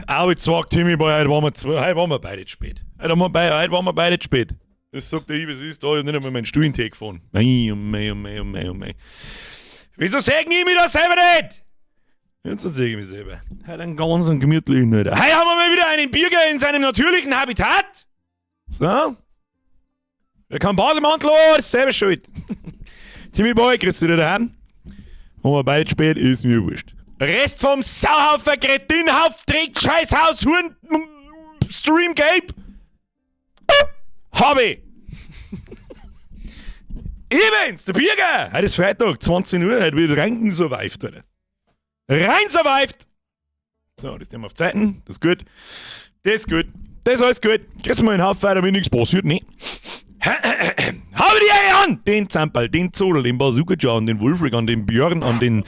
Auch jetzt sagt Timmy Boy, heute waren wir, zwei, heute waren wir beide zu spät. Heute, haben wir beide, heute waren wir beide zu spät. Das sagt der ich, was ist da? Ich hab nicht einmal meinen Stuhl in den Tee gefahren. Mei, oh mei, oh mei, oh mei, oh mei. Wieso sägen ich mich da selber nicht? Jetzt sehe ich mich selber. Heute einen ganz einen gemütlichen, Alter. Heute haben wir mal wieder einen Birger in seinem natürlichen Habitat. So. Wer kann Bademantel an, ist selber schuld. Timmy Boy, grüß dich daheim. Haben wir beide spät, ist mir wurscht. Rest vom Sauhaufen, Kretinhauf, Dreck, Scheißhaus, Huren, Stream Gape. Hab ich. Ich bin's, der Birger. Heute ist Freitag, 20 Uhr, heute wird rein survived, Alter. Rein survived. So, das nehmen wir auf Zeiten, das ist gut. Das ist gut. Das ist alles gut. Kriegst du mal einen Haufen, damit nichts passiert, ne? Habe die Ehre an! Den Zamperl, den Zodel, den Bazooka Joe, an den Wulfric, an den Björn, an den.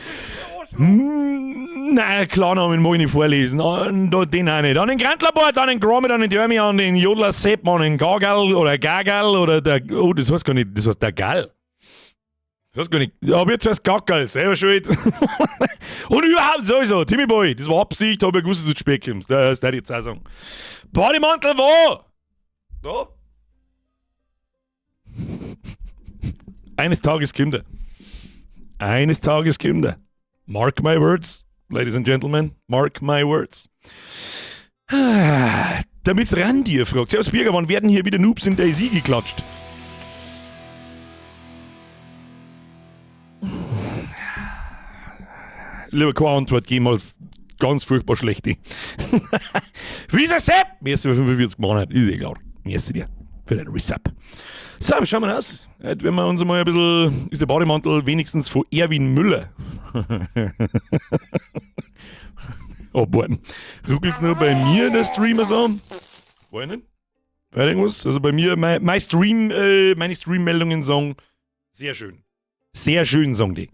Nein, Klarnamen mag ich nicht vorlesen. An den auch nicht. An den Grantlerbord, an den Gromit, an den Dörmi, an den Jodler Sepp, an den Gargal oder Gagal oder der. Oh, das heißt gar nicht, das heißt der Gall. Das heißt gar nicht. Aber jetzt heißt Gackerl, selber schuld. Und überhaupt sowieso, Timmy Boy, das war Absicht, hab ich gewusst, dass du zu spät kommst. Das darf ich jetzt auch sagen. Bademantel wo? Da? Eines Tages kommt er. Eines Tages kommt er. Mark my words, ladies and gentlemen. Mark my words. Der Mithrandir fragt, Servus Birger, wann werden hier wieder Noobs in DayZ geklatscht? Lieber keine Antwort geben als ganz furchtbar schlechte. Wie ist der Sepp? Mir ist 45 Monate, ist eh klar. Merci dir für deinen Resub. So, wie schauen wir aus? Heute werden wir uns mal ein bisschen, ist der Bademantel wenigstens von Erwin Müller. Abwarten. Ruckelt's nur bei mir der Streamer so? Weiß nicht. Weiß irgendwas? Also bei mir, mein, mein Stream, meine Stream-Meldungen sagen, sehr schön. Sehr schön, sagen die.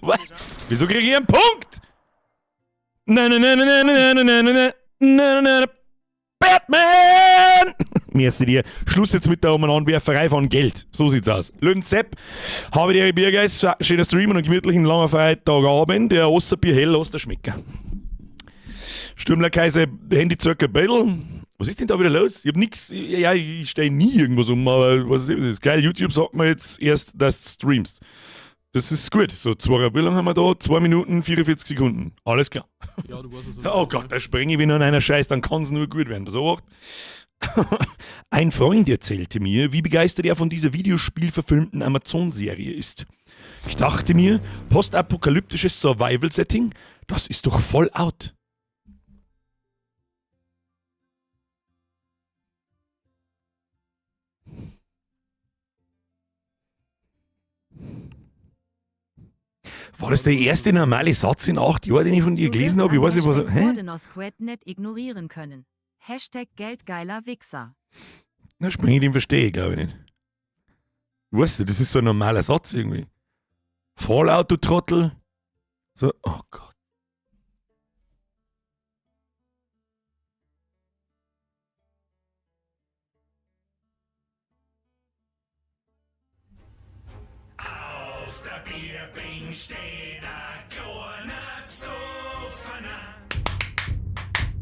Was? Wieso kriege ich einen Punkt? Nein, nein, nein, nein, nein, nein, nein, nein, nein, nein, Batman! Merci dir. Schluss jetzt mit der Umananwerferei von Geld. So sieht's aus. Löwen Sepp, habe die Biergeist, schöner Stream und einen gemütlichen langen Freitagabend. Der Osserbier hell aus der Schmecker. Stürmler Kaiser, Handy circa Battle. Was ist denn da wieder los? Ich hab nix, ja, ich stelle nie irgendwas um, aber was ist das? Geil, YouTube sagt mir jetzt erst, dass du streamst. Das ist gut. So, zwei, wie lange haben wir da? 2 Minuten, 44 Sekunden. Alles klar. Ja, du weißt es. Oh Gott, da springe ich wieder an einer Scheiß, dann kann es nur gut werden. So Ein Freund erzählte mir, wie begeistert er von dieser videospielverfilmten Amazon-Serie ist. Ich dachte mir, postapokalyptisches Survival-Setting, das ist doch voll out. War das der erste normale Satz in 8 Jahren, den ich von dir Du gelesen wirst habe? Ich an weiß nicht, was. Hashtag Hä? Gordonosquet nicht ignorieren können. Hashtag geldgeiler Wichser. Na, spring ich den verstehe ich, glaube ich nicht. Weißt du, das ist so ein normaler Satz irgendwie. Fallout, du Trottel. So, oh Gott. Auf der Bierbänk steht ein kleiner Besoffener.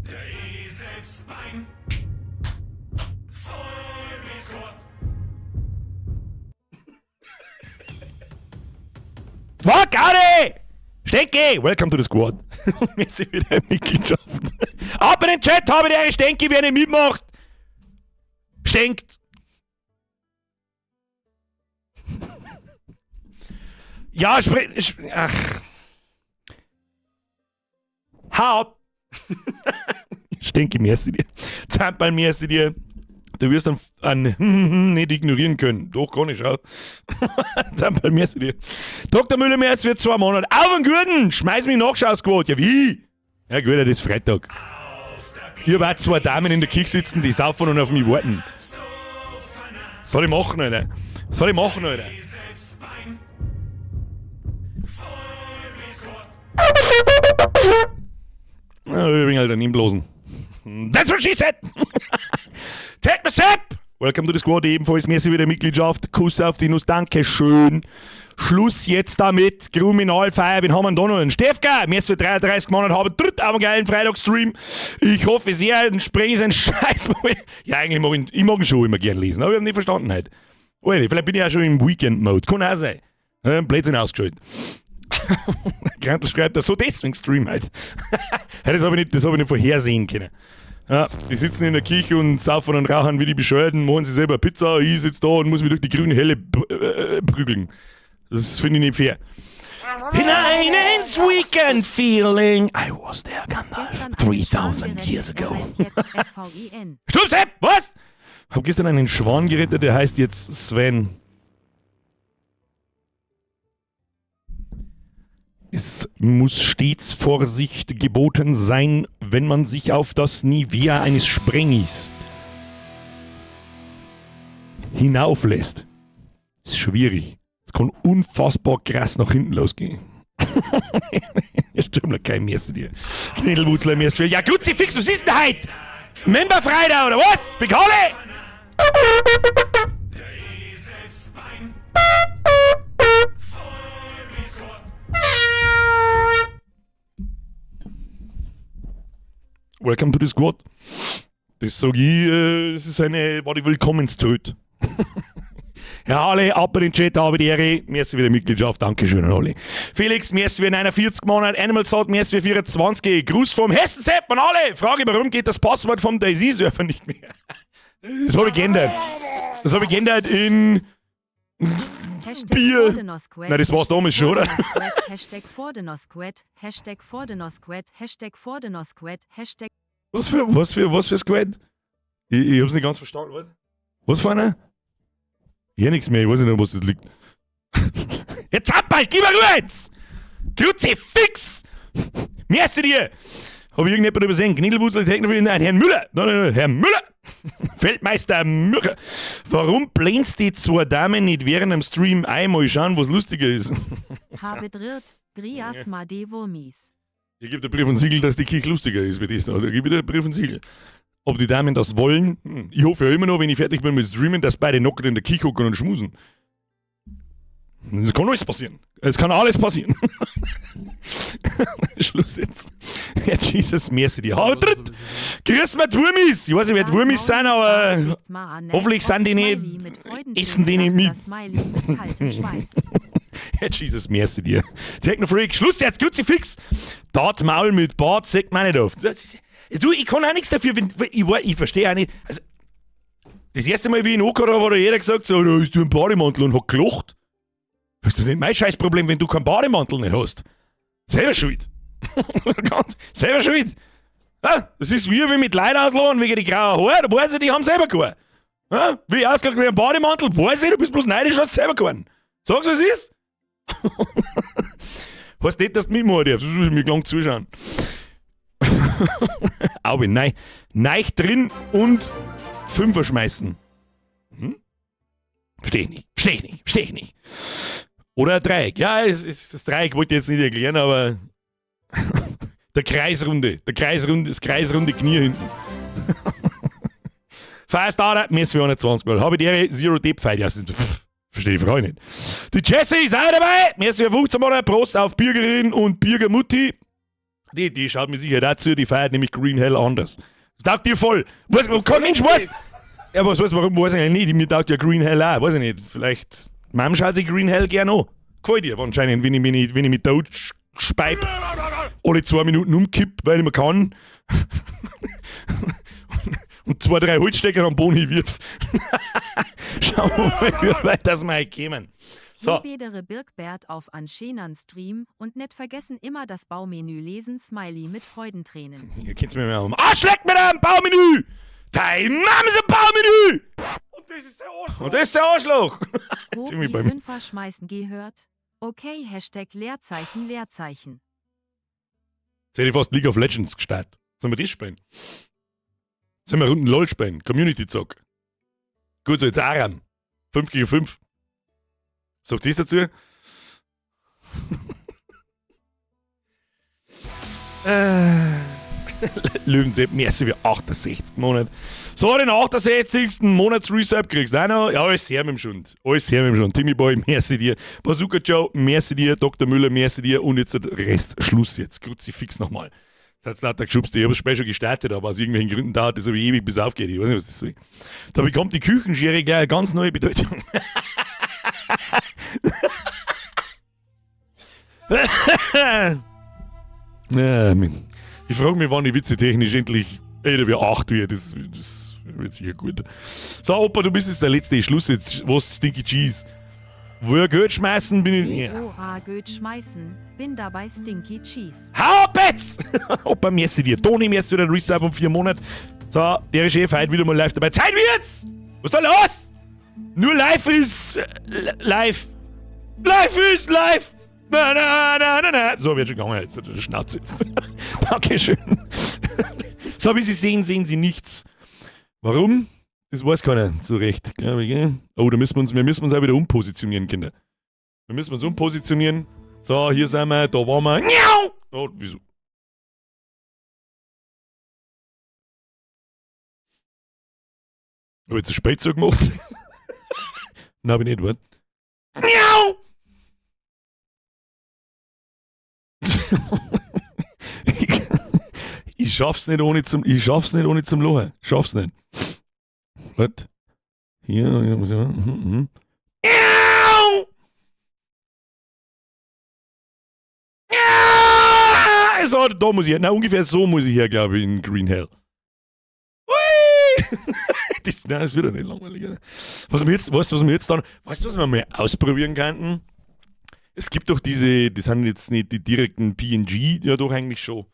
Der Eselsbein voll bis Gott. Fuck, Gaudi! Stenki! Welcome to the squad. Wir sind wieder in Mitgliedschaft. Ab in den Chat, habe die Stenki, wer nicht mitmacht. Stinkt! Ja, sprich. Ach. Hau ab! Stinke, merci dir. Zampal, merci dir. Du wirst ein nicht ignorieren können. Doch, kann ich, schau. Zampal, merci dir. Dr. Müller-Merz wird 2 Monate. Auf den Gurten! Schmeiß mich Nachschausquote. Ja, wie? Ja, gut, das ist Freitag. Ich hab auch 2 Damen in der Küche sitzen, die saufen und auf mich warten. Soll ich machen, Alter? Soll ich machen, Alter? Na, ich bin halt daneben bloßen. That's what she said! Take me Sepp! Welcome to the squad, ebenfalls merci wieder Mitgliedschaft. Kuss auf die Nuss, danke schön. Schluss jetzt damit. Kriminalfeier, wen haben wir denn da noch? Einen Stefka, mir für 33 Monate haben dritt aber geilen Freitagsstream. Ich hoffe sehr, ein Sprengi ist ein Scheiß. Ja, eigentlich mag ich, ich mag ihn schon immer gern lesen, aber ich hab nicht verstanden heute. Alter, vielleicht bin ich auch schon im Weekend-Mode. Kann auch sein. Blödsinn ausgeschaltet. Grantl schreibt das so deswegen Stream halt. Das habe ich nicht, das hab ich nicht vorhersehen können. Ja, die sitzen in der Küche und saufen und rauchen wie die Bescheuerten, machen sich selber Pizza, ich sitze da und muss mich durch die grüne Hölle prügeln. Das finde ich nicht fair. Hinein ins Weekend Feeling. I was there, Gandalf, Gestern einen 3000 Schwan years gerettet, ago. der heißt jetzt SVEN. Stopp, Sepp! Was? Hab gestern einen Schwan gerettet, der heißt jetzt Sven. Es muss stets Vorsicht geboten sein, wenn man sich auf das Nivea eines Sprengis hinauflässt. Ist schwierig. Es kann unfassbar krass nach hinten losgehen. Stimmt, kein Messer dir. Knädelwurzler, Messer. Ja, Kruzifix, was ist denn heute? Member Freitag oder was? Bekale! Welcome to the squad. Das sag ich, das ist eine, war die Willkommenströt. Ja, alle, ab in den Chat, habe die Ehre. Merci für die Mitgliedschaft, Dankeschön an alle. Felix, merci für 49 Monate. Animal Salt, merci für 24. Gruß vom Hessen-Sepp an alle. Frage, warum geht das Passwort vom DayZ-Server nicht mehr? Das habe ich geändert. Das habe ich geändert in Hashtag Bier. Vordenosquet, Nein, das war's damals schon, oder? Vordenosquet, Hashtag Vordenosquet, Hashtag Vordenosquet, Hashtag Vordenosquet, Hashtag Was für Squad? Ich hab's nicht ganz verstanden, was? Was für einer? Ja, nichts mehr, ich weiß nicht, an was das liegt. Jetzt ab, bald, gib mir Ruhe jetzt! Kruzifix! Merci dir! Hab ich irgendjemand übersehen? Kniedelwurzel, Techno, nein, Herrn Müller! Nein, nein, nein, Herr Müller! Feldmeister Müller! Warum blendst die zwei Damen nicht während dem Stream einmal schauen, was lustiger ist? Habe drirrt, Grias ma de Wurmis. Ich gebe dir Brief und Siegel, dass die Kirche lustiger ist wie das. Da gebe ich dir Brief und Siegel. Ob die Damen das wollen? Ich hoffe ja immer noch, wenn ich fertig bin mit Streamen, dass beide knockert in der Kirche hocken und schmusen. Es kann alles passieren. Es kann alles passieren. Schluss jetzt. Ja, Jesus, merci dir. Hau tritt! Grüß mir die Wurmis! Ich weiß nicht, wer die Wurmis sind, aber hoffentlich sind die nicht, essen die nicht mit. Ja, Jesus, merci dir. Technofreak, Schluss jetzt, Kruzifix! Dort Maul mit Bart, sagt man nicht auf. Du, ich kann auch nichts dafür, wenn, ich verstehe auch nicht. Also, das erste Mal, wie ich ihn angehört habe, hat jeder gesagt, so, da hast du einen Bademantel und hat gelacht. Das ist nicht mein Scheißproblem, wenn du keinen Bademantel nicht hast. Selber schuld. Ganz, selber schuld. Ja, das ist wie wenn mit Leuten ausladen wegen die grauen Haare, da weiß ich, die haben selber keinen. Ja, wie ich ausgelegt wie ein Bademantel, weiß ich, du bist bloß neidisch, hast selber keinen. Sag's, was ist? Heißt nicht, dass du mitmachen darfst, das muss ich mir lang zuschauen. Auge, nein. Neich drin und Fünfer schmeißen. Hm? Versteh ich nicht, versteh ich nicht, versteh ich nicht. Oder ein Dreieck. Ja, das Dreieck wollte ich jetzt nicht erklären, aber der Kreisrunde, der Kreisrunde, das kreisrunde Knie hinten. Firestarter, mir ist 420 Mal. Habe die Ehre, Zero Deep Fight. Ja, das ist, pff, verstehe die Frage nicht. Die Jessie ist auch dabei. Mir ist 15 Mal. Prost auf Bürgerin und Bürgermutti. Die schaut mir sicher dazu, die feiert nämlich Green Hell anders. Das taugt dir voll. Was, kein Mensch weiß. Ja, was weiß, warum weiß ich eigentlich nicht. Mir taugt ja Green Hell auch. Weiß ich nicht. Vielleicht. Mom schaut sich Green Hell gern an. Gefällt dir anscheinend, wenn ich mit Tod speib, alle 2 Minuten umkipp, weil ich mir kann. Und 2, 3 Holzstecker am Boden wirf. Schauen wir mal, wie weit das wir heute kommen. So. Bedere Birkbert auf Anschenan Stream und nicht vergessen immer das Baumenü lesen, Smiley mit Freudentränen. Ihr kennt's mir mehr am Arsch, leck mir da am Baumenü! Dein Name ist ein Baumenü! Und das ist der Arschloch! Und das ist der Arschloch! Hoch Ziemlich die bei mir. Fünfer schmeißen gehört. Okay, Hashtag Leerzeichen Leerzeichen. Jetzt hätte ich fast League of Legends gestartet. Sollen wir das spielen? Sollen wir Runden LOL spielen? Community-Zock. Gut, so jetzt Aram. 5 gegen 5. Sagt ihr dazu? Löwensepp, merci für 68 Monate. So, den 68. Monats-Resub kriegst du auch noch. Ja, alles her mit dem Schund. Alles her mit dem Schund. Timmy Boy, merci dir. Bazooka Joe, merci dir. Dr. Müller, merci dir. Und jetzt der Rest. Schluss jetzt. Kruzifix nochmal. Das hat lauter geschubst. Ich habe das Spiel schon gestartet, aber aus irgendwelchen Gründen dauert das aber ewig, bis es aufgeht. Ich weiß nicht, was das soll. Da bekommt die Küchenschere gleich eine ganz neue Bedeutung. Ja, ich frage mich, wann ich witzetechnisch endlich älter wie 8 wird. Das wird sicher gut. So, Opa, du bist jetzt der letzte Schluss jetzt. Was, Stinky Cheese? Wo er Geld schmeißen, bin ich. Ja. Oha, Geld schmeißen, bin dabei Stinky Cheese. Hau ab jetzt! Opa, merci dir. Toni, merci für den Resub um 4 Monate. So, der Chef heute wieder mal live dabei. Zeit wird's! Was ist da los? Nur live ist live. Live ist live! Na, na, na, na, na. So, wird schon gegangen jetzt. Schnauze jetzt. Dankeschön. So, wie Sie sehen, sehen Sie nichts. Warum? Das weiß keiner so recht, glaube ich. Gell? Oh, da müssen wir uns, wir müssen uns auch wieder umpositionieren, Kinder. Wir müssen uns umpositionieren. So, hier sind wir, da waren wir. Miau! Oh, wieso? Hab ich jetzt ein Spielzeug gemacht? Nein, hab ich nicht, warte. Miau! Ich schaff's nicht ohne zum, ich schaff's nicht ohne zum Lachen. Ich schaff's nicht. Warte. Hier, hier muss ich mal. Miau! Miau! So, da muss ich her. Na, ungefähr so muss ich her, glaube ich, in Green Hell. Ui! Das, nein, das wird ja nicht langweilig. Oder? Was wir jetzt, weißt du, was wir jetzt dann, weißt du, was wir mal ausprobieren könnten? Es gibt doch diese, das sind jetzt nicht die direkten PNG, ja doch eigentlich schon.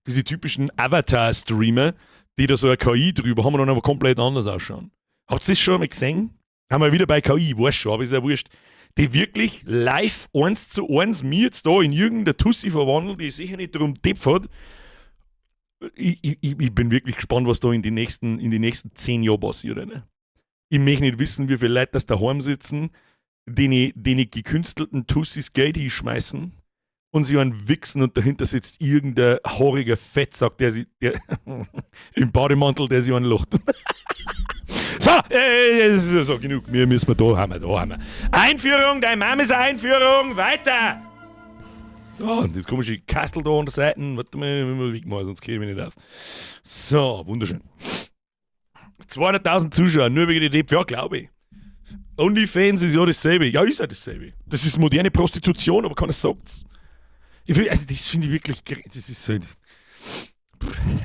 Diese typischen Avatar-Streamer, die da so eine KI drüber haben und dann aber komplett anders ausschauen. Habt ihr das schon mal gesehen? Haben wir wieder bei KI, weiß schon, aber ist ja wurscht. Die wirklich live 1:1 mir jetzt da in irgendeine Tussi verwandelt, die sicher nicht drum deppert. Ich bin wirklich gespannt, was da in die nächsten 10 Jahren passiert. Ne? Ich möchte nicht wissen, wie viele Leute das daheim sitzen, denen gekünstelten Tussis Geld hinschmeißen und sie einen wichsen und dahinter sitzt irgendein haariger Fettsack, der im Bademantel, der sich einen lacht. So, so, genug. Wir müssen wir da haben, da haben wir. Einführung, deine Mama ist eine Einführung, weiter! So, und das komische Kastel da an der Seite, warte mal, müssen wir wegmachen, sonst kriege ich mich nicht aus. So, wunderschön. 200.000 Zuschauer, nur wegen der Depp, ja, glaube ich. OnlyFans ist ja dasselbe. Ja, ist ja dasselbe. Das ist moderne Prostitution, aber keiner sagt's. Ich will, also das finde ich wirklich das ist so, das,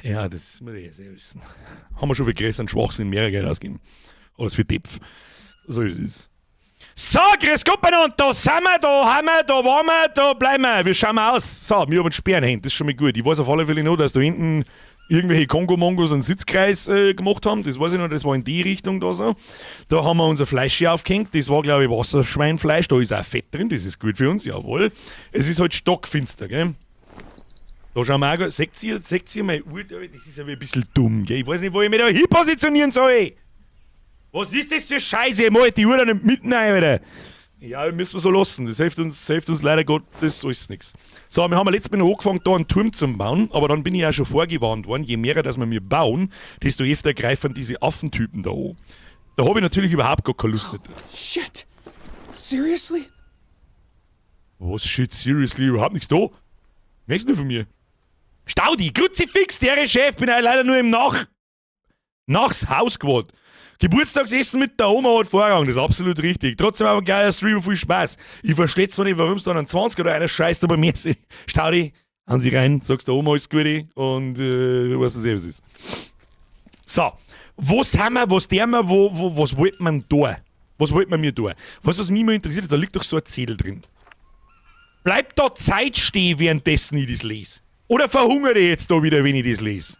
ja, das muss ich ja selber wissen. Haben wir schon für größeren Schwachsinn mehr Geld ausgegeben. Alles für Depf. So ist es. So, grüß Gott beieinander, da sind wir, da haben wir, da waren wir, da bleiben wir. Wir schauen mal aus. So, wir haben einen Speer in der Hand, das ist schon mal gut. Ich weiß auf alle Fälle noch, dass da hinten irgendwelche Kongo-Mongos einen Sitzkreis gemacht haben. Das weiß ich noch, das war in die Richtung da so. Da haben wir unser Fleisch hier aufgehängt. Das war, glaube ich, Wasserschweinfleisch. Da ist auch Fett drin, das ist gut für uns, jawohl. Es ist halt stockfinster, gell? Da schauen wir auch gut. Seht ihr meine Uhr da? Das ist ja ein bisschen dumm, gell? Ich weiß nicht, wo ich mich da hin positionieren soll. Was ist das für Scheiße? Ich mach die Uhr da nicht mitten rein, Alter. Ja, müssen wir so lassen. Das hilft uns leider Gottes alles nix. So, wir haben ja letztes Mal noch angefangen, da einen Turm zu bauen, aber dann bin ich ja schon vorgewarnt worden, je mehr, dass wir mir bauen, desto öfter greifen diese Affentypen da an. Da hab ich natürlich überhaupt gar keine Lust mehr drauf. Oh, shit! Seriously? Was, shit, seriously? Überhaupt nichts da? Merkst du von mir? Staudi, Kruzifix, der Chef, bin ja leider nur im Nachs Haus geworden. Geburtstagsessen mit der Oma hat Vorrang, das ist absolut richtig. Trotzdem aber ein geiler Stream und viel Spaß. Ich verstehe zwar nicht, warum es dann einen 20 oder einer scheißt, aber mir ist Staudi, hauen Sie rein, sagst der Oma alles Gute und du weißt es eh, was ist. So, wo sind wir, was tun wir, was wollt man da? Was wollt man mir da? Weißt du, was mich immer interessiert, da liegt doch so ein Zettel drin. Bleibt da Zeit stehen, währenddessen ich das lese? Oder verhungere ich jetzt da wieder, wenn ich das lese?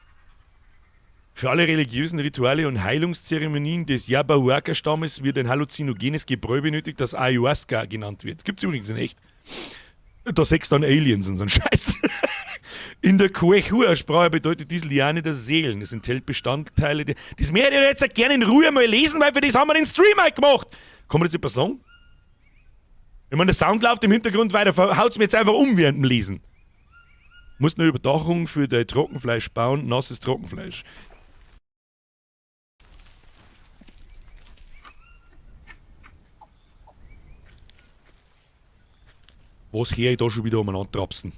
Für alle religiösen Rituale und Heilungszeremonien des Yabahuaca-Stammes wird ein halluzinogenes Gebräu benötigt, das Ayahuasca genannt wird. Das gibt's übrigens in echt. Da sechst dann Aliens und so ein Scheiß. In der Quechua-Sprache bedeutet dies Liane der Seelen. Es enthält Bestandteile der. Das möchte ich jetzt gerne in Ruhe mal lesen, weil für das haben wir den Stream halt gemacht. Kann man das etwas sagen? Ich meine, der Sound läuft im Hintergrund weiter, haut's mir jetzt einfach um während dem Lesen. Musst eine Überdachung für dein Trockenfleisch bauen, nasses Trockenfleisch. Was hör ich da schon wieder umeinander trapsen?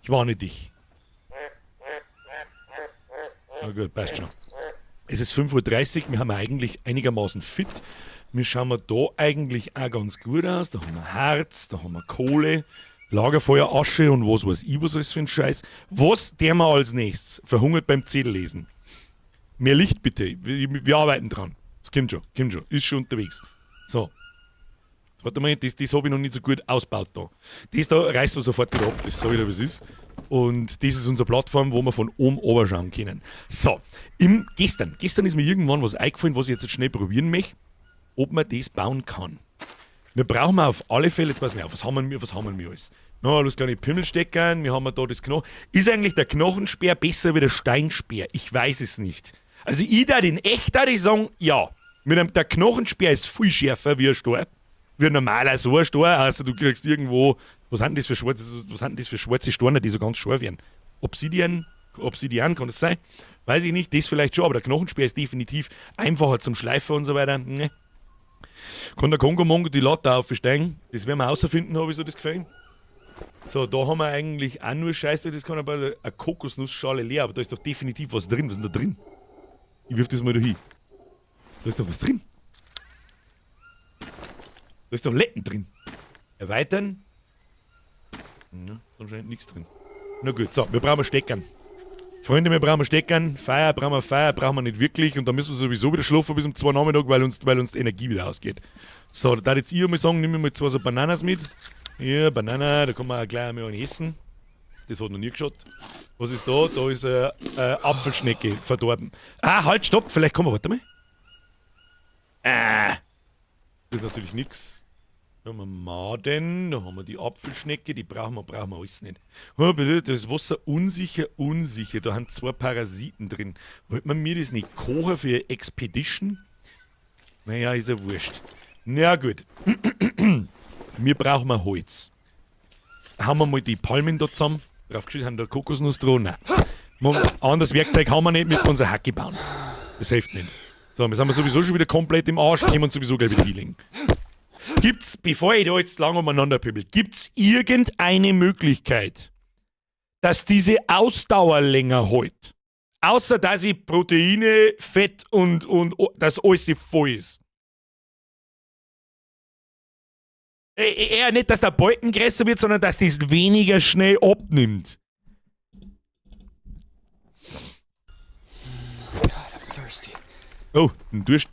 Ich warne dich. Na gut, passt schon. Es ist 5:30 Uhr, wir haben eigentlich einigermaßen fit. Wir schauen da eigentlich auch ganz gut aus. Da haben wir Harz, da haben wir Kohle, Lagerfeuer, Asche und was weiß ich, was alles für ein Scheiß. Was der wir als nächstes? Verhungert beim Zettel lesen. Mehr Licht bitte, wir arbeiten dran. Es kommt schon, kommt schon, ist schon unterwegs. So. Jetzt warte mal, das habe ich noch nicht so gut ausgebaut da. Das da reißen wir sofort wieder ab, das sag ich dir, was ist. Und das ist unsere Plattform, wo wir von oben runter schauen können. So, gestern ist mir irgendwann was eingefallen, was ich jetzt schnell probieren möchte, ob man das bauen kann. Wir brauchen auf alle Fälle, jetzt pass mal auf, was haben wir alles? Na, los kleine Pimmelsteckern, wir haben da das Knochen. Ist eigentlich der Knochenspeer besser wie der Steinspeer? Ich weiß es nicht. Also ich da in echt da ich sagen, ja. Der Knochenspeer ist viel schärfer wie ein Stor. Wie ein normaler so ein Stor. Also du kriegst irgendwo, was sind das für schwarze, was sind das für schwarze Steine, die so ganz scharf werden? Obsidian, Obsidian kann das sein? Weiß ich nicht, das vielleicht schon, aber der Knochenspeer ist definitiv einfacher zum Schleifen und so weiter. Ne. Kann der Kongo Mongo die Latte aufsteigen? Das werden wir rausfinden, habe ich so das Gefühl. So, da haben wir eigentlich auch nur Scheiße, das kann aber eine Kokosnussschale leer, aber da ist doch definitiv was drin. Was ist denn da drin? Ich wirf das mal da hin. Da ist doch was drin. Da ist doch Letten drin. Erweitern. Ja, anscheinend nichts drin. Na gut, so, wir brauchen Steckern. Freunde, wir brauchen Steckern. Feuer brauchen wir, Feuer brauchen wir nicht wirklich. Und da müssen wir sowieso wieder schlafen bis um 2 Nachmittag, weil uns die Energie wieder ausgeht. So, da darf jetzt ich mal sagen, nimm mir mal 2 so Bananas mit. Ja, Banana, da kann man auch gleich einmal einen essen. Das hat noch nie geschaut. Was ist da? Da ist eine Apfelschnecke verdorben. Ah, halt, stopp, vielleicht kommen wir, warte mal. Ah, das ist natürlich nix. Da haben wir Maden, da haben wir die Apfelschnecke, die brauchen wir alles nicht. Oh, bitte, das Wasser unsicher, unsicher. Da haben 2 Parasiten drin. Wollt man mir das nicht kochen für Expedition? Naja, ist ja wurscht. Na gut. Wir brauchen mal Holz. Haben wir mal die Palmen da zusammen. Drauf geschrieben, haben da Kokosnuss dran. Nein. Anderes Werkzeug haben wir nicht, müssen wir unsere Hacke bauen. Das hilft nicht. So, wir sind sowieso schon wieder komplett im Arsch, können uns sowieso gleich wieder hinlegen. Gibt's, bevor ich da jetzt lang umeinander pimmel, gibt's irgendeine Möglichkeit, dass diese Ausdauer länger hält? Außer, dass ich Proteine, Fett und dass alles voll ist. Eher nicht, dass der Balken größer wird, sondern dass das weniger schnell abnimmt. God, I'm thirsty. Oh, einen Durst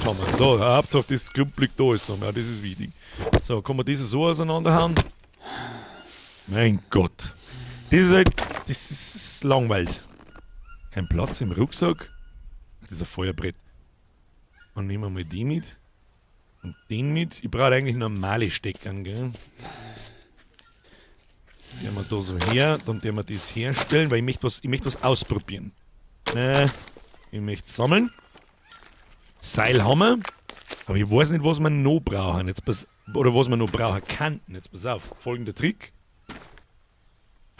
haben wir. So, Hauptsache das Klump liegt da ist. Ja, das ist wichtig. So, kann man diese so auseinanderhauen? Mein Gott. Das ist halt, das ist langweilig. Kein Platz im Rucksack. Das ist ein Feuerbrett. Und nehmen wir mal die mit. Und den mit. Ich brauche eigentlich normale Steckern, gell? Die haben wir da so her. Dann werden wir das herstellen, weil ich möchte was ausprobieren. Ne, ich möchte sammeln. Seil haben wir. Aber ich weiß nicht, was wir noch brauchen. Jetzt pass, oder was wir noch brauchen könnten. Jetzt pass auf. Folgender Trick.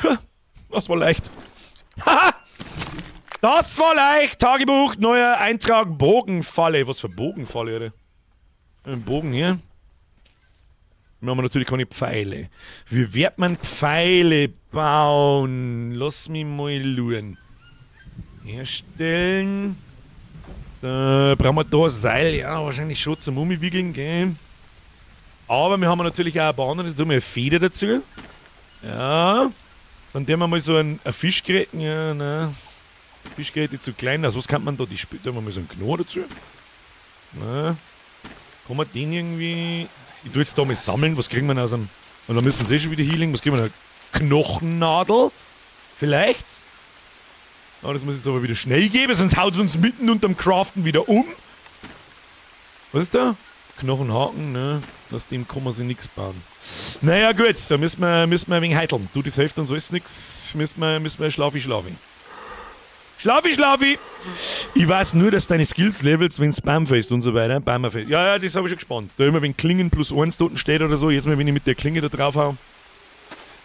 Ha, das war leicht. Haha! Das war leicht! Tagebuch, neuer Eintrag, Bogenfalle. Was für Bogenfalle, oder? Ein Bogen hier. Wir haben natürlich keine Pfeile. Wie wird man Pfeile bauen? Lass mich mal schauen. Herstellen. Da brauchen wir da ein Seil, ja, wahrscheinlich schon zum Umwickeln, gell? Aber wir haben natürlich auch ein paar andere, da tun wir eine Feder dazu. Ja. Dann tun wir mal so ein Fischgerät, ja, nein. Fischgerät ist zu klein, also was kann man da? Die tun wir mal so einen Knochen dazu. Na. Kann man den irgendwie. Ich tue jetzt da mal sammeln, was kriegen wir denn aus einem. Und dann müssen wir eh schon wieder healing. Was kriegen wir da? Knochennadel? Vielleicht? Oh, das muss jetzt aber wieder schnell geben, sonst haut es uns mitten unterm Craften wieder um. Was ist da? Knochenhaken, ne? Aus dem kann man sich nix bauen. Naja, gut, da müssen wir ein wenig heiteln. Du, das hilft uns alles nix. Müssen wir schlafi, schlafi. Schlafi, schlafi! Ich weiß nur, dass deine Skills levels, wenn's Bamfest und so weiter. Bamfest. Ja, ja, das hab ich schon gespannt. Da immer, wenn Klingen plus 1 dort steht oder so, jetzt mal, wenn ich mit der Klinge da drauf hau.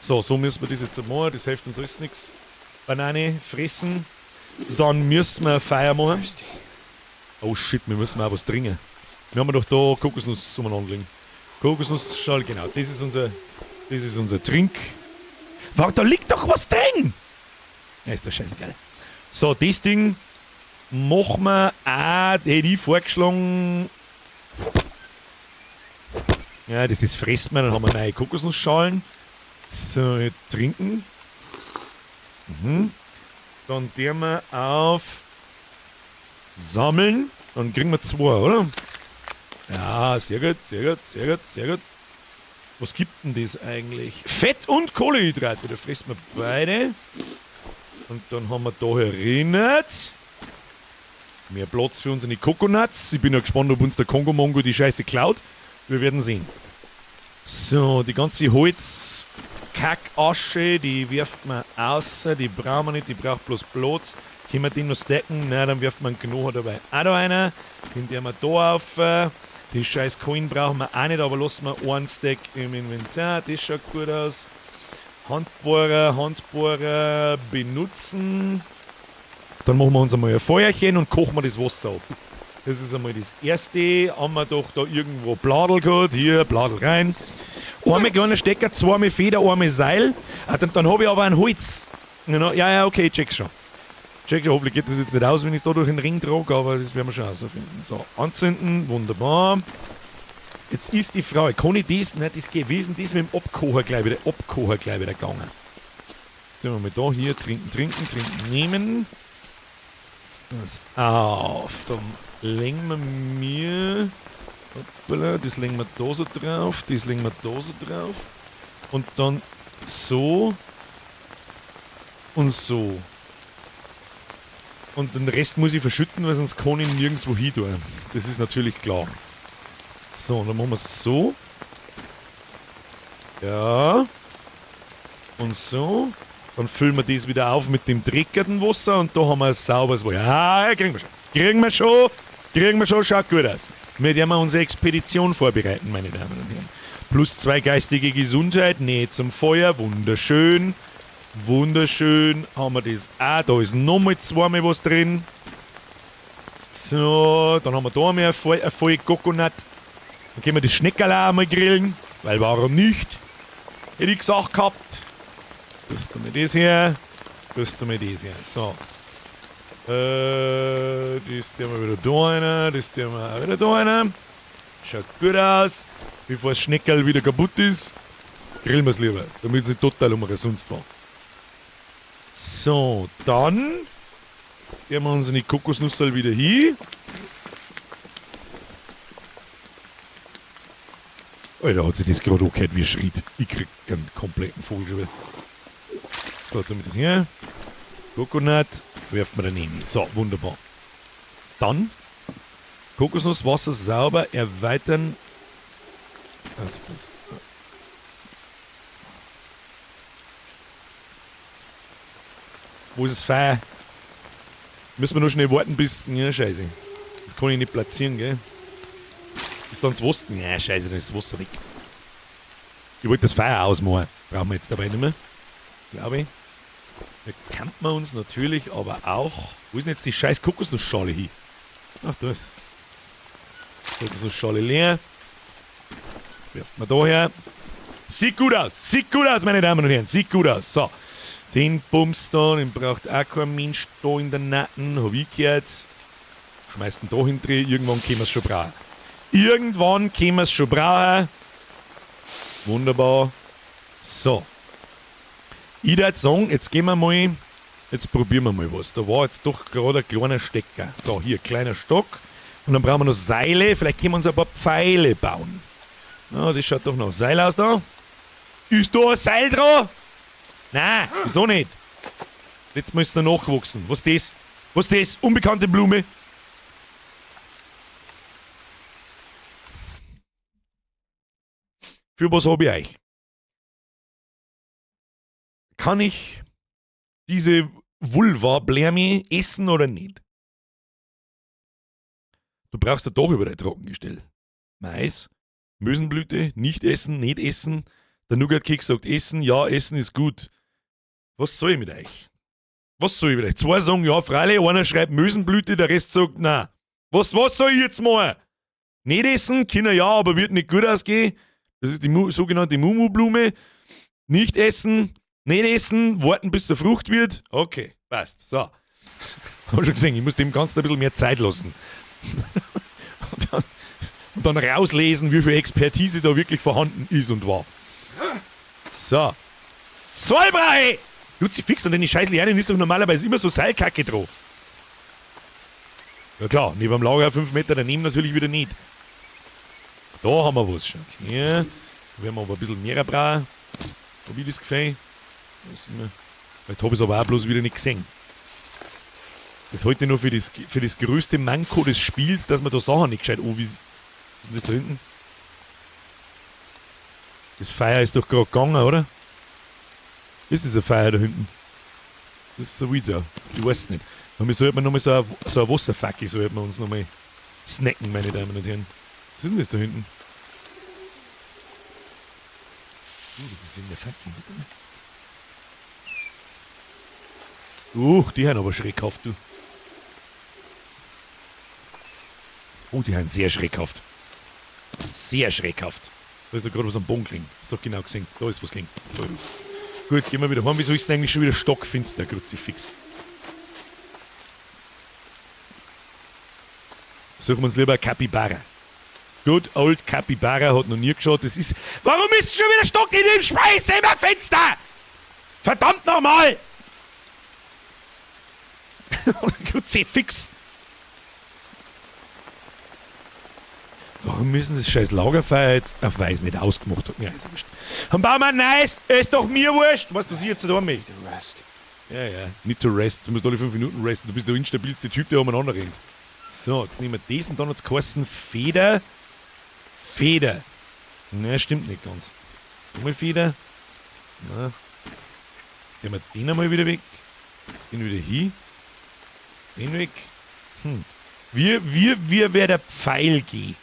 So, so müssen wir das jetzt machen. Das hilft uns alles nichts. Banane fressen. Dann müssen wir Feuer machen. Thirsty. Oh shit, wir müssen auch was trinken. Wir haben doch da Kokosnuss umeinander liegen. Kokosnussschal, genau. Das ist unser Trink. Warte, da liegt doch was drin! Ja, ist doch scheißegal. So, das Ding machen wir auch, hätte ich vorgeschlagen. Ja, das fressen wir, dann haben wir neue Kokosnussschalen. So, trinken. Dann tun wir auf Sammeln. Dann kriegen wir zwei, oder? Ja, sehr gut, sehr gut, sehr gut, sehr gut. Was gibt denn das eigentlich? Fett und Kohlenhydrate, da fressen wir beide. Und dann haben wir da erinnert. Mehr Platz für unsere Coconuts. Ich bin ja gespannt, ob uns der Kongo Mongo die Scheiße klaut. Wir werden sehen. So, die ganze Holzkackasche, die wirft man aus. Die brauchen wir nicht, die braucht bloß Platz. Können wir den noch stacken? Nein, dann wirft man einen Knochen dabei. Auch da einer. Den tun wir da auf. Die scheiß Coin brauchen wir auch nicht, aber lassen wir einen Stack im Inventar. Das schaut gut aus. Handbohrer, Handbohrer benutzen. Dann machen wir uns einmal ein Feuerchen und kochen wir das Wasser ab. Das ist einmal das Erste. Haben wir doch da irgendwo Bladel gehabt. Hier, Bladel rein. Einmal kleiner Stecker, zweimal Feder, einmal Seil. Ah, dann habe ich aber ein Holz. Ja, ja, okay, check's schon. Check schon, hoffentlich geht das jetzt nicht aus, wenn ich es da durch den Ring trage, aber das werden wir schon herausfinden. So, anzünden, wunderbar. Jetzt ist die Frage, kann ich das, nein, das geht, wie ist denn das mit dem Abkocher gleich wieder gegangen? Jetzt sind wir mal da, hier, trinken, trinken, trinken, nehmen. Jetzt pass auf, dann legen wir mir, hoppala, das legen wir da so drauf, das legen wir da so drauf. Und dann so und so. Und den Rest muss ich verschütten, weil sonst kann ich nirgendwo hin tun. Das ist natürlich klar. So, dann machen wir es so. Ja. Und so. Dann füllen wir das wieder auf mit dem dreckigen Wasser und da haben wir ein sauberes Wasser. Ja, kriegen wir schon. Kriegen wir schon. Kriegen wir schon, schaut gut aus. Wir werden unsere Expedition vorbereiten, meine Damen und Herren. Plus 2 geistige Gesundheit, Nähe zum Feuer, wunderschön. Wunderschön, haben wir das auch. Da ist nochmal zweimal was drin. So, dann haben wir da mehr eine volle Coconut. Dann können wir das Schneckerl auch mal grillen, weil warum nicht? Hätte ich gesagt gehabt. Tust du mir das her? Tust du mir das her? So. Das tun wir wieder da rein, das tun wir auch wieder da rein. Schaut gut aus. Bevor das Schneckerl wieder kaputt ist, grillen wir's lieber, damit es nicht total umsonst war. So, dann geben wir unsere Kokosnussel wieder hin. Alter, hat sich das gerade angehört, wie schritt. Ich krieg einen kompletten Vogel. So, tun wir das hier. Coconut werfen wir daneben. So, wunderbar. Dann Kokosnusswasser sauber erweitern. Das. Wo ist das Feuer? Müssen wir nur schnell warten bis... Ja, scheiße. Das kann ich nicht platzieren, gell? Ist dann das Wasser... Ja, scheiße, dann ist das Wasser weg. Ich wollte das Feuer ausmachen. Brauchen wir jetzt dabei nicht mehr. Glaube ich. Da kann man uns natürlich aber auch... Wo ist denn jetzt die scheiß Kokosnussschale hin? Ach, da ist. Kokosnussschale leer. Werft man da her. Sieht gut aus. Sieht gut aus, meine Damen und Herren. Sieht gut aus. So. Den Bums da, den braucht auch kein Mensch da in der Natten. Hab ich gehört. Schmeißt den da hin drin. Irgendwann können wir's schon brauchen. Irgendwann können wir's schon brauchen. Wunderbar. So. Ich würd sagen, jetzt gehen wir mal, jetzt probieren wir mal was. Da war jetzt doch gerade ein kleiner Stecker. So, hier, kleiner Stock. Und dann brauchen wir noch Seile. Vielleicht können wir uns ein paar Pfeile bauen. Na, das schaut doch noch Seil aus da. Ist da ein Seil dran? Nein, wieso nicht? Jetzt müsst ihr nachwachsen. Was ist das? Was ist das? Unbekannte Blume. Für was hab ich euch? Kann ich diese Vulva-Blärme essen oder nicht? Du brauchst ja doch überall Trockengestell. Mais, Mösenblüte, nicht essen, nicht essen. Der Nougat-Keks sagt, Essen, ja, Essen ist gut. Was soll ich mit euch? Was soll ich mit euch? Zwei sagen, ja, freilich, einer schreibt Mösenblüte, der Rest sagt, nein. Was soll ich jetzt machen? Nicht essen, Kinder ja, aber wird nicht gut ausgehen. Das ist die sogenannte Mumu-Blume. Nicht essen, nicht essen, warten bis der Frucht wird. Okay, passt. So. Hab schon gesehen, ich muss dem Ganzen ein bisschen mehr Zeit lassen. Und dann rauslesen, wie viel Expertise da wirklich vorhanden ist und war. So. Solbrei! Kruzifix, an den scheiß Lianen ist doch normalerweise immer so Seilkacke drauf. Ja klar, neben dem Lager 5 Meter daneben natürlich wieder nicht. Da haben wir was schon. Okay. Da werden wir aber ein bisschen mehr brauchen. Hab ich das Gefühl? Vielleicht hab ich's aber auch bloß wieder nicht gesehen. Das halte ich nur für das größte Manko des Spiels, dass man da Sachen nicht gescheit anwies. Was ist denn das da hinten? Das Feuer ist doch gerade gegangen, oder? Ist das ein Feuer da hinten? Das ist so wild so. Ich weiß es nicht. Aber wir sollten nochmal so eine Wasserfackel sollten wir uns nochmal snacken, meine Damen und Herren. Was ist denn das da hinten? Oh, das ist in der Fackel. Die haben aber schreckhaft, du. Oh, die haben sehr schreckhaft. Sehr schreckhaft. Da ist doch gerade was am Boden gelegen. Hast doch genau gesehen. Da ist was gelegen. So. Gut, gehen wir wieder heim. Wieso ist denn eigentlich schon wieder stockfinster, Kruzifix? Suchen wir uns lieber eine Kapibara. Good old Kapibara hat noch nie geschaut. Das ist. Warum ist es schon wieder Stock in dem Scheiß-Fenster? Verdammt nochmal! Kruzifix! Warum müssen das scheiß Lagerfeuer jetzt. Ach, weiß nicht, ausgemacht hat mir alles wurscht. Dann bauen wir nice, ist doch mir wurscht! Weißt du, was ich jetzt da möchte? Need to rest. Ja, ja, nicht to rest. Du musst alle 5 Minuten resten. Du bist der instabilste Typ, der umeinander rennt. So, jetzt nehmen wir das und dann hat's geheißen Feder. Feder. Ne, stimmt nicht ganz. Nochmal Feder. Na. Nehmen wir den einmal wieder weg. Den wieder hin. Den weg. Wie wär der Pfeil gehen?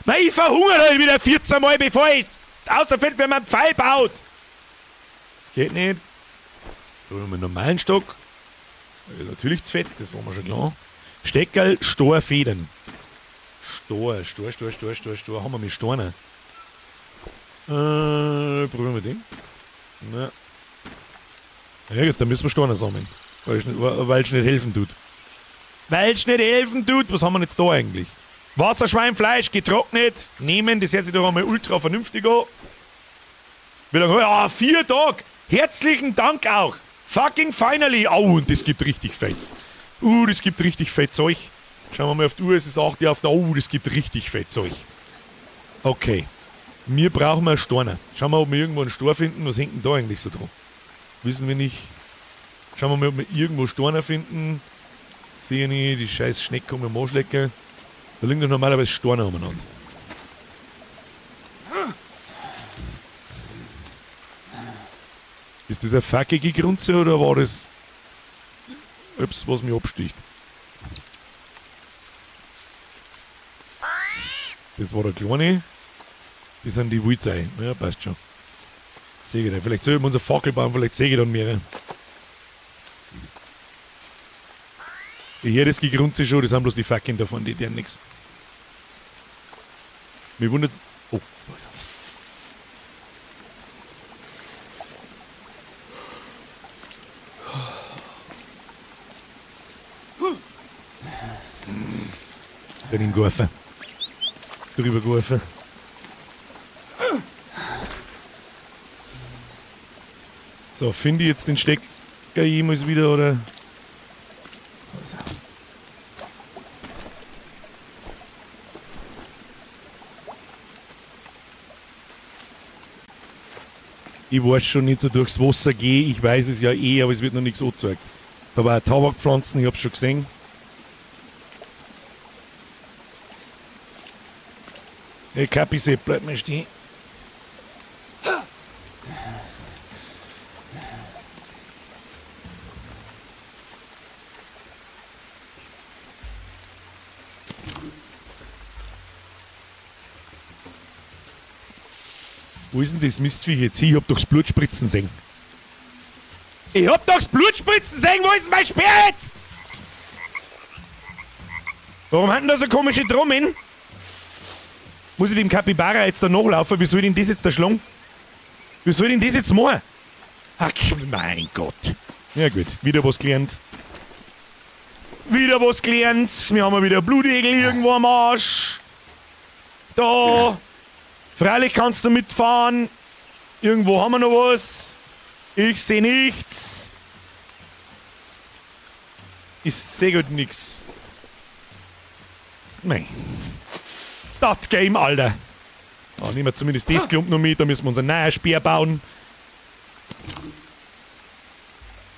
Na, ich verhungere halt wieder 14 Mal, bevor ich außerfällt, wenn man einen Pfeil baut. Das geht nicht. Da haben wir einen normalen Stock. Das ist natürlich zu fett, das war mir schon klar. Steckerl, Stor, Federn. Stor, Stor, Stor, Stor, Stor, Stor. Haben wir mit Storner. Probieren wir den. Na. Ja gut, dann müssen wir Storner sammeln. Weil's nicht helfen tut. Weil's nicht helfen tut. Was haben wir jetzt da eigentlich? Wasserschweinfleisch, getrocknet. Nehmen, das hört sich doch einmal ultra vernünftig an. Wie lange? Ja, 4 Tage. Herzlichen Dank auch. Fucking finally. Au, und das gibt richtig fett. Das gibt richtig fett Zeug. Schauen wir mal auf die Uhr, es ist 8 Uhr auf der Uhr. Das gibt richtig fett Zeug. Okay. Wir brauchen einen Storner. Schauen wir, ob wir irgendwo einen Stor finden. Was hängt denn da eigentlich so dran? Wissen wir nicht. Schauen wir mal, ob wir irgendwo Storner finden. Sehe ich nicht. Die scheiß Schnecke um den Arschlecker. Da liegen doch normalerweise Storner umeinander. Ist das eine fuckige Grunze oder war das etwas, was mich absticht? Das war der Kleine. Das sind die Wildsei. Ja, passt schon. Sehe ich da. Vielleicht sollten wir unser Fackel bauen, vielleicht sehe ich dann mehrere. Ich höre das Gegrunze schon, das sind bloß die Fackeln davon, die tun nix. Mir wundert. Oh, da ist er. Den im Geworfen. Drüber geworfen. So, finde ich jetzt den Stecker jemals wieder, oder? Also. Ich weiß schon nicht so durchs Wasser gehe, ich weiß es ja eh, aber es wird noch nichts angezeigt. Da war Tabakpflanzen, ich hab's schon gesehen. Hey Kapi, bleib mal stehen. Wo ist denn das Mistviech jetzt? Ich hab doch das Blutspritzen sehen. Ich hab doch das Blutspritzen sehen! Wo ist denn mein Speer jetzt? Warum haben da so komische Trommeln? Muss ich dem Capybara jetzt da nachlaufen? Wie soll ich denn das jetzt da schlagen? Wie soll ich denn das jetzt machen? Ach, mein Gott. Ja gut, wieder was gelernt. Wieder was gelernt. Wir haben wieder Blutegel irgendwo am Arsch. Da. Freilich kannst du mitfahren. Irgendwo haben wir noch was. Ich sehe nichts. Ich sehe gut nix. Nein. Das Game, Alter. Da nehmen wir zumindest das Klump noch mit. Da müssen wir uns einen neuen Speer bauen.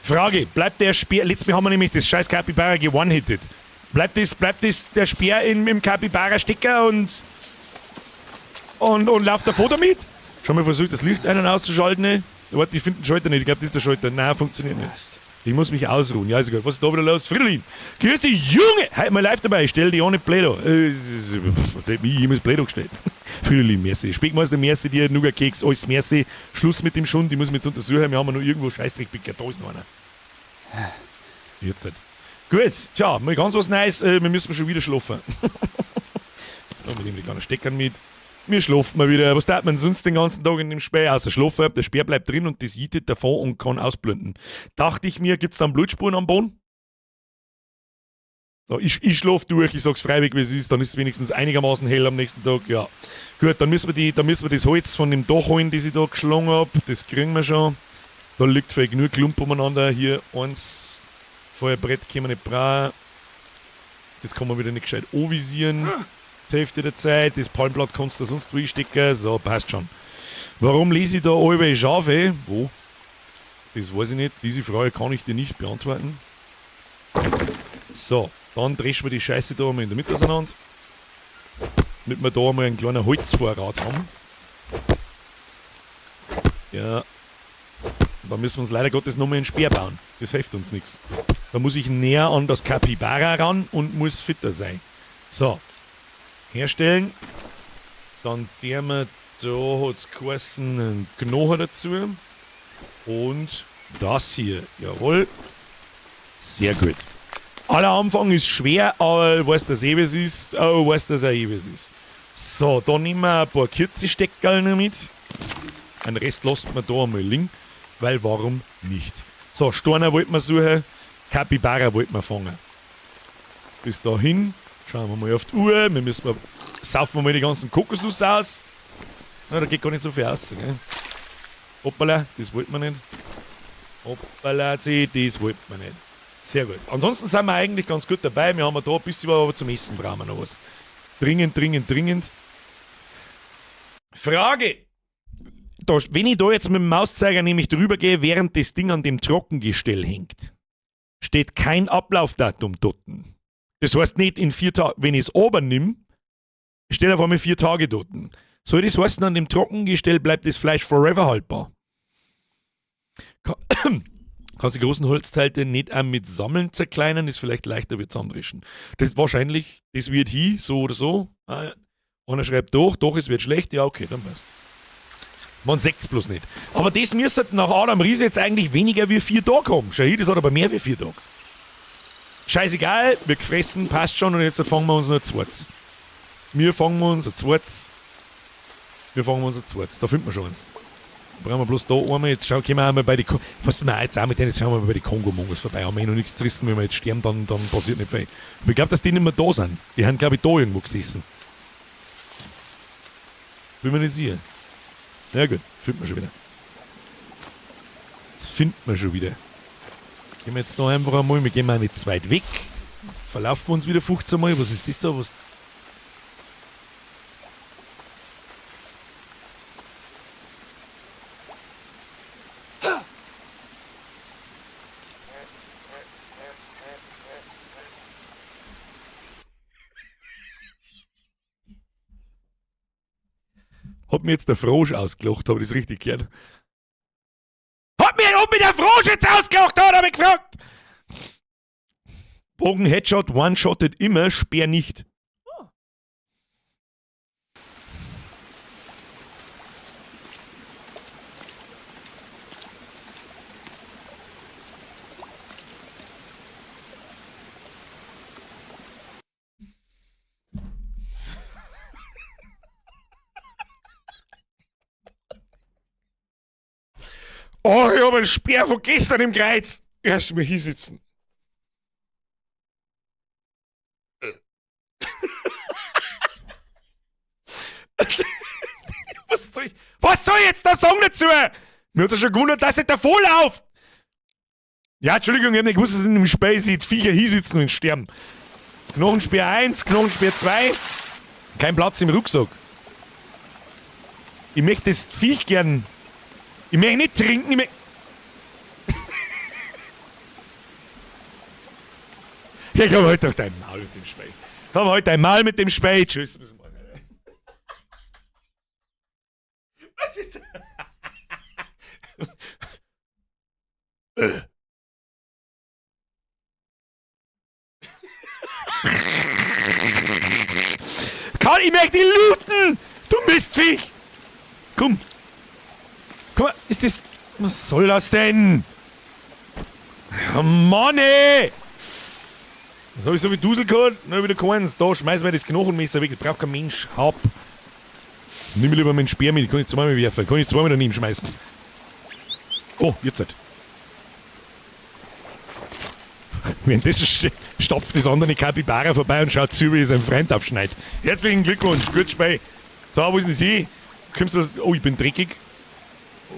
Frage, bleibt der Speer... Letztes Mal haben wir nämlich das scheiß Capybara ge-one-hitted. Bleibt das der Speer im Capybara-Stecker und läuft davor damit? Schon mal versucht, das Licht ein- und auszuschalten. Ne? Warte, ich finde den Schalter nicht. Ich glaub, das ist der Schalter. Nein, funktioniert nicht. Ich muss mich ausruhen. Ja, ist egal. Was ist da wieder los? Fridolin! Grüß dich, Junge! Heute mal live dabei. Stell dich auch nicht blöd an. Was hat mich jemals blöd angestellt? Fridolin, merci. Speckmeister, merci dir. Nougat-Keks, alles merci. Schluss mit dem Schund. Ich muss mich jetzt untersuchen. Wir haben ja noch irgendwo Scheißdreckpicker. Da ist noch einer. Jetzt halt. Gut, tja, mal ganz was Neues. Wir müssen schon wieder schlafen. Da, wir nehmen die kleinen Steckern mit. Wir schlafen mal wieder. Was tat man sonst den ganzen Tag in dem Speer? Außer schlafen. Der Speer bleibt drin und das jietet davon und kann ausblenden. Dachte ich mir, gibt's dann Blutspuren am Boden? So, ich schlaf durch, ich sag's freiwillig, wie es ist, dann ist es wenigstens einigermaßen hell am nächsten Tag. Ja. Gut, dann müssen wir die, dann müssen wir das Holz von dem Dach holen, das ich da geschlagen hab. Das kriegen wir schon. Da liegt vielleicht nur Klump umeinander. Hier eins Feuerbrett können wir nicht brauchen. Das kann man wieder nicht gescheit anvisieren. Die Hälfte der Zeit. Das Palmblatt kannst du sonst wo einstecken. So, passt schon. Warum lese ich da alle Schafe? Wo? Das weiß ich nicht. Diese Frage kann ich dir nicht beantworten. So, dann dreschen wir die Scheiße da einmal in der Mitte auseinander. Damit wir da einmal einen kleinen Holzvorrat haben. Ja. Da müssen wir uns leider Gottes nochmal einen Speer bauen. Das hilft uns nichts. Da muss ich näher an das Capybara ran und muss fitter sein. So. Herstellen. Dann der wir, da hat's geheißen, einen Knochen dazu. Und das hier. Jawohl. Sehr gut. Aller Anfang ist schwer, aber weiß, dass eh was ist. Oh, weiß, dass auch eh was ist. So, da nehmen wir ein paar Kürzesteckerl noch mit. Den Rest lassen wir da einmal liegen, weil warum nicht? So, Steiner wollten wir suchen, Capybara wollten wir fangen. Bis dahin schauen wir mal auf die Uhr. Wir müssen mal, saufen wir mal die ganzen Kokosnuss aus. Na, da geht gar nicht so viel aus, gell? Hoppala, das wollten wir nicht. Hoppala, das wollten wir nicht. Sehr gut. Ansonsten sind wir eigentlich ganz gut dabei. Wir haben da ein bisschen was, aber zum Essen brauchen wir noch was. Dringend, dringend, dringend. Frage! Da, wenn ich da jetzt mit dem Mauszeiger nämlich drüber gehe, während das Ding an dem Trockengestell hängt, steht kein Ablaufdatum dort. Das heißt nicht in 4 Tagen, wenn ich's oben nimm, steht auf einmal 4 Tage dort. Soll das heißen, an dem Trockengestell bleibt das Fleisch forever haltbar? Kannst die großen Holzteile nicht auch mit Sammeln zerkleinern, ist vielleicht leichter wie zusammendrischen. Das ist wahrscheinlich, das wird hin, so oder so. Einer schreibt doch, doch, es wird schlecht, ja okay, dann passt's. Man sieht's bloß nicht. Aber das müsste nach Adam Riese jetzt eigentlich weniger wie 4 Tage haben. Schau hier, das hat aber mehr wie 4 Tage. Scheißegal, wir gefressen, passt schon und jetzt fangen wir uns noch ein zweites. Wir fangen uns ein zweites. Wir fangen uns ein zweites. Da finden wir schon eins. Brauchen wir bloß da einmal, jetzt schauen, können wir einmal bei die Ko-, was wir jetzt auch mit denen, jetzt schauen wir mal bei den Kongo-Mongos vorbei. Haben wir eh noch nichts zerrissen, wenn wir jetzt sterben, dann passiert nicht viel. Aber ich glaub, dass die nicht mehr da sind. Die haben, glaub ich, da irgendwo gesessen. Bin mir nicht sicher. Ja gut, findet man schon wieder. Das findet man schon wieder. Gehen wir jetzt da einfach einmal, wir gehen mal nicht zu weit weg. Jetzt verlaufen wir uns wieder 15 Mal. Was ist das da? Was? Hat mir jetzt der Frosch ausgelacht, hab ich das richtig gehört? Hat mir, ob mir der Frosch jetzt ausgelacht hat, hab ich gefragt! Bogen Headshot, One-Shottet immer, Speer nicht. Oh, ich hab einen Speer von gestern im Kreuz. Erst mal hinsitzen. Was soll ich jetzt da sagen dazu? Mir hat ja schon gewundert, dass ich davor lauft. Ja, Entschuldigung, ich hab nicht gewusst, dass in dem Spiel die Viecher hinsitzen und sterben. Knochenspeer 1, Knochenspeer 2. Kein Platz im Rucksack. Ich möchte das Viech gern. Ich möchte nicht trinken, ich möchte. Ja, komm halt doch dein Maul mit dem Speich. Komm halt dein Maul mit dem Speich. Tschüss. Bis morgen. Was ist das? Kann ich möchte looten! Du Mistviech! Komm! Guck mal, ist das. Was soll das denn? Ja, Mann, ey! Das hab ich so wie Dusel gehabt, dann wieder keins. Da schmeißen wir das Knochenmesser weg, das braucht kein Mensch. Hab. Nimm lieber meinen Speer mit, kann ich zweimal werfen, kann ich zweimal daneben schmeißen. Oh, jetzt halt. Währenddessen stapft das andere Kapibara vorbei und schaut zu, wie es seinen Freund aufschneidet. Herzlichen Glückwunsch, gut Spiel. So, wo ist denn sie? Kommst du das? Oh, ich bin dreckig.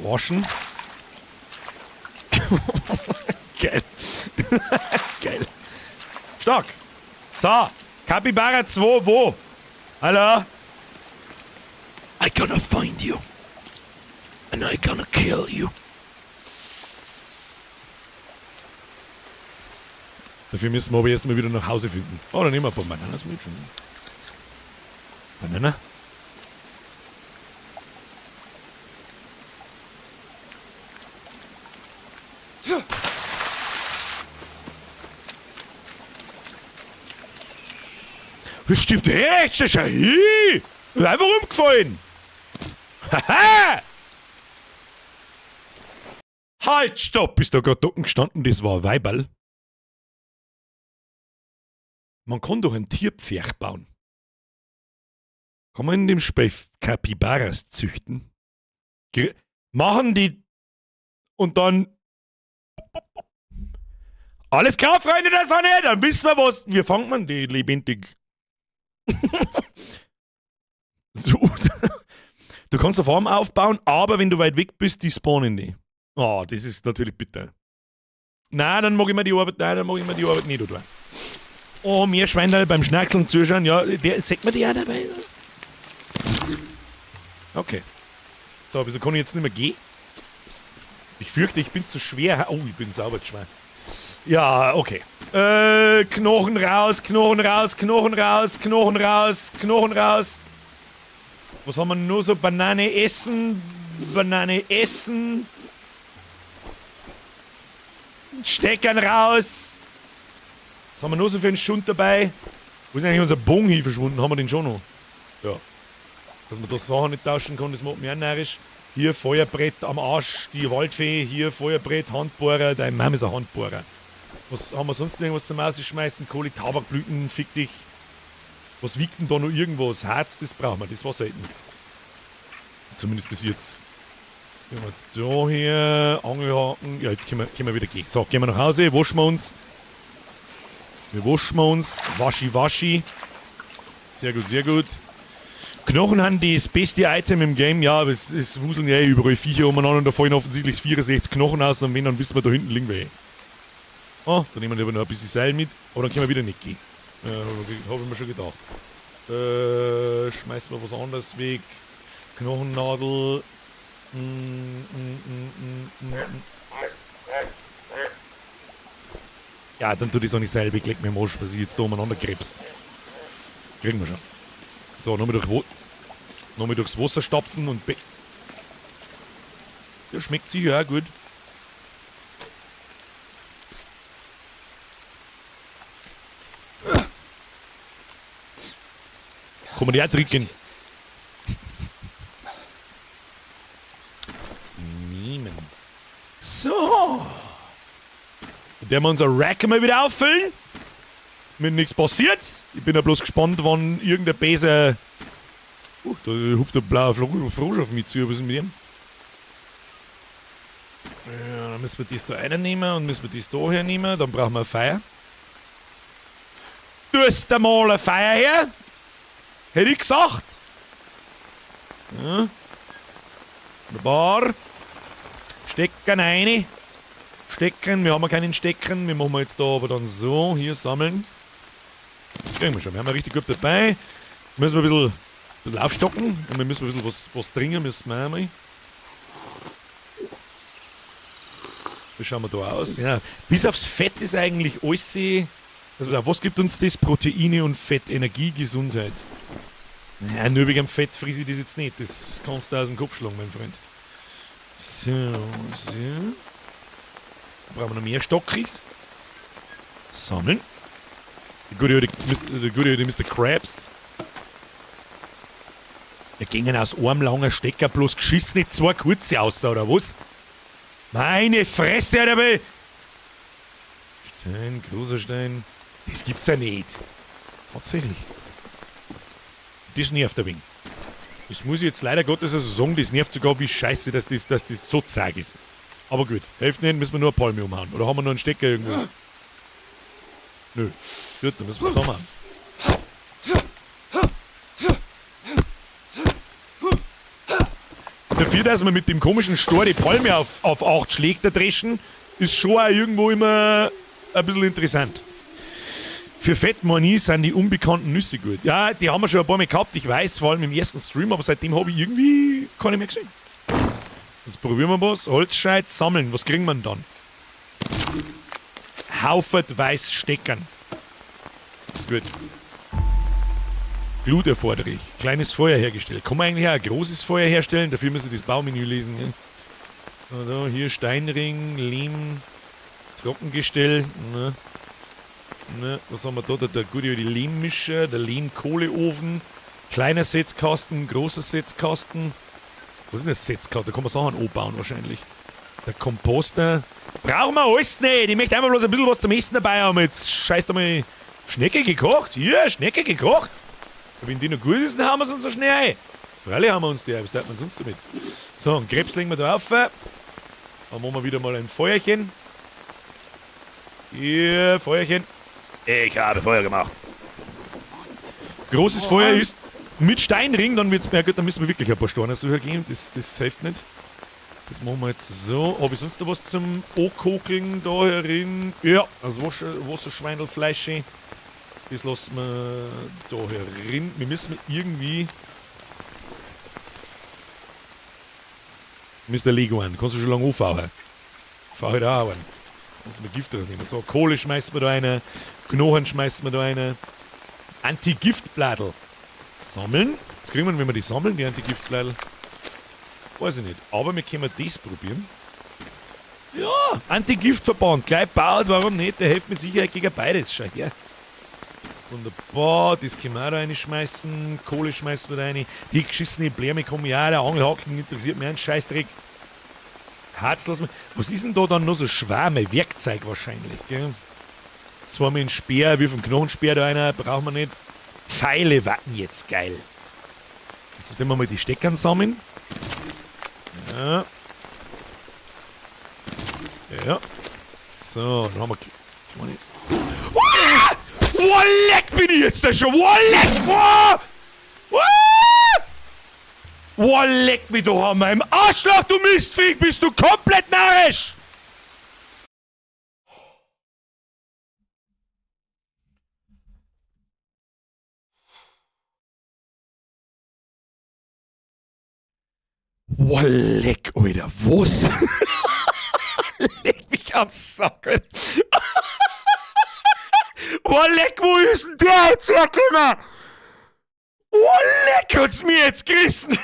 Waschen. Geil. Geil. Stark. So, Kapibara 2, wo? Hallo? I gonna find you. And I gonna kill you. Dafür müssen wir aber erstmal wieder nach Hause finden. Oh, dann nehmen wir ein paar Bananas mit schon. Banana? Das stimmt echt, das ist ja hin! Ist einfach umgefallen! Haha! Halt, stopp! Ist da gerade unten gestanden, das war ein Weiberl. Man kann doch ein Tierpferch bauen. Kann man in dem Spiel Capybaras züchten? Machen die und dann. Alles klar, Freunde der Sonne, dann wissen wir was. Wie fangt man die lebendig? So. Du kannst eine Farm aufbauen, aber wenn du weit weg bist, die spawnen die. Oh, das ist natürlich bitter. Nein, dann mag ich mir die Arbeit, nein, dann mag ich mir die Arbeit nicht tun. Oh, mehr Schweinerl beim Schnackseln zuschauen, ja, der, sagt man die auch dabei? Okay. So, wieso kann ich jetzt nicht mehr gehen? Ich fürchte, ich bin zu schwer. Oh, ich bin sauber schwer. Ja, okay. Knochen raus, Knochen raus, Knochen raus, Knochen raus, Knochen raus. Was haben wir nur so? Banane essen, Banane essen. Steckern raus. Was haben wir nur so für einen Schund dabei? Wo ist eigentlich unser Bogen hier verschwunden? Haben wir den schon noch? Ja. Dass man da Sachen nicht tauschen kann, das macht mich auch narrisch. Hier Feuerbrett am Arsch, die Waldfee. Hier Feuerbrett, Handbohrer. Dein Mann ist ein Handbohrer. Was haben wir sonst irgendwas zum Ausschmeißen? Kohle, Tabakblüten, fick dich. Was wiegt denn da noch irgendwas? Harz, das brauchen wir, das war selten. Zumindest bis jetzt. Was gehen wir da hier? Angelhaken. Ja, jetzt können wir wieder gehen. So, gehen wir nach Hause, waschen wir uns. Wir waschen uns. Waschi, waschi. Sehr gut, sehr gut. Knochen haben das beste Item im Game. Ja, aber es wuseln ja eh überall Viecher umeinander und da fallen offensichtlich 64 Knochen aus und wenn, dann wissen wir, da hinten liegen wir eh. Oh, da nehmen wir lieber noch ein bisschen Seil mit, aber dann können wir wieder nicht gehen. Hab ich mir schon gedacht. Schmeißen wir was anderes weg. Knochennadel. Ja, dann tut ich so nicht selber. Ich leg mir im Arsch, was ich jetzt da umeinander krebs. Kriegen wir schon. So, nochmal durchs Wasser stapfen und ja, schmeckt sicher auch gut. Kann man die auch trinken? Nehmen. So. Dann werden wir unser Rack mal wieder auffüllen. Mir nichts passiert. Ich bin ja bloß gespannt, wann irgendein Bäser. Da hupft der blaue Frosch auf mich zu. Was ist mit ihm? Dann müssen wir das da reinnehmen und müssen wir das da hernehmen. Dann brauchen wir ein Feuer. Tust mal ein Feuer her? Hätte ich gesagt. Ja. Wunderbar. Stecken rein. Stecken, wir haben ja keinen Stecken. Wir machen jetzt da aber dann so. Hier sammeln. Kriegen wir schon. Wir haben ja richtig gut dabei. Müssen wir ein bisschen aufstocken. Und wir müssen ein bisschen was trinken. Müssen wir einmal. Wie schauen wir da aus? Ja. Bis aufs Fett ist eigentlich alles. Also, was gibt uns das? Proteine und Fett, Energie, Gesundheit. Naja, nur wegen dem Fett frise ich das jetzt nicht. Das kannst du aus dem Kopf schlagen, mein Freund. So, so. Da brauchen wir noch mehr Stockis. Sammeln. Der gute alte Mr. Krabs. Da gingen aus einem langen Stecker bloß geschissene zwei kurze aus, oder was? Meine Fresse, Alter! Stein, großer Stein. Das gibt's ja nicht. Tatsächlich. Das nervt ein wenig. Das muss ich jetzt leider Gottes also sagen, das nervt sogar wie scheiße, dass das so zack ist. Aber gut, hilft nicht, müssen wir nur eine Palme umhauen. Oder haben wir noch einen Stecker irgendwo? Nö. Gut, dann müssen wir zusammenhauen. Dafür, dass man mit dem komischen Stor die Palme auf 8 schlägt, der Dreschen, ist schon auch irgendwo immer ein bisschen interessant. Für Fettmanie sind die unbekannten Nüsse gut. Ja, die haben wir schon ein paar Mal gehabt, ich weiß, vor allem im ersten Stream, aber seitdem habe ich irgendwie keine mehr gesehen. Jetzt probieren wir was. Holzscheit sammeln. Was kriegen wir denn dann? Haufert weiß Steckern. Ist gut. Glut erforderlich. Kleines Feuer hergestellt. Kann man eigentlich auch ein großes Feuer herstellen? Dafür müssen wir das Baumenü lesen. Ne? So, hier Steinring, Lehm, Trockengestell. Ne? Ne, was haben wir da? Der gute alte Lehmmischer, der Lehmkohleofen, kleiner Setzkasten, großer Setzkasten. Was ist denn das Setzkasten? Da kann man Sachen anbauen wahrscheinlich. Der Komposter. Brauchen wir alles nicht! Ich möchte einfach bloß ein bisschen was zum Essen dabei haben. Jetzt scheißt einmal Schnecke gekocht. Hier, Schnecke gekocht. Wenn die noch gut ist, dann hauen wir es uns so schnell ein. Freilich haben wir uns die ein. Was tut man sonst damit? So, einen Krebs legen wir da auf. Dann machen wir wieder mal ein Feuerchen. Hier, Feuerchen. Ich habe Feuer gemacht. Großes Feuer ist mit Steinring, dann wird's mehr gut, dann müssen wir wirklich ein paar Steine suchen gehen. Das hilft nicht. Das machen wir jetzt so. Habe ich sonst noch was zum Ankokeln da herin? Ja, das Wasserschweindelfleisch. Das lassen wir da herin. Wir müssen irgendwie. Mr. Lego an. Kannst du schon lange aufhauen? Fahr halt auch an. Muss man Gift drauf nehmen. So, Kohle schmeißen wir da rein. Knochen schmeißen wir da rein. Antigiftbladel. Sammeln. Was kriegen wir, wenn wir die sammeln, die Antigiftbladel? Weiß ich nicht. Aber wir können das probieren. Ja, Antigiftverband. Gleich baut, warum nicht? Der hilft mit Sicherheit gegen beides. Schau her. Wunderbar, das können wir auch da reinschmeißen. Kohle schmeißen wir da rein. Die geschissene Bläme kommen ja auch. Der Angelhaken interessiert mich einen Scheißdreck. Harz lassen wir. Was ist denn da dann noch so schwer? Werkzeug wahrscheinlich, gell? Zweimal einen Speer, wie vom Knochenspeer da einer, brauchen wir nicht. Pfeile warten jetzt geil. Jetzt werden wir mal die Steckern sammeln. Ja. Ja. So, dann haben wir. Ah! Oh, leck bin ich jetzt da schon! Oh, leck! Oh! Oh! Oh, leck mich doch an meinem Arschloch, du Mistviech! Bist du komplett narrisch! Oh, leck, Alter, was? Leck mich am Sack, Alter. Oh, leck, wo ist denn der jetzt hergekommen? Oh, leck, hat's mir jetzt gerissen.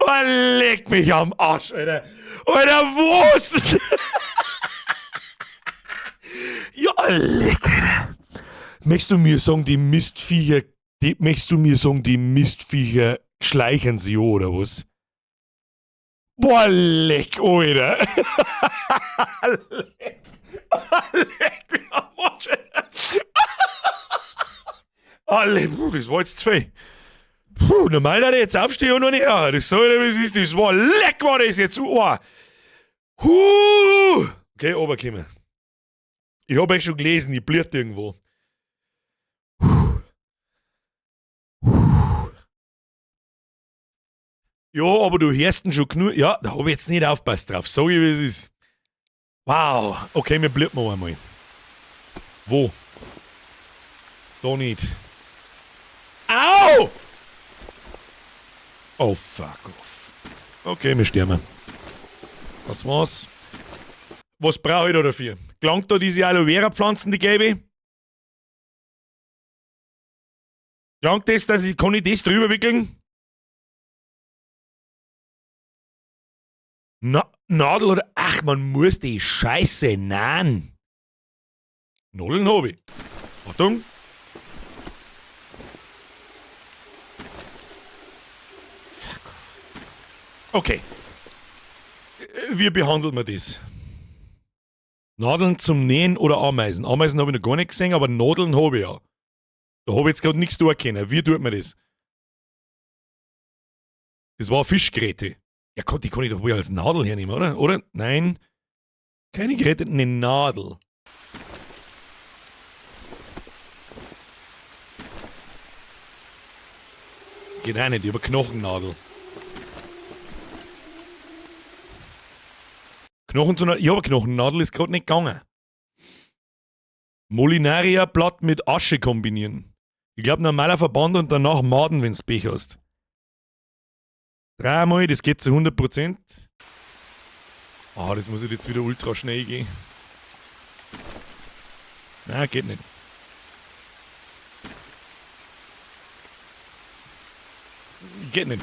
Oh, leck mich am Arsch, Alter. Alter, was? Ja, leck, Alter. Möchtest du mir sagen, die Mistviecher, möchtest du mir sagen, die Mistviecher schleichen sie, oder was? Boah, leck, Alter. Leck, leck mich am Arsch, Alter. Alle, puh, das war jetzt zu viel. Puh, normal, dass ich jetzt aufstehe und noch nicht. Ja, das soll ich, wie es ist. Das war leck, war das jetzt. Oh. Huh! Okay, runterkommen. Ich hab euch schon gelesen, ich bliert irgendwo. Ja, aber du hörst ihn schon genug. Ja, da hab ich jetzt nicht aufgepasst drauf. Sag ich, wie es ist. Wow. Okay, wir blieben noch einmal. Wo? Da nicht. Au! Oh, fuck off. Okay, wir sterben. Das war's. Was brauche ich da dafür? Gelangt da diese Aloe Vera Pflanzen, die gelbe? Gelangt das, dass ich, kann ich das drüber wickeln? Na, Nadel oder. Ach, man muss die Scheiße nähen. Nadeln hab ich. Achtung. Fuck off. Okay. Wie behandelt man das? Nadeln zum Nähen oder Ameisen? Ameisen habe ich noch gar nicht gesehen, aber Nadeln habe ich ja. Da habe ich jetzt gerade nichts tun können. Wie tut man das? Das war eine Fischgräte. Ja, die kann ich doch wohl als Nadel hernehmen, oder? Oder? Nein. Keine Gräte, eine Nadel. Geht auch nicht, ich hab eine Knochennadel. Knochen zu Ich hab eine Knochennadel, ist gerade nicht gegangen. Molinaria-Blatt mit Asche kombinieren. Ich glaub, normaler Verband und danach Maden, wenn's Pech hast. Dreimal, das geht zu 100%. Ah, das muss ich jetzt wieder ultra schnell gehen. Nein, geht nicht. Geht nicht.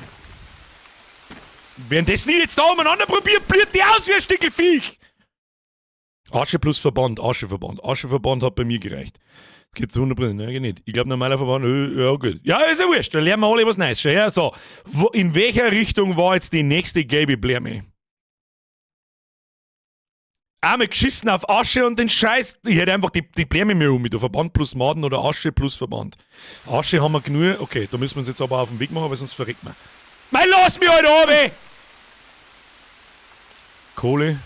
Währenddessen ich jetzt da umeinander probiert, bliert die aus wie ein Stückel Viech. Asche plus Verband, Ascheverband. Ascheverband hat bei mir gereicht. Geht zu 100%, nein, geht nicht. Ich glaub, normaler Verband, ja, gut. Ja, ist ja wurscht, da lernen wir alle was Neues. Schau her, so. Wo, in welcher Richtung war jetzt die nächste gelbe Blärme? Einmal geschissen auf Asche und den Scheiß. Ich hätte einfach die Blärme mir um mit. Verband plus Maden oder Asche plus Verband. Asche haben wir genug. Okay, da müssen wir uns jetzt aber auf den Weg machen, weil sonst verreckt man. Mei, lass mich halt runter! Kohle.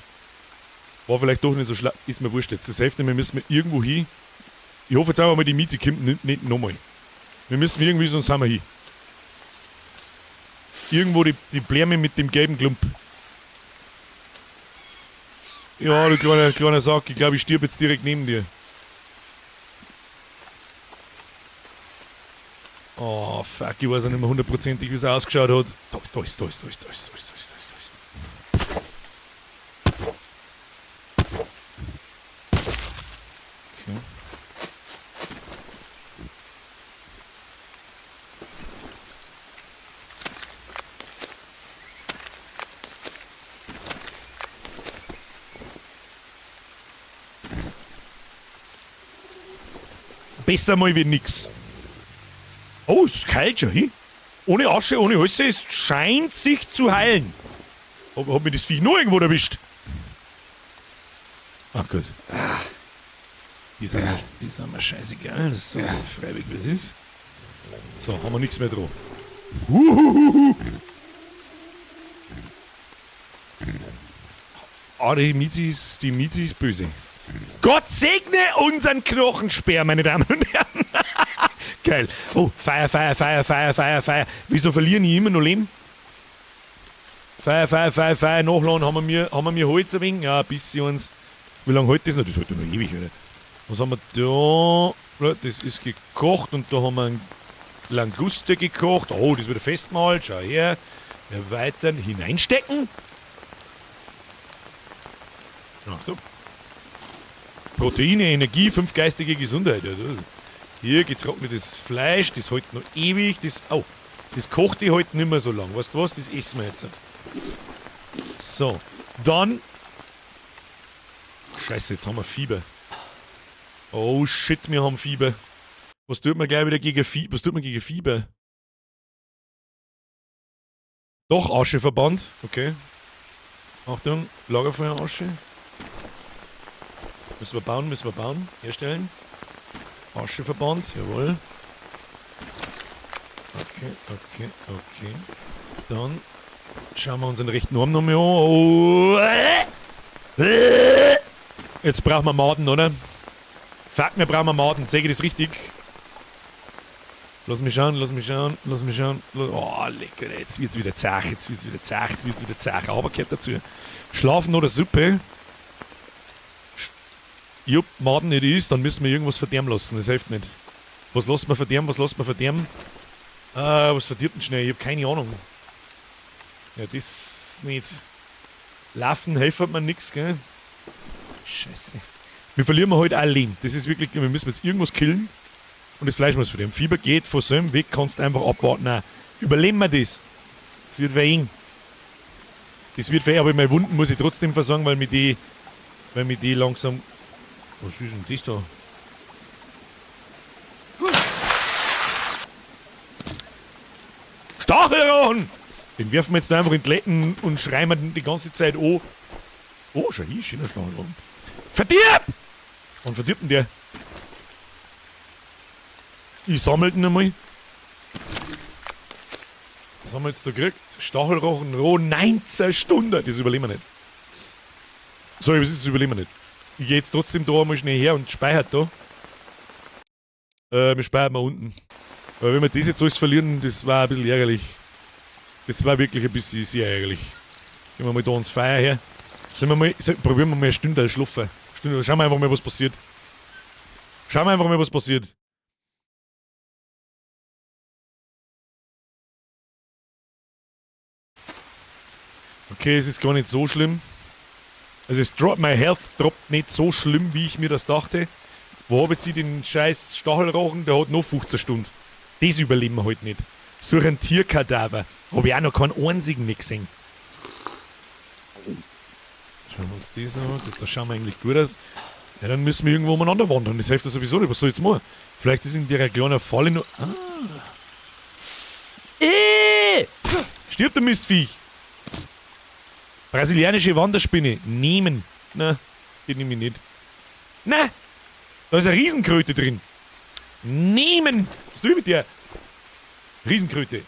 War vielleicht doch nicht so schlau. Ist mir wurscht jetzt. Das hilft nicht, wir müssen irgendwo hin. Ich hoffe jetzt einfach mal, die Miete kommt nicht nochmal. Wir müssen irgendwie, sonst sind wir hin. Irgendwo die Blärme mit dem gelben Klump. Ja, du kleiner Sack, ich glaub, ich stirb jetzt direkt neben dir. Oh, fuck, ich weiß auch nicht mehr hundertprozentig, wie es ausgeschaut hat. Da, da ist, da ist, da ist, da ist, da ist, da ist, da ist, da ist. Okay. Besser mal wie nix. Oh, es ist kalt schon, hin. Ohne Asche, ohne alles, es scheint sich zu heilen. Hab mich das Viech noch irgendwo erwischt? Ach gut. Die sind mir scheißegal, das ist so freiwillig, wie es ist. So, haben wir nichts mehr dran. Huhuhuhu. Ah, die Mizi ist böse. Gott segne unseren Knochenspeer, meine Damen und Herren. Geil. Oh, Feuer, Feuer, Feuer, Feuer, Feuer, Feuer. Wieso verlieren die immer noch Leben? Feuer, Feuer, Feuer, Feuer, nachladen. Haben wir mir Holz ein wenig? Ja, ein bisschen uns. Wie lange hält das noch? Das hält ja noch ewig, oder? Was haben wir da? Ja, das ist gekocht und da haben wir ein Languste gekocht. Oh, das wird festgemalt. Schau her. Erweitern. Hineinstecken. Ach so. Proteine, Energie, 5 geistige Gesundheit. Ja, das. Hier getrocknetes Fleisch, das hält noch ewig. Das, oh, das kocht ich heute nicht mehr so lang. Weißt du was? Das essen wir jetzt nicht. So, dann. Scheiße, jetzt haben wir Fieber. Oh shit, wir haben Fieber. Was tut man gleich wieder gegen Fieber? Was tut man gegen Fieber? Doch, Ascheverband. Okay. Achtung, Lagerfeuerasche. Müssen wir bauen, müssen wir bauen. Herstellen. Ascheverband, jawohl. Okay, okay, okay. Dann schauen wir uns den rechten Arm nochmal an. Oh. Jetzt brauchen wir Maden, oder? Fuck, wir brauchen Maden. Sehe ich das richtig? Lass mich schauen, lass mich schauen, lass mich schauen. Oh, lecker, jetzt wird's wieder zach, jetzt wird's wieder zach, jetzt wird's wieder zach. Aber gehört dazu. Schlafen oder Suppe? Jupp, Maden nicht ist, dann müssen wir irgendwas verderben lassen. Das hilft nicht. Was lässt man verderben? Was lässt man verderben? Was verdirbt denn schnell? Ich hab keine Ahnung. Ja, das nicht. Laufen hilft mir nix, gell? Scheiße. Wir verlieren heute auch Leben. Das ist wirklich, wir müssen jetzt irgendwas killen. Und das Fleisch muss verderben. Fieber geht von seinem Weg, kannst einfach abwarten. Nein. Überleben wir das. Das wird eng. Das wird weh, aber meine Wunden muss ich trotzdem versorgen, weil mir die langsam... Was ist denn das da? Stachelrochen! Den werfen wir jetzt einfach in die Letten und schreien wir die ganze Zeit an. Oh, schau hier, schöner Stachelrochen. Verdirb! Und verdirbt denn der? Ich sammle den einmal. Was haben wir jetzt da gekriegt? Stachelrochen roh, 19 Stunden. Das überleben wir nicht. Sorry, was ist das? Überleben wir nicht. Ich gehe jetzt trotzdem da einmal schnell her und speichere da. Wir speichern mal unten. Weil wenn wir das jetzt alles verlieren, das war ein bisschen ärgerlich. Das war wirklich ein bisschen sehr ärgerlich. Gehen wir mal da ans Feuer her. Sollen wir mal, probieren wir mal eine Stunde schlafen. Stunde, schauen wir einfach mal, was passiert. Schauen wir einfach mal, was passiert. Okay, es ist gar nicht so schlimm. Also es droppt, mein Health droppt nicht so schlimm, wie ich mir das dachte. Wo habe ich jetzt den scheiß Stachelrochen? Der hat noch 15 Stunden. Das überleben wir halt nicht. So ein Tierkadaver. Habe ich auch noch keinen einzigen nicht gesehen. Schauen wir uns das an. Das schauen wir eigentlich gut aus. Ja, dann müssen wir irgendwo umeinander wandern. Das hilft ja sowieso nicht. Was soll ich jetzt machen? Vielleicht ist in der kleinen Falle noch... Ah. Stirbt der Mistviech! Brasilianische Wanderspinne. Nehmen. Na, die nehme ich nicht. Na, da ist eine Riesenkröte drin. Nehmen! Was tue ich mit der? Riesenkröte.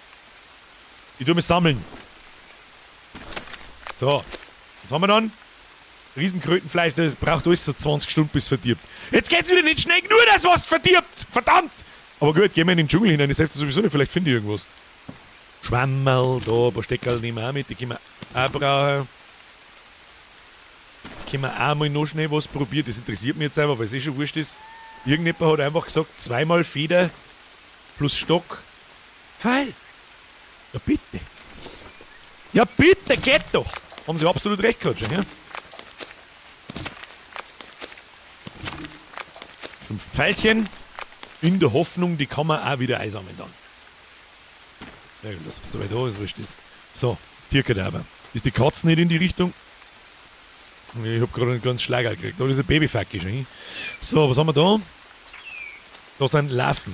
Die tue mir sammeln. So. Was haben wir dann? Riesenkrötenfleisch, das braucht alles so 20 Stunden, bis es verdirbt. Jetzt geht's wieder nicht schnell, nur das, was verdirbt! Verdammt! Aber gut, gehen wir in den Dschungel hinein, das hilft sowieso nicht, vielleicht finde ich irgendwas. Schwammerl, da, ein paar Steckerl nehmen wir auch mit, die können wir auch brauchen. Jetzt können wir auch mal noch schnell was probieren, das interessiert mich jetzt einfach, weil es eh schon wurscht ist. Irgendjemand hat einfach gesagt, zweimal Feder plus Stock. Pfeil! Ja bitte! Ja bitte, geht doch! Haben sie absolut recht gehabt schon, ja? 5 Pfeilchen. In der Hoffnung, die kann man auch wieder einsammeln dann. Ja, lass was dabei da ist, wurscht ist. So, Tierkadaver. Ist die Katze nicht in die Richtung? Ich hab gerade einen ganz Schlager gekriegt. Da ist ein Babyfacke schon hin. So, was haben wir da? Da sind Larven.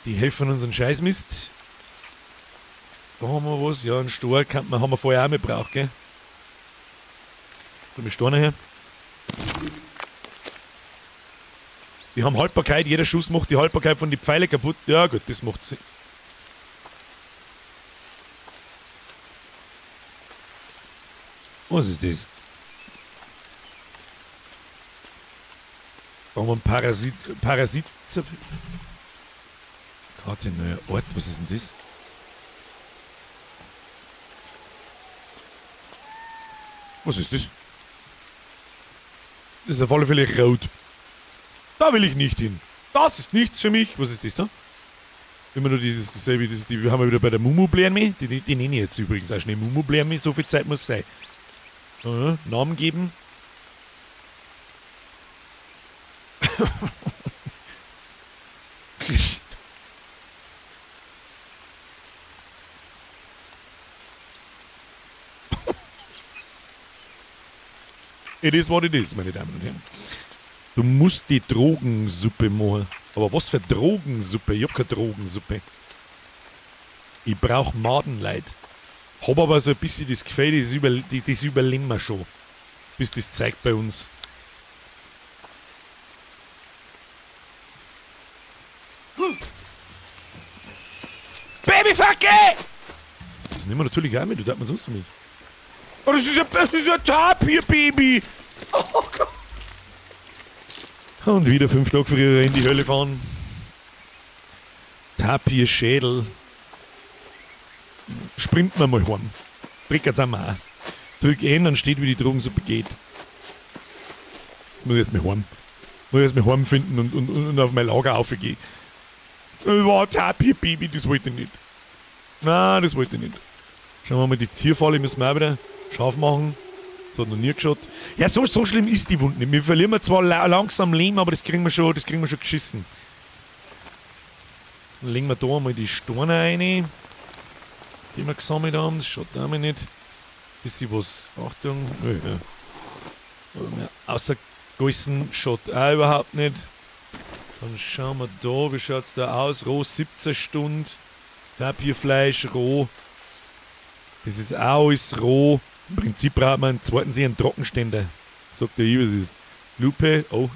Die helfen uns einen Scheißmist. Da haben wir was. Ja, einen Stor kann man, haben wir vorher auch mitgebraucht, gell? Da mit Steine her. Die haben Haltbarkeit, jeder Schuss macht die Haltbarkeit von den Pfeilen kaputt. Ja gut, das macht Sinn. Was ist das? Brauchen wir einen Parasit. Parasit. Karte, neuer Ort, was ist denn das? Was ist das? Das ist auf alle Fälle rot. Da will ich nicht hin. Das ist nichts für mich. Was ist das da? Immer nur dasselbe, die haben wir wieder bei der Mumu-Blärme. Die nenne ich jetzt übrigens auch schnell Mumu-Blärme. So viel Zeit muss sein. Namen geben. It is what it is, meine Damen und Herren. Du musst die Drogensuppe machen. Aber was für Drogensuppe? Ich hab keine Drogensuppe. Ich brauch Madenleid. Hab aber so ein bisschen das Gefühl, das überleben wir schon. Bis das zeigt bei uns. Babyfacke! Das nehmen wir natürlich auch mit, du darfst man sonst mit. Oh, das ist ja Tapir-Baby. Oh Gott. Und wieder 5 Tage früher in die Hölle fahren. Tapir-Schädel. Sprinten wir mal heim. Prickert's auch mal. Drück N, dann steht, wie die Drogensuppe geht. Muss ich jetzt mal heim. Muss ich jetzt mal heimfinden und auf mein Lager aufgehen. Oh, Tapir-Baby, das wollte ich nicht. Nein, das wollte ich nicht. Schauen wir mal, die Tierfalle müssen wir auch wieder scharf machen. Das hat noch nie geschaut. Ja, so schlimm ist die Wunde nicht. Wir verlieren zwar langsam Leben, aber das kriegen wir schon, geschissen. Dann legen wir da mal die Steine rein, die wir gesammelt haben. Das schaut auch mal nicht. Bisschen was. Achtung. Ja. Außergewissen schaut auch überhaupt nicht. Dann schauen wir da, wie schaut's da aus? Roh 17 Stunden. Tapirfleisch roh. Das ist auch alles roh. Im Prinzip braucht man einen zweiten See einen Trockenständer. Sagt der ich, was ist. Lupe, oh.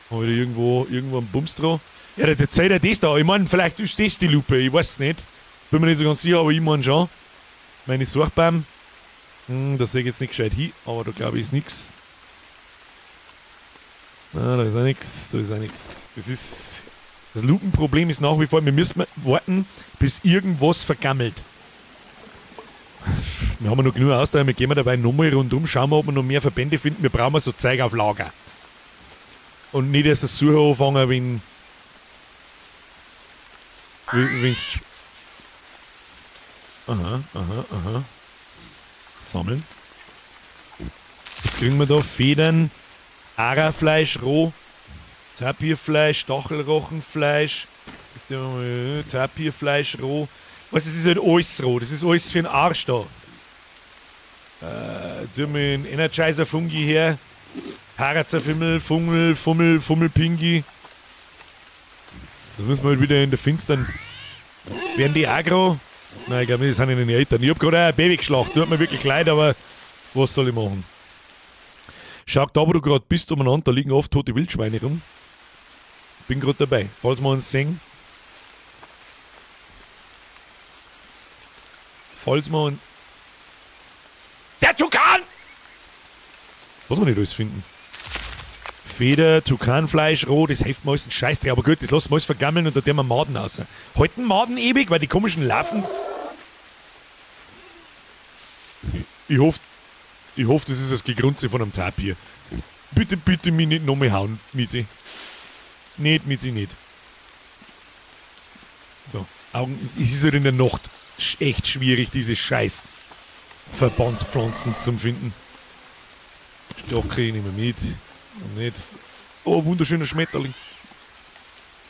Haben wir da irgendwo einen Bums dran? Ja, der zeigt ja das da. Ich meine, vielleicht ist das die Lupe, ich weiß es nicht. Bin mir nicht so ganz sicher, aber ich meine schon. Meine Suchbaum. Da sehe ich jetzt nicht gescheit hin, aber da glaube ich ist nichts. Nein, da ist auch nichts. Da ist auch nichts. Das ist. Das Lupenproblem ist nach wie vor, wir müssen warten, bis irgendwas vergammelt. Wir haben noch genug Ausdauer, wir gehen dabei nochmal rundum, schauen wir, ob wir noch mehr Verbände finden. Wir brauchen so Zeug auf Lager. Und nicht erst das Suchen anfangen, wenn's. Aha, aha, aha. Sammeln. Was kriegen wir da? Federn, Arafleisch roh, Tapirfleisch, Stachelrochenfleisch, Tapirfleisch roh. Was, das ist halt alles roh, das ist alles für den Arsch da. Tu mir einen Energizer Fungi her. Parazerfimmel, Fummel, Fummel, Fummelpingi. Das müssen wir halt wieder in der Finstern. Werden die agro? Nein, ich glaube nicht, das sind ihnen die Eltern. Ich hab gerade ein Baby geschlacht, tut mir wirklich leid, aber was soll ich machen? Schau da, wo du gerade bist, umeinander, da liegen oft tote Wildschweine rum. Bin gerade dabei, falls wir uns sehen. Falls wir uns. Der Tukan! Was wir nicht alles finden. Feder, Tukanfleisch, roh, das hilft mir alles ein Scheißdreck. Aber gut, das lassen wir alles vergammeln und da tun wir Maden raus. Halten Maden ewig, weil die komischen Larven. Ich hoffe, das ist das Gegrunze von einem Tapir. Bitte, bitte mich nicht nochmal hauen, Mizi. Nicht, Mizi, nicht. So, Augen. Es ist halt in der Nacht echt schwierig, diese scheiß Verbandspflanzen zum Finden. Stocke nehmen wir mit. Und nicht. Oh, wunderschöner Schmetterling.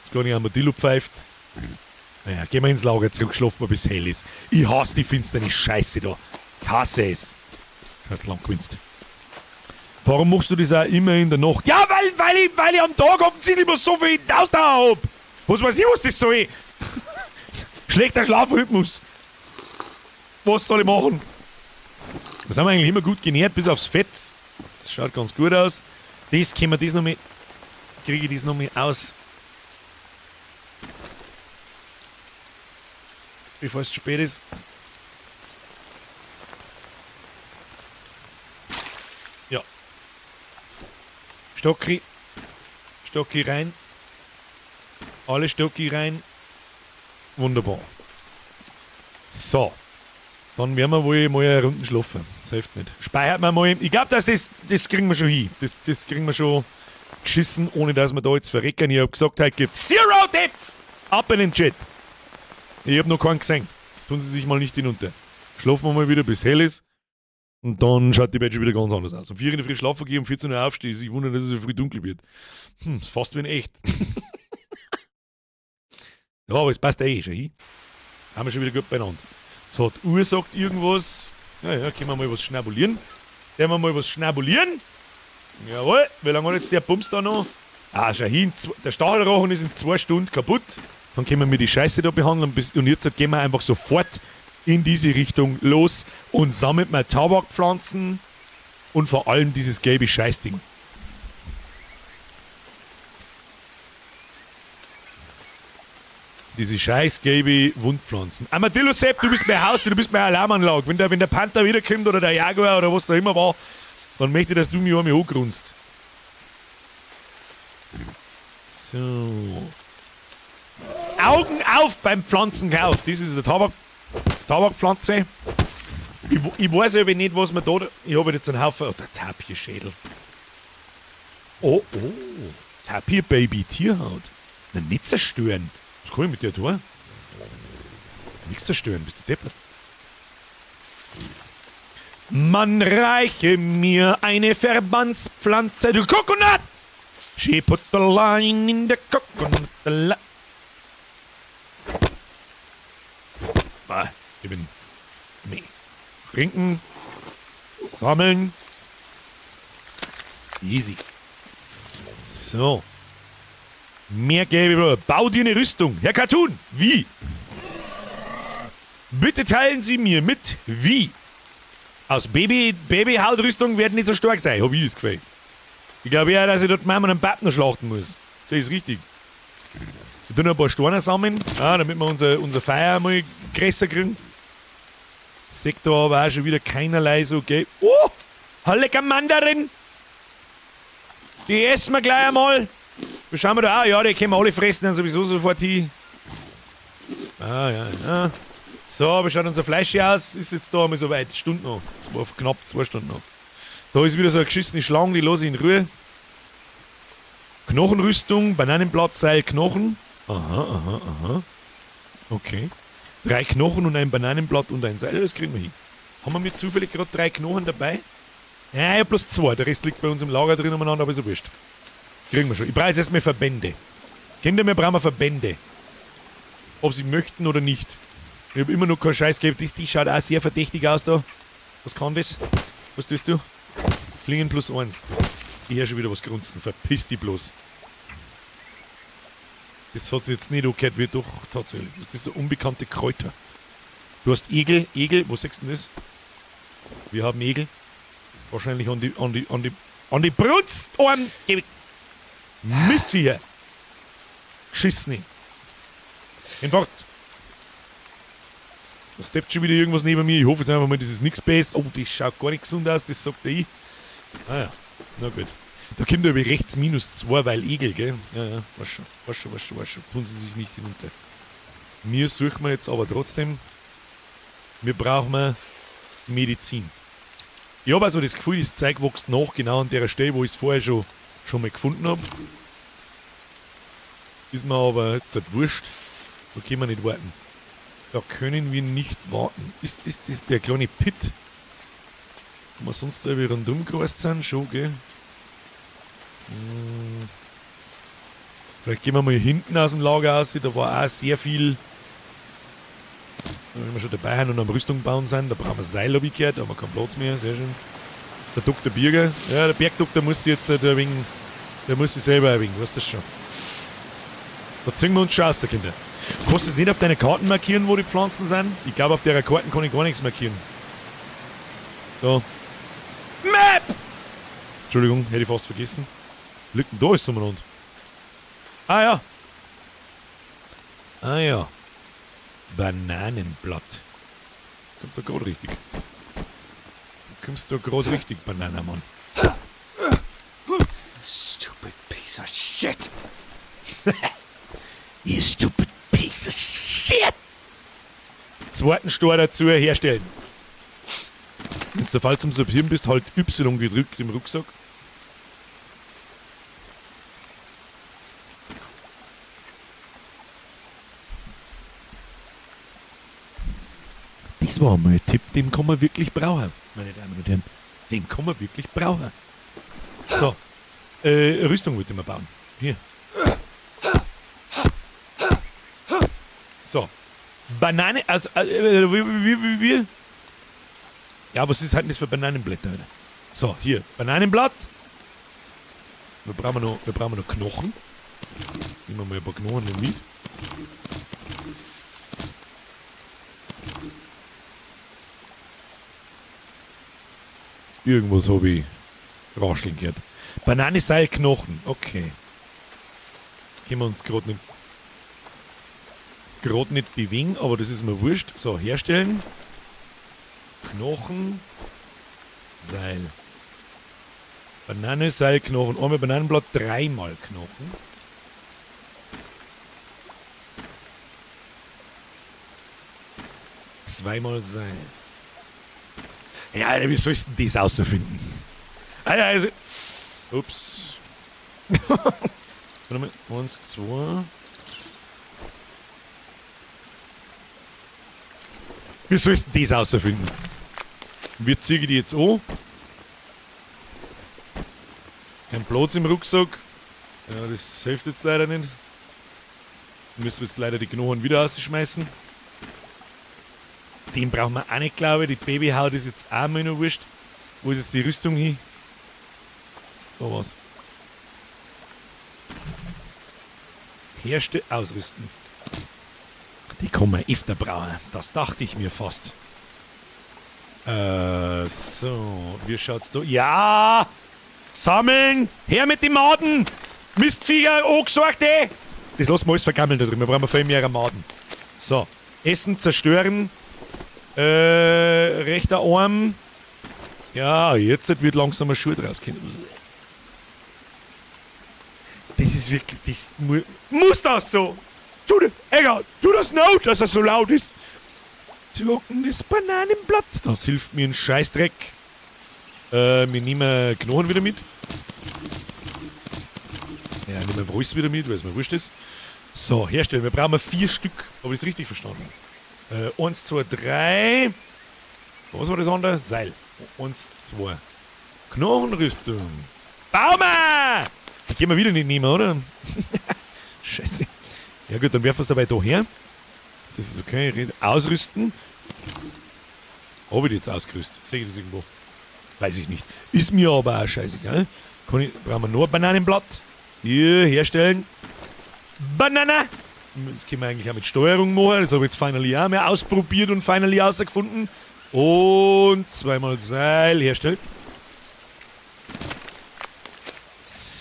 Das kleine Armadillo pfeift. Naja, gehen wir ins Lager zurück, schlafen wir bis hell ist. Ich hasse die finsterne Scheiße da. Ich hasse es. Hast lang gewinnst. Warum machst du das auch immer in der Nacht? Ja, weil ich am Tag offensichtlich immer so viel Ausdauer hab. Was weiß ich, was das soll? Schlechter Schlafrhythmus. Was soll ich machen? Das haben wir eigentlich immer gut genährt, bis aufs Fett. Das schaut ganz gut aus. Das können wir das noch mit. Kriege ich das noch mit aus. Bevor es spät ist. Ja. Stocki. Stocki rein. Alle Stocki rein. Wunderbar. So. Dann werden wir wohl mal eine Runde schlafen. Das hilft nicht. Speichert man mal. Ich glaube, das kriegen wir schon hin. Das kriegen wir schon geschissen, ohne dass wir da jetzt verrecken. Ich habe gesagt, heute gibt's Zero Death! Ab in den Chat. Ich habe noch keinen gesehen. Tun Sie sich mal nicht hinunter. Schlafen wir mal wieder, bis hell ist. Und dann schaut die Welt schon wieder ganz anders aus. Um 4 Uhr in der Früh schlafen gehen, um 14 Uhr aufstehen. Ich wundere, dass es so früh dunkel wird. Ist fast wie in echt. Ja, aber es passt eh schon hin. Haben wir schon wieder gut beieinander. So, die Uhr sagt irgendwas. Ja, ja, können wir mal was schnabulieren. Werden wir mal was schnabulieren. Jawohl, wie lange hat jetzt der Bums da noch? Ah, schau hin, der Stachelrochen ist in 2 Stunden kaputt. Dann können wir die Scheiße da behandeln. Und jetzt gehen wir einfach sofort in diese Richtung los und sammeln mal Tabakpflanzen und vor allem dieses gelbe Scheißding. Diese scheiß gelbe Wundpflanzen. Armadillo Sepp, du bist mein Haustier, du bist meine Alarmanlage. Wenn der Panther wiederkommt oder der Jaguar oder was da immer war, dann möchte ich, dass du mich einmal angrunzt. So. Augen auf beim Pflanzenkauf. Das ist eine Tabakpflanze. Ich weiß aber nicht, was man da... Ich habe jetzt einen Haufen... Oh, der Tapirschädel. Oh, oh. Tapir-Baby, Tierhaut. Na, nicht zerstören. Was kann ich mit der tun? Nichts zerstören, bist du deppert. Man reiche mir eine Verbandspflanze, du Coconut! She put the line in the coconut. The ah, ich bin... Nee. Trinken. Sammeln. Easy. So. Mehr gelbe. Bau dir eine Rüstung. Herr Cartoon, wie? Bitte teilen Sie mir mit, wie? Aus Babyhautrüstung werden nicht so stark sein, hab ich das Gefühl. Ich glaube eher, dass ich dort Mama und einen Partner schlachten muss. Das ist richtig. Wir tun noch ein paar Steine sammeln, ja, damit wir unser Feuer mal größer kriegen. Seht da aber auch schon wieder keinerlei so gelb. Oh! Lecker Mandarin! Die essen wir gleich einmal. Wie schauen wir da auch? Ja, die können wir alle fressen, dann sowieso sofort hin. Ah, ja, ja. So, wie schaut unser Fleisch hier aus? Ist jetzt da einmal so weit. Stunde noch. Knapp 2 Stunden noch. Da ist wieder so eine geschissene Schlange, die lasse ich in Ruhe. Knochenrüstung, Bananenblatt, Seil, Knochen. Aha, aha, aha. Okay. 3 Knochen und ein Bananenblatt und ein Seil, das kriegen wir hin. Haben wir mit zufällig gerade 3 Knochen dabei? Ja, ja, bloß 2. Der Rest liegt bei uns im Lager drin umeinander, aber ist ja wurscht. Kriegen wir schon. Ich brauche jetzt erstmal Verbände. Kinder, wir brauchen Verbände. Ob sie möchten oder nicht. Ich hab immer noch keinen Scheiß gegeben. Das, die schaut auch sehr verdächtig aus da. Was kann das? Was tust du? Klingen plus 1. Ich hör schon wieder was grunzen. Verpiss dich bloß. Das hat sich jetzt nicht angehört, wie doch tatsächlich. Was ist das? Unbekannte Kräuter. Du hast Egel. Egel, wo siehst du denn das? Wir haben Egel. Wahrscheinlich an die Brustarm. Mistviecher. Geschissene. Hinfort. Da steppt schon wieder irgendwas neben mir. Ich hoffe jetzt einfach mal, das ist nichts Besseres. Oh, das schaut gar nicht gesund aus, das sagt ich. Ah ja, na gut. Da kommt aber rechts minus 2, weil Egel, gell? Ja, ja, weiß schon, weiß schon, weiß schon, weiß schon. Tun sie sich nicht hinunter. Mir suchen wir jetzt aber trotzdem. Wir brauchen Medizin. Ich habe also das Gefühl, das Zeug wächst nach, genau an der Stelle, wo ich es vorher schon mal gefunden habe. Ist mir aber jetzt halt wurscht. Da können wir nicht warten. Da können wir nicht warten. Ist das, das der kleine Pit? Wo wir sonst da irgendwie rundum gereist sind? Schon, gell? Hm. Vielleicht gehen wir mal hinten aus dem Lager raus. Da war auch sehr viel. Wenn wir schon dabei sind und am Rüstung bauen sind, da brauchen wir Seil, hab ich gehört, da haben wir keinen Platz mehr, sehr schön. Der Dr. Birger, ja, der Bergdoktor muss sich jetzt ein wenig, der muss sich selber ein wenig, weißt du das schon. Da ziehen wir uns schon aus, der Kinder. Kannst du es nicht auf deine Karten markieren, wo die Pflanzen sind? Ich glaube, auf der Karten kann ich gar nichts markieren. So. Map! Entschuldigung, hätte ich fast vergessen. Liegt denn da ist umeinander? Ah ja. Ah ja. Bananenblatt. Kommst du gerade richtig? Kommst du gerade richtig, Bananamann? Stupid piece of shit. You stupid piece of shit. Zweiten Stor dazu herstellen. Wenn du der Fall zum Sortieren bist, halt Y gedrückt im Rucksack. Das war mal ein Tipp, den kann man wirklich brauchen, meine Damen und Herren. Den kann man wirklich brauchen. So, Rüstung wollte ich mal bauen. Hier. So. Banane, also, wie? Ja, was ist halt das für Bananenblätter, Alter? So, hier, Bananenblatt. Wir brauchen noch Knochen. Nehmen wir mal ein paar Knochen mit. Irgendwas habe ich rascheln gehört. Banane, Seil, Knochen. Okay. Jetzt können wir uns gerade nicht. Gerade nicht bewegen, aber das ist mir wurscht. So, herstellen. Knochen. Seil. Banane, Seil, Knochen. Einmal Bananenblatt, dreimal Knochen. Zweimal Seil. Ja, Alter, wie sollst du denn das rausfinden? Alter, also. Ups. Warte mal. 1, 2. Wie sollst du denn das rausfinden? Wie ziehe ich die jetzt an? Kein Platz im Rucksack. Ja, das hilft jetzt leider nicht. Müssen wir jetzt leider die Knochen wieder rausschmeißen. Den brauchen wir auch nicht, glaube ich. Die Babyhaut ist jetzt auch mal noch wurscht. Wo ist jetzt die Rüstung hin? Da war's. Herste ausrüsten. Die kann man öfter brauchen. Das dachte ich mir fast. So, wie schaut's da? Ja! Sammeln! Her mit den Maden! Mistviecher, angesorgt, ey! Das lassen wir alles vergammeln da drin. Wir brauchen viel mehr Maden. So. Essen, zerstören. Rechter Arm. Ja, jetzt wird langsam ein Schuh draus kommen. Das ist wirklich, das muss das so! Tu, egal, tu das not, dass er so laut ist! Trockenes Bananenblatt, das hilft mir ein Scheißdreck. Wir nehmen Knochen wieder mit. Ja, nehmen wir Wurst wieder mit, weil es mir wurscht ist. So, herstellen. Wir brauchen 4 Stück. Hab ich's richtig verstanden? 1, 2, 3. Was war das andere? Seil. 1, 2. Knochenrüstung. Baumer! Die können wir wieder nicht nehmen, oder? Scheiße. Ja gut, dann werfen wir es dabei da her. Das ist okay. Ausrüsten. Hab ich die jetzt ausgerüstet? Sehe ich das irgendwo? Weiß ich nicht. Ist mir aber auch scheißegal. Brauchen wir noch ein Bananenblatt? Hier, herstellen. Banana! Das können wir eigentlich auch mit Steuerung machen. Das habe ich jetzt finally auch mehr ausprobiert und finally herausgefunden. Und zweimal Seil herstellen.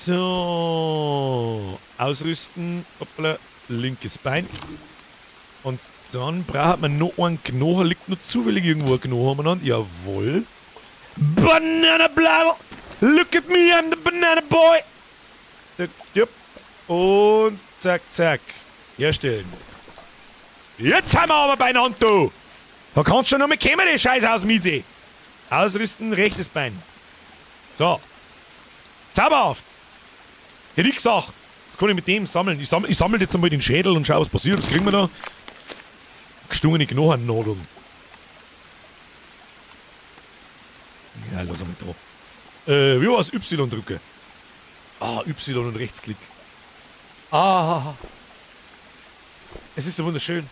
So. Ausrüsten. Hoppla. Linkes Bein. Und dann braucht man noch einen Knochen. Liegt noch zufällig irgendwo ein Knochen umeinander? Jawohl. Banana Blatt! Look at me, I'm the Banana Boy! Und zack, zack. Herstellen. Jetzt haben wir aber beieinander, du! Da kannst du schon noch mal kommen, die Scheiße aus Miese. Ausrüsten, rechtes Bein. So. Zauberhaft! Hätte ich gesagt. Das kann ich mit dem sammeln. Ich sammle jetzt einmal den Schädel und schau, was passiert. Was kriegen wir da? Gestungene Knochennadeln. Ja, lass mal da. Wie war's? Y drücke. Ah, Y und Rechtsklick. Ah. Es ist so wunderschön.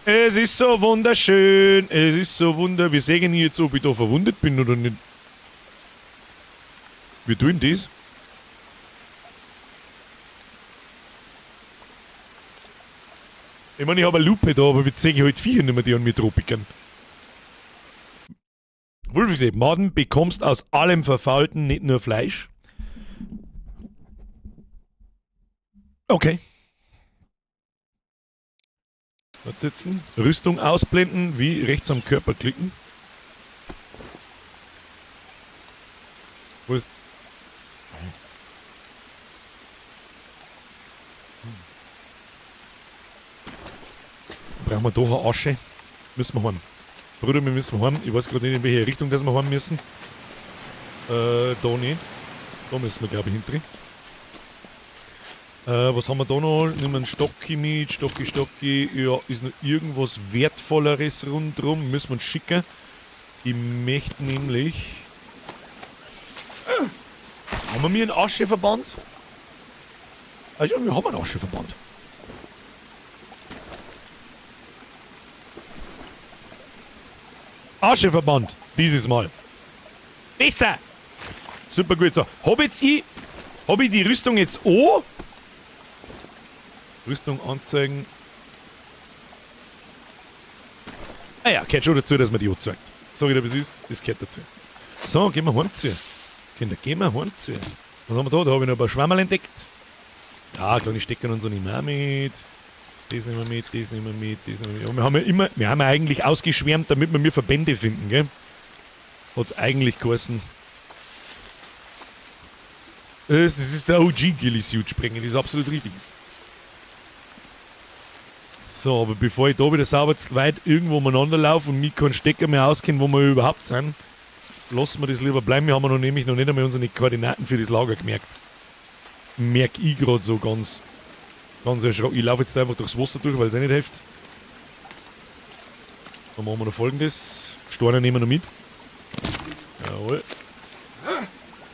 Es ist so wunderschön. Es ist so wunder. Wir sehen jetzt, ob ich da verwundet bin oder nicht. Wir tun das. Ich meine, ich habe eine Lupe da, aber jetzt sehe ich halt Viecher nicht mehr, die an mir tropiken. Wolf, Maden bekommst aus allem Verfaulten, nicht nur Fleisch. Okay. Sitzen. Rüstung ausblenden, wie rechts am Körper klicken. Wo ist... Brauchen wir doch eine Asche? Müssen wir heim. Bruder, wir müssen heim. Ich weiß gerade nicht, in welche Richtung das wir heim müssen. Da nicht. Da müssen wir, glaube ich, hinten. Was haben wir da noch? Nehmen wir einen Stocki mit. Stocki, Stocki. Ja, ist noch irgendwas Wertvolleres rundherum. Müssen wir uns schicken. Ich möchte nämlich... Haben wir mir einen Ascheverband? Ah ja, wir haben einen Ascheverband. Ascheverband. Dieses Mal. Besser! Super gut. So, hab jetzt ich... Hab ich die Rüstung jetzt an? Rüstung anzeigen. Ah ja, gehört schon dazu, dass man die anzeigt. Sag ich dir, was ist, das gehört dazu. So, gehen wir heim zu. Kinder, gehen wir heim zu. Was haben wir da? Da habe ich noch ein paar Schwammerl entdeckt. Ja, kleine Stecker und so nehmen wir auch mit. Das nehmen wir mit, das nehmen wir mit, das nehmen wir mit. Aber wir haben ja immer, wir haben ja eigentlich ausgeschwärmt, damit wir Verbände finden, gell? Hat's eigentlich geheißen. Das ist der OG Ghillie Suit sprengen, das ist absolut richtig. So, aber bevor ich da wieder sauber zu weit irgendwo umeinander laufe und mich keinen Stecker mehr auskenne, wo wir überhaupt sind, lassen wir das lieber bleiben. Wir haben noch nämlich noch nicht einmal unsere Koordinaten für das Lager gemerkt. Merk ich gerade so ganz, ganz erschrocken. Ich laufe jetzt einfach durchs Wasser durch, weil es eh nicht hilft. Dann machen wir noch Folgendes. Steine nehmen wir noch mit. Jawohl.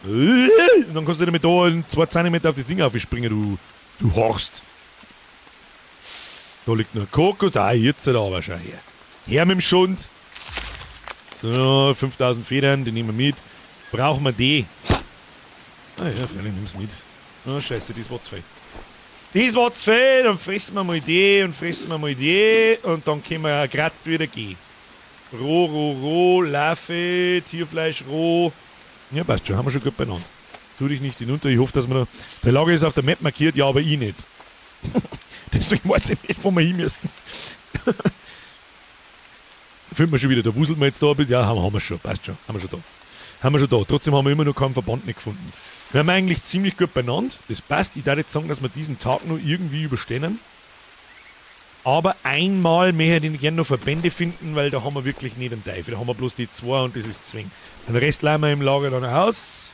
Und dann kannst du damit da in 2 Zentimeter auf das Ding aufspringen, du Horst. Da liegt noch ein Kokos. Da, jetzt da aber schon her. Her mit dem Schund. So, 5000 Federn, die nehmen wir mit. Brauchen wir die? Ah ja, freilich, nimm's mit. Oh, scheiße, das war zu viel. Das war zu viel, dann fressen wir mal die und fressen wir mal die und dann können wir grad wieder gehen. Roh, roh, roh, Larve, Tierfleisch, roh. Ja, passt schon, haben wir schon gut beieinander. Tu dich nicht hinunter, ich hoffe, dass wir da... Der Lager ist auf der Map markiert, ja, aber ich nicht. Deswegen weiß ich nicht, wo wir hin müssen. Finden wir schon wieder, da wuselt man jetzt da ein bisschen. Ja, haben wir schon, passt schon, haben wir schon da. Haben wir schon da. Trotzdem haben wir immer noch keinen Verband nicht gefunden. Wir haben eigentlich ziemlich gut beieinander. Das passt. Ich darf jetzt sagen, dass wir diesen Tag noch irgendwie überstehen. Aber einmal möchte ich gerne noch Verbände finden, weil da haben wir wirklich nicht einen Teufel. Da haben wir bloß die 2 und das ist zwingend. Den Rest leihen wir im Lager dann aus.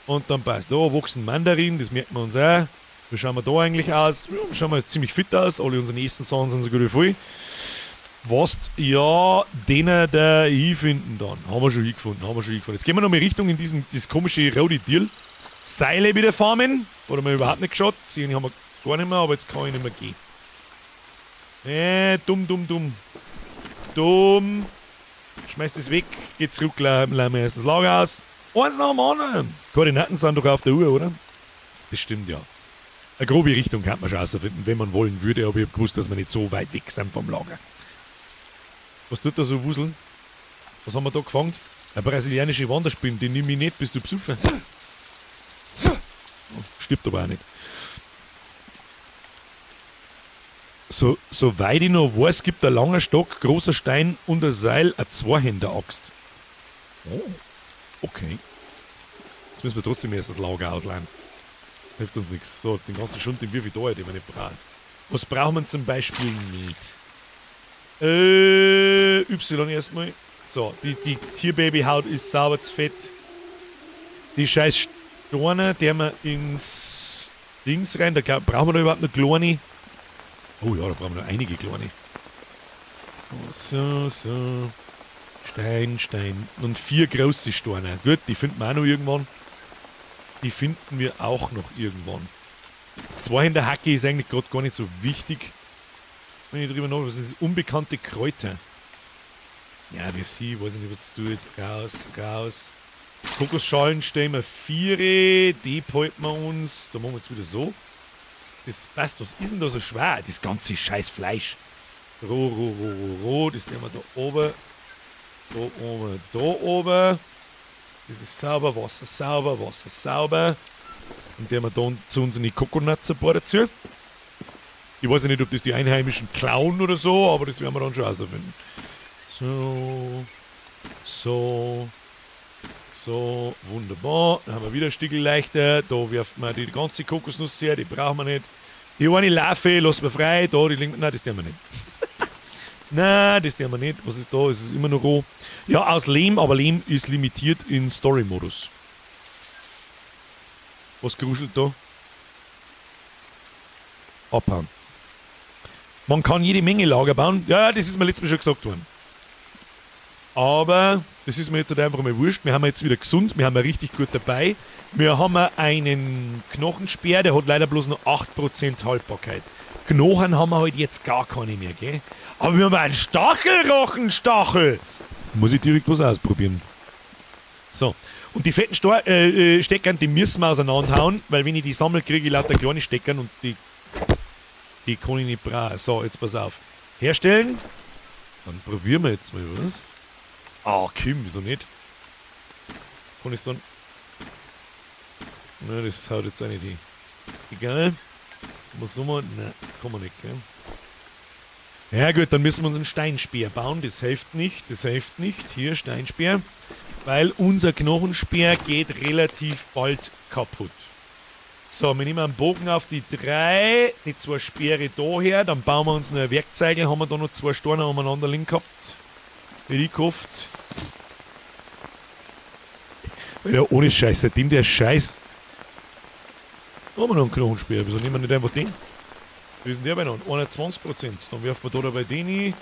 Und dann passt. Da wachsen Mandarinen, das merken wir uns auch. Wie schauen wir da eigentlich aus? Ja, schauen wir ziemlich fit aus. Alle unsere nächsten Sachen sind so gut wie voll. Was? Ja, den da hinfinden dann. Haben wir schon hingefunden, haben wir schon hingefunden. Jetzt gehen wir noch mal Richtung in das komische rote Deal. Seile wieder farmen. Hat wir überhaupt nicht geschaut. Sie haben wir gar nicht mehr, aber jetzt kann ich nicht mehr gehen. Dumm, dumm, dumm. Dumm. Schmeiß das weg, geht zurück, leihen wir erst das Lager aus. Eins nach dem anderen. Koordinaten sind doch auf der Uhr, oder? Das stimmt ja. Eine grobe Richtung kann man schon rausfinden, wenn man wollen würde, aber ich hab gewusst, dass wir nicht so weit weg sind vom Lager. Was tut da so wuseln? Was haben wir da gefangen? Eine brasilianische Wanderspinne, die nehme ich nicht, bist du besoffen. Oh, stirbt aber auch nicht. So, soweit ich noch weiß, gibt ein langer Stock, großer Stein und ein Seil, eine Zweihänder-Axt. Oh, okay. Jetzt müssen wir trotzdem erst das Lager ausleihen. Hilft uns nichts. So, den ganzen Schund, den wirf ich da, den wir nicht brauchen. Was braucht man zum Beispiel nicht? Y erstmal. So, die Tierbabyhaut ist sauber zu fett. Die scheiß Steine, der wir ins Dings rein. Da glaub, brauchen wir da überhaupt noch kleine? Oh ja, da brauchen wir noch einige kleine. So, so. Stein, Stein. Und 4 große Steine. Gut, die finden wir auch noch irgendwann. Die finden wir auch noch irgendwann. 2 in der Hacke ist eigentlich grad gar nicht so wichtig. Wenn ich drüber nachdenke, was sind das? Unbekannte Kräuter. Ja, wir sie, weiß ich nicht, was das tut. Raus, raus. Kokosschalen stellen wir 4, die behalten wir uns. Da machen wir jetzt wieder so. Das passt, was ist denn da so schwer? Das ganze scheiß Fleisch. Roh, roh, roh, roh, roh. Das nehmen wir da oben. Da oben, da oben. Das ist sauber, Wasser sauber, Wasser sauber. Und der haben wir da zu unseren Coconuts ein paar dazu. Ich weiß ja nicht, ob das die Einheimischen klauen oder so, aber das werden wir dann schon rausfinden. So, so, so, wunderbar. Dann haben wir wieder ein Stück leichter. Da wirft man die ganze Kokosnuss her, die brauchen wir nicht. Die eine Larve lassen wir frei. Da, die linke, nein, das tun wir nicht. Nein, das tun wir nicht. Was ist da? Es ist immer noch roh. Ja, aus Lehm, aber Lehm ist limitiert in Story-Modus. Was gruschelt da? Abhauen. Man kann jede Menge Lager bauen. Ja, das ist mir letztes Mal schon gesagt worden. Aber das ist mir jetzt halt einfach mal wurscht. Wir haben jetzt wieder gesund, wir haben ja richtig gut dabei. Wir haben einen Knochenspeer, der hat leider bloß noch 8% Haltbarkeit. Knochen haben wir halt jetzt gar keine mehr, gell? Aber wir haben einen Stachelrochenstachel. Muss ich direkt was ausprobieren. So. Und die fetten Steckern, die müssen wir auseinanderhauen, weil wenn ich die sammle, kriege ich lauter kleine Steckern und die kann ich nicht brauchen. So, jetzt pass auf. Herstellen. Dann probieren wir jetzt mal was. Ah, Kim, wieso nicht? Kann ich's dann... Nein, das haut jetzt auch nicht hin. Egal. Was soll man? Nein, kann man nicht, gell? Ja gut, dann müssen wir uns einen Steinspeer bauen. Das hilft nicht, das hilft nicht. Hier, Steinspeer. Weil unser Knochenspeer geht relativ bald kaputt. So, wir nehmen einen Bogen auf die 3, die 2 Speere da her, dann bauen wir uns noch ein Werkzeug, haben wir da noch 2 Steine umeinander liegen gehabt. Hätte ich gehofft. Ja, ohne Scheiß, seitdem der Scheiß... Da haben wir noch einen Knochenspeer, wieso nehmen wir nicht einfach den? Wie ist denn der bei noch? 21%. Dann werfen wir da dabei den hin.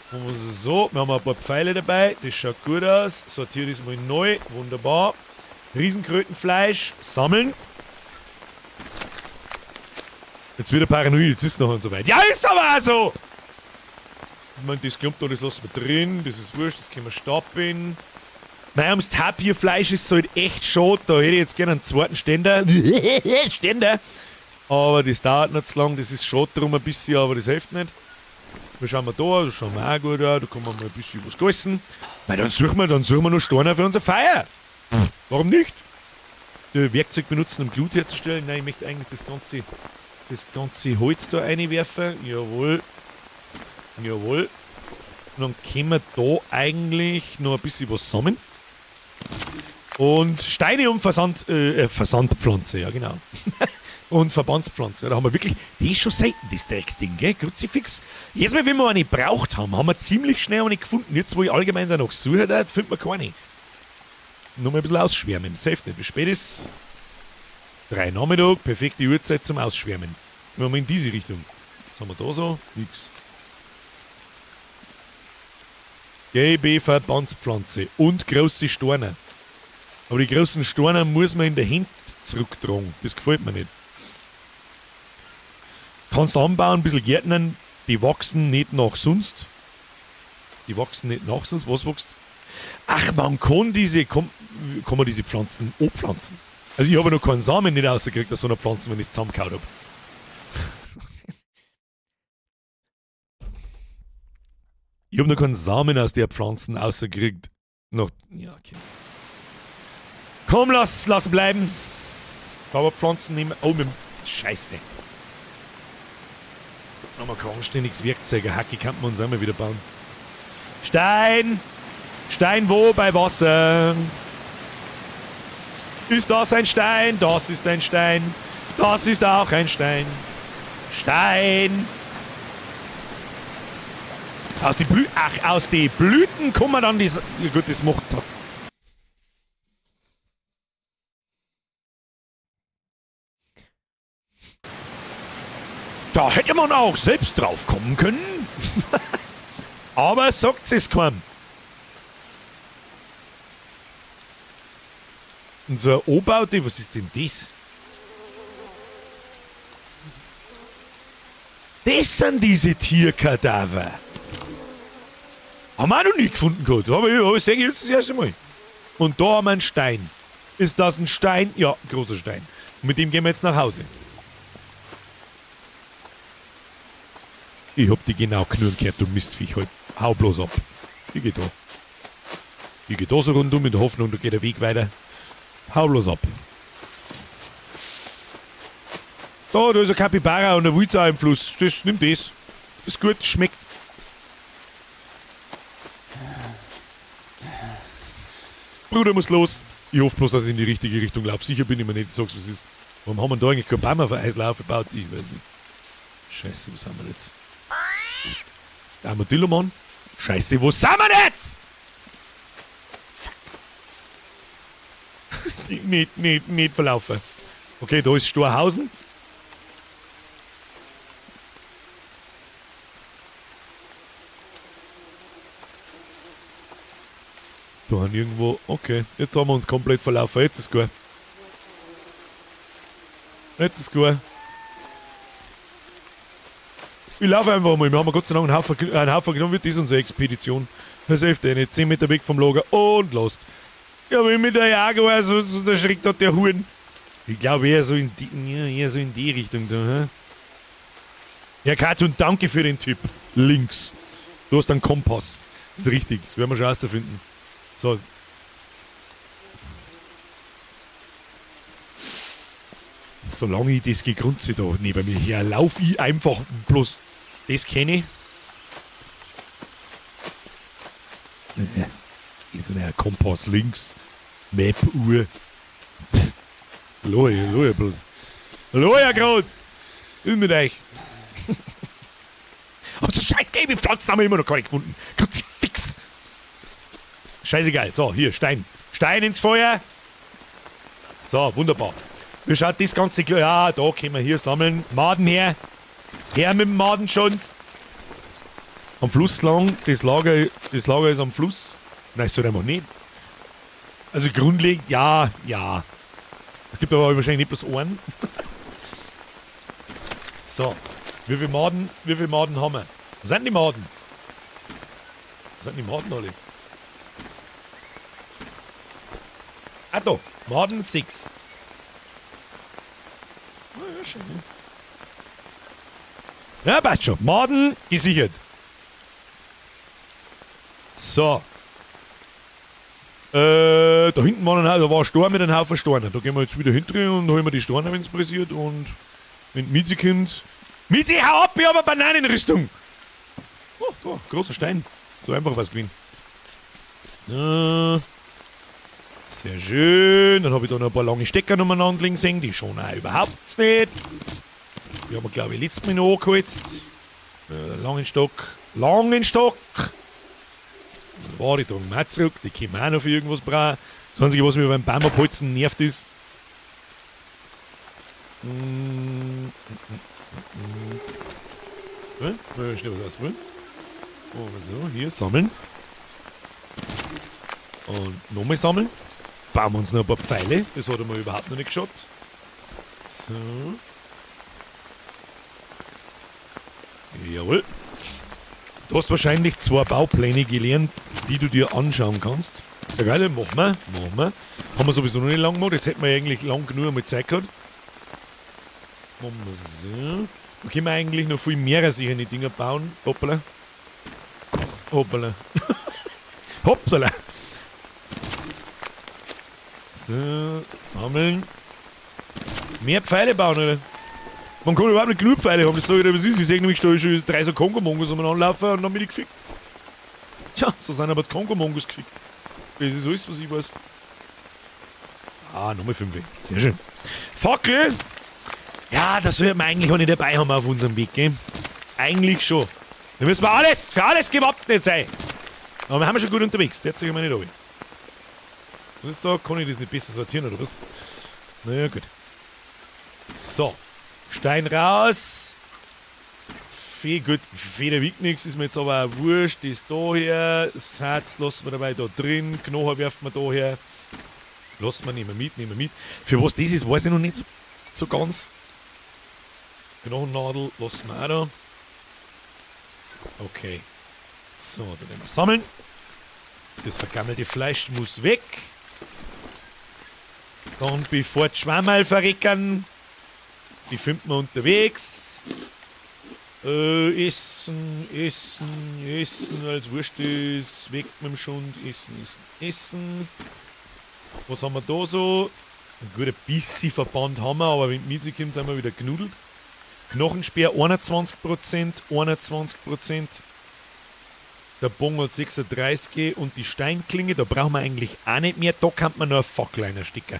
Machen wir so, wir haben ein paar Pfeile dabei, das schaut gut aus. Sortiert ist mal neu, wunderbar. Riesenkrötenfleisch, sammeln. Jetzt wieder paranoid, jetzt ist es noch und so weit. Ja, ist aber auch so! Ich meine, das klumpt da, das lassen wir drin, das ist wurscht, das können wir stapeln. Nein, ums Tapirfleisch ist halt echt schade, da hätte ich jetzt gerne einen zweiten Ständer. Ständer! Aber das dauert noch zu lang, das ist schade drum ein bisschen, aber das hilft nicht. Wir schauen mal da, da schauen wir auch gut an, da kann man mal ein bisschen was essen. Weil dann suchen wir noch Steine für unser Feuer. Pff, warum nicht? Werkzeug benutzen, um Glut herzustellen. Nein, ich möchte eigentlich das ganze Holz da reinwerfen. Jawohl. Jawohl. Und dann können wir da eigentlich noch ein bisschen was sammeln. Und Steine und Versandpflanze, ja genau. Und Verbandspflanze. Da haben wir wirklich, die ist schon selten, das Drecksding, gell? Kruzifix. Jedes Mal, wenn wir eine gebraucht haben, haben wir ziemlich schnell eine gefunden. Jetzt, wo ich allgemein danach suche, da, jetzt findet man keine. Nur mal ein bisschen ausschwärmen. Das hilft nicht. Wie spät ist? 3 Nachmittag, perfekte Uhrzeit zum Ausschwärmen. Wir haben in diese Richtung. Was haben wir da so? Nix. Gelbe Verbandspflanze und große Steine. Aber die großen Steine muss man in der Hand zurücktragen. Das gefällt mir nicht. Kannst du anbauen, ein bisschen Gärtnern, die wachsen nicht nach sonst. Die wachsen nicht nach sonst. Was wächst? Ach, man kann diese, kann, kann man diese Pflanzen abpflanzen. Also ich habe noch keinen Samen nicht rausgekriegt aus so einer Pflanze, wenn ich es zusammengehauen hab. Ich hab noch keinen Samen aus der Pflanzen rausgekriegt. Noch, ja, okay. Komm, lass bleiben. Aber Pflanzen nehmen. Oh, mit dem Scheiße. Nochmal kein anständiges Werkzeug. Eine Hacke kann man uns auch mal wieder bauen. Stein! Stein wo? Bei Wasser. Ist das ein Stein? Das ist ein Stein. Das ist auch ein Stein. Stein! Aus die Blü-, ach, aus die Blüten kommen dann die ja gut, das macht da. Da hätte man auch selbst drauf kommen können. Aber sagt es keinem. Und so ein Obaute, was ist denn das? Das sind diese Tierkadaver. Haben wir auch noch nie gefunden gehabt. Aber ich sag jetzt das erste Mal. Und da haben wir einen Stein. Ist das ein Stein? Ja, großer Stein. Und mit dem gehen wir jetzt nach Hause. Ich hab die genau knurren gehört, du Mistviech. Halt. Hau bloß ab. Ich geh da. Ich geh da so rundum in der Hoffnung, da geht der Weg weiter. Hau bloß ab. Da, da ist ein Kapibara und ein Wulzau im Fluss. Das, nimm das. Das ist gut, schmeckt. Bruder muss los. Ich hoffe bloß, dass ich in die richtige Richtung laufe. Sicher bin ich mir nicht, sag's, was ist. Warum haben wir da eigentlich keinen Baum auf Eis aufgebaut? Ich weiß nicht. Scheiße, was haben wir jetzt? Armadillo, Mann. Scheiße, wo sind wir jetzt? Nicht, nicht, nicht verlaufen. Okay, da ist Storhausen. Da haben irgendwo... Okay, jetzt haben wir uns komplett verlaufen. Jetzt ist gut. Jetzt ist gut. Ich laufe einfach mal. Wir haben Gott sei Dank einen Haufen genommen. Wird das unsere Expedition. Das hilft eh nicht. 10 Meter weg vom Lager und lost. Ja, wenn mit der Jaguar so, so der Schreck hat der Huren. Ich glaube eher so in die, ja, eher so in die Richtung da. Hä? Ja, Cartoon, danke für den Tipp. Links. Du hast einen Kompass. Das ist richtig. Das werden wir schon rausfinden. So. Solange ich das Gegrunze da neben mir her lauf ich einfach bloß. Das kenne ich. Ist so ein Kompass links. Map, Uhr. Hallo, hallo, bloß. Hallo, ja, grad. Ist mit euch. Aber so scheiß gelbe Pflanzen haben wir immer noch keine gefunden. Kruzifix. Scheißegal. So, hier, Stein. Stein ins Feuer. So, wunderbar. Wie schaut das Ganze? Ja, da können wir hier sammeln. Maden her. Her mit dem Madenschund. Am Fluss lang. Das Lager ist am Fluss. Nein, so einfach nicht. Also grundlegend, ja, ja. Es gibt aber wahrscheinlich nicht bloß einen. So. Wie viele Maden haben wir? Wo sind die Maden? Wo sind die Maden alle? Ah, da. Maden 6. Ah, ja, schön. Ja, passt schon. Maden gesichert. So. Da hinten war ein, da war ein Stor mit einem Haufen Steine. Da gehen wir jetzt wieder hinten und holen wir die Steine, wenn es pressiert. Und wenn Mizi kommt. Mizi, hau ab, ich hab eine Bananenrüstung! Oh, da, großer Stein. So einfach was gewesen. So. Sehr schön. Dann habe ich da noch ein paar lange Stecker umeinander liegen sehen. Die schon auch überhaupt nicht. Die haben wir, glaube ich, letztes Mal noch angeholzt. Langen Stock. Langen Stock! War die tragen wir auch zurück. Die können wir auch noch für irgendwas brauchen. Das Einzige, was mich beim Baum abholzen nervt, ist. Schnell was ausprobieren. Oh, so, hier sammeln. Und nochmal sammeln. Bauen wir uns noch ein paar Pfeile. Das hat einmal überhaupt noch nicht geschaut. So. Jawohl. Du hast wahrscheinlich 2 Baupläne gelernt, die du dir anschauen kannst. Ja, geil, machen wir. Machen wir. Haben wir sowieso noch nicht lang gemacht. Jetzt hätten wir eigentlich lang genug einmal Zeit gehabt. Machen wir so. Da können wir eigentlich noch viel mehr sich in die Dinger bauen. Hoppala. Hoppala. Hoppala. So, sammeln. Mehr Pfeile bauen, oder? Man kann überhaupt nicht genug Pfeile haben, das sag ich dir, was ist. Ich sehe nämlich, da schon 3 so Kongo-Mongos umeinander laufen und dann bin ich gefickt. Tja, so sind aber die Kongo-Mongos gefickt. Das ist alles, was ich weiß. Ah, nochmal 5. Sehr schön. Fackel! Ja, das wird man eigentlich auch nicht dabei haben auf unserem Weg, gell? Eigentlich schon. Da müssen wir alles, für alles gewappnet sein. Aber wir haben schon gut unterwegs, der hat sich immer nicht runter. Und jetzt so, kann ich das nicht besser sortieren, oder was? Naja, gut. So. Stein raus. Fee, gut, Feder wiegt nichts, ist mir jetzt aber auch wurscht. Das da her, das Herz lassen wir dabei da drin, Knochen werfen wir da her. Lassen wir, nehmen wir mit, nehmen wir mit. Für was das ist, weiß ich noch nicht so ganz. Knochennadel lassen wir auch da. Okay. So, dann werden wir sammeln. Das vergammelte Fleisch muss weg. Dann bevor die Schwammerl verrecken. Die finden wir unterwegs. Essen, essen, essen, als Wurscht ist. Weg mit dem Schund. Essen, essen, essen. Was haben wir da so? Ein guter bisschen Verband haben wir, aber wenn die Miete kommt, sind wir wieder genudelt. Knochenspeer 21%, 21%. Der Bogen hat 36 und die Steinklinge, da brauchen wir eigentlich auch nicht mehr. Da kann man nur eine Fackel reinstecken.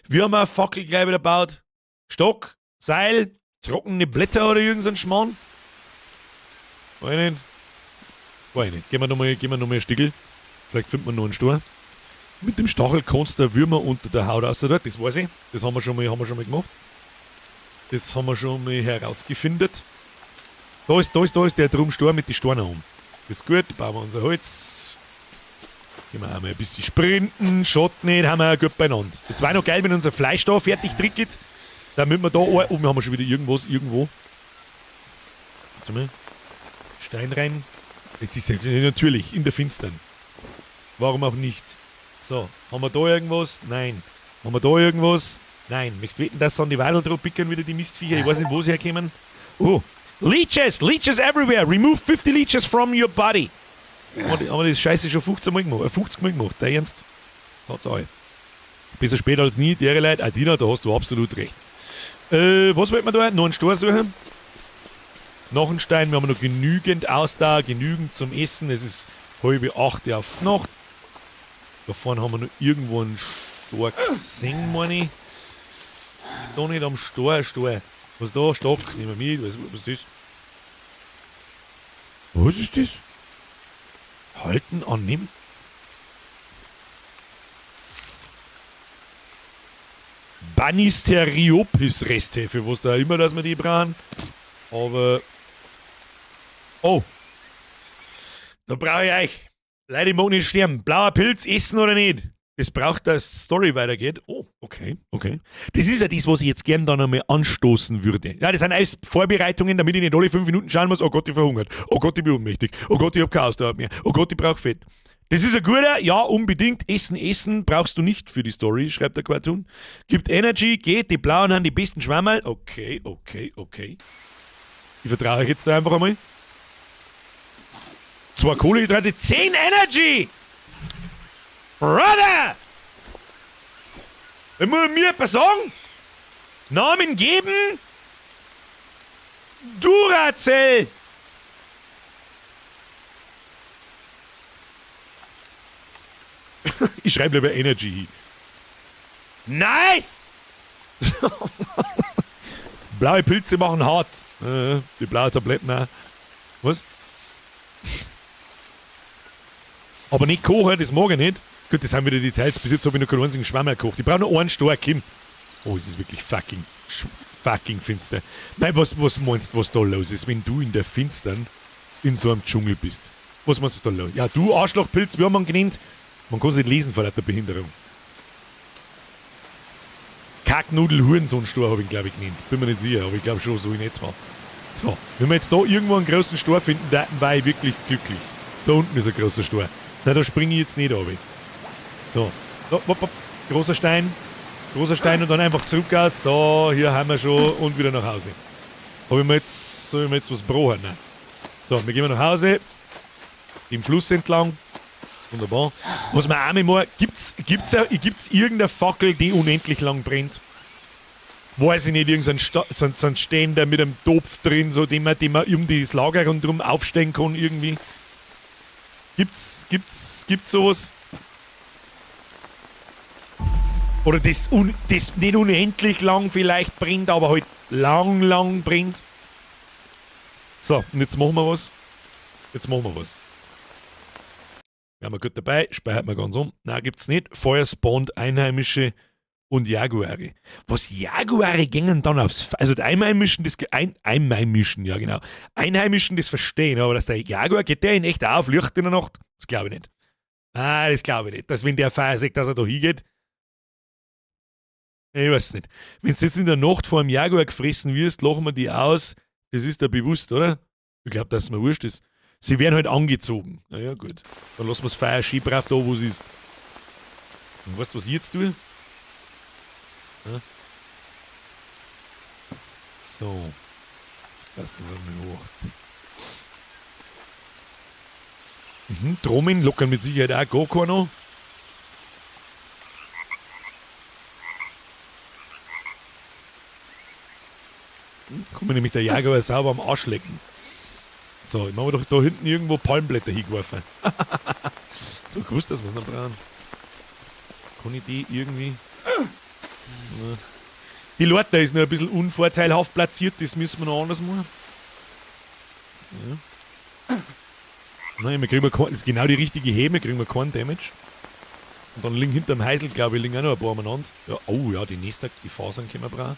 Wir haben eine Fackel gleich wieder gebaut. Stock, Seil, trockene Blätter oder irgend so ein Schmarrn. Weiß ich nicht. Weiß ich nicht. Gehen wir nochmal ein Stickel. Vielleicht findet man noch einen Stor. Mit dem Stachel kannst du Würmer unter der Haut raus. Das weiß ich. Das haben wir schon mal, gemacht. Das haben wir schon mal herausgefunden. Da ist der Drumstor mit den Steinen um. Das ist gut, bauen wir unser Holz. Gehen wir auch mal ein bisschen sprinten. Schaut nicht, haben wir auch gut beieinander. Jetzt war noch geil, wenn unser Fleisch da fertig trickelt. Damit wir da. Oh, wir haben schon wieder irgendwas irgendwo. Warte mal. Stein rein. Jetzt ist es natürlich in der Finstern. Warum auch nicht? So, haben wir da irgendwas? Nein. Haben wir da irgendwas? Nein. Möchtest du wetten, dass dann die Wadel drauf picken, wieder die Mistviecher? Ich weiß nicht, wo sie herkommen. Oh. Leeches! Leeches everywhere! Remove 50 leeches from your body! Haben wir das Scheiße schon 15 Mal gemacht? 50 Mal gemacht, der Ernst? Hat's auch. Besser später als nie, dere Leute. Adina, da hast du absolut recht. Was wollten wir da? Noch einen Stor suchen? Noch einen Stein. Wir haben noch genügend Ausdauer, genügend zum Essen. Es ist 7:30 auf die Nacht. Da vorne haben wir noch irgendwo einen Stor gesehen, meine ich. Da nicht am Stor, Stor. Was ist da? Stock, nehmen wir mit. Was ist das? Was ist das? Halten, annehmen. Banisteriopis-Resthäfe, was da immer, dass wir die brauchen. Aber. Oh! Da brauche ich euch. Leute, ich mag nicht sterben. Blauer Pilz, essen oder nicht? Das braucht, dass die Story weitergeht. Oh, okay, okay. Das ist ja das, was ich jetzt gern dann einmal anstoßen würde. Ja, das sind alles Vorbereitungen, damit ich nicht alle 5 Minuten schauen muss, oh Gott, ich verhungert. Oh Gott, ich bin ohnmächtig. Oh Gott, ich hab keine Ausdauer mehr. Oh Gott, ich brauch Fett. Das ist ein guter, ja, unbedingt. Essen, essen brauchst du nicht für die Story, schreibt der Cartoon. Gibt Energy, geht, die Blauen haben die besten Schwammerl. Okay, okay, okay. Ich vertraue euch jetzt da einfach einmal. 2 Kohlenhydrate, 10 Energy! Brother! Wenn wir mir etwas sagen? Namen geben? Duracell! Ich schreibe lieber Energy hin. Nice! Blaue Pilze machen hart. Die blauen Tabletten auch. Was? Aber nicht kochen, das mag ich nicht. Gut, das sind wieder Details. Bis jetzt habe ich noch keinen einzigen Schwammerl gekocht. Ich brauche noch einen Stor, Kim. Oh, es ist wirklich fucking, fucking finster. Nein, was meinst du, was da los ist, wenn du in der Finstern in so einem Dschungel bist? Was meinst du, was da los ist? Ja, du Arschlochpilz, wie haben wir ihn genannt? Man kann es nicht lesen vor lauter Behinderung. Kacknudel Hurensohn-Stor habe ich ihn, glaub ich, genannt. Bin mir nicht sicher, aber ich glaub schon so in etwa. So, wenn wir jetzt da irgendwo einen großen Stor finden, dann war ich wirklich glücklich. Da unten ist ein großer Stor. Na, da springe ich jetzt nicht runter. So, so, hopp, hopp. Großer Stein. Großer Stein und dann einfach zurück aus. So, hier haben wir schon und wieder nach Hause. Hab ich mir jetzt, soll ich mir jetzt was brauchen? Nein. So, wir gehen nach Hause. Dem Fluss entlang. Wunderbar. Was man auch mal, gibt's irgendeine Fackel, die unendlich lang brennt? Weiß ich nicht, irgendein so ein Ständer mit einem Topf drin, so, den man um das Lager rundherum aufstellen kann irgendwie. Gibt's sowas? Oder das nicht unendlich lang vielleicht brennt, aber halt lang, lang brennt. So, und jetzt machen wir was. Jetzt machen wir was. Wir haben gut dabei, speichert man ganz um. Nein, gibt's nicht. Feuer spawnt Einheimische und Jaguare. Was Jaguare gingen dann aufs F-, also die Einheimischen, das ge-, ein, Einheimischen, ja genau. Einheimischen das verstehen, aber dass der Jaguar, geht der in echt auf, Licht in der Nacht? Das glaube ich nicht. Ah, das glaube ich nicht. Dass wenn der Feuer sagt, dass er da hingeht. Ich weiß nicht. Wenn du jetzt in der Nacht vor einem Jaguar gefressen wirst, lachen wir die aus. Das ist da bewusst, oder? Ich glaub, dass es mir wurscht ist. Sie werden halt angezogen. Na ja, gut. Dann lassen wir das Feuer schön brav da, wo es ist. Und weißt du, was ich jetzt tue? Ja. So. Jetzt passen sie mal hoch. Trommeln lockern mit Sicherheit auch gar keiner. Kann man nämlich der Jaguar sauber am Arsch lecken. So, ich mach mir doch da hinten irgendwo Palmblätter hingeworfen. Du gewusst, dass wir's noch brauchen. Kann ich die irgendwie... Ja. Die Leute ist noch ein bisschen unvorteilhaft platziert, das müssen wir noch anders machen. So. Nein, wir kriegen kein, das ist genau die richtige Hebe, kriegen wir keinen Damage. Und dann liegen hinterm Heisel, glaube ich, liegen auch noch ein paar umeinander. Ja, oh ja, die nächste, die Fasern können wir brauchen.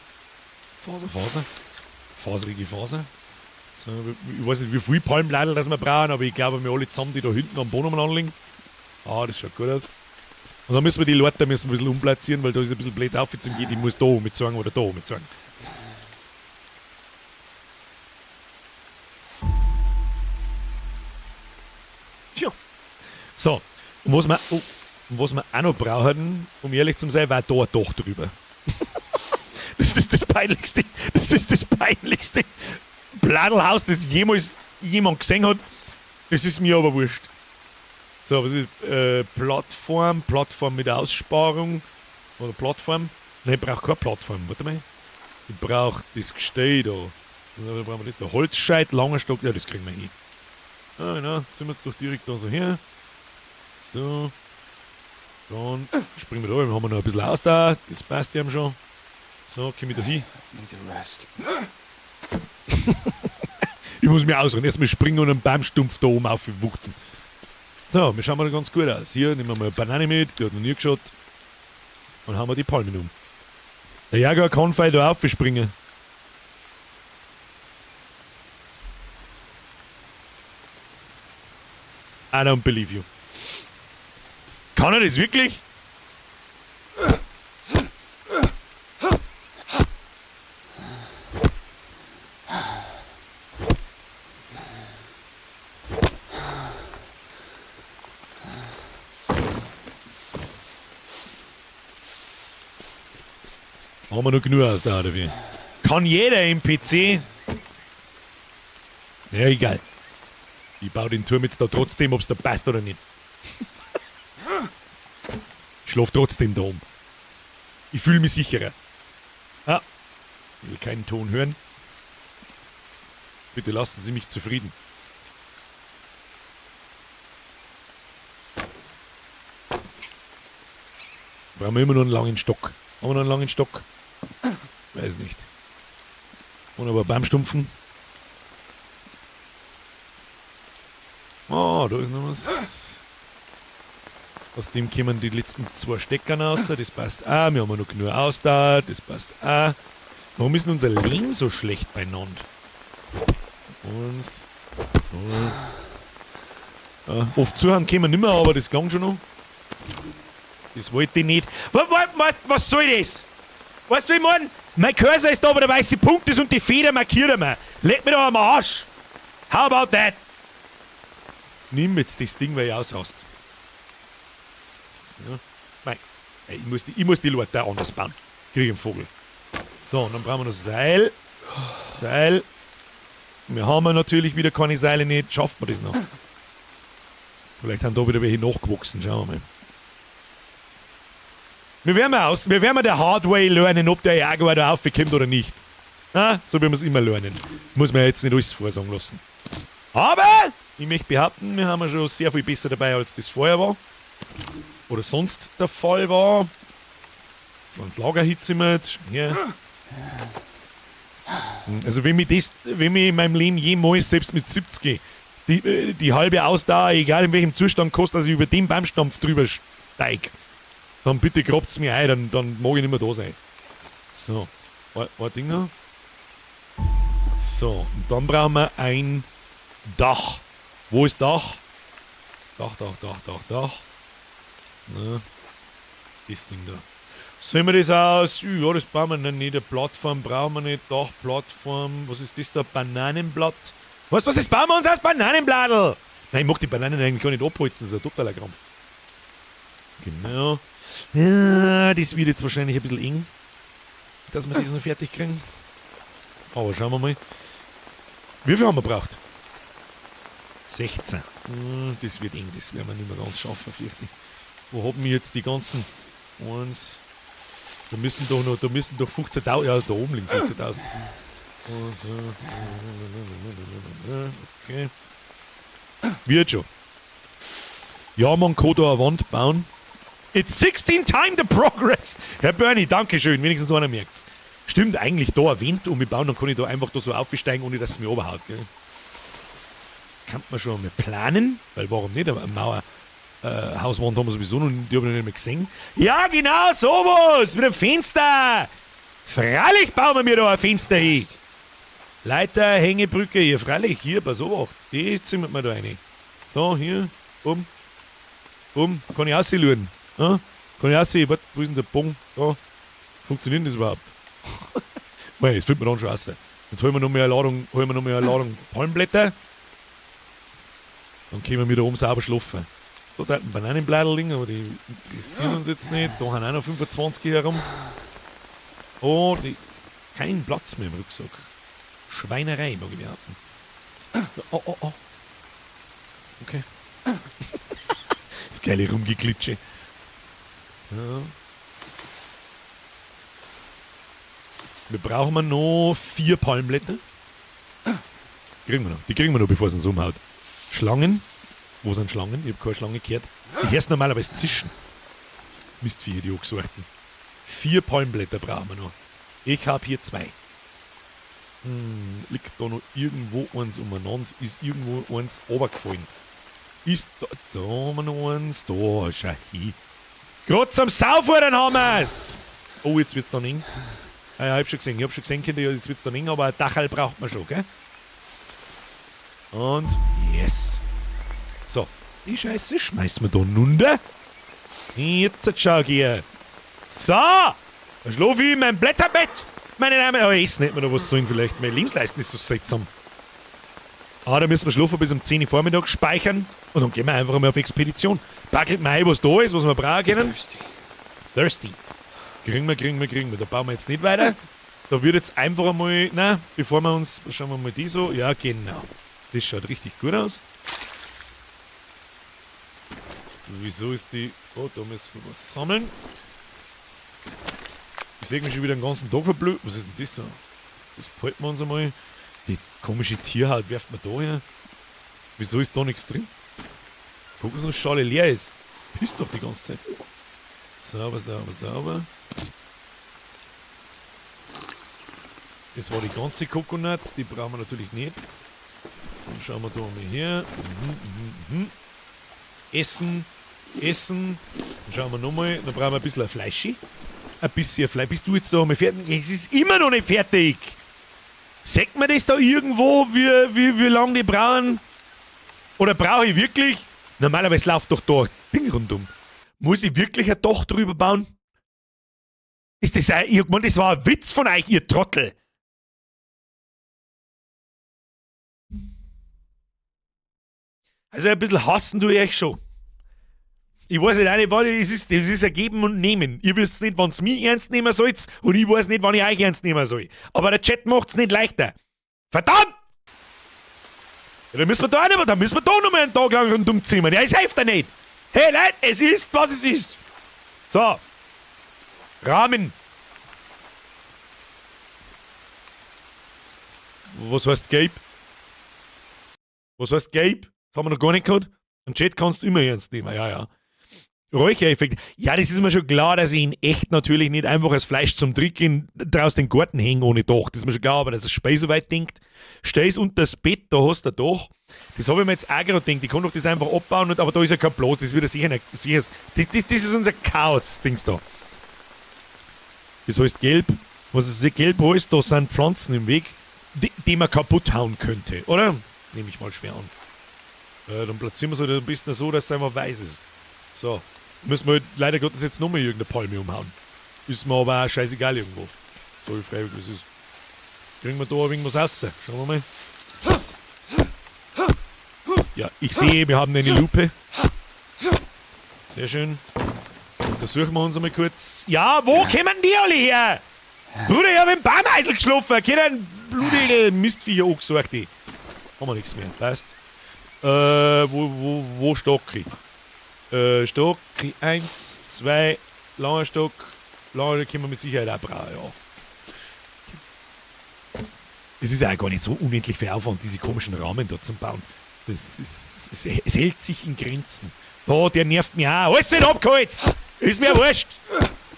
Faser, Faser. Faserige Faser. So, ich weiß nicht, wie viel Palmbladel das wir brauchen, aber ich glaube, wir alle zusammen, die da hinten am Boden umeinander liegen. Ah, das schaut gut aus. Und dann müssen wir die Leute ein bisschen umplatzieren, weil da ist ein bisschen blöd auf zum Gehen. Ich muss da mitsagen oder da mitsagen. Tja. So, und was wir, oh, und was wir auch noch brauchen, um ehrlich zu sein, war da ein Dach drüber. Das ist das peinlichste, das ist das peinlichste Bladelhaus, das jemals jemand gesehen hat. Das ist mir aber wurscht. So, was ist Plattform, Plattform mit Aussparung oder Plattform? Nein, ich brauche keine Plattform. Warte mal. Ich brauch das Gestell da. Da brauchen wir das da. Holzscheit, langer Stock, ja, das kriegen wir hin. Ah, genau, ziehen wir es doch direkt da so her. So. Dann springen wir da, dann haben wir noch ein bisschen aus da. Das passt ja schon. So, komm ich da hin. Need a rest. Ich muss mich ausruhen. Erstmal springen und einen Baumstumpf da oben aufwuchten. So, wir schauen mal ganz gut aus. Hier nehmen wir mal eine Banane mit, die hat noch nie geschaut. Und haben wir die Palmen um. Der Jaguar kann fein da aufspringen. I don't believe you. Kann er das wirklich? Haben wir noch genug aus da, oder wie? Kann jeder NPC? Ja, egal. Ich baue den Turm jetzt da trotzdem, ob's da passt oder nicht. Ich schlaf trotzdem da oben. Ich fühle mich sicherer. Ah, ich will keinen Ton hören. Bitte lassen Sie mich zufrieden. Brauchen wir immer noch einen langen Stock. Haben wir noch einen langen Stock? Weiß nicht. Und aber Baumstumpfen. Oh, da ist noch was. Aus dem kommen die letzten 2 Steckern raus. Das passt auch. Wir haben noch genug Ausdauer. Das passt auch. Warum ist denn unser Lehm so schlecht beieinander? 1, 2. Ja, oft zuhören können wir nicht mehr, aber das klang schon noch. Das wollte ich nicht. Was soll das? Weißt du, wie ich mein? Mein Cursor ist da, wo der weiße Punkt ist und die Feder markiert er mir. Leg mir doch am Arsch. How about that? Nimm jetzt das Ding, weil ich ausrast. So. Nein. Ey, ich muss die Leute anders bauen. Krieg ich einen Vogel. So, und dann brauchen wir noch Seil. Seil. Wir haben ja natürlich wieder keine Seile nicht. Schafft man das noch? Vielleicht haben da wieder welche nachgewachsen. Schauen wir mal. Wir werden mal aus, wir werden mal der Hard Way lernen, ob der Jaguar da raufkommt oder nicht. Na, so wie wir es immer lernen. Muss man jetzt nicht alles vorsagen lassen. Aber ich möchte behaupten, wir haben ja schon sehr viel besser dabei, als das vorher war. Oder sonst der Fall war. Ans Lager hinzimmert. Hier. Also wenn mich das, wenn mich in meinem Leben jemals, selbst mit 70, die halbe Ausdauer, egal in welchem Zustand, kostet, dass ich über den Baumstampf drüber steig, dann bitte grabt's mir ein, dann mag ich nicht mehr da sein. So, ein Ding noch. So, und dann brauchen wir ein Dach. Wo ist Dach? Dach, Dach, Dach, Dach, Dach. Na, das Ding da. Sehen wir das aus? Ja, das brauchen wir nicht. Eine Plattform brauchen wir nicht. Dach, Plattform. Was ist das da? Bananenblatt. Was, was ist? Bauen wir uns aus Bananenbladel? Nein, ich mag die Bananen eigentlich gar nicht abholzen. Das ist ein totaler Krampf. Genau. Ja, das wird jetzt wahrscheinlich ein bisschen eng, dass wir das noch fertig kriegen. Aber schauen wir mal. Wie viel haben wir gebraucht? 16. Das wird eng, das werden wir nicht mehr ganz schaffen, fürchte ich. Wo haben wir jetzt die ganzen? 1. Da müssen doch noch, da müssen doch 15.000, ja, da oben liegen 15.000. Okay. Wird schon. Ja, man kann da eine Wand bauen. It's 16 time the progress. Herr Bernie, danke schön. Wenigstens einer merkt's. Stimmt eigentlich, da eine Wand um mich bauen, dann kann ich da einfach da so aufsteigen, ohne dass es mir runterhaut. Gell? Kann man schon mal planen, weil warum nicht? Aber eine Mauer, Hauswand haben wir sowieso noch, die hab ich noch nicht mehr gesehen. Ja, genau, sowas! Mit einem Fenster! Freilich bauen wir mir da ein Fenster hin! Leiter, Hängebrücke, hier, freilich, hier, pass auf, die zimmert man da rein. Da, hier, bumm, bumm, kann ich aussehen. Ja? Kann ich aussehen, warte, wo ist denn der Bogen? Da, funktioniert das überhaupt? Mei, das findet man dann schon raus. Jetzt holen wir noch mehr Ladung, holen wir noch mehr Ladung Palmblätter. Dann können wir wieder oben sauber schlafen. Da hat ein Bananenbladel liegen, aber die interessieren uns jetzt nicht. Da haben auch noch 25 herum. Oh, die, kein Platz mehr im Rucksack. Schweinerei, mag ich behaupten. Oh, oh, oh. Okay. Das geile Rumgeklitsche. So. Wir brauchen noch 4 Palmblätter. Kriegen wir noch. Die kriegen wir noch, bevor es uns umhaut. Schlangen. Wo sind Schlangen? Ich hab keine Schlange gehört. Die hörst normalerweise zischen. Mistviecher, die angesorgten. 4 Palmblätter brauchen wir noch. Ich hab hier 2. Liegt da noch irgendwo eins umeinander? Ist irgendwo eins runtergefallen? Ist da, da haben wir noch eins. Da, schau hin. Grad zum Saufahren haben wir's! Oh, jetzt wird's dann eng. Ah, ja, ich hab schon gesehen, Kinder, jetzt wird's dann eng, aber ein Dachel braucht man schon, gell? Und yes. So, die Scheiße schmeißen wir da runter. Jetzt schau hier. So, da schlaf ich in meinem Blätterbett. Meine Damen, oh, essen hätten wir noch was sollen vielleicht. Meine Lebensleisten ist so seltsam. Ah, da müssen wir schlafen bis um 10 Uhr Vormittag, speichern und dann gehen wir einfach mal auf Expedition. Packelt mal ein, was da ist, was wir brauchen können. Thirsty. Thirsty. Kriegen wir, kriegen wir, kriegen wir. Da bauen wir jetzt nicht weiter. Da wird jetzt einfach einmal, na, bevor wir uns, schauen wir mal die so. Ja, genau. Das schaut richtig gut aus. Wieso ist die... Oh, da müssen wir was sammeln. Ich sehe mich schon wieder den ganzen Tag verblüht. Was ist denn das da? Das behalten wir uns einmal. Die komische Tierhaut werft man da her. Wieso ist da nichts drin? Kokosnussschale leer ist. Pisst doch die ganze Zeit. Sauber, sauber, sauber. Das war die ganze Coconut. Die brauchen wir natürlich nicht. Dann schauen wir da mal her. Essen. Essen. Dann schauen wir nochmal. Dann brauchen wir ein bisschen Fleischi. Ein bisschen Fleisch. Bist du jetzt da einmal fertig? Es ist immer noch nicht fertig. Sagt man das da irgendwo, wie lange die brauchen? Oder brauche ich wirklich? Normalerweise läuft doch da ein Ding rundum. Muss ich wirklich ein Dach drüber bauen? Ist das ein, ich meine, das war ein Witz von euch, ihr Trottel. Also ein bisschen hassen tue ich euch schon. Ich weiß nicht, auch nicht, warte, es ist ein Geben und Nehmen. Ihr wisst nicht, wann's mich ernst nehmen sollt und ich weiß nicht, wann ich euch ernst nehmen soll. Aber der Chat macht's nicht leichter. Verdammt! Ja, dann müssen wir da auch nicht mehr, dann müssen wir da noch mal einen Tag lang rundum zimmern. Ja, es hilft ja nicht. Hey Leute, es ist, was es ist. So. Rahmen. Was heißt Gelb? Was heißt Gelb? Das haben wir noch gar nicht gehabt. Einen Chat kannst du immer ernst nehmen, ja, ja. Räuchereffekt. Ja, das ist mir schon klar, dass ich in echt natürlich nicht einfach als Fleisch zum Trinken draußen den Garten hänge ohne Dach. Das ist mir schon klar, aber dass das Spiel so weit denkt, stell's unter das Bett, da hast du ein Dach. Das habe ich mir jetzt auch gerade gedacht. Ich kann doch das einfach abbauen, und, aber da ist ja kein Platz. Das wird ja sicher nicht, sicher, das, das, das ist unser Chaos-Dings da. Das heißt gelb. Was ist gelb heißt, da sind Pflanzen im Weg, die man kaputt hauen könnte, oder? Nehme ich mal schwer an. Dann platzieren wir es halt ein bisschen so, dass es einfach weiß ist. So. Müssen wir halt leider Gottes jetzt nochmal irgendeine Palme umhauen. Ist mir aber auch scheißegal irgendwo. So wie freiwillig es ist. Kriegen wir da irgendwas raus? Schauen wir mal. Ja, ich sehe, wir haben eine Lupe. Sehr schön. Untersuchen wir uns einmal kurz. Ja, wo kommen die alle her? Bruder, ich hab im Baumeisel geschlafen. Kein ein blutiger Mistviecher angesorgt. Die. Haben wir nichts mehr. Passt. Wo stock ich? Stock, 1, 2, langer Stock, langer können wir mit Sicherheit auch brauchen, ja. Es ist ja auch gar nicht so unendlich viel Aufwand, diese komischen Rahmen da zum Bauen. Es hält sich in Grenzen. Oh, der nervt mich auch. Alles nicht abgeholzt! Ist mir wurscht!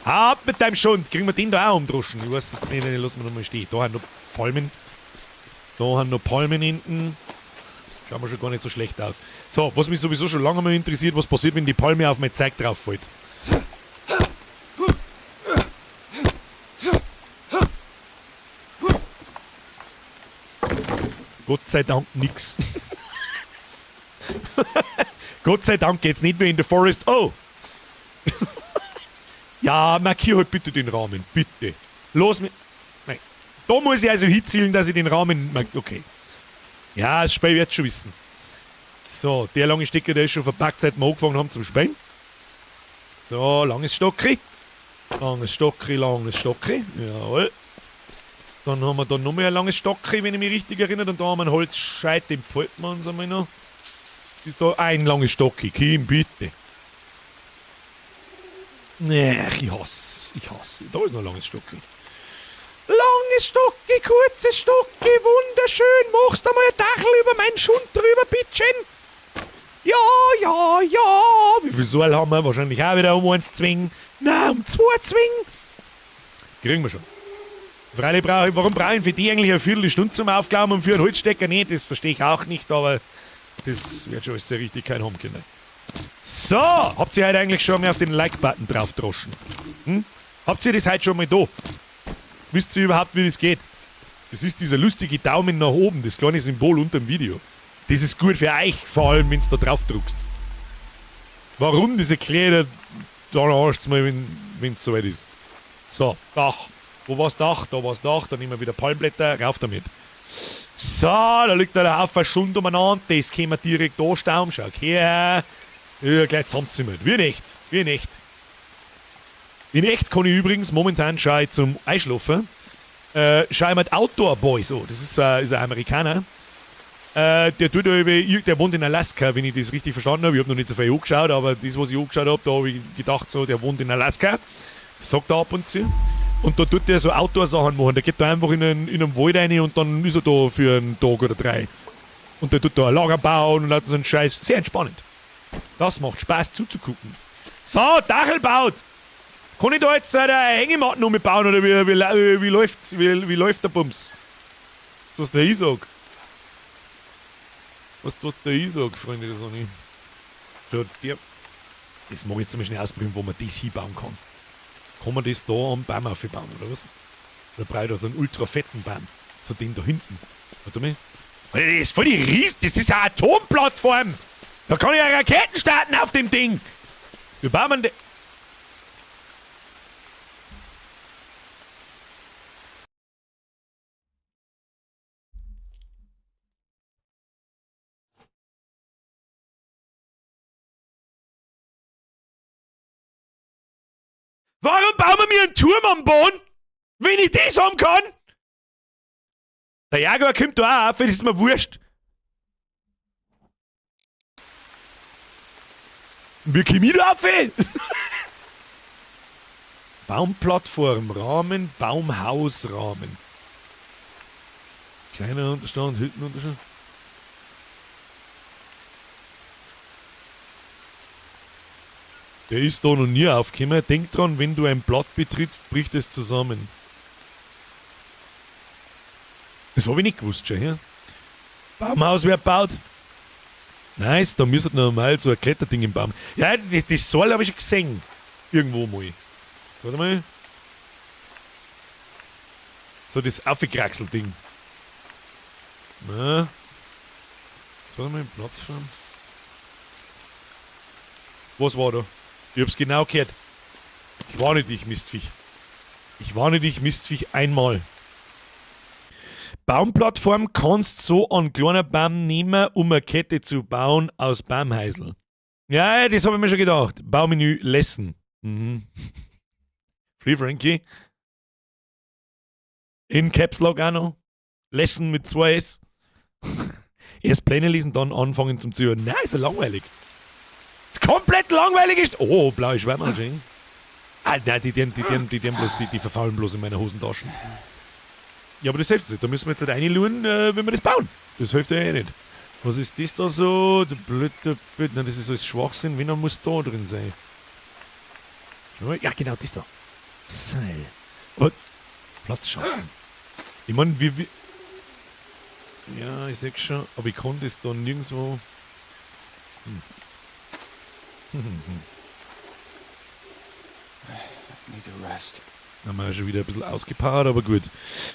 Hau ab mit deinem Schund! Kriegen wir den da auch umdroschen? Ich weiß jetzt nicht, lassen wir nochmal stehen. Da haben noch Palmen. Da haben noch Palmen hinten. Schauen wir schon gar nicht so schlecht aus. So, was mich sowieso schon lange mal interessiert, was passiert, wenn die Palme auf mein Zeug drauf fällt. Gott sei Dank nix. Gott sei Dank geht's nicht wie in The Forest. Oh! Ja, markier halt bitte den Rahmen, bitte. Los mit. Nein. Da muss ich also hinzielen, dass ich den Rahmen mark-, okay. Ja, das Spiel wird schon wissen. So, der lange Stecker, der ist schon verpackt, seit wir angefangen haben zum Spielen. So, langes Stocki. Langes Stocki, langes Stocki. Jawohl. Dann haben wir da noch mehr ein langes Stocki, wenn ich mich richtig erinnere. Und da haben wir einen Holzscheit, den behalten wir uns einmal noch. Ist da ein langes Stocki. Kim, bitte. Nee, ich hasse. Ich hasse. Da ist noch ein langes Stocki. Langes Langes Stocki, kurzes Stocki, wunderschön. Machst du mal ein Dachl über meinen Schund drüber, bitteschön? Ja, ja, ja. Wie viel Soll haben wir? Wahrscheinlich auch wieder um 1 zwingen. Nein, um 2 zwingen. Kriegen wir schon. Freilich brauche ich, warum brauche ich für die eigentlich eine Viertelstunde zum Aufklauben und für einen Holzstecker nicht? Das verstehe ich auch nicht, aber das wird schon alles sehr richtig kein haben können. So, habt ihr heute eigentlich schon mal auf den Like-Button drauf droschen? Hm? Habt ihr das heute schon mal da? Wisst ihr überhaupt, wie das geht? Das ist dieser lustige Daumen nach oben, das kleine Symbol unter dem Video. Das ist gut für euch, vor allem, wenn du da drauf drückst. Warum, das erklärt ihr dann erst mal, wenn es soweit ist. So, Dach. Wo war's Dach? Da war's Dach. Dann nehmen wir wieder Palmblätter. Rauf damit. So, da liegt der Haufen Schund umeinander. Das können wir direkt anstauen. Schau her. Ja, gleich zusammenzimmert. Wie in echt. Wie in echt. In echt kann ich übrigens momentan schaue ich zum Einschlafen. Schau ich mir die Outdoor Boys an. Das ist ein Amerikaner. Der tut ja über, der wohnt in Alaska, wenn ich das richtig verstanden habe. Ich hab noch nicht so viel angeschaut, aber das, was ich angeschaut hab, da hab ich gedacht, so, der wohnt in Alaska. Das sagt er ab und zu. Und da tut der so Outdoor-Sachen machen. Der geht da einfach in einen Wald rein und dann ist er da für einen Tag oder 3. Und der tut da ein Lager bauen und hat so einen Scheiß. Sehr entspannend. Das macht Spaß zuzugucken. So, Dachel baut! Kann ich da jetzt eine Hängematte noch mit bauen oder wie läuft der Bums? Was der ich sag? Was der ich sag, Freunde, das noch nicht. Da, der, das mag ich jetzt mal schnell ausprobieren, wo man das hinbauen kann. Kann man das da am Baum aufbauen, oder was? Oder brauche ich da so einen ultra fetten Baum? So den da hinten. Warte mal. Alter, das ist voll die Ries, das ist eine Atomplattform! Da kann ich ja Raketen starten auf dem Ding! Wir bauen den. Warum bauen wir mir einen Turm am Boden, wenn ich das haben kann? Der Jaguar kommt da auch auf, das ist mir wurscht. Wie komm ich da auf? Baumplattform, Rahmen, Baumhausrahmen. Kleiner Unterstand, Hüttenunterstand. Der ist da noch nie aufgekommen. Denk dran, wenn du ein Blatt betrittst, bricht es zusammen. Das hab ich nicht gewusst schon, ja? Baumhaus wird gebaut. Nice, da müsste normal so ein Kletterding im Baum. Ja, das Seil hab ich schon gesehen. Irgendwo mal. Warte mal. So das Aufgekraxel-Ding. Na. Jetzt warte mal, Plattform. Was war da? Ich hab's genau gehört. Ich warne dich, Mistviech. Ich warne dich, Mistviech, einmal. Baumplattform kannst so einen kleinen Baum nehmen, um eine Kette zu bauen aus Baumhäusl. Ja, das hab ich mir schon gedacht. Baumenü Lesson. Free Frankie. In Caps Lock auch noch. Lesson mit 2 S. Erst Pläne lesen, dann anfangen zum Zuhören. Nein, ist ja langweilig. Komplett langweilig ist. Oh, blaue Schwärmermaschine. Ah, nein, die verfaulen bloß in meiner Hosentasche. Ja, aber das hilft nicht. Da müssen wir jetzt halt reinschauen, wenn wir das bauen. Das hilft ja eh nicht. Was ist das da so? Der blöde, blöde. Nein, das ist alles Schwachsinn. Wenn, dann muss da drin sein. Ja, genau, das da. Seil. Aber Platz schaffen. Ich mein, wie. Ja, ich seh schon, aber ich kann das da nirgendwo. Need a rest. Haben wir ja schon wieder ein bisschen ausgepowert, aber gut.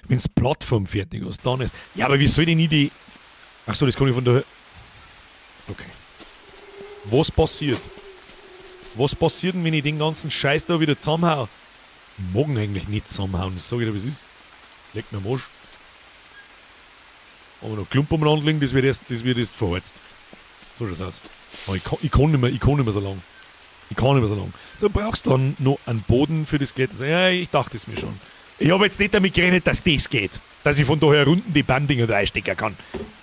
Wenn's Plattform fertig ist, dann ist. Ja, aber wie soll denn ich die. Achso, das kann ich von der. Okay. Was passiert? Was passiert denn, wenn ich den ganzen Scheiß da wieder zusammenhau? Ich mag ihn eigentlich nicht zusammenhauen, das sag ich dir, wie es ist. Leck mir am Arsch. Aber noch Klump umeinander liegen, das wird erst verheizt. So schaut's aus. Aber ich kann nicht mehr so lang. Ich kann nicht mehr so lang. Du brauchst dann noch einen Boden für das Klettern. Ja, ich dachte es mir schon. Ich habe jetzt nicht damit gerechnet, dass das geht. Dass ich von daher unten die Baumdinger da einstecken kann.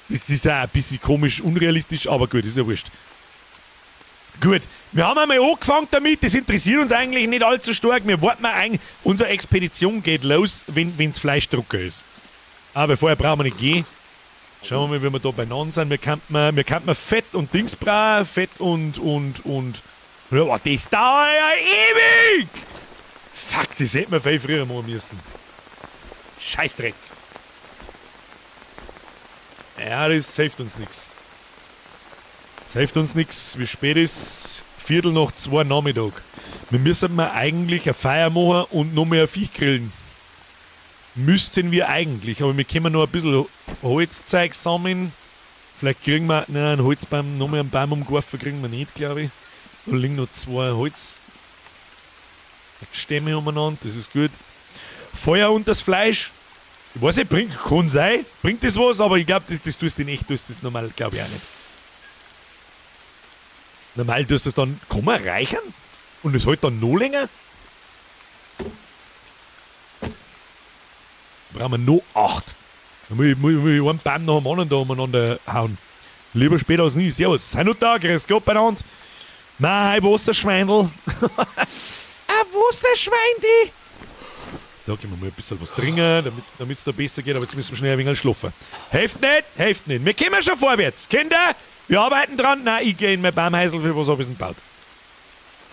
Das ist auch ein bisschen komisch, unrealistisch, aber gut, ist ja wurscht. Gut, Wir haben einmal angefangen damit, das interessiert uns eigentlich nicht allzu stark. Wir warten eigentlich, unsere Expedition geht los, wenn's Fleisch drucker ist. Aber vorher brauchen wir nicht gehen. Schauen wir mal, wie wir da beieinander sind. Wir könnten Fett und Dings brauchen, Fett und. Ja, oh, das dauert ja ewig! Fuck, das hätten wir viel früher machen müssen. Scheißdreck. Ja, das hilft uns nix. Das hilft uns nix. Wie spät ist? 2:15 Nachmittag. Wir müssen mal eigentlich eine Feier machen und noch mehr Viech grillen. Müssten wir eigentlich, aber wir können noch ein bisschen Holzzeug sammeln. Vielleicht kriegen wir, nein, einen Holzbaum, noch mehr einen Baum umgeworfen kriegen wir nicht, glaube ich. Da liegen noch 2 Holzstämme umeinander, das ist gut. Feuer und das Fleisch. Ich weiß nicht, kann sein, bringt das was, aber ich glaube, das tust du in echt, tust das normal, glaube ich auch nicht. Normal tust du das dann, kann man reichern? Und es hält dann noch länger? Brauchen wir noch 8. Dann muss ich einen Baum nach dem anderen da umeinander hauen. Lieber später als nie. Servus. Sei noch da, grüß Gott beieinander. Nein, Wasserschweindel. Ein Wasserschweindel. Da können wir mal ein bisschen was trinken, damit es da besser geht. Aber jetzt müssen wir schnell ein wenig schlafen. Hilft nicht, hilft nicht. Wir kommen schon vorwärts. Kinder, wir arbeiten dran. Nein, ich gehe in mein Baumhäusl. Für was hab ich's denn gebaut?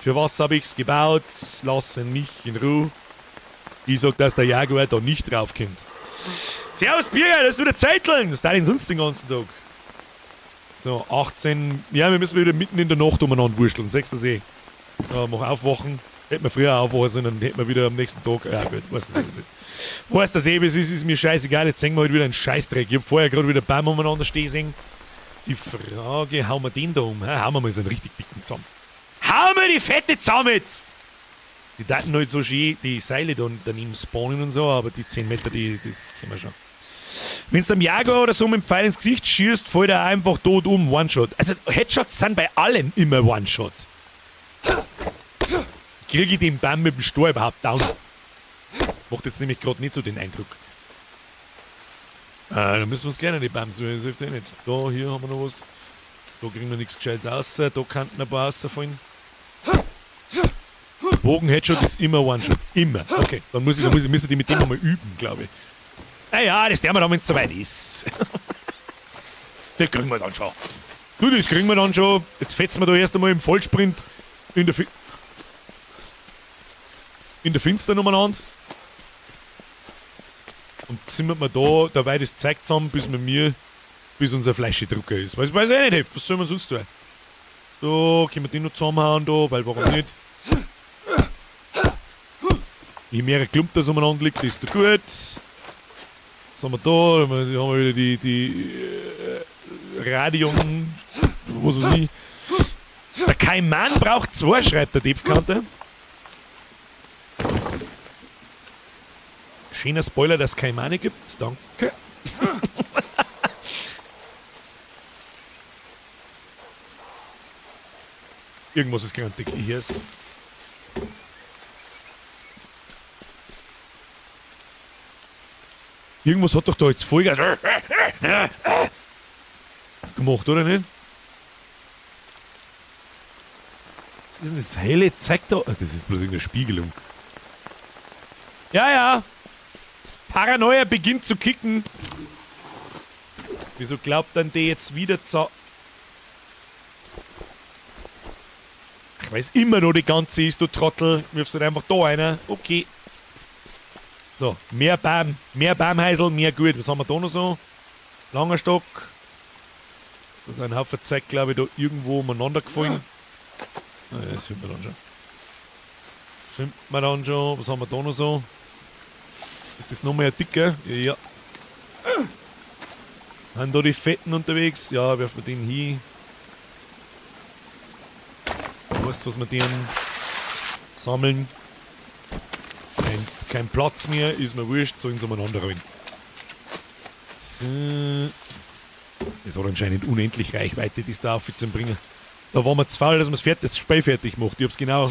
Für was hab ich's gebaut? Lassen mich in Ruhe. Ich sag, dass der Jaguar da nicht draufkommt. Servus, Birger, das ist wieder Zeiteln. Was da denn sonst den ganzen Tag? So, 18. Ja, wir müssen wieder mitten in der Nacht umeinander wursteln. Sechster See. Ja, mach aufwachen. Hätten wir früher aufwachen sollen, dann hätten wir wieder am nächsten Tag. Ja, gut, weißt du, was es ist. Weißt du, was es ist, ist mir scheißegal. Jetzt sehen wir halt wieder einen Scheißdreck. Ich hab vorher gerade wieder Baum umeinander stehen sehen. Ist die Frage, hauen wir den da um? Ha, hauen wir mal so einen richtig dicken zusammen. Hauen wir die fette zusammen jetzt! Die Daten halt so schön, die Seile da daneben spawnen und so, aber die 10 Meter, das kennen wir schon. Wenn du am Jaguar oder so mit dem Pfeil ins Gesicht schießt, fällt er einfach tot um, One-Shot. Also Headshots sind bei allem immer One-Shot. Kriege ich den Baum mit dem Stor überhaupt down? Macht jetzt nämlich gerade nicht so den Eindruck. Da müssen wir uns gerne die Baum suchen, das hilft eh nicht. Da, hier haben wir noch was. Da kriegen wir nichts Gescheites raus, da könnten ein paar rausfallen. Bogen-Headshot ist immer One-Shot. Immer. Okay, dann müssen die mit dem einmal üben, glaube ich. Naja, das werden wir dann, wenn es soweit ist. Das kriegen wir dann schon. Du, das kriegen wir dann schon. Jetzt fetzen wir da erst einmal im Vollsprint in der Finstern umeinander. Und zimmert man da dabei das Zeug zusammen, bis unser Fleischdrucker ist. Weiß ich nicht, was soll man sonst tun? So, können wir den noch zusammenhauen da, weil warum nicht? Je mehr Klump das umeinander liegt, desto gut. Was haben wir da? Da haben wir wieder die Radion. Was weiß ich. Der Kaiman braucht 2, schreibt der Depfkante. Schöner Spoiler, dass es Kaimane gibt. Danke. Irgendwas ist grantig. Hier ist. Irgendwas hat doch da jetzt Vollgas gemacht, oder nicht? Was ist denn das helle Zeug da? Ach, das ist bloß irgendeine Spiegelung. Ja, ja. Paranoia beginnt zu kicken. Wieso glaubt dann der jetzt wieder zu... Ich weiß immer noch die ganze ist, du Trottel. Wirfst halt einfach da einer. Okay. So, mehr Baum. Mehr Baumhäusl, mehr gut. Was haben wir da noch so? Langer Stock. Da ist ein Haufen Zeug, glaube ich, da irgendwo umeinander gefallen. Na, das findet man dann schon. Findet man dann schon. Was haben wir da noch so? Ist das noch mehr dicker? Ja. Sind da die Fetten unterwegs? Ja, werfen wir den hin. Weißt du, was wir den sammeln? Kein Platz mehr, ist mir wurscht, sollen sie umeinander rollen. So. Das hat anscheinend unendlich Reichweite, die da auf zu bringen. Da waren wir zu faul, dass man das Spiel fertig macht. Ich hab's genau.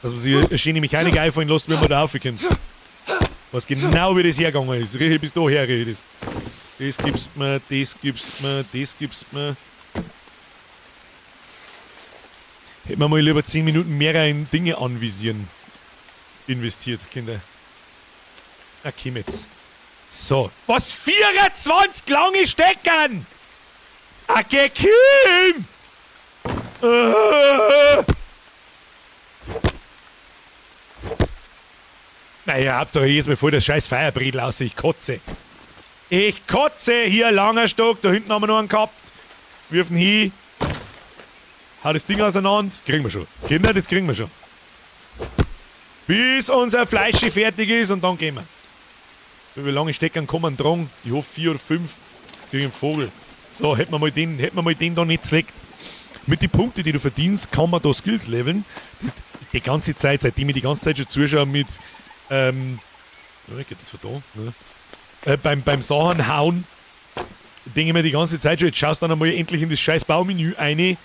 Dass man sich eine schöne Mechanik einfallen lässt, wenn man da raufkommt. Was genau wie das hergegangen ist. Riech bis daher, riech das. Das gibst mir, das gibst mir, das gibst mir. Hätten wir mal lieber 10 Minuten mehr in Dinge anvisieren investiert, Kinder. Na, komm jetzt. So. Was? 24 lange Steckern! Ah, geh, Kim! Naja, Hauptsache jetzt mal voll das scheiß Feierbredel aus. Ich kotze. Ich kotze! Hier, langer Stock. Da hinten haben wir noch einen gehabt. Wirfen hin. Hau das Ding auseinander. Kriegen wir schon. Kinder, das kriegen wir schon. Bis unser Fleisch fertig ist und dann gehen wir. Wie lange Steckern kommen dran? Ich hoffe 4 oder 5. Das krieg ich einen Vogel. So, hätten wir mal den, hätten wir mal den da nicht zlegt. Mit den Punkten, die du verdienst, kann man da Skills leveln. Das, die ganze Zeit, seitdem ich die ganze Zeit schon zuschaue mit, geht das von da? Ne? Beim Sachen hauen, denke ich mir die ganze Zeit schon, jetzt schaust du dann einmal endlich in das scheiß Baumenü rein,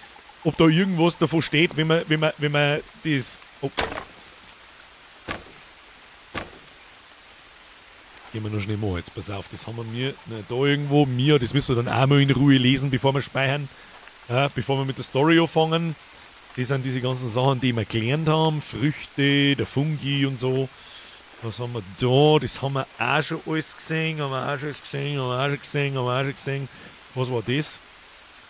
ob da irgendwas davon steht, wenn man das. Oh. Gehen wir noch schnell mal. Jetzt pass auf, das haben wir mir, ne, da irgendwo. Mir, das müssen wir dann auch mal in Ruhe lesen, bevor wir speichern. Ja, bevor wir mit der Story anfangen. Das sind diese ganzen Sachen, die wir gelernt haben. Früchte, der Fungi und so. Was haben wir da? Das haben wir auch schon alles gesehen. Haben wir auch schon alles gesehen, haben wir auch schon gesehen, haben wir auch schon gesehen. Was war das?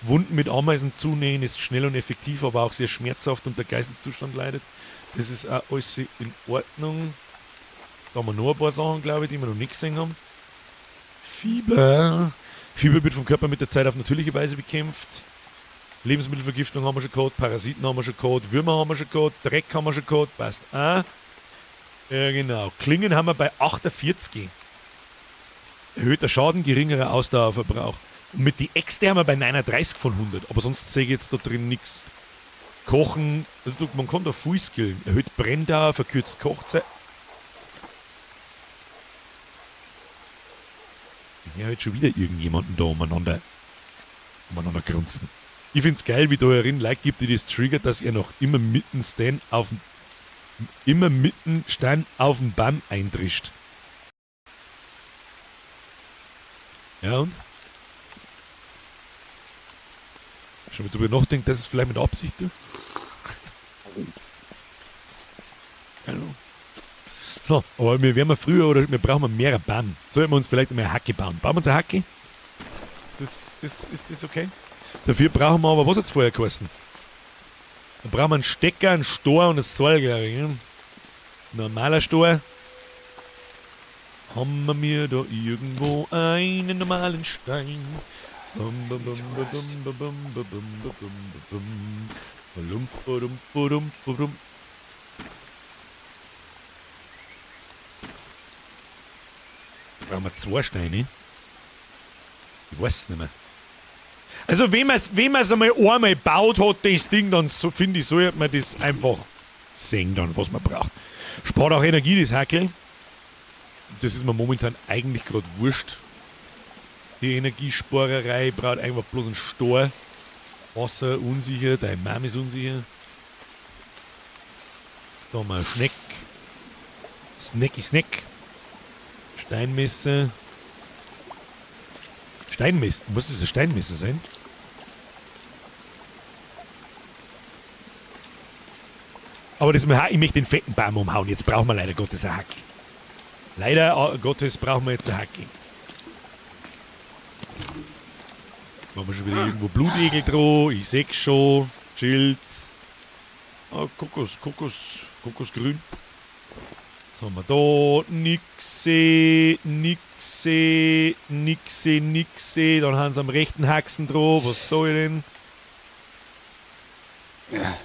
Wunden mit Ameisen zunähen ist schnell und effektiv, aber auch sehr schmerzhaft und der Geisteszustand leidet. Das ist auch alles in Ordnung. Da haben wir noch ein paar Sachen, glaube ich, die wir noch nicht gesehen haben. Fieber. Fieber wird vom Körper mit der Zeit auf natürliche Weise bekämpft. Lebensmittelvergiftung haben wir schon gehabt, Parasiten haben wir schon gehabt, Würmer haben wir schon gehabt, Dreck haben wir schon gehabt, passt auch. Ja, genau. Klingen haben wir bei 48. Erhöhter Schaden, geringerer Ausdauerverbrauch. Und mit die Äxte haben wir bei 39 von 100, aber sonst sehe ich jetzt da drin nichts. Kochen, also man kann da viel skillen. Erhöht Brenndauer, verkürzt Kochzeit. Ich höre jetzt schon wieder irgendjemanden da umeinander grunzen. Ich find's geil, wie da herin Leute gibt, die das triggert, dass er noch immer mitten Stan auf dem Baum eintrischt. Ja und? Schon mal drüber nachdenkt, dass es vielleicht mit Absicht tut? Keine Ahnung. So, aber wir werden früher oder wir brauchen mehr Baum. Sollten wir uns vielleicht mehr Hacke bauen. Bauen wir uns eine Hacke? Ist das okay? Dafür brauchen wir aber, was hat's vorher geheißen? Da brauchen wir einen Stecker, einen Stor und ein Seil, glaube ich. Ne? Normaler Stor. Haben wir mir da irgendwo einen normalen Stein? Bum, bum, bum, bum, bum, bum, bum, bum, bum, bum, bum, bum, bum, bum. Brauchen wir 2 Steine? Ich weiß es nicht mehr. Also wenn man es einmal gebaut hat, das Ding, dann so, finde ich, sollte man das einfach sehen dann, was man braucht. Spart auch Energie, das Hackel. Das ist mir momentan eigentlich gerade wurscht. Die Energiesparerei braucht einfach bloß einen Stor. Wasser unsicher, deine Mom ist unsicher. Da haben wir einen Schneck. Snacky Snack. Steinmesser. Steinmesser. Was ist das Steinmesser sein? Aber das, ich möchte den fetten Baum umhauen. Jetzt brauchen wir leider Gottes eine Hacke. Leider Gottes brauchen wir jetzt eine Hacke. Machen wir schon wieder irgendwo Blutegel dran. Ich seh's schon. Chills. Ah, Kokos, Kokos, Kokosgrün. Was haben wir da? Nixe, nixe, nixe, nixe. Dann haben sie am rechten Haxen dran. Was soll ich denn?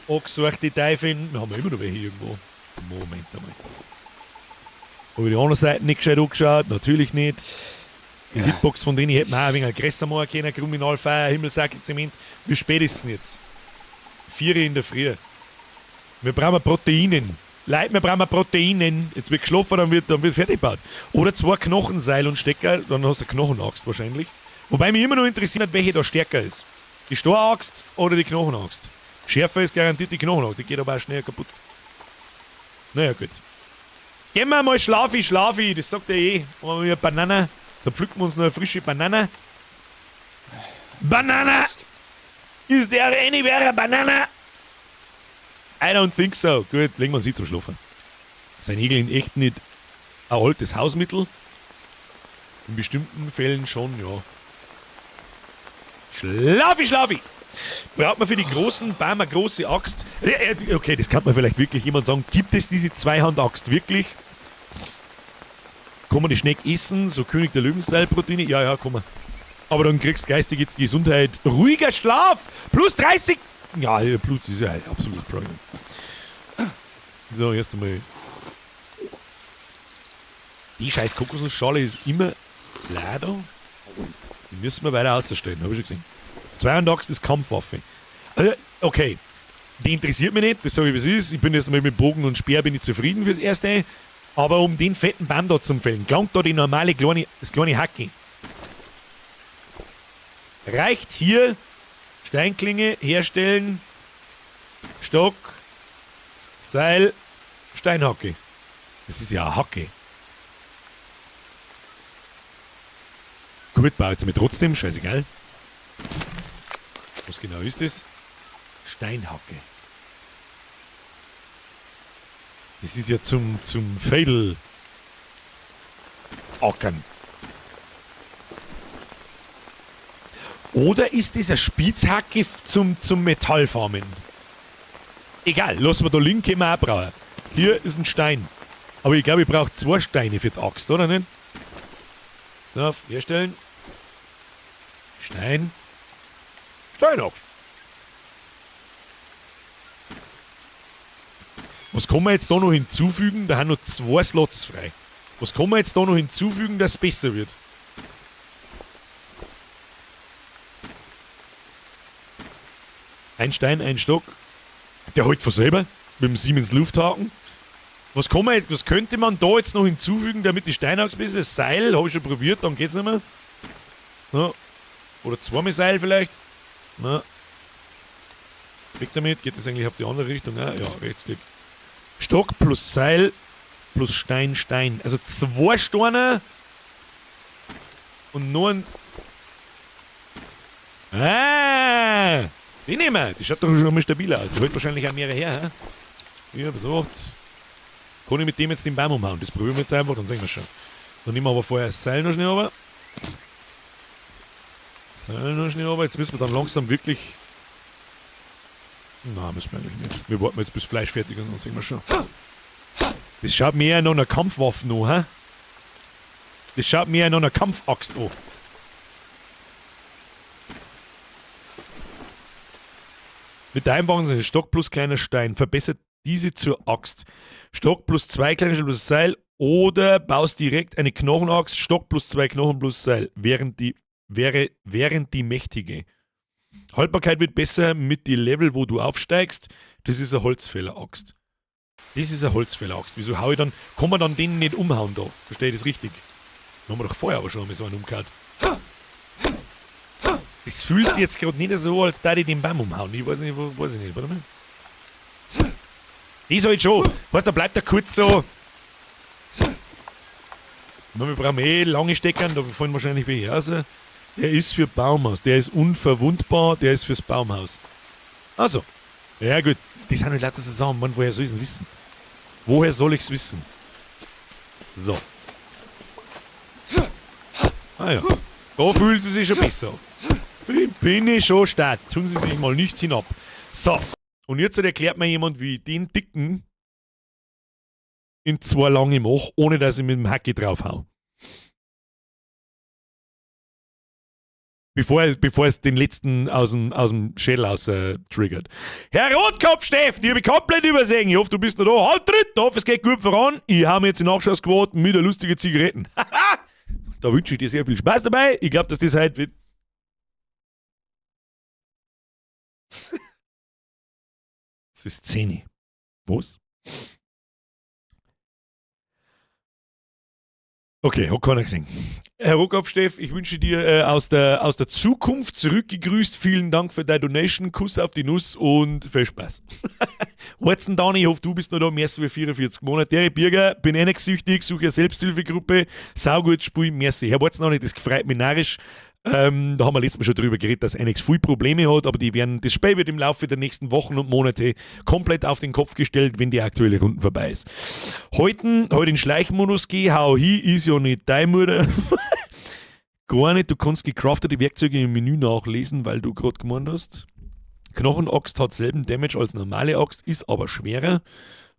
Angesucht die Teufel. Wir haben ja immer noch welche irgendwo. Moment einmal. Habe ich die andere Seite nicht gescheit angeschaut? Natürlich nicht. Die Hitbox von denen hätten wir auch ein wenig größer machen können. Kriminalfeuer, Himmelsackel, Zement. Wie spät ist es denn jetzt? 4 in der Früh. Wir brauchen Proteinen. Leute, wir brauchen Proteinen. Jetzt wird geschlafen, dann wird fertig gebaut. Oder 2 Knochenseil und Stecker, dann hast du eine Knochenaxt wahrscheinlich. Wobei mich immer noch interessiert, welche da stärker ist. Die Storaxt oder die Knochenaxt. Schärfer ist garantiert die Knochenaxt, die geht aber auch schneller kaputt. Naja, gut. Gehen wir mal schlafi, schlafi, das sagt er eh. Machen wir eine Banane, da pflücken wir uns noch eine frische Banane. Banana! Ist der anywhere a Banana? I don't think so. Gut, legen wir uns hin zum Schlafen. Sind Nägel in echt nicht ein altes Hausmittel? In bestimmten Fällen schon, ja. Schlafi, schlafi! Braucht man für die großen Bäume eine große Axt? Okay, das kann man vielleicht wirklich jemand sagen. Gibt es diese Zweihand-Axt wirklich? Kann man die Schnecke essen? So König der Löwen-Style-Proteine? Ja, ja, kann man. Aber dann kriegst du geistige Gesundheit. Ruhiger Schlaf! Plus 30! Ja, Blut ist ja ein absolutes Problem. So, erst einmal. Die scheiß Kokosnussschale ist immer leider. Die müssen wir weiter ausstellen, habe ich schon gesehen. Zweihandaxt ist Kampfwaffe. Also, okay. Die interessiert mich nicht, das sage ich, wie es ist. Ich bin jetzt mal mit Bogen und Speer bin ich zufrieden fürs Erste. Aber um den fetten Baum da zum Fällen, gelangt da die normale kleine, das kleine Hacke. Reicht hier Steinklinge herstellen, Stock, Seil, Steinhacke. Das ist ja eine Hacke. Gut, baue jetzt mir trotzdem, scheißegal. Was genau ist das? Steinhacke. Das ist ja zum Fädel ackern. Oder ist das eine Spitzhacke zum Metallfarmen? Egal, lassen wir da liegen, können wir auch brauchen. Hier ist ein Stein. Aber ich glaube, ich brauche 2 Steine für die Axt, oder nicht? So, herstellen. Stein. Steinaxt. Was kann man jetzt da noch hinzufügen? Da haben noch 2 Slots frei. Was kann man jetzt da noch hinzufügen, dass es besser wird? Ein Stein, ein Stock. Der hält von selber. Mit dem Siemens Lufthaken. Was kann man jetzt, was könnte man da jetzt noch hinzufügen, damit die Steinachs besser wird? Seil, hab ich schon probiert, dann geht's nicht mehr. Ja. Oder zweimal Seil vielleicht. Na. Weg damit, geht das eigentlich auf die andere Richtung? Ja, ja, Rechtsklick. Stock plus Seil plus Stein, Stein. Also 2 Steine und nur ein. Ah! Die nehmen wir. Die schaut doch schon mal stabiler aus. Die hält wahrscheinlich auch mehrere her. Hä? Ja, besorgt. Kann ich mit dem jetzt den Baum umhauen? Das probieren wir jetzt einfach, dann sehen wir schon. Dann nehmen wir aber vorher das Seil noch schnell runter. Seil noch schnell runter. Jetzt müssen wir dann langsam wirklich. Nein, müssen wir eigentlich nicht. Wir warten jetzt bis Fleisch fertig ist und dann sehen wir schon. Das schaut mir ja noch einer Kampfwaffe an, hä? Das schaut mir ja noch einer Kampfaxt an. Mit der Einbauung sind Stock plus kleiner Stein. Verbessert diese zur Axt. Stock plus 2 kleine Steine plus Seil oder baust direkt eine Knochenaxt. Stock plus 2 Knochen plus Seil. Während die mächtige. Haltbarkeit wird besser mit den Level, wo du aufsteigst. Das ist eine Holzfäller-Axt. Das ist eine Holzfäller-Axt. Wieso hau ich dann? Kann man dann den nicht umhauen da? Verstehe ich das richtig? Dann haben wir doch vorher aber schon einmal so einen umgehauen. Das fühlt sich jetzt gerade nicht so, als da ich den Baum umhauen. Ich weiß nicht, wo, weiß ich nicht. Warte mal. Das halt schon. Weißt du, da bleibt er kurz so. Na, wir brauchen eh lange Steckern, da fallen wahrscheinlich welche raus. Der ist für Baumhaus, der ist unverwundbar, der ist fürs Baumhaus. Also, ja gut, das sind halt lauter so Sachen, Mann, woher soll ich's denn wissen? Woher soll ich's wissen? So. Ah ja, da fühlen sie sich schon besser. Bin ich schon stark. Tun sie sich mal nicht hinab. So, und jetzt erklärt mir jemand, wie ich den Dicken in 2 lange mache, ohne dass ich mit dem Hacki draufhau. Bevor es den letzten aus dem Schädel aus triggert. Herr Rotkopf, Steff, die hab ich komplett übersehen. Ich hoffe, du bist noch da. Halt tritt, ich hoffe, es geht gut voran. Ich hau mir jetzt die Nachschussquote mit der lustigen Zigaretten. Da wünsche ich dir sehr viel Spaß dabei. Ich glaub, dass das heute wird. Es ist 10. Was? Okay, hat keiner gesehen. Herr Rotkopf, Steff, ich wünsche dir aus der Zukunft zurückgegrüßt. Vielen Dank für deine Donation. Kuss auf die Nuss und viel Spaß. Watson Dani, ich hoffe, du bist noch da. Merci für 44 Monate. Derek Birger, bin eh nicht süchtig, suche eine Selbsthilfegruppe. Saugut, Spiel, merci. Herr Watson Dani, das freut mich narrisch. Da haben wir letztes Mal schon drüber geredet, dass NX viel Probleme hat, aber das Spiel wird im Laufe der nächsten Wochen und Monate komplett auf den Kopf gestellt, wenn die aktuelle Runde vorbei ist. Heute in Schleichmodus geh, hau hi, ist ja nicht deine Mutter. Gar nicht, du kannst gecraftete Werkzeuge im Menü nachlesen, weil du gerade gemeint hast. Knochenaxt hat selben Damage als normale Axt, ist aber schwerer.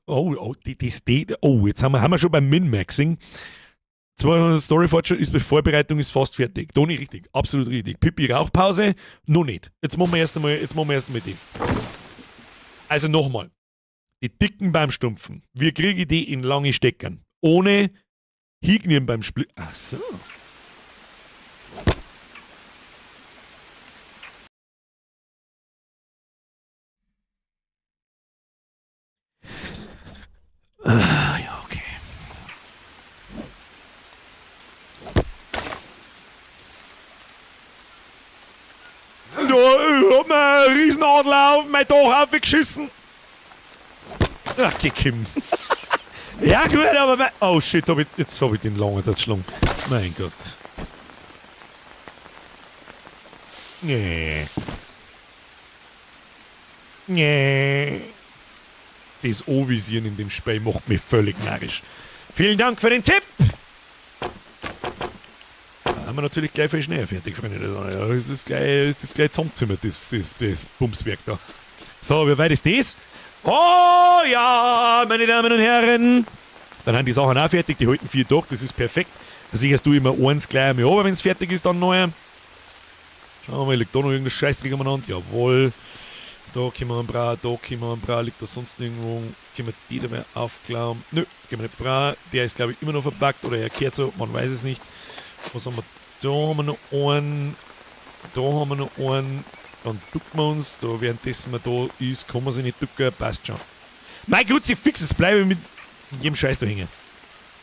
Oh, oh, die, die, die, oh, jetzt haben wir schon beim Min-Maxing. 200 Story-Fortschritt ist bei Vorbereitung ist fast fertig. Toni, richtig, absolut richtig. Pippi, Rauchpause, noch nicht. Jetzt machen wir erst einmal, jetzt machen wir erst einmal das. Also nochmal. Die dicken Baumstumpfen. Wir kriegen die in lange Steckern. Ohne Hignien beim Split. Ach so. Ah, ja, okay. Ja, ich hab mir einen Riesenadler auf mein Dach aufgeschissen. Ach, geh, Kim. Ja gut, aber mein, oh shit, jetzt hab ich den langen da geschlagen. Mein Gott. Nee. Nee. Das Ovisieren in dem Spiel macht mich völlig narrisch. Vielen Dank für den Tipp! Da haben wir natürlich gleich viel schneller fertig, Freunde. Das ist gleich, das ist gleich zusammenzimmert, das Bumswerk da. So, wie weit ist das? Oh ja, meine Damen und Herren! Dann haben die Sachen auch fertig, die halten 4 Tage, das ist perfekt. Da sicherst du immer eins gleich einmal runter, wenn's fertig ist, dann neu. Schauen wir mal, liegt da noch irgendein Scheißdreck umeinander? Jawohl. Da können wir einen Bra, da können wir einen Bra, liegt da sonst nirgendwo. Können wir die dabei aufklauen? Nö, können wir nicht Bra. Der ist, glaub ich, immer noch verpackt oder er kehrt so, man weiß es nicht. Was haben wir? Da haben wir noch einen. Da haben wir noch einen. Dann ducken wir uns. Da, währenddessen man da ist, kann man sich nicht ducken. Passt schon. Mein Kruzifix, es bleibe mit jedem Scheiß da hängen.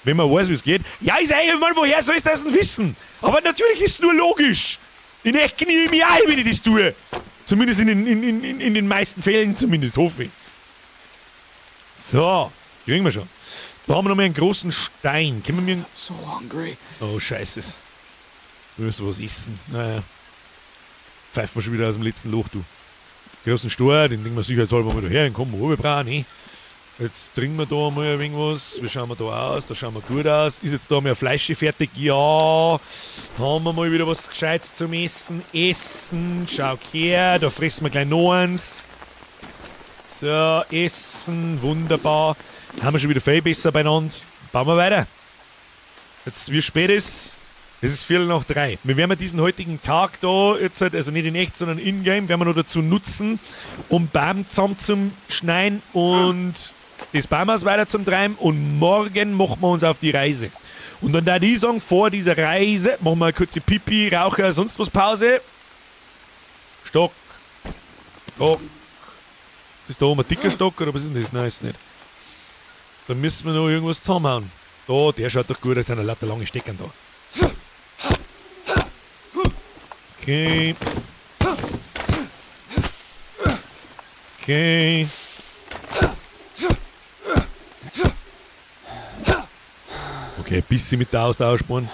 Wenn man weiß, wie es geht. Ja, ist eigentlich mal, woher soll ich das denn wissen? Aber natürlich ist es nur logisch. In echt knie ich mich auch, wenn ich das tue. Zumindest in den meisten Fällen, zumindest, hoffe ich. So, kriegen wir schon. Da haben wir noch mal einen großen Stein. Können wir mir einen So hungry. Oh, scheiße. Wir müssen was essen. Naja. Pfeifen wir schon wieder aus dem letzten Loch, du. Großen Stein, den legen wir sicherheitshalber mal da her, den kommen wir runterbrauen, ne? Jetzt trinken wir da mal ein wenig was. Wie schauen wir da aus? Da schauen wir gut aus. Ist jetzt da mehr Fleisch fertig? Ja. Haben wir mal wieder was Gescheites zum Essen. Essen. Schau her. Da fressen wir gleich noch eins. So, Essen. Wunderbar. Haben wir schon wieder viel besser beieinander. Bauen wir weiter. Jetzt, wie spät ist? Es ist 3:15. Wir werden diesen heutigen Tag da, jetzt halt, also nicht in echt, sondern in-game, werden wir noch dazu nutzen, um Baum zusammen zum Schneien und das Baumhaus weiter zum Treiben. Und morgen machen wir uns auf die Reise. Und dann da die sagen, vor dieser Reise machen wir eine kurze Pipi, Raucher, sonst was Pause. Stock. Stock. Ist das da oben ein dicker Stock oder was ist denn das? Nein, ist nicht. Da müssen wir noch irgendwas zusammenhauen. Da, der schaut doch gut, da sind lauter lange Steckern da. Okay. Okay. Okay, ein bisschen mit der Ausdauer sparen.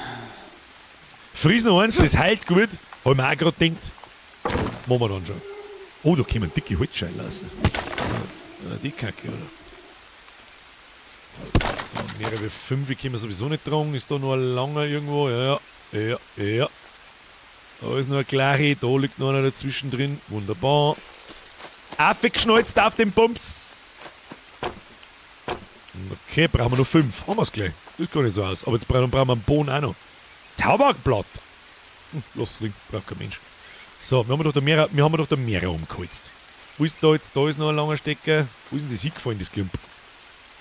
Friss noch eins, das heilt gut. Hab ich mir auch grad gedacht. Machen wir dann schon. Oh, da kommen dicke Holzscheile raus. Ja, die Kacke, oder? So, mehrere wie 5 können wir sowieso nicht tragen. Ist da noch ein langer irgendwo? Ja, ja, ja, ja. Da ist noch ein Klari, da liegt noch einer dazwischen drin. Wunderbar. Affe geschnalzt auf den Bums. Okay, brauchen wir noch 5. Haben wir's gleich. Das sieht gar nicht so aus. Aber jetzt brauchen wir einen Bohnen auch noch. Tabakblatt. Lass liegen, braucht kein Mensch. So, wir haben doch da mehrere, wir haben doch da mehrere umgeholzt. Wo ist da jetzt? Da ist noch ein langer Stecker. Wo ist denn das hingefallen, das Klump?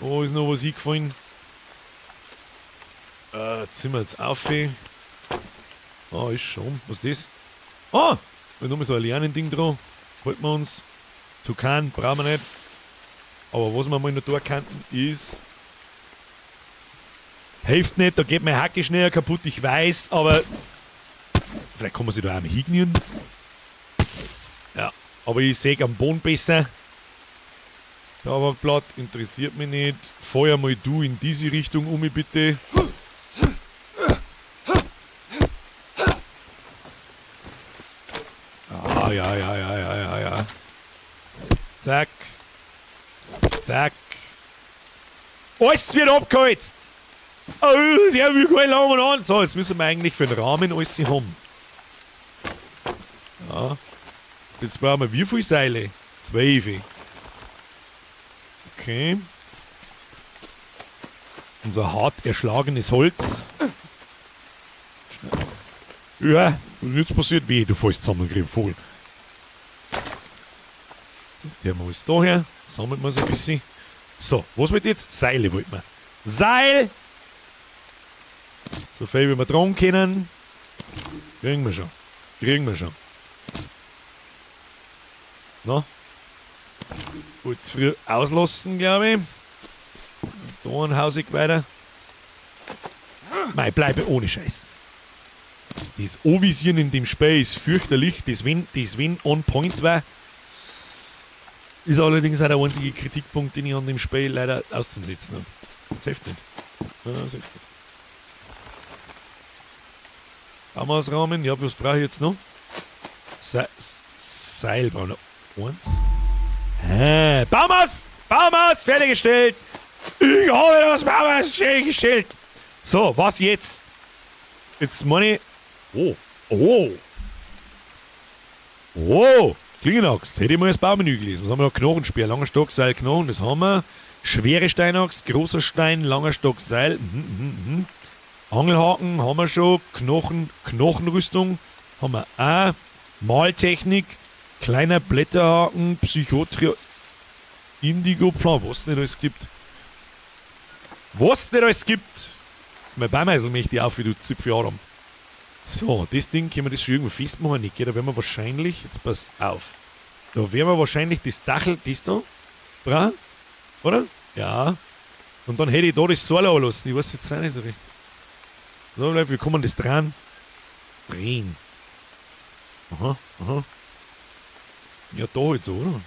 Da ist noch was hingefallen. Ziehen wir jetzt auf. Ah, ist schon. Was ist das? Ah! Da ist nochmal so ein Lianending dran. Halten wir uns. Tukan brauchen wir nicht. Aber was wir mal noch da könnten, ist. Hilft nicht, da geht mein Hacke schneller kaputt, ich weiß, aber. Vielleicht kann man sich da auch mal hignien. Ja, aber ich säge am Boden besser. Tabakblatt interessiert mich nicht. Feuer mal du in diese Richtung um mich bitte. Ja, ja, ja, ja, ja, ja, ja. Zack. Zack. Alles wird abgeholzt. Oh, der will keinen Rahmen an. So, jetzt müssen wir eigentlich für den Rahmen alles haben. Ja. Jetzt brauchen wir wie viele Seile? 12. Okay. Unser hart erschlagenes Holz. Ja, was ist jetzt passiert? Wehe, du fällst zusammen, Vogel. Das tun wir alles da her. Sammeln wir so ein bisschen. So, was wird jetzt? Seile wollten wir. Seil! So viel wie wir dran können. Kriegen wir schon. Kriegen wir schon. Na? Kurz früh auslassen, glaube ich. Da ein Hausig weiter. Mei, bleibe ohne Scheiß. Das Anvisieren in dem Spiel ist fürchterlich. Das wenn on point war, ist allerdings auch der einzige Kritikpunkt, den ich an dem Spiel leider auszusetzen habe. Das hilft nicht. Ja, das hilft nicht. Baumhausrahmen, ja, was brauche ich jetzt noch? Seil brauche ich noch. Eins. Hä? Baumhaus! Baumhaus! Fertiggestellt! Ich habe das Baumhaus fertiggestellt! So, was jetzt? Jetzt meine ich. Oh! Oh! Oh! Klingenaxt. Hätte ich mal das Baumenü gelesen. Was haben wir noch? Knochenspeer, langer Stock, Seil, Knochen. Das haben wir. Schwere Steinaxt, großer Stein, langer Stock, Seil. Angelhaken haben wir schon. Knochen, Knochenrüstung haben wir auch. Maltechnik, kleiner Blätterhaken, Psychotria, Indigo-Pflanze. Was es nicht alles gibt. Was nicht alles gibt. Mein Baumeisel möchte ich auf, wie du Zipfel Adam. So, das Ding können wir das schon irgendwo festmachen. Nicht, da werden wir wahrscheinlich, jetzt pass auf, da werden wir wahrscheinlich das Dachel, das da, brauchen, oder? Ja. Und dann hätte ich da das Seil anlassen. Ich weiß jetzt auch nicht so recht. So, wie kann man das dran? Drehen. Aha, aha. Ja, da halt so, oder?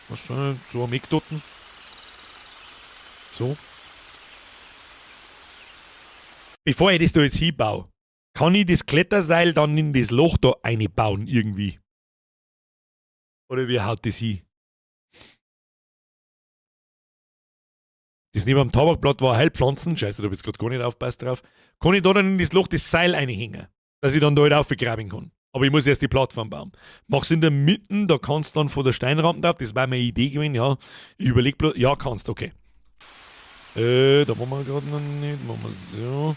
Wahrscheinlich so am Eckdotten. So. Bevor ich das da jetzt hinbaue, kann ich das Kletterseil dann in das Loch da einbauen irgendwie? Oder wie haut das hin? Das neben dem Tabakblatt war Heilpflanzen. Scheiße, da hab ich jetzt grad gar nicht aufgepasst drauf. Kann ich da dann in das Loch das Seil einhängen, dass ich dann da halt aufgraben kann? Aber ich muss erst die Plattform bauen. Mach's in der Mitte, da kannst du dann von der Steinrampe drauf. Das war meine Idee gewesen, ja. Ich überleg bloß, ja, kannst, okay. Da machen wir gerade noch nicht. Machen wir so.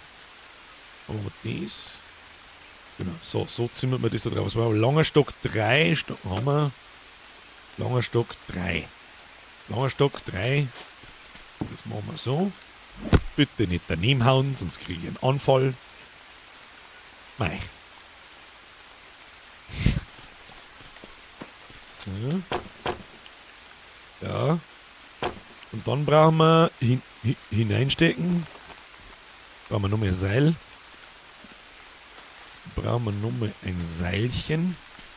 Machen wir das. Genau, so, so zimmert man das da drauf. Das war langer Stock 3. Stock, haben wir. Langer Stock 3. Langer Stock 3. Das machen wir so. Bitte nicht daneben hauen, sonst kriege ich einen Anfall. Mei. So. Ja. Und dann brauchen wir hineinstecken. Brauchen wir noch mehr Seil. Brauchen wir noch mal ein Seilchen.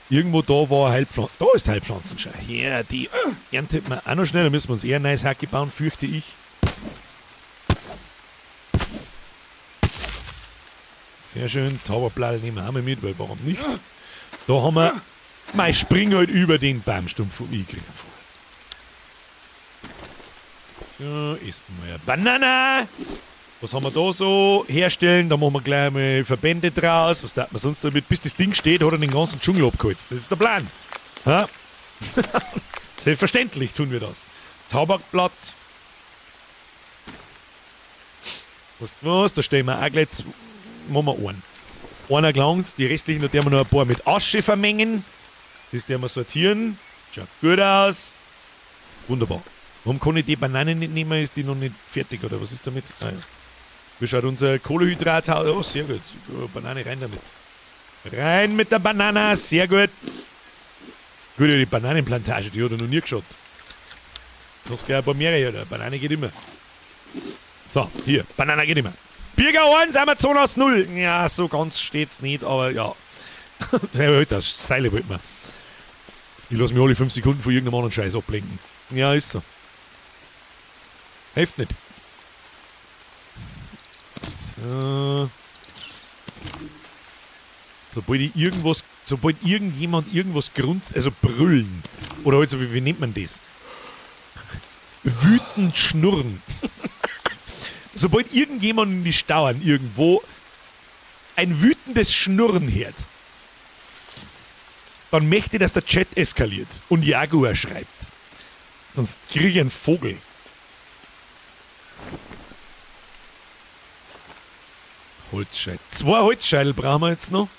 Irgendwo da war Heilpflanzen. Da ist Heilpflanzenschei. Hier, die erntet man auch noch schnell. Da müssen wir uns eher ein neues Hacke bauen, fürchte ich. Sehr schön. Tabakblatt nehmen wir auch mal mit, weil warum nicht? Da haben wir. Mei, spring halt über den Baumstumpf vom Igel. So, erstmal eine Banana. Was haben wir da so herstellen? Da machen wir gleich mal Verbände draus. Was darf man sonst damit? Bis das Ding steht, hat er den ganzen Dschungel abgeholzt. Das ist der Plan. Ha? Selbstverständlich tun wir das. Tabakblatt. Weißt du was? Da stellen wir auch gleich machen wir einen. Einer gelangt, die restlichen, da werden wir noch ein paar mit Asche vermengen. Das werden wir sortieren. Schaut gut aus. Wunderbar. Warum kann ich die Banane nicht nehmen? Ist die noch nicht fertig oder was ist damit? Ah, ja. Wie schaut unser Kohlehydrat aus? Oh, sehr gut. Banane rein damit. Rein mit der Banane, sehr gut. Gut, die Bananenplantage, die hat er noch nie geschaut. Du hast gleich ein paar mehr hier, oder? Banane geht immer. So, hier, Banane geht immer. Birger 1, Amazonas 0. Ja, so ganz steht's nicht, aber ja. Das Seile wollte man. Ich lasse mich alle 5 Sekunden von irgendeinem anderen Scheiß ablenken. Ja, ist so. Hilft nicht. So. Sobald ich irgendwas Sobald irgendjemand irgendwas Grund, also brüllen, oder halt so, wie nennt man das? Wütend schnurren. Sobald irgendjemand in die Stauern irgendwo ein wütendes Schnurren hört, dann möchte ich, dass der Chat eskaliert und Jaguar schreibt. Sonst kriege ich einen Vogel. Holzscheit. 2 Holzscheitel brauchen wir jetzt noch.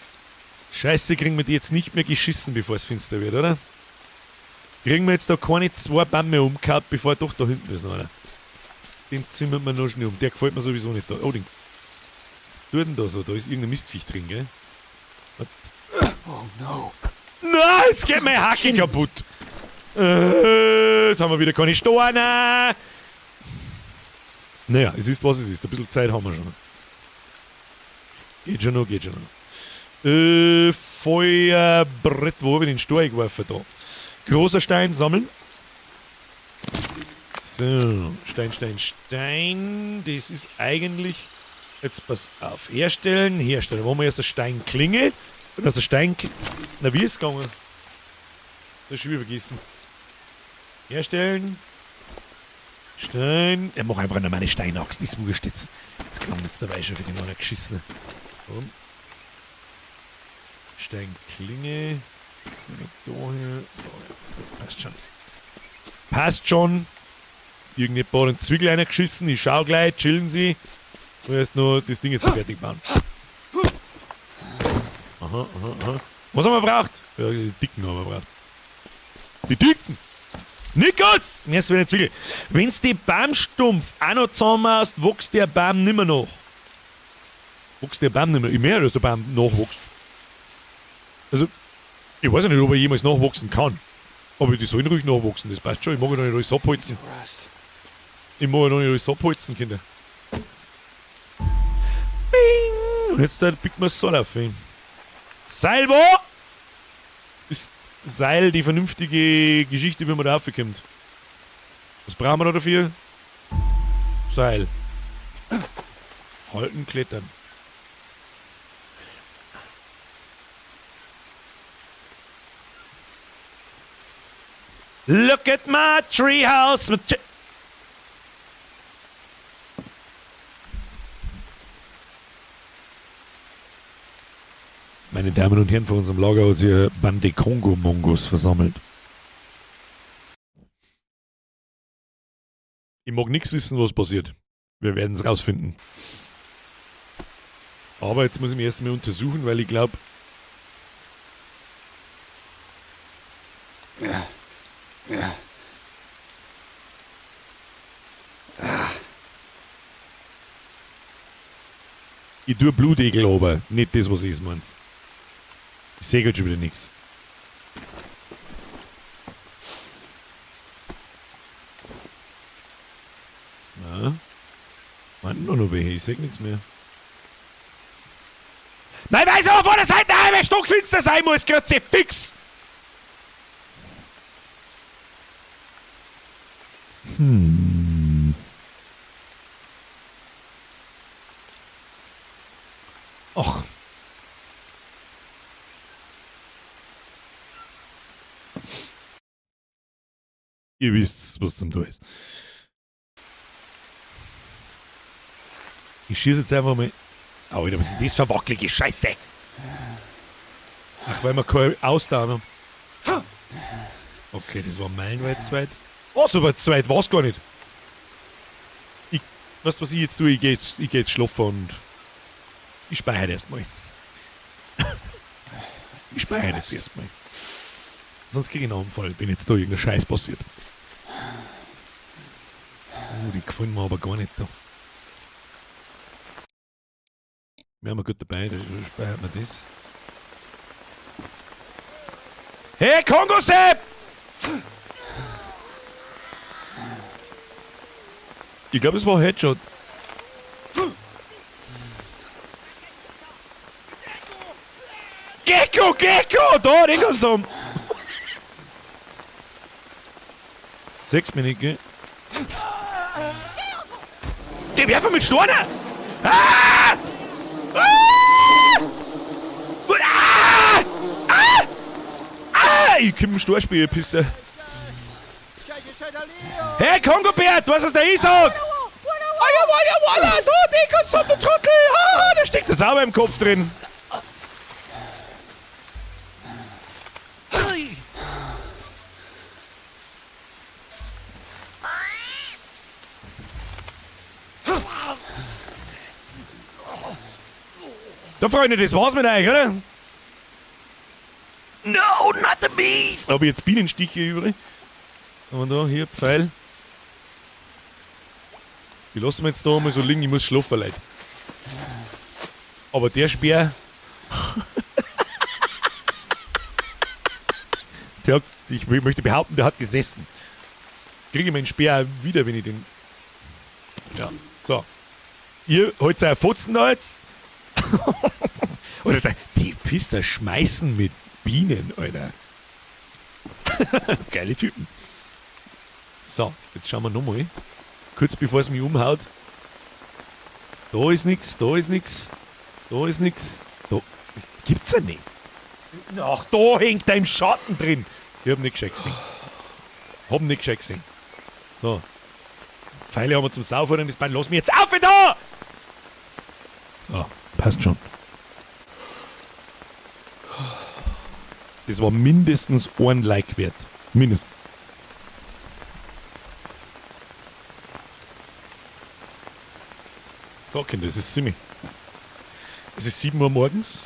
Scheiße, kriegen wir die jetzt nicht mehr geschissen, bevor es finster wird, oder? Kriegen wir jetzt da keine 2 Bäume umgehauen, bevor doch da hinten ist noch einer. Den zimmern wir noch schnell um. Der gefällt mir sowieso nicht da. Oh, den. Was tut denn da so? Da ist irgendein Mistviech drin, gell? Was? Oh no. Nein, jetzt geht meine Hacke kaputt. Jetzt haben wir wieder keine Steine. Naja, es ist, was es ist. Ein bisschen Zeit haben wir schon. Geht schon noch, geht schon noch. Feuerbrett, wo hab ich den Stein geworfen da? Großer Stein sammeln. So, Stein, Stein, Stein. Das ist eigentlich... Jetzt pass auf. Herstellen, herstellen. Wollen wir erst eine Steinklinge? Und aus der Steinklinge... Na, wie ist es gegangen? Das ist schon wieder vergessen. Herstellen. Stein. Er macht einfach eine meine Steinaxt. Das ist wurscht jetzt. Das klang jetzt dabei schon für den anderen Geschissenen. So. Steinklinge. Da hier. Passt schon. Passt schon. Irgendjemand hat einen Zwiegel reingeschissen. Ich schau gleich. Chillen Sie. Ich muss erst noch das Ding jetzt fertig bauen. Aha, aha, aha. Was haben wir gebraucht? Ja, die Dicken haben wir gebraucht. Die Dicken! Nikos! Mir ist wieder ein Zwiegel. Wenn's die Baumstumpf auch noch zusammenmachst, wächst der Baum nimmer nach. Wächst der Baum nimmer. Ich merke, dass der Baum nachwächst. Also, ich weiß ja nicht, ob er jemals nachwachsen kann. Aber die sollen ruhig nachwachsen, das passt schon. Ich mag ja noch nicht alles abholzen. Ich mag ja noch nicht alles abholzen, Kinder. Bing! Und jetzt da pickt man das Seil auf. Seil wo? Ist Seil die vernünftige Geschichte, wie man da raufkommt? Was brauchen wir da dafür? Seil. Halten, klettern. Look at my treehouse. Meine Damen und Herren, vor unserem Lager hat sich eine Bande Kongo-Mongos versammelt. Ich mag nichts wissen, was passiert. Wir werden es rausfinden. Aber jetzt muss ich mich erst einmal untersuchen, weil ich glaub, ich tue Blutegel aber nicht das, was ich meint. Ich sehe grad schon wieder nix. Na? Warten noch welche, ich seh nix mehr. Nein, weiß aber vor der Seite eine halbe Stockfinster sein muss, Grütze, fix! Och. Ihr wisst, was zum Tor ist. Ich schieße jetzt einfach mal. Alter, was ist denn das für wackelige Scheiße? Ach, weil wir keine Ausdauer haben. Okay, das war meilenweit zu weit. Oh, so weit zu weit war's gar nicht. Ich, weißt du, was ich jetzt tue? Ich geh jetzt schlafen und ich speichere erstmal. Ich speichere jetzt erstmal. Sonst krieg ich einen Anfall, wenn jetzt da irgendein Scheiß passiert. Oh, die gefallen mir aber gar nicht da. Wir haben gut dabei, da speichert man das. Hey, Kongo-Sepp! Ich glaub, es war ein Headshot. Gecko, Gecko! Da, den kannst du haben. 6 Minuten. Die werfen mit Steinen! Ah! Ah! Ah! Ah! Ich komm Storspiel, ihr Pisser. Hey, Kongobert, was ist der ich sag? Ah ja, voilà, voilà, da, den kannst du, du Trottel! Ah, da steckt der sauber im Kopf drin. Da, Freunde, das war's mit euch, oder? No, not the bees! Habe ich jetzt Bienenstiche übrig? Und da, hier, Pfeil. Die lassen wir jetzt da mal so liegen, ich muss schlafen, Leute. Aber der Speer. Der hat, ich möchte behaupten, der hat gesessen. Kriege ich meinen Speer wieder, wenn ich den. Ja, so. Ihr holt euer Fotzen da jetzt. Oder die Pisser schmeißen mit Bienen, Alter. Geile Typen. So, jetzt schauen wir nochmal. Kurz bevor es mich umhaut. Da ist nix, da ist nix, da ist nix. Da, das gibt's ja nicht. Ach, da hängt er im Schatten drin. Ich hab nicht gescheit gesehen. Hab nicht gescheit gesehen. So. Pfeile haben wir zum Saufen, das Bein. Lass mich jetzt auf da! So, passt schon. Das war mindestens ein Like wert. Mindestens. So, Kinder, es ist ziemlich. Es ist 7 Uhr morgens.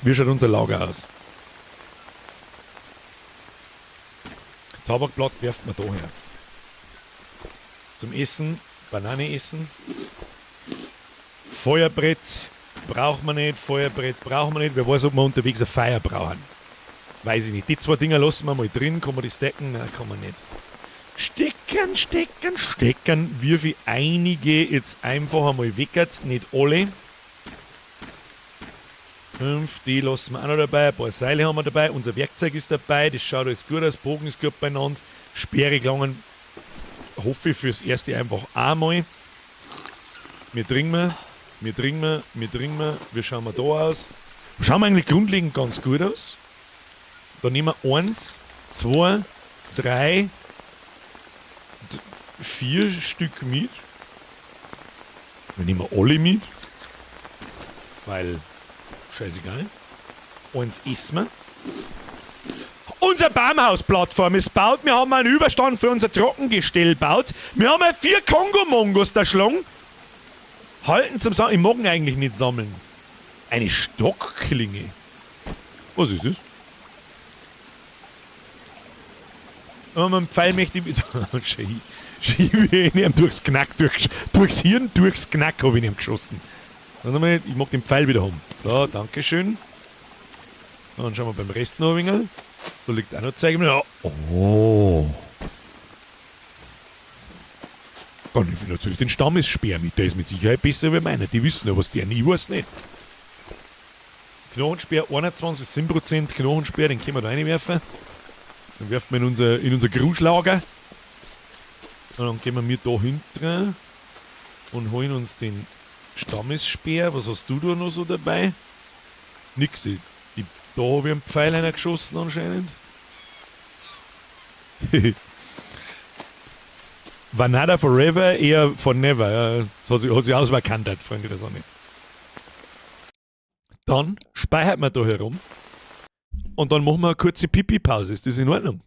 Wie schaut unser Lager aus? Tabakblatt werft man da her. Zum Essen, Banane essen. Feuerbrett braucht man nicht, Feuerbrett braucht man nicht. Wer weiß, ob wir unterwegs ein Feuer brauchen. Weiß ich nicht. Die zwei Dinger lassen wir mal drin. Kann man die stacken? Nein, kann man nicht. Stecken, stecken, stecken. Wirf ich einige jetzt einfach einmal weckert. Nicht alle. 5, die lassen wir auch noch dabei. Ein paar Seile haben wir dabei. Unser Werkzeug ist dabei. Das schaut alles gut aus. Bogen ist gut beieinander. Speere gelangen. Hoffe ich fürs erste einfach einmal. Wir trinken wir, trinken wir, trinken. Wie schauen wir da aus? Schauen wir eigentlich grundlegend ganz gut aus. Da nehmen wir 1, 2, 3, 4 Stück mit. Wir nehmen alle mit. Weil, scheißegal. Eins essen wir. Unser Baumhausplattform ist baut. Wir haben einen Überstand für unser Trockengestell baut. Wir haben 4 Kongo-Mongos da schlagen. Halten zum Sammeln. Ich mag ihn eigentlich nicht sammeln. Eine Stockklinge. Was ist das? Und mit dem Pfeil möchte ich. Schiebe ich ihn durchs Knack, durchs Hirn, durchs Knack habe ich ihn geschossen. Warte mal, ich mag den Pfeil wieder haben. So, dankeschön. Dann schauen wir beim Rest noch ein wenig. Da liegt auch noch Zeug. Ja. Oh. Dann nehme ich natürlich den Stammesspeer mit. Der ist mit Sicherheit besser als meiner. Die wissen ja, was der ich weiß nicht. Knochenspeer 21,7% Knochenspeer, den können wir da reinwerfen. Dann werfen wir in unser Gruschlager. Und dann gehen wir mit da hinten und holen uns den Stammesspeer. Was hast du da noch so dabei? Nix. Da habe ich einen Pfeil einer geschossen anscheinend. Vanada forever, eher for never. Ja, das hat sich ausvakantert, Freunde der Sonne. Dann speichert man da herum und dann machen wir eine kurze Pipi-Pause. Ist das in Ordnung?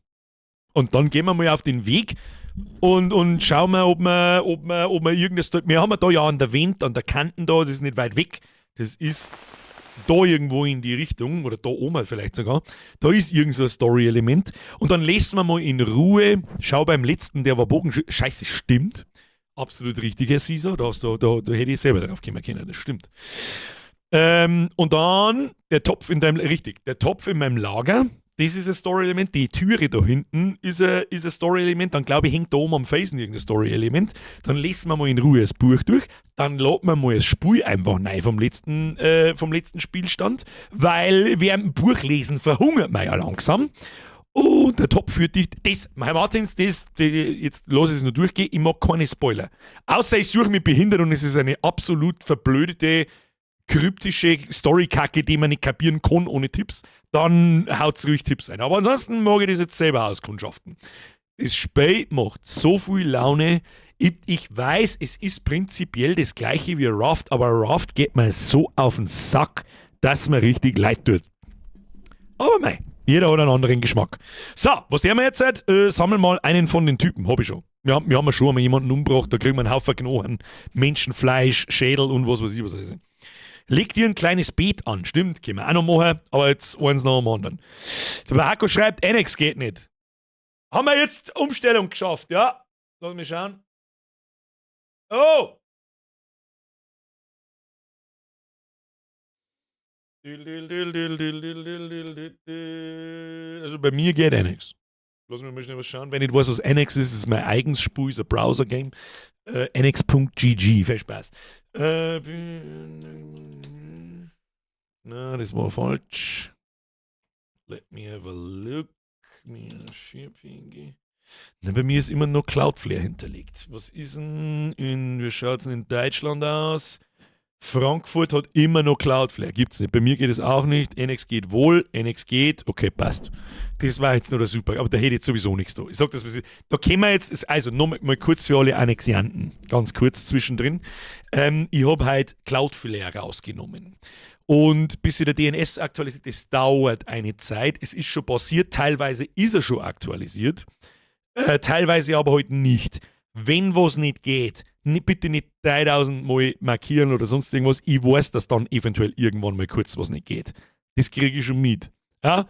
Und dann gehen wir mal auf den Weg und schauen wir, ob wir irgendwas. Wir haben da ja an der Wand, an der Kanten da, das ist nicht weit weg. Das ist da irgendwo in die Richtung, oder da oben vielleicht sogar, da ist irgend so ein Story-Element. Und dann lesen wir mal in Ruhe, schau beim letzten, der war Bogenschütze, scheiße, stimmt. Absolut richtig, Herr Caesar, da hätte ich selber drauf kommen können, das stimmt. Und dann der Topf in deinem, richtig, der Topf in meinem Lager, das ist ein Story-Element, die Türe da hinten ist ein Story-Element, dann glaube ich, hängt da oben am Felsen irgendein Story-Element, dann lesen wir mal in Ruhe das Buch durch, dann laden wir mal das Spiel einfach rein vom letzten Spielstand, weil während dem Buchlesen verhungert man ja langsam. Und der Topf führt dich, das, Herr Martins, das, jetzt lass ich es nur durchgehen, ich mag keine Spoiler. Außer ich suche mich behindert und es ist eine absolut verblödete kryptische Story-Kacke, die man nicht kapieren kann ohne Tipps, dann haut's ruhig Tipps ein. Aber ansonsten mag ich das jetzt selber auskundschaften. Das Spiel macht so viel Laune. Ich weiß, es ist prinzipiell das gleiche wie Raft, aber Raft geht mir so auf den Sack, dass mir richtig leid tut. Aber mei, jeder hat einen anderen Geschmack. So, was tun wir jetzt? Sammeln mal einen von den Typen, hab ich schon. Wir haben ja schon einmal jemanden umgebracht, da kriegen wir einen Haufen Knochen, Menschenfleisch, Schädel und was weiß ich was alles. Leg dir ein kleines Beet an, stimmt, können wir auch noch machen, aber jetzt eins nach dem anderen. Der Bahako schreibt, Annex geht nicht. Haben wir jetzt Umstellung geschafft, ja? Lass mich schauen. Oh! Also bei mir geht Annex. Lass mich mal schnell was schauen. Wenn ich weiß, was Annex ist, ist mein eigenes Spiel, ist ein Browser-Game. Annex.gg, viel Spaß. Na, das war falsch. Let me have a look. Na, bei mir ist immer noch Cloudflare hinterlegt. Was ist denn wie schaut es denn in Deutschland aus? Frankfurt hat immer noch Cloudflare. Gibt's nicht. Bei mir geht es auch nicht. NX geht wohl. NX geht. Okay, passt. Das war jetzt nur der Super. Aber da hätte ich jetzt sowieso nichts da. Ich sag das, was ich, da können wir jetzt, also noch mal kurz für alle Annexianten. Ganz kurz zwischendrin. Ich hab halt Cloudflare rausgenommen. Und bis sich der DNS aktualisiert, das dauert eine Zeit. Es ist schon passiert. Teilweise ist er schon aktualisiert. Teilweise aber halt nicht. Wenn was nicht geht, bitte nicht 3000 Mal markieren oder sonst irgendwas. Ich weiß, dass dann eventuell irgendwann mal kurz was nicht geht. Das kriege ich schon mit. Ja?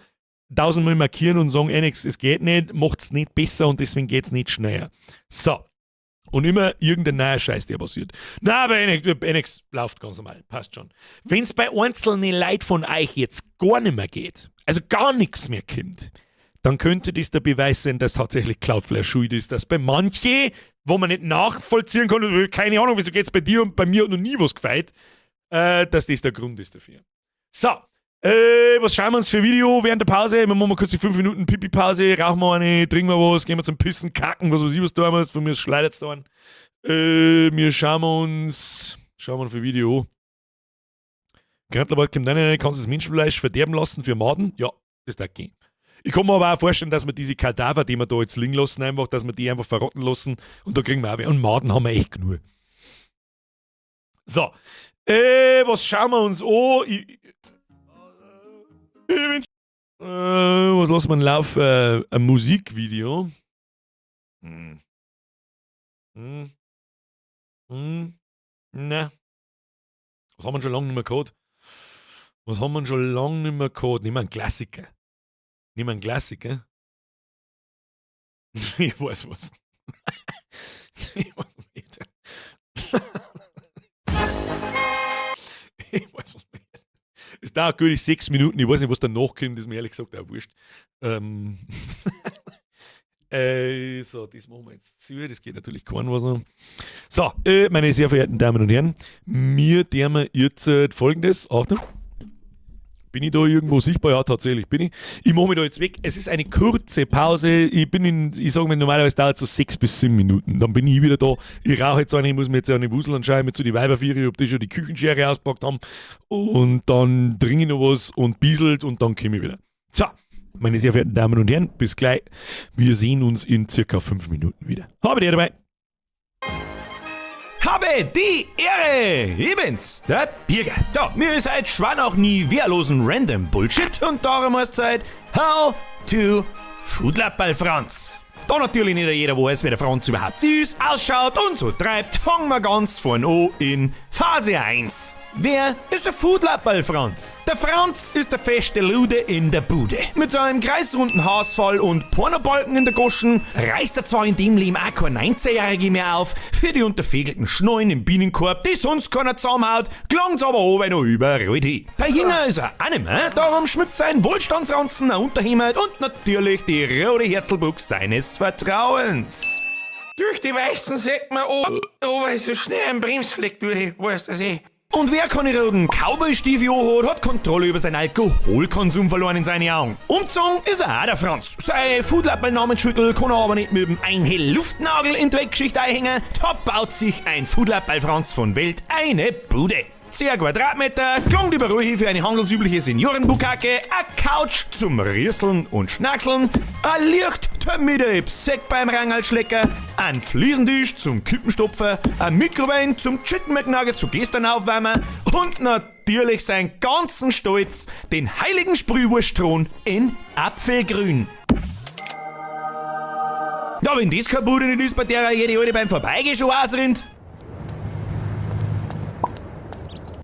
1000 Mal markieren und sagen, nix, es geht nicht, macht's nicht besser und deswegen geht's nicht schneller. So. Und immer irgendein neuer Scheiß, der passiert. Na, aber NX läuft ganz normal, passt schon. Wenn's bei einzelnen Leuten von euch jetzt gar nicht mehr geht, also gar nichts mehr kommt, dann könnte das der Beweis sein, dass tatsächlich Cloudflare schuld ist, dass bei manchen, wo man nicht nachvollziehen kann, keine Ahnung, wieso geht's bei dir und bei mir hat noch nie was gefeit, dass das der Grund ist dafür. So, was schauen wir uns für Video während der Pause? Wir machen mal kurz die 5 Minuten Pipi-Pause, rauchen wir eine, trinken wir was, gehen wir zum Pissen, Kacken, was weiß ich, was da haben wir, von mir schleidert's da an. Wir schauen uns, schauen wir für Video. Grantelwald kommt rein, kannst du das Menschenfleisch verderben lassen für Maden? Ja, das darf gehen. Ich kann mir aber auch vorstellen, dass wir diese Kadaver, die wir da jetzt liegen lassen, einfach, dass wir die einfach verrotten lassen und da kriegen wir auch. Und Maden haben wir echt genug. So, was schauen wir uns an? Was lassen wir denn laufen? Ein Musikvideo. Na. Was haben wir schon lange nicht mehr gehabt? Was haben wir schon lange nicht mehr gehabt? Nehmen wir einen Klassiker. Nehmen wir einen Klassiker. Ich weiß was. Ich weiß nicht. Ich weiß was nicht. Es dauert gute 6 Minuten. Ich weiß nicht, was danach kommt, ist mir ehrlich gesagt auch wurscht. So, das machen wir jetzt zu. Das geht natürlich keinem was noch. So, meine sehr verehrten Damen und Herren, mir dürfen jetzt Folgendes. Achtung. Bin ich da irgendwo sichtbar? Ja, tatsächlich bin ich. Ich mache mich da jetzt weg. Es ist eine kurze Pause. Ich sage mir, normalerweise dauert es so 6 bis 7 Minuten. Dann bin ich wieder da. Ich rauche jetzt eine, ich muss mir jetzt eine Wusel anschauen, mit so die Weiberviere, ob die schon die Küchenschere ausgepackt haben. Und dann trinke ich noch was und bieselt und dann komme ich wieder. So, meine sehr verehrten Damen und Herren, bis gleich. Wir sehen uns in circa 5 Minuten wieder. Habe die dabei. Habe die Ehre! Ich bin's, der Birger. Da, mir ist halt Schwan auch nie wehrlosen Random Bullshit und darum heißt's halt How to Foodlappal Franz. Da natürlich nicht jeder weiß, wer der Franz überhaupt ist, ausschaut und so treibt, fangen wir ganz vorn an in Phase 1. Wer ist der Foodlappal Franz? Der Franz ist der feste Lude in der Bude. Mit seinem kreisrunden Haarausfall und Pornobalken in der Goschen reißt er zwar in dem Leben auch kein 19-Jährige mehr auf, für die unterfegelten Schnallen im Bienenkorb, die sonst keiner zusammenhaut, klang's aber oben noch überall hin. Der Jünger ist er auch nicht mehr, darum schmückt sein Wohlstandsranzen ein Unterhemd und natürlich die rote Herzelbuchs seines Vertrauens. Durch die Weißen sieht man, oh, weil so schnell ein Bremsfleck durch, weißt du eh. Und wer keine roten Cowboy-Stiefel hat, hat Kontrolle über seinen Alkoholkonsum verloren in seinen Augen. Umzogen ist er auch der Franz. Sein Foodlappal-Namensschüttel kann er aber nicht mit dem Einhell Luftnagel in die Weltgeschichte einhängen. Da baut sich ein Foodlappal Franz von Welt eine Bude. 10 Quadratmeter, klingt überall hin für eine handelsübliche Seniorenbukake, a Couch zum Rieseln und Schnackseln, a Licht, damit er Sekt beim Rangalschlecker, ein Fliesentisch zum Kippenstopfen, ein Mikrowellen zum Chicken McNuggets von gestern aufwärmen und natürlich seinen ganzen Stolz, den heiligen Sprühwurstthron in Apfelgrün. Ja, wenn das keine Bude nicht ist, bei der jede Alte beim Vorbeigehen schon ausrinnt.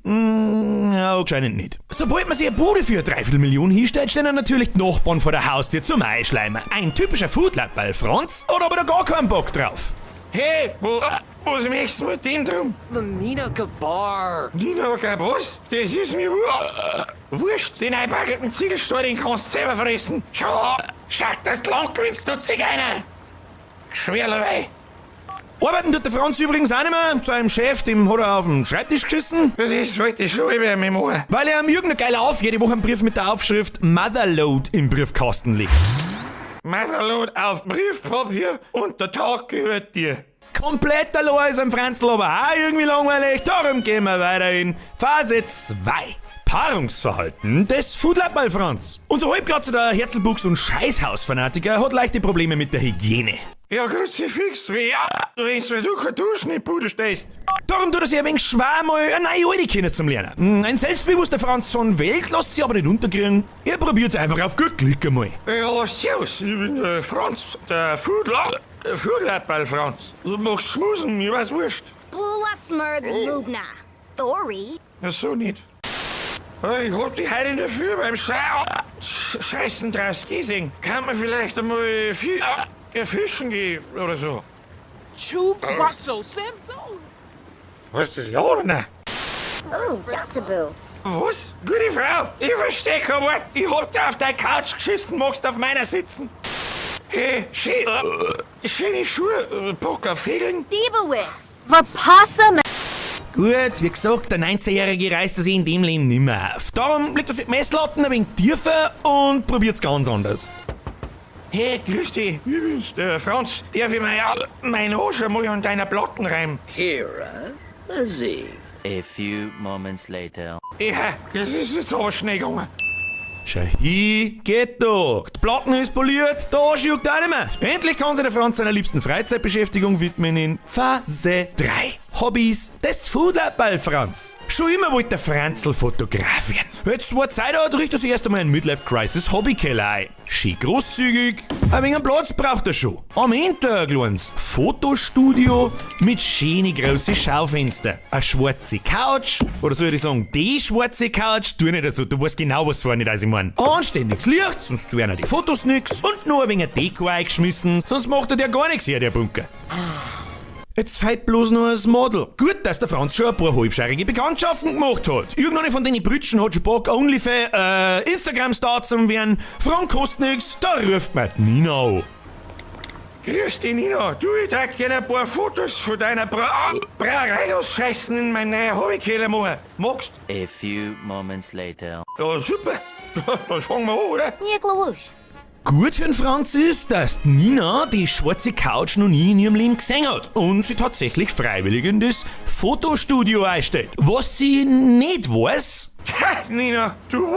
Ja, anscheinend nicht. Sobald man sich eine Bude für 3/4 Million hinstellt, stehen dann natürlich die Nachbarn vor der Haustür zum Einschleimen. Ein typischer Foodlab bei Franz hat aber da gar keinen Bock drauf. Hey, was möchtest du mit dem drum? Lamina Kabar. Nina, was? Das ist mir wurscht. Den einbackelten Ziegelstein, den kannst du selber fressen. Schau, schau, dass du lang gewinnst, du Zigeuner. Schwerlerei. Arbeiten tut der Franz übrigens auch nicht mehr. Seinem Chef, dem hat er auf den Schreibtisch geschissen. Das wollte ich schon immer mit machen. Weil er am Jürgen geil auf jede Woche einen Brief mit der Aufschrift Motherload im Briefkasten liegt. Motherload auf Briefpapier und der Tag gehört dir. Komplett allein ist am Franzl aber auch irgendwie langweilig. Darum gehen wir weiter in Phase 2. Paarungsverhalten des Foodlab Franz. Unser halbglatziger Herzelbuchs und Scheißhausfanatiker hat leichte Probleme mit der Hygiene. Ja, Kruzifix, wie ja, wenn's weil du keine Duschen in die Bude stehst. Darum tut er sich ein wenig schwer, mal eine neue Alte kennen zum Lernen. Ein selbstbewusster Franz von Welt lässt sich aber nicht unterkriegen. Er probiert's einfach auf gut Glück einmal. Ja, servus, ich bin der Franz, der Foodlab Franz. Du machst Schmusen, mir war's wurscht. Bula Smurgs Mubna. Thori. Ja, so nicht. Ich hab die heute in der Früh beim Scheißen draus gesehen. Kann man vielleicht einmal fischen gehen oder so? Chub Ratso Samson. Was ist das, ja oder nein? Oh, Jatabu. Was? Gute Frau, ich versteh kein Wort. Ich hab dir auf deine Couch geschissen, magst auf meiner sitzen. Hey, schöne Schuhe, Bock auf Fegeln? Dibawis. Verpassa. Gut, wie gesagt, der 19-Jährige reißt sich in dem Leben nimmer auf. Darum legt er sich die Messlatten ein wenig tiefer und probiert's ganz anders. Hey, grüß dich, ich bin's, der Franz. Darf ich mein Arsch einmal an deiner Platten reimen? Kira Aziz. A few moments later. Ja, das ist jetzt aber schnell gegangen. Schau hin, geht doch. Die Platten ist poliert, der Arsch juckt auch nicht mehr. Endlich kann sich der Franz seiner liebsten Freizeitbeschäftigung widmen in Phase 3. Hobbys des Foodlab Franz. Schon immer wollte der Franzl fotografieren. Jetzt, wo er Zeit hat, richtet er sich erst einmal einen Midlife Crisis Hobbykeller ein. Schön großzügig, ein wenig Platz braucht er schon. Am Ende ein kleines Fotostudio mit schönen großen Schaufenster. Eine schwarze Couch, oder soll ich sagen, die schwarze Couch, tu nicht so, du weißt genau, was vorne da ich mein. Anständiges Licht, sonst werden die Fotos nix und nur ein wenig Deko eingeschmissen, sonst macht er dir gar nichts her, der Bunker. Jetzt fehlt bloß noch das Model. Gut, dass der Franz schon ein paar halbscheirige Bekanntschaften gemacht hat. Irgendeine von den Brütschen hat schon Bock, Onlyfans, Instagram-Star zu werden. Frank kostet nix, da ruft man die Nina an. Grüß dich, Nina. Du, ich trag gerne ein paar Fotos von deiner Brauerei aus Scheißen in meinen neuen Hobbykeller machen. Magst? A few moments later. Ja, super. Dann fangen wir an, oder? Yiglawoosh. Gut für den Franz ist, dass Nina die schwarze Couch noch nie in ihrem Leben gesehen hat und sie tatsächlich freiwillig in das Fotostudio einstellt. Was sie nicht weiß... Ha, Nina, du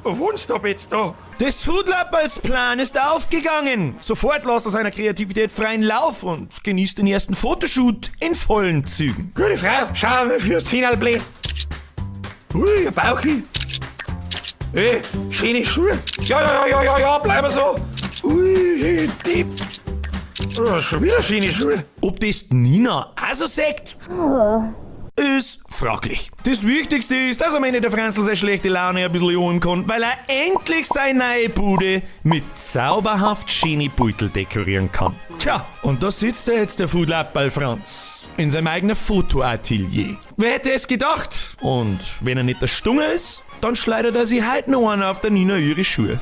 wohnst doch jetzt da. Das Foodlab als Plan ist aufgegangen. Sofort lässt er seiner Kreativität freien Lauf und genießt den ersten Fotoshoot in vollen Zügen. Gute Frau, schau mal für Zinnerl blöd. Ui, ein Bauchi. Ey, schöne Schuhe. Ja, ja, ja, ja, ja, bleib so. Ui, die. Oh, schon wieder schöne Schuhe. Ob das Nina auch so sagt? Ist fraglich. Das Wichtigste ist, dass am Ende der Franzl seine schlechte Laune ein bisschen holen kann, weil er endlich seine neue Bude mit zauberhaft schönen Beutel dekorieren kann. Tja, und da sitzt er jetzt, der Foodlab Franz, in seinem eigenen Fotoatelier. Wer hätte es gedacht? Und wenn er nicht der Stunge ist, dann schleudert er sich heute noch einen auf der Nina ihre Schuhe.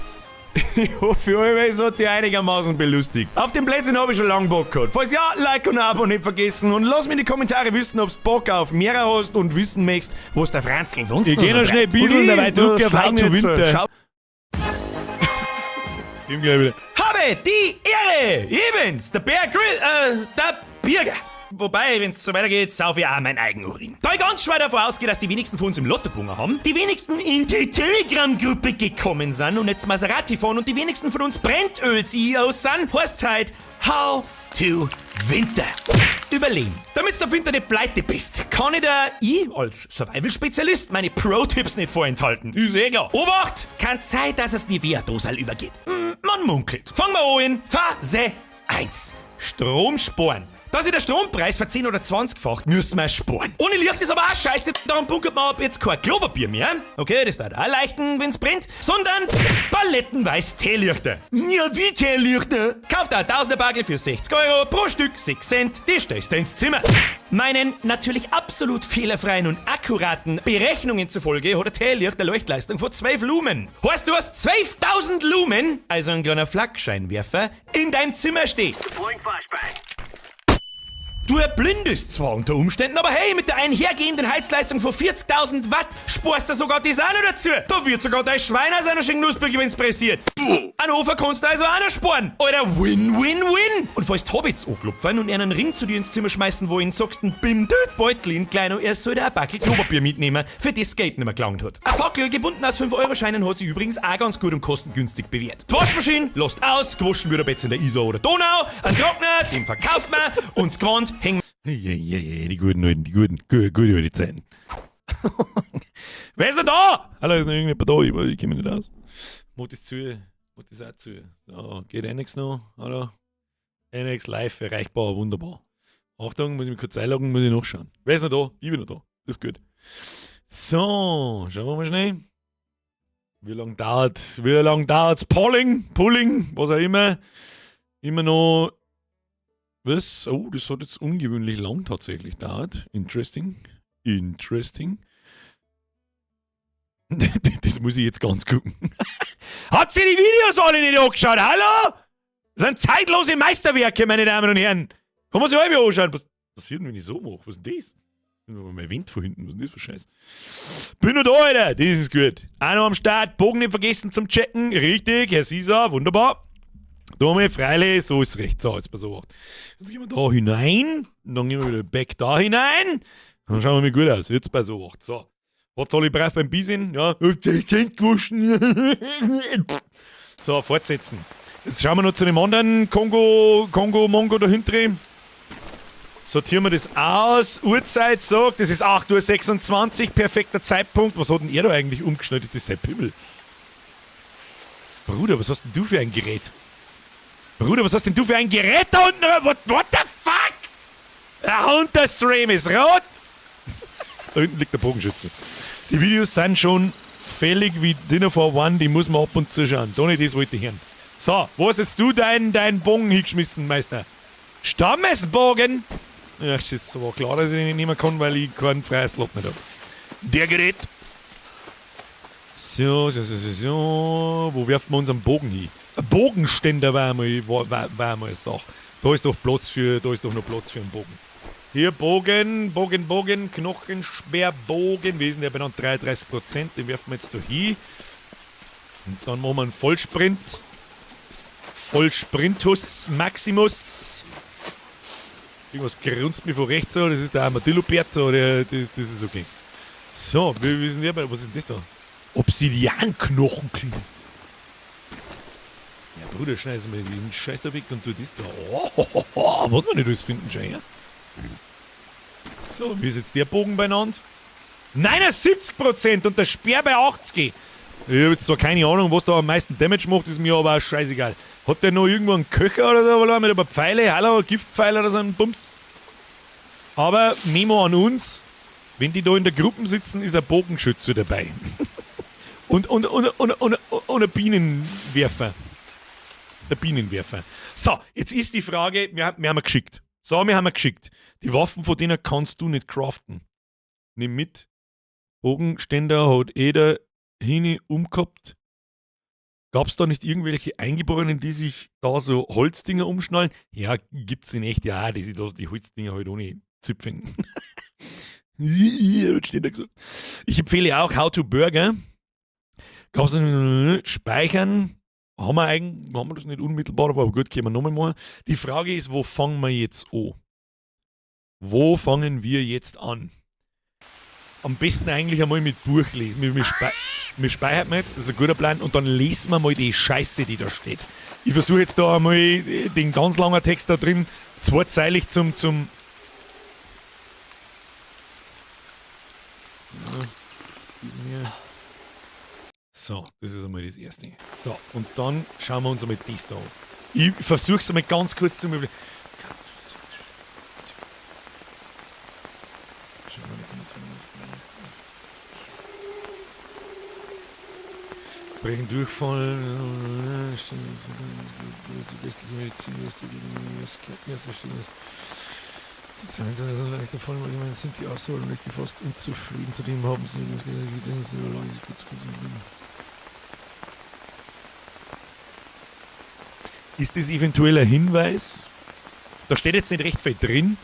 Ich hoffe, euch hat die einigermaßen belustigt. Auf den Plätzen habe ich schon lange Bock gehabt. Falls ja, Like und Abo nicht vergessen und lass mir in die Kommentare wissen, ob's Bock auf mehr hast und wissen möchtest, was der Franzl sonst Ich noch geh so noch schnell treibt. bieseln, Und dabei ich, drück ich auf schlag Auto mich jetzt, Winter. schau- Ihm gleich wieder. Habe die Ehre! Ich bin's, der Bear Grill, der Birger. Wobei, wenn's so weitergeht, sauf ich auch mein Eigenurin. Da ich ganz schwer davon ausgehe, dass die wenigsten von uns im Lotto gewonnen haben, die wenigsten in die Telegram-Gruppe gekommen sind und jetzt Maserati fahren und die wenigsten von uns Brentöl-CEOs sind, heißt's heute How to Winter. Überleben. Damit du am Winter nicht pleite bist, kann ich dir, ich als Survival-Spezialist, meine Pro-Tipps nicht vorenthalten. Ist eh klar. Obacht! Kann Zeit, dass es Nivea-Dosal übergeht. Man munkelt. Fangen wir an. Phase 1. Strom sparen. Da sich der Strompreis ver 10- oder 20-facht, müssen wir sparen. Ohne Licht ist aber auch scheiße, darum bunkert man ab jetzt kein Klopapier mehr. Okay, das darf auch leichten, wenn's brennt, sondern palettenweise Teelichter. Ja, wie Teelichter? Kauft ein Tausenderbackel für 60 € pro Stück 6 Cent, die stellst du ins Zimmer. Meinen natürlich absolut fehlerfreien und akkuraten Berechnungen zufolge hat der Teelicht eine Leuchtleistung von 12 Lumen. Heißt, du hast 12.000 Lumen, also ein kleiner Flakscheinwerfer, in deinem Zimmer stehen. Du erblindest zwar unter Umständen, aber hey, mit der einhergehenden Heizleistung von 40.000 Watt sparst du sogar das auch noch dazu. Da wird sogar dein Schwein aus einer schönen knusprig, wenn's pressiert. An Ofen kannst du also auch noch sparen. Alter, win, win, win. Und falls die Hobbits anklopfen und einen Ring zu dir ins Zimmer schmeißen wollen, sagst du bim Beutlin kleiner, er soll dir ein Backel Klopapier mitnehmen, für das Geld nicht mehr gelangt hat. Ein Fackel, gebunden aus 5-Euro-Scheinen, hat sich übrigens auch ganz gut und kostengünstig bewährt. Die Waschmaschine lasst aus, gewaschen wird ab jetzt in der Isar oder Donau, ein Trockner, den verkauft man und das Gewand hängen Ja, die guten alten, die guten, gute, gute alte Zeiten. Wer ist denn da? Hallo, ist noch irgendjemand da? Ich kenne mich nicht aus. Mach das zu. Mach das auch zu. So, geht eh nichts noch. Hallo. NX live erreichbar, wunderbar. Achtung, muss ich mich kurz einloggen, muss ich nachschauen. Wer ist noch da? Ich bin noch da. Das ist gut. So, schauen wir mal schnell. Wie lange dauert's? Polling, Pulling, was auch immer. Immer noch. Was? Oh, das hat jetzt ungewöhnlich lang tatsächlich dauert. Interesting. Interesting. Das muss ich jetzt ganz gucken. Habt ihr die Videos alle nicht angeschaut? Hallo? Das sind zeitlose Meisterwerke, meine Damen und Herren. Kann man sich alle anschauen. Was passiert denn, wenn ich so mache? Was ist denn das? Mein Wind von hinten, was ist denn das für Scheiß? Bin noch da, Alter. Das ist gut. Auch noch am Start. Bogen nicht vergessen zum Checken. Richtig, Herr Caesar, wunderbar. Dome, freilich, so ist recht. So, jetzt pass auf. Jetzt gehen wir da hinein. Und dann gehen wir wieder back da hinein. Dann schauen wir mal gut aus. Jetzt pass auf. So. Was soll ich brav beim Bisin? Ja, die gewaschen. So, fortsetzen. Jetzt schauen wir noch zu dem anderen Kongo, Kongo, Mongo da hinten. Sortieren wir das aus. Uhrzeit sagt, es ist 8.26 Uhr, perfekter Zeitpunkt. Was hat denn er da eigentlich umgeschnallt? Ist das sein Pimmel? Bruder, was hast denn du für ein Gerät? Bruder, was hast denn du für ein Gerät da unten? What the fuck? Der Hunter-Stream ist rot. Da hinten liegt der Bogenschütze. Die Videos sind schon fällig wie Dinner for One, die muss man ab und zu schauen. Toni, das wollte ich hören. So, wo hast jetzt du deinen Bogen hingeschmissen, Meister? Stammesbogen? Ja, es ist aber klar, dass ich ihn nicht nehmen kann, weil ich keinen freien Slot mehr habe. Der Gerät. So. Wo werfen wir unseren Bogen hin? Ein Bogenständer war mal eine Sache. Da ist doch noch Platz für einen Bogen. Hier Bogen, Bogen, Bogen, Knochenspeerbogen. Wie ist denn der benannt? 33%. Den werfen wir jetzt da hin. Und dann machen wir einen Vollsprint. Vollsprintus Maximus. Irgendwas grunzt mir von rechts so. Das ist der Armadillo-Bert, oder das ist okay. So, wie ist denn der bei? Was ist denn das da? Obsidianknochenklinge. Ja, Bruder, schneid mal den Scheiß da weg und tu das da. Oh, was man nicht alles finden, schon, ja? So, wie ist jetzt der Bogen beieinander? 79% und der Speer bei 80. Ich habe jetzt zwar keine Ahnung, was da am meisten Damage macht, ist mir aber auch scheißegal. Hat der noch irgendwo einen Köcher oder so, mit ein paar Pfeile? Hallo, Giftpfeile oder so ein Bums? Aber Memo an uns, wenn die da in der Gruppe sitzen, ist ein Bogenschütze dabei und ein Bienenwerfer. Der Bienenwerfer. So, jetzt ist die Frage, wir haben geschickt. So, wir haben geschickt. Die Waffen von denen kannst du nicht craften. Nimm mit. Bogenständer hat jeder Hini umgehabt. Gab es da nicht irgendwelche Eingeborenen, die sich da so Holzdinger umschnallen? Ja, gibt's in echt, ja, die sich da die Holzdinger halt ohne Zipfen. Steht da gesagt. Ich empfehle auch How to Burger. Gab's Speichern? Haben wir eigentlich, haben wir das nicht unmittelbar, aber gut, können wir nochmal machen. Die Frage ist, wo fangen wir jetzt an? Wo fangen wir jetzt an? Am besten eigentlich einmal mit Buch lesen. Wir speichern jetzt, das ist ein guter Plan, und dann lesen wir mal die Scheiße, die da steht. Ich versuche jetzt da einmal den ganz langen Text da drin, zweizeilig zum. Ja, diesen hier. So, das ist einmal das Erste. So, und dann schauen wir uns einmal das da an. Ich versuche es einmal ganz kurz zu überlegen. Brechen Durchfall, die westliche Medizin, die leichter Fall, sind die Aussagen nicht gefasst und zufrieden. Zudem haben sie Ist das eventuell ein Hinweis? Da steht jetzt nicht recht viel drin,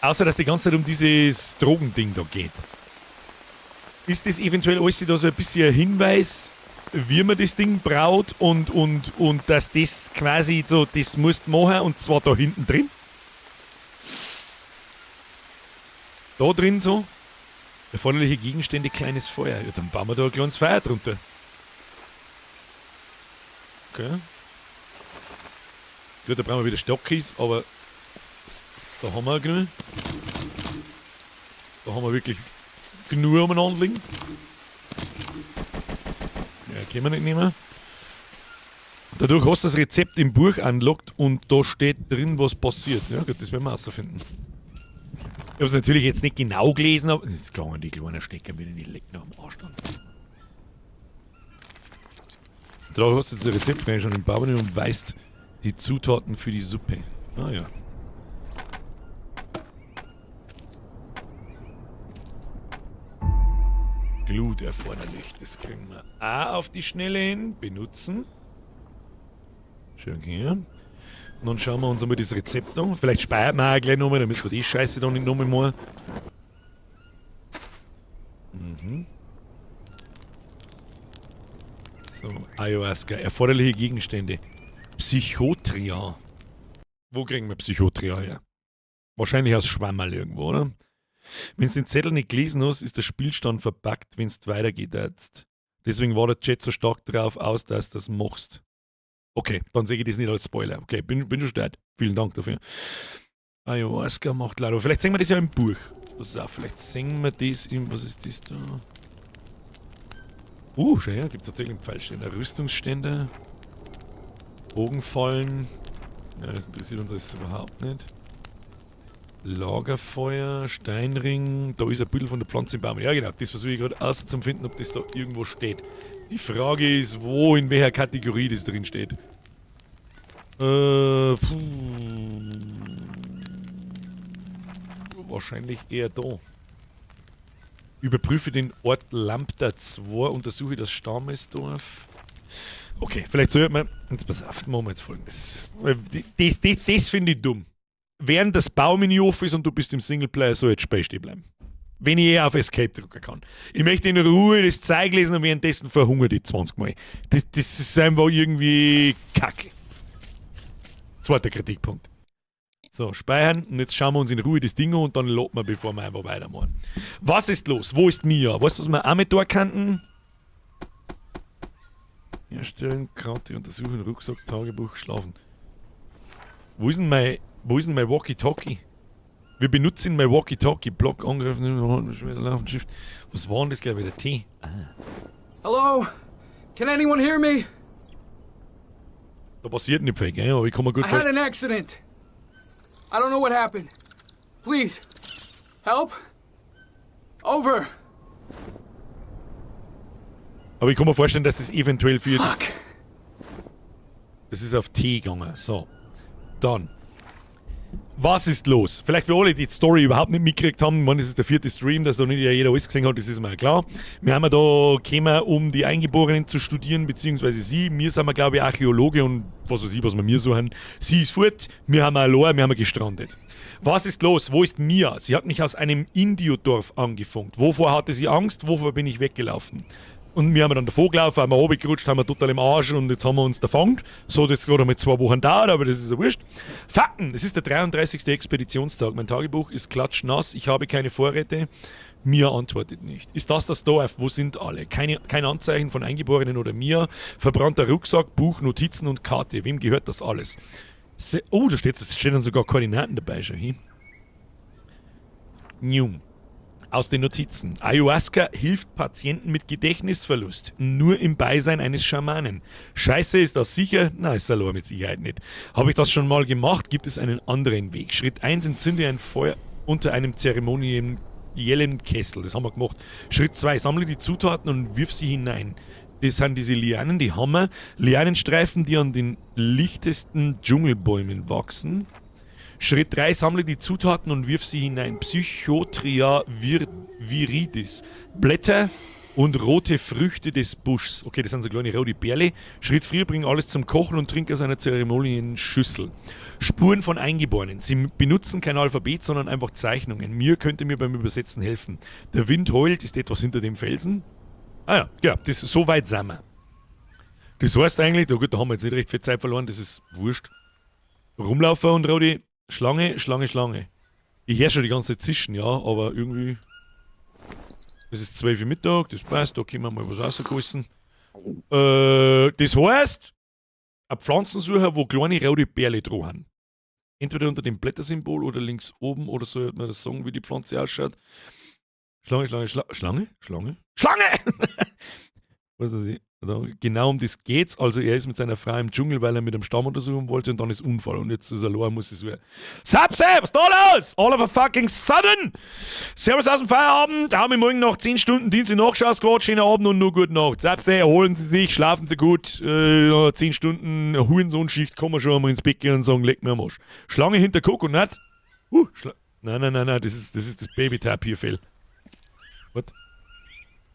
außer dass die ganze Zeit um dieses Drogending da geht. Ist das eventuell alles da so ein bisschen ein Hinweis, wie man das Ding braut und dass das quasi so, das musst du machen und zwar da hinten drin? Da drin so? Erforderliche Gegenstände, kleines Feuer. Ja, dann bauen wir da ein kleines Feuer drunter. Okay. Gut, da brauchen wir wieder Stockis, aber da haben wir genug. Da haben wir wirklich genug umeinander liegen. Ja, können wir nicht nehmen. Dadurch hast du das Rezept im Buch anlockt und da steht drin, was passiert. Ja gut, das werden wir rausfinden. Ich habe es natürlich jetzt nicht genau gelesen, aber jetzt klangen die kleinen Stecker wieder nicht lecken am Arsch dann. Da hast du jetzt das Rezept schon im Bauern und weißt die Zutaten für die Suppe. Ah ja. Glut erforderlich. Das kriegen wir auch auf die Schnelle hin. Benutzen. Schön hier. Und dann schauen wir uns einmal das Rezept an. Vielleicht speichern wir auch gleich nochmal, damit wir die Scheiße dann nicht nochmal machen. Mhm. So, Ayahuasca. Erforderliche Gegenstände. Psychotria. Wo kriegen wir Psychotria her? Wahrscheinlich aus Schwammerl irgendwo, oder? Wenn du den Zettel nicht gelesen hast, ist der Spielstand verpackt, wenn es weitergeht jetzt. Deswegen war der Chat so stark drauf aus, dass du das machst. Okay, dann sehe ich das nicht als Spoiler. Okay, bin schon stark. Vielen Dank dafür. Ayahuasca macht leider. Vielleicht sehen wir das ja im Buch. Pass auf, vielleicht sehen wir das im. Was ist das da? Schau her, gibt tatsächlich einen Pfeilständer. Rüstungsständer. Bogenfallen. Ja, das interessiert uns alles überhaupt nicht. Lagerfeuer, Steinring, da ist ein Bündel von der Pflanze im Baum. Ja genau, das versuche ich gerade auszufinden, ob das da irgendwo steht. Die Frage ist, wo, in welcher Kategorie das drin steht. Wahrscheinlich eher da. Überprüfe den Ort Lambda 2, untersuche das Stammesdorf. Okay, vielleicht sollte man... Jetzt pass auf, machen wir jetzt Folgendes. Das finde ich dumm. Während das Baumenü offen ist und du bist im Singleplayer, soll jetzt Spiel stehen bleiben. Wenn ich eh auf Escape drücken kann. Ich möchte in Ruhe das Zeug lesen und währenddessen verhungere ich 20 Mal. Das ist einfach irgendwie kacke. Zweiter Kritikpunkt. So, speichern und jetzt schauen wir uns in Ruhe das Ding an und dann loben wir, bevor wir einfach weitermachen. Was ist los? Wo ist Mia? Weißt du, was wir auch mit da kannten? Herstellen, Karte untersuchen, Rucksack, Tagebuch, schlafen. Wo ist denn mein Walkie-Talkie? Wir benutzen mein Walkie-Talkie. Block angreifen, Shift. Was war denn das gleich wieder? T? Ah. Hello? Can anyone hear me? Da passiert nicht viel, gell? Aber ich kann mir gut vorstellen. I had an accident. I don't know what happened. Please, help. Over. Aber ich kann mir vorstellen, dass das eventuell für... Fuck. Das ist auf T gegangen. So. Dann. Was ist los? Vielleicht für alle, die die Story überhaupt nicht mitgekriegt haben, ich meine, das ist der 4. Stream, dass da nicht jeder alles gesehen hat, das ist mir klar. Wir haben ja da gekommen, um die Eingeborenen zu studieren, beziehungsweise sie. Wir sind, glaube ich, Archäologe und was weiß ich, was wir mir suchen. Sie ist fort, wir haben allein, wir haben gestrandet. Was ist los? Wo ist Mia? Sie hat mich aus einem Indiodorf angefunkt. Wovor hatte sie Angst? Wovor bin ich weggelaufen? Und wir haben dann davor gelaufen, haben wir runtergerutscht, haben wir total im Arsch und jetzt haben wir uns davon. So hat jetzt gerade einmal 2 Wochen dauert, aber das ist ja wurscht. Fakten: Es ist der 33. Expeditionstag. Mein Tagebuch ist klatschnass, ich habe keine Vorräte. Mia antwortet nicht. Ist das das Dorf? Wo sind alle? Kein Anzeichen von Eingeborenen oder Mia. Verbrannter Rucksack, Buch, Notizen und Karte. Wem gehört das alles? Se oh, da stehen dann sogar Koordinaten dabei schon hin. Njum. Aus den Notizen. Ayahuasca hilft Patienten mit Gedächtnisverlust. Nur im Beisein eines Schamanen. Scheiße, ist das sicher? Na, ist verloren mit Sicherheit nicht. Habe ich das schon mal gemacht? Gibt es einen anderen Weg? Schritt 1, entzünde ein Feuer unter einem zeremoniellen Kessel. Das haben wir gemacht. Schritt 2, sammle die Zutaten und wirf sie hinein. Das sind diese Lianen, die haben wir. Lianenstreifen, die an den lichtesten Dschungelbäumen wachsen. Schritt 3, sammle die Zutaten und wirf sie hinein. Psychotria viridis. Blätter und rote Früchte des Buschs. Okay, das sind so kleine rote Bärle. Schritt 4, bring alles zum Kochen und trink aus einer Zeremonienschüssel. Spuren von Eingeborenen. Sie benutzen kein Alphabet, sondern einfach Zeichnungen. Mir könnte mir beim Übersetzen helfen. Der Wind heult, ist etwas hinter dem Felsen? Ah ja, genau, das, so weit sind wir. Das heißt eigentlich, da, gut, da haben wir jetzt nicht recht viel Zeit verloren, das ist wurscht. Rumlaufen und Rodi, Schlange, Schlange, Schlange. Ich höre schon die ganze Zeit zischen, ja, aber irgendwie. Es ist 12 Uhr Mittag, das passt, da können wir mal was rausgegossen. Das heißt, ein Pflanzensucher, wo kleine rote Bärle dran haben. Entweder unter dem Blättersymbol oder links oben oder so, man das sagen, wie die Pflanze ausschaut. Schlange, Schlange, Schlange, Schlange, Schlange, Schlange! Was weiß ich. Genau um das geht's. Also er ist mit seiner Frau im Dschungel, weil er mit einem Stamm untersuchen wollte und dann ist Unfall und jetzt ist er allein, muss es wieder. Sapse, was ist da los? All of a fucking sudden! Servus aus dem Feierabend, haben wir morgen noch 10 Stunden Dienst in Nachschausquatsch, schönen Abend und nur gute Nacht. Sapse, erholen Sie sich, schlafen Sie gut, 10 Stunden Hurensohn-Schicht, kann man schon einmal ins Bett gehen und sagen, leck mir am Arsch. Schlange hinter Coconut? Nein, nein, nein, nein, das ist das Baby-Tapir-Fell. What?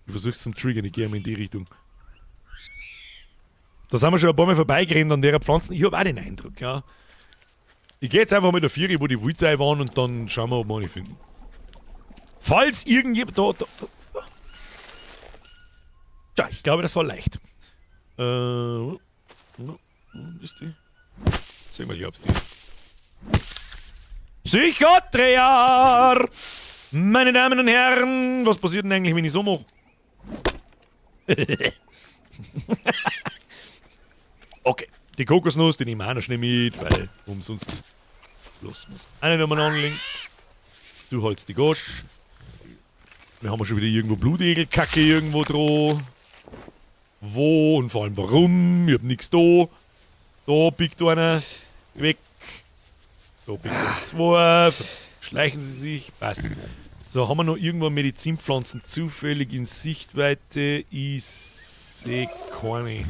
Ich versuch's zum Triggern, ich gehe mal in die Richtung. Da sind wir schon ein paar Mal vorbeigerannt an der Pflanzen. Ich habe auch den Eindruck, ja. Ich gehe jetzt einfach mal der Vieri, wo die Wildsei waren, und dann schauen wir, ob wir eine finden. Falls irgendjemand. Da, da, da. Tja, ich glaube, das war leicht. Ist die? Sag mal, glaubst du? Psychotria! Meine Damen und Herren, was passiert denn eigentlich, wenn ich so mache? Okay, die Kokosnuss, die nehmen wir auch noch schnell mit, weil umsonst los muss. Eine nochmal anlegen. Du holst die Gosch. Wir haben schon wieder irgendwo Blutegelkacke irgendwo dran. Wo und vor allem warum? Ich hab nix da. Da biegt einer weg. Da biegt zwei. Schleichen sie sich. Passt. So, haben wir noch irgendwo Medizinpflanzen zufällig in Sichtweite? Ich sehe keine.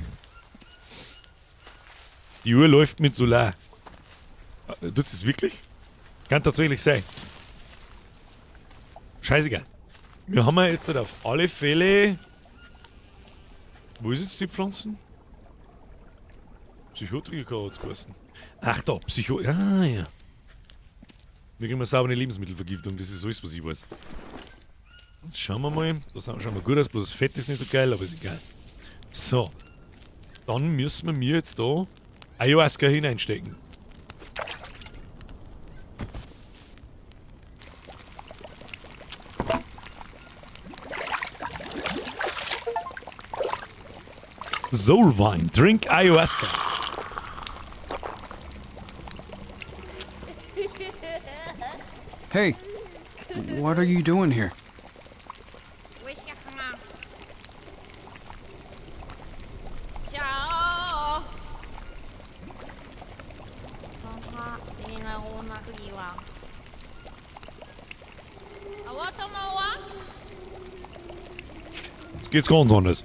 Die Uhr läuft mit Solar. Tut es wirklich? Kann tatsächlich sein. Scheißegal. Wir haben ja jetzt halt auf alle Fälle. Wo ist jetzt die Pflanzen? Psychotrika hat es geheißen. Ach da, Psycho. Ah ja. Wir kriegen mal sauber eine Lebensmittelvergiftung, das ist alles, was ich weiß. Jetzt schauen wir mal. Das schauen wir gut aus, bloß das Fett ist nicht so geil, aber ist egal. So. Dann müssen wir mir jetzt da Ayahuasca hineinstecken. Soulvine, drink Ayahuasca. Hey, what are you doing here? Jetzt geht's ganz anders.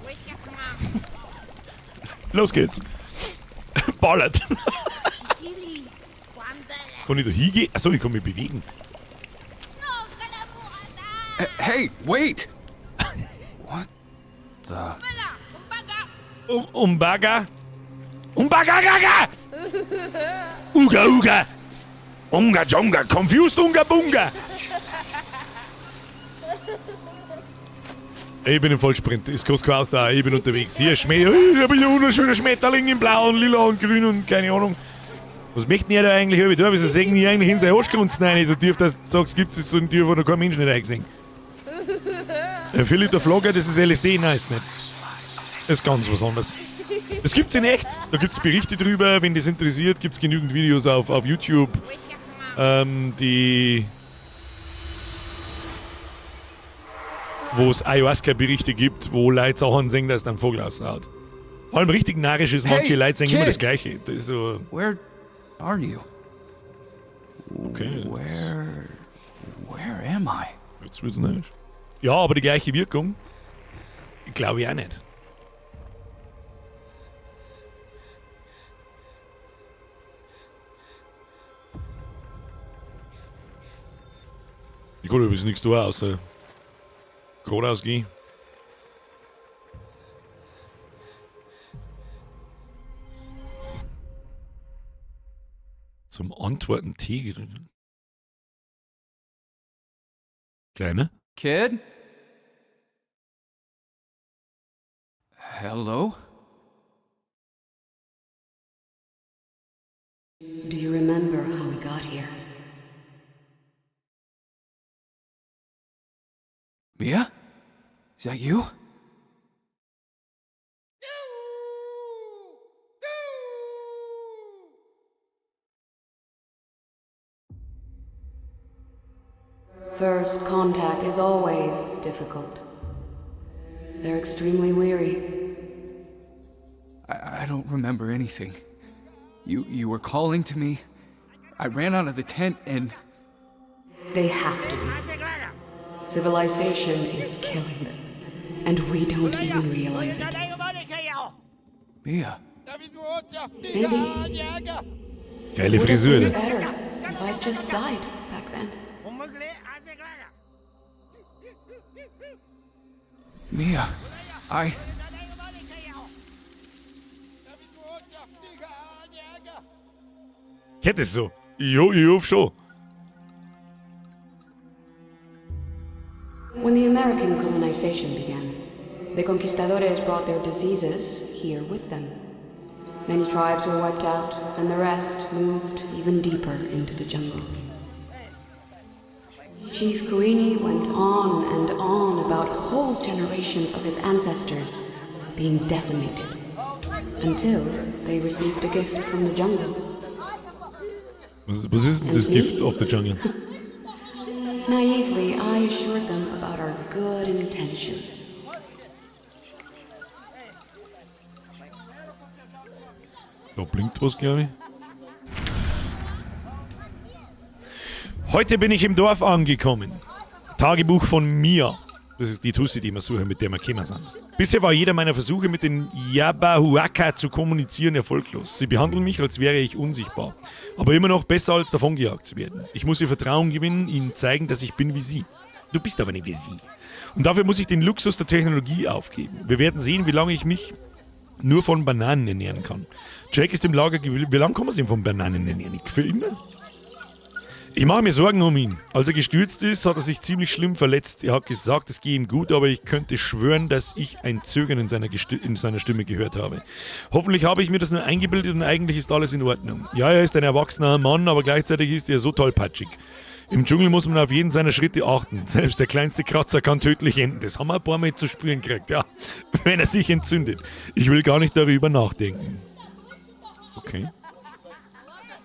Los geht's. Ballert. Kann ich da hingehen? Achso, ich kann mich bewegen. Hey, wait! What the? Umbaga. Umbaga gaga! Uga uga! Unga jonga, confused unga bunga! Ich bin im Vollsprint. Ist groß Chaos da. Ich bin unterwegs. Hier, Schmäh. Ich habe hier wunderschöne Schmetterling in Blau und Lila und Grün und keine Ahnung. Was möchten die da eigentlich? Ich da? Wieso sehen die eigentlich in seine Arschgrunzen rein? So tief, dass du sagst, gibt es so ein Tier, wo noch kein Mensch nicht reingesehen. 4 Liter Flagge, das ist LSD? Nein, ist nicht. Das ist ganz was anderes. Das gibt's in echt. Da gibt's Berichte drüber. Wenn das interessiert, gibt's genügend Videos auf YouTube, die, wo es Ayahuasca-Berichte gibt, wo Leute Sachen sehen, dass dann Vogel raushaut. Vor allem richtig narrisch ist, manche Hey, Leute sehen immer Kid. das Gleiche. Das ist so, Where are you? Okay. Where am I? Jetzt wird's narrisch. Ja, aber die gleiche Wirkung? Glaube ich auch nicht. Ich kann übrigens nichts tun, außer geradeaus gehen. Zum Antworten Tee getrunken. Kleine? Kid? Hello? Do you remember how we got here? Mia? Is that you? First contact is always difficult. They're extremely weary. I don't remember anything. You were calling to me. I ran out of the tent and... They have to be. Civilization is killing them. And we don't even realize it. Mia. Maybe. Geile Would have Frisur, been ne? better if I just died back then. Mia, I... Geht es so? Jo, ich hoffe schon. When the American colonization began, the conquistadores brought their diseases here with them. Many tribes were wiped out, and the rest moved even deeper into the jungle. Chief Kuini went on and on about whole generations of his ancestors being decimated, until they received a gift from the jungle. Was ist denn das And me? Gift of the Jungle? Naively, I assured them about our good intentions. Da blinkt was, glaub ich. Heute bin ich im Dorf angekommen. Tagebuch von Mia. Das ist die Tussi, die wir suchen, mit der wir gekommen sind. Bisher war jeder meiner Versuche, mit den Yabahuaca zu kommunizieren, erfolglos. Sie behandeln mich, als wäre ich unsichtbar. Aber immer noch besser, als davongejagt zu werden. Ich muss ihr Vertrauen gewinnen, ihnen zeigen, dass ich bin wie sie. Du bist aber nicht wie sie. Und dafür muss ich den Luxus der Technologie aufgeben. Wir werden sehen, wie lange ich mich nur von Bananen ernähren kann. Jake ist im Lager geblieben. Wie lange kann man sich von Bananen ernähren? Für immer? Ich mache mir Sorgen um ihn. Als er gestürzt ist, hat er sich ziemlich schlimm verletzt. Er hat gesagt, es gehe ihm gut, aber ich könnte schwören, dass ich ein Zögern in seiner Stimme gehört habe. Hoffentlich habe ich mir das nur eingebildet und eigentlich ist alles in Ordnung. Ja, er ist ein erwachsener Mann, aber gleichzeitig ist er so tollpatschig. Im Dschungel muss man auf jeden seiner Schritte achten. Selbst der kleinste Kratzer kann tödlich enden. Das haben wir ein paar Mal zu spüren gekriegt, ja. Wenn er sich entzündet. Ich will gar nicht darüber nachdenken. Okay.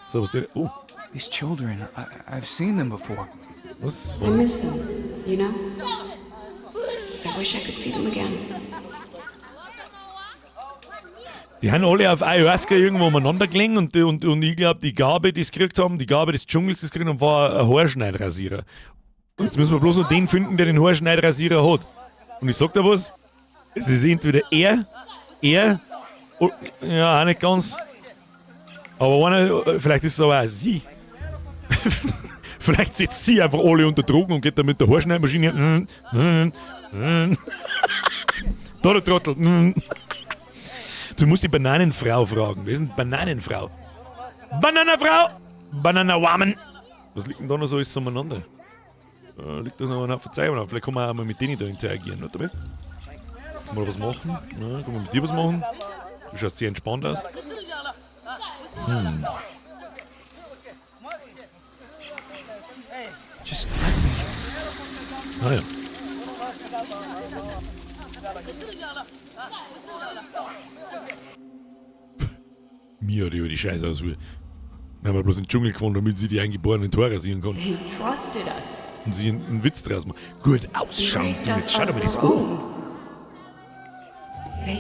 So, was der... Oh. These children, I've seen them before. Was? I miss them, you know? I wish I could see them again. Die haben alle auf Ayahuasca irgendwo umeinander gelegen und ich glaub, die Gabe, die sie gekriegt haben, die Gabe des Dschungels, die sie gekriegt haben, war ein Haarschneidrasierer. Und jetzt müssen wir bloß noch den finden, der den Haarschneidrasierer hat. Und ich sag dir was, es ist entweder er, oh, ja, auch nicht ganz, aber einer, vielleicht ist es aber auch sie. Vielleicht setzt sie einfach alle unter Drogen und geht dann mit der Haarschneidmaschine. Da, der Trottel. Du musst die Bananenfrau fragen. Wer ist denn Bananenfrau? Bananenfrau! Bananawamen! Was liegt denn da noch so alles umeinander? Liegt da noch ein Haufen Zeug, aber vielleicht kann man auch mal mit denen da interagieren, oder? Kann man da was machen? Ja, kann man mit dir was machen? Du schaust sehr entspannt aus. Just let me. Ah ja. Mir hat über die Scheiße aus. Wir haben ja bloß in den Dschungel gefahren, damit sie die eingeborenen Tore rasieren kann. They trusted us. Und sie einen Witz draus machen. Gut They ausschauen, raised du. us Jetzt schau as dir mal das their an. own. They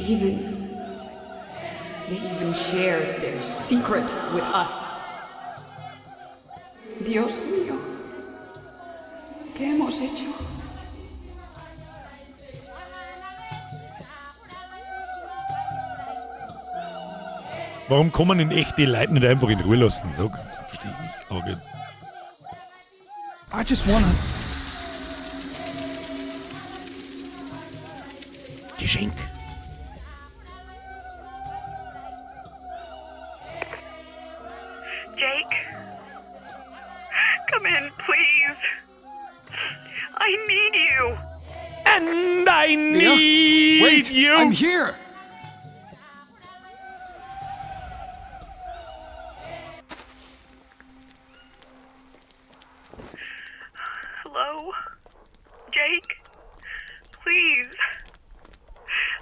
even shared their secret with us. Dios mío. ¿Qué hemos hecho? Warum kann man in echt die Leute nicht einfach in Ruhe lassen? Sag, verstehe ich nicht. Aber gut. I just wanna. Geschenk. Jake? Come in, please. I need you. And I Mia? need Wait, you. I'm here. Hello? Jake? Please.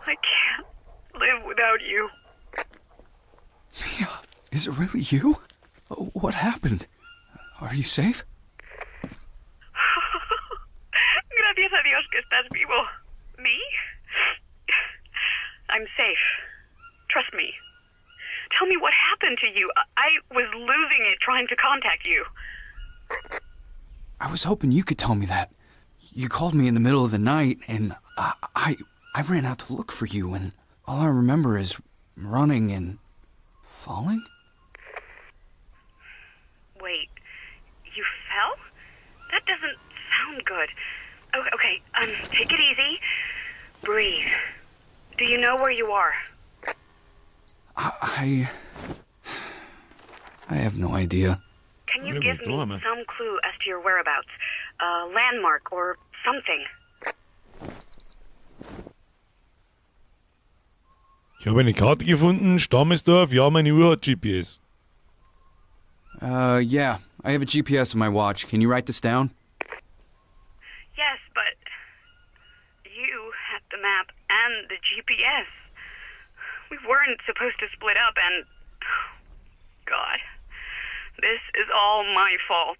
I can't live without you. Mia, is it really you? What happened? Are you safe? Gracias a Dios que estás vivo. Me? I'm safe. Trust me. Tell me what happened to you. I was losing it trying to contact you. I was hoping you could tell me that. You called me in the middle of the night, and I ran out to look for you, and all I remember is running and falling. Wait, you fell? That doesn't sound good. Okay, take it easy. Breathe. Do you know where you are? I have no idea. Can you Really give me dorme. some clue as to your whereabouts? A landmark or something? Ich habe eine Karte gefunden, Stammesdorf, ja, meine Uhr hat GPS. Yeah, I have a GPS on my watch. Can you write this down? Yes, but you had the map and the GPS. We weren't supposed to split up and, God, this is all my fault.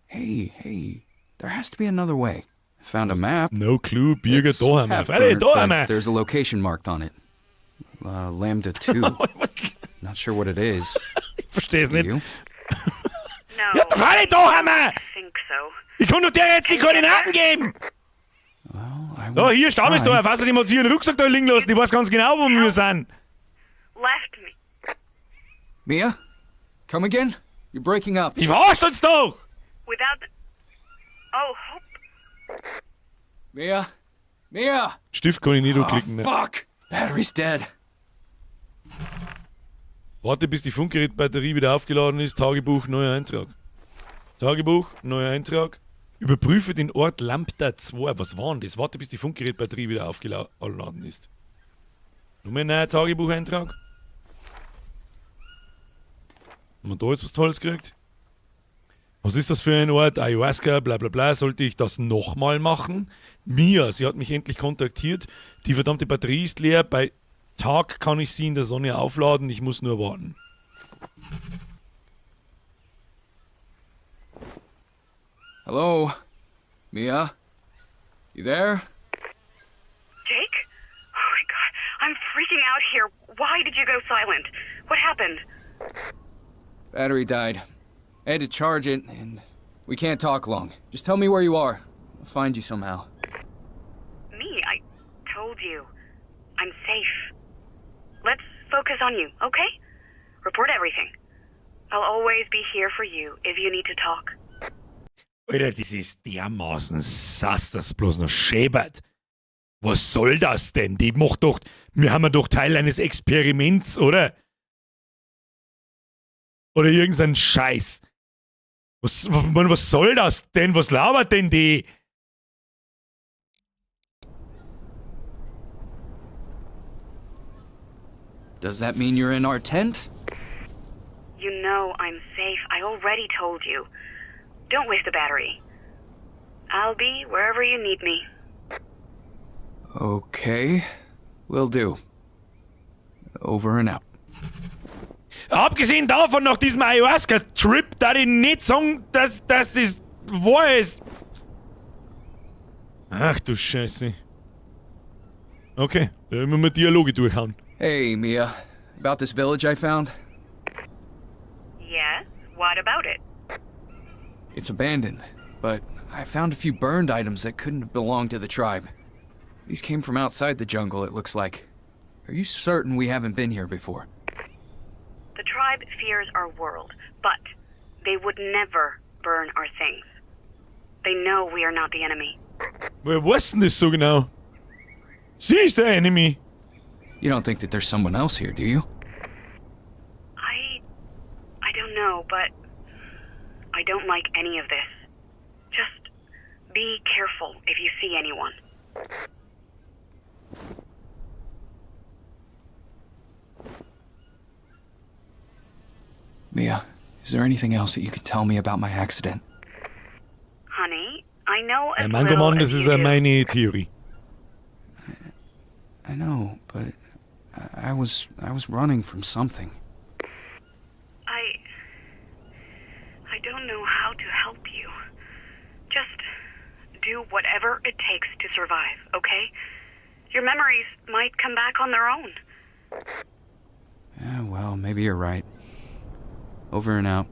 Hey, hey, there has to be another way. I found a map. No clue, Birger It's da haben wir. half Freilich, burnt, da haben but wir. there's a location marked on it. Lambda 2. Not sure what it is. Ich versteh's Do nicht. you? No. Ja, freilich, da haben wir. I think so. Ich kann doch der jetzt die Koordinaten geben. I Da, would hier, Stammesdorf. try. Außerdem hat sie ihren Rucksack da liegen lassen. Ich weiß ganz genau, wo wir sind. Left me. Mia? Come again? You're breaking up. Ich verarscht uns doch. Without the. Oh, Hope. Mia? Mia! Stift kann ich nicht Oh, anklicken. Ne? fuck! Battery's dead. Warte, bis die Funkgerätbatterie wieder aufgeladen ist. Tagebuch, neuer Eintrag. Tagebuch, neuer Eintrag. Überprüfe den Ort Lambda 2. Was war denn das? Warte, bis die Funkgerätbatterie wieder aufgeladen ist. Nur ein neuer Tagebucheintrag. Haben wir da jetzt was Tolles gekriegt? Was ist das für ein Ort? Ayahuasca, bla bla bla. Sollte ich das nochmal machen? Mia, sie hat mich endlich kontaktiert. Die verdammte Batterie ist leer. Bei Tag kann ich sie in der Sonne aufladen. Ich muss nur warten. Hello? Mia? You there? Jake? Oh my God, I'm freaking out here. Why did you go silent? What happened? Battery died. I had to charge it, and we can't talk long. Just tell me where you are. I'll find you somehow. Me, I told you. I'm safe. Let's focus on you, okay? Report everything. I'll always be here for you if you need to talk. Alter, das ist dermaßen sus, das bloß noch schäbert. Was soll das denn? Die macht doch, wir haben ja doch Teil eines Experiments, oder? Oder irgendein Scheiß. Was, man, was soll das denn? Was labert denn die? Does that mean you're in our tent? You know I'm safe. I already told you. Don't waste the battery. I'll be wherever you need me. Okay. Will do. Over and out. Abgesehen davon, nach diesem Ayahuasca-Trip, da ich nicht sagen, dass das wahr ist. Ach du Scheiße. Okay, da müssen wir Dialoge durchhauen. Hey, Mia. About this village I found? Yes? What about it? It's abandoned, but I found a few burned items that couldn't have belonged to the tribe. These came from outside the jungle, it looks like. Are you certain we haven't been here before? The tribe fears our world, but they would never burn our things. They know we are not the enemy. Woher weiß denn das so genau? Sie ist der Enemy. You don't think that there's someone else here, do you? I don't know, but I don't like any of this. Just be careful if you see anyone. Mia, is there anything else that you could tell me about my accident? Honey, I know as Herr Mangoman, little das as ist you ja do. meine Theorie. I know, but I was running from something. I don't know how to help you. Just do whatever it takes to survive, okay? Your memories might come back on their own. Yeah, well, maybe you're right. Over and out.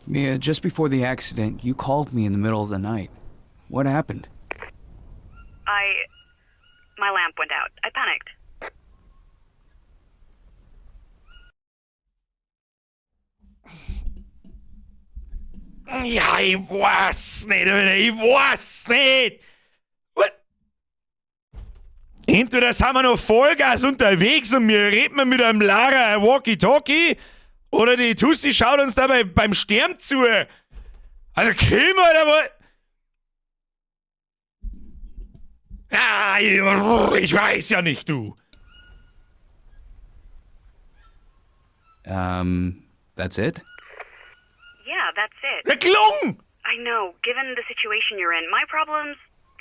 Mia, just before the accident, you called me in the middle of the night. What happened? I. My lamp went out. I panicked. Ja, ich weiß nicht, Alter, ich weiß nicht. What? Entweder sind wir noch Vollgas unterwegs und wir reden mit einem Lara Walkie-Talkie, oder die Tussi schaut uns dabei beim Sterben zu. Also, komm, Alter, was? Ah, ich weiß ja nicht, du. That's it? Yeah, that's it. Der Klung! I know, given the situation you're in, my problems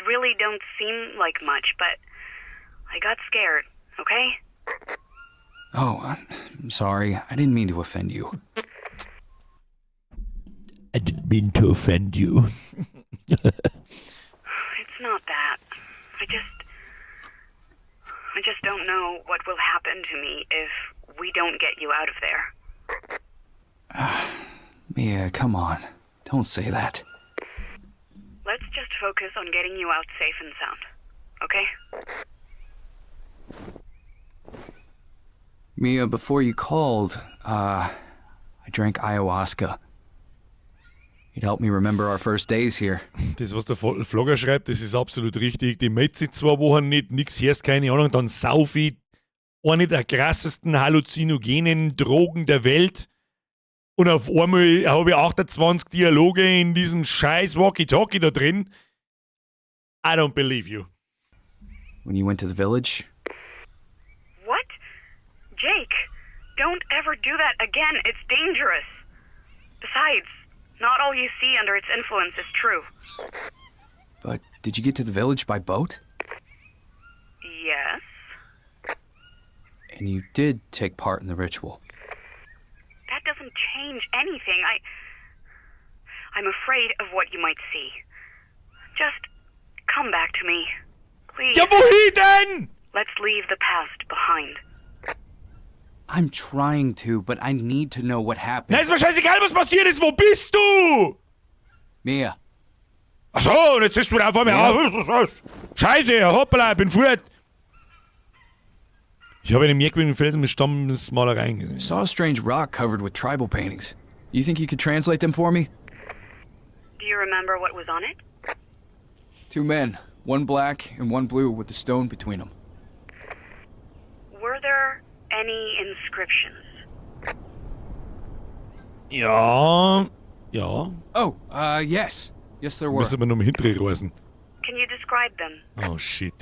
really don't seem like much, but I got scared, okay? Oh, I'm sorry. I didn't mean to offend you. I didn't mean to offend you. It's not that. I just don't know what will happen to me if we don't get you out of there. Mia, come on. Don't say that. Let's just focus on getting you out safe and sound, okay? Mia, before you called, I drank ayahuasca. It helped me remember our first days here. Das, was der Vlogger schreibt, das ist absolut richtig. Die meldet sich 2 Wochen nicht, nix hörst, keine Ahnung, dann sauf ich eine der krassesten halluzinogenen Drogen der Welt. Und auf einmal habe ich 28 Dialoge in diesem scheiß Walkie-Talkie da drin. I don't believe you. When you went to the village? What? Jake, don't ever do that again. It's dangerous. Besides, not all you see under its influence is true. But did you get to the village by boat? Yes. And you did take part in the ritual. That doesn't change anything. I'm afraid of what you might see. Just come back to me. Please. Ja, wohin denn? Let's leave the past behind. I'm trying to, but I need to know what happened. Na, ist mir scheißegal, was passiert ist. Wo bist du? Mia. Ach so, und jetzt ist wieder vor mir. Ja. Scheiße, hoppala, ich bin fort. Ich habe einen merkwürdigen Felsen mit Stammesmalereien gesehen. Saw a strange rock covered with tribal paintings. You think you could translate them for me? Do you remember what was on it? Two men, one black and one blue with a stone between them. Were there any inscriptions? Ja. Ja. Oh, yes. Yes, there were. Müssen wir noch mal hinterher. Can you describe them? Oh, shit.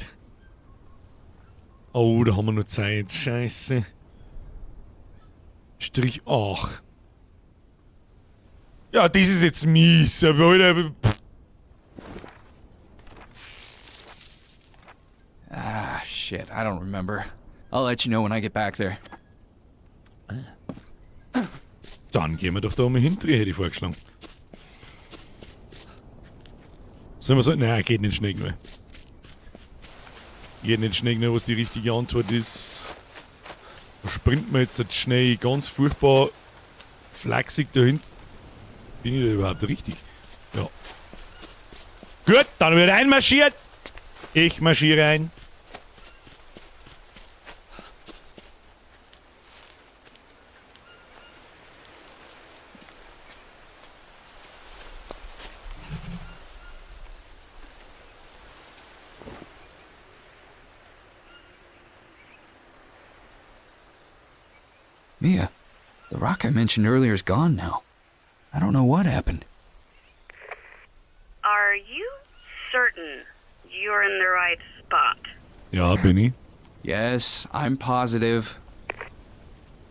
Oh, da haben wir noch Zeit. Scheiße. Strich 8. Ja, das ist jetzt mies. Aber Alter, pff. Ah, shit. I don't remember. I'll let you know when I get back there. Dann gehen wir doch da mal hinterher, hätte ich vorgeschlagen. Sollen wir so? Nein, geht nicht schnell genug. Geht nicht schnell genug, was die richtige Antwort ist. Da springt man jetzt schnell ganz furchtbar flachsig dahin. Bin ich da überhaupt richtig? Ja. Gut, dann wird einmarschiert. Ich marschiere ein. Mia, the rock I mentioned earlier is gone now. I don't know what happened. Are you certain you're in the right spot? Ja, bin ich. Yes, I'm positive.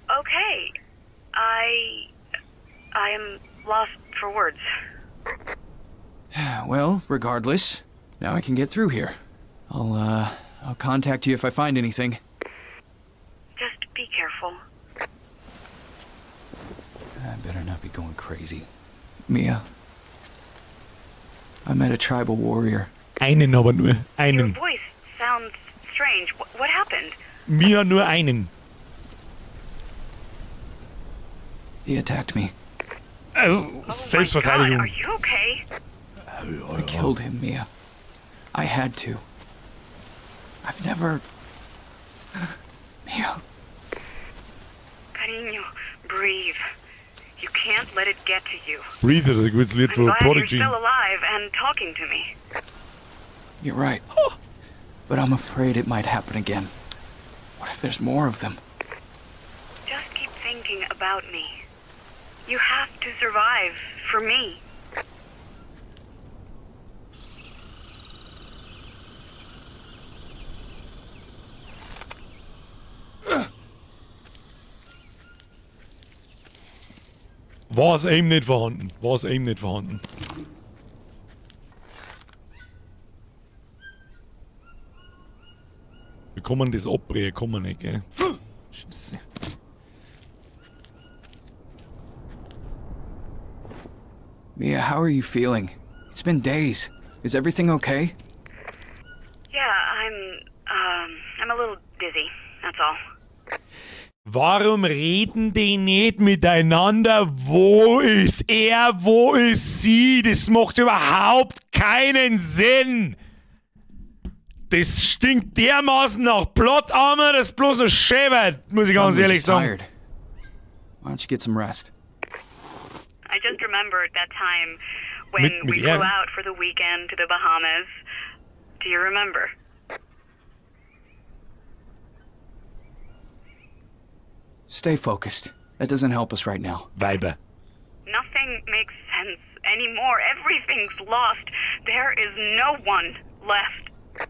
Okay. I am lost for words. Well, regardless, now I can get through here. I'll contact you if I find anything. Just be careful. I better not be going crazy. Mia, I met a tribal warrior. Einen aber nur. Your Einen. voice sounds strange. What happened? Mia nur einen. He attacked me. Also, Oh my God, Selbstverteidigung. are you okay? I killed him, Mia. I had to. I've never... Mia. Cariño, breathe. You can't let it get to you. Breathe ist ein gutes Lied I'm von glad you're Prodigy. still alive and talking to me. You're right. But I'm afraid it might happen again. What if there's more of them? Just keep thinking about me. You have to survive for me. War's eben nicht vorhanden. War's eben nicht vorhanden. Wir kommen das abbrechen, kann man nicht, gell? Scheiße. Mia, how are you feeling? It's been days. Is everything okay? Yeah, I'm a little dizzy, that's all. Warum reden die nicht miteinander? Wo ist er? Wo ist sie? Das macht überhaupt keinen Sinn. Das stinkt dermaßen nach Plot Armor, das bloß noch schäbert, muss ich ganz Probably ehrlich just sagen. tired. Why don't you get some rest? I just remembered that time when Mit we flew R. out for the weekend to the Bahamas. Do you remember? Stay focused. That doesn't help us right now. Weiber. Nothing makes sense anymore. Everything's lost. There is no one left.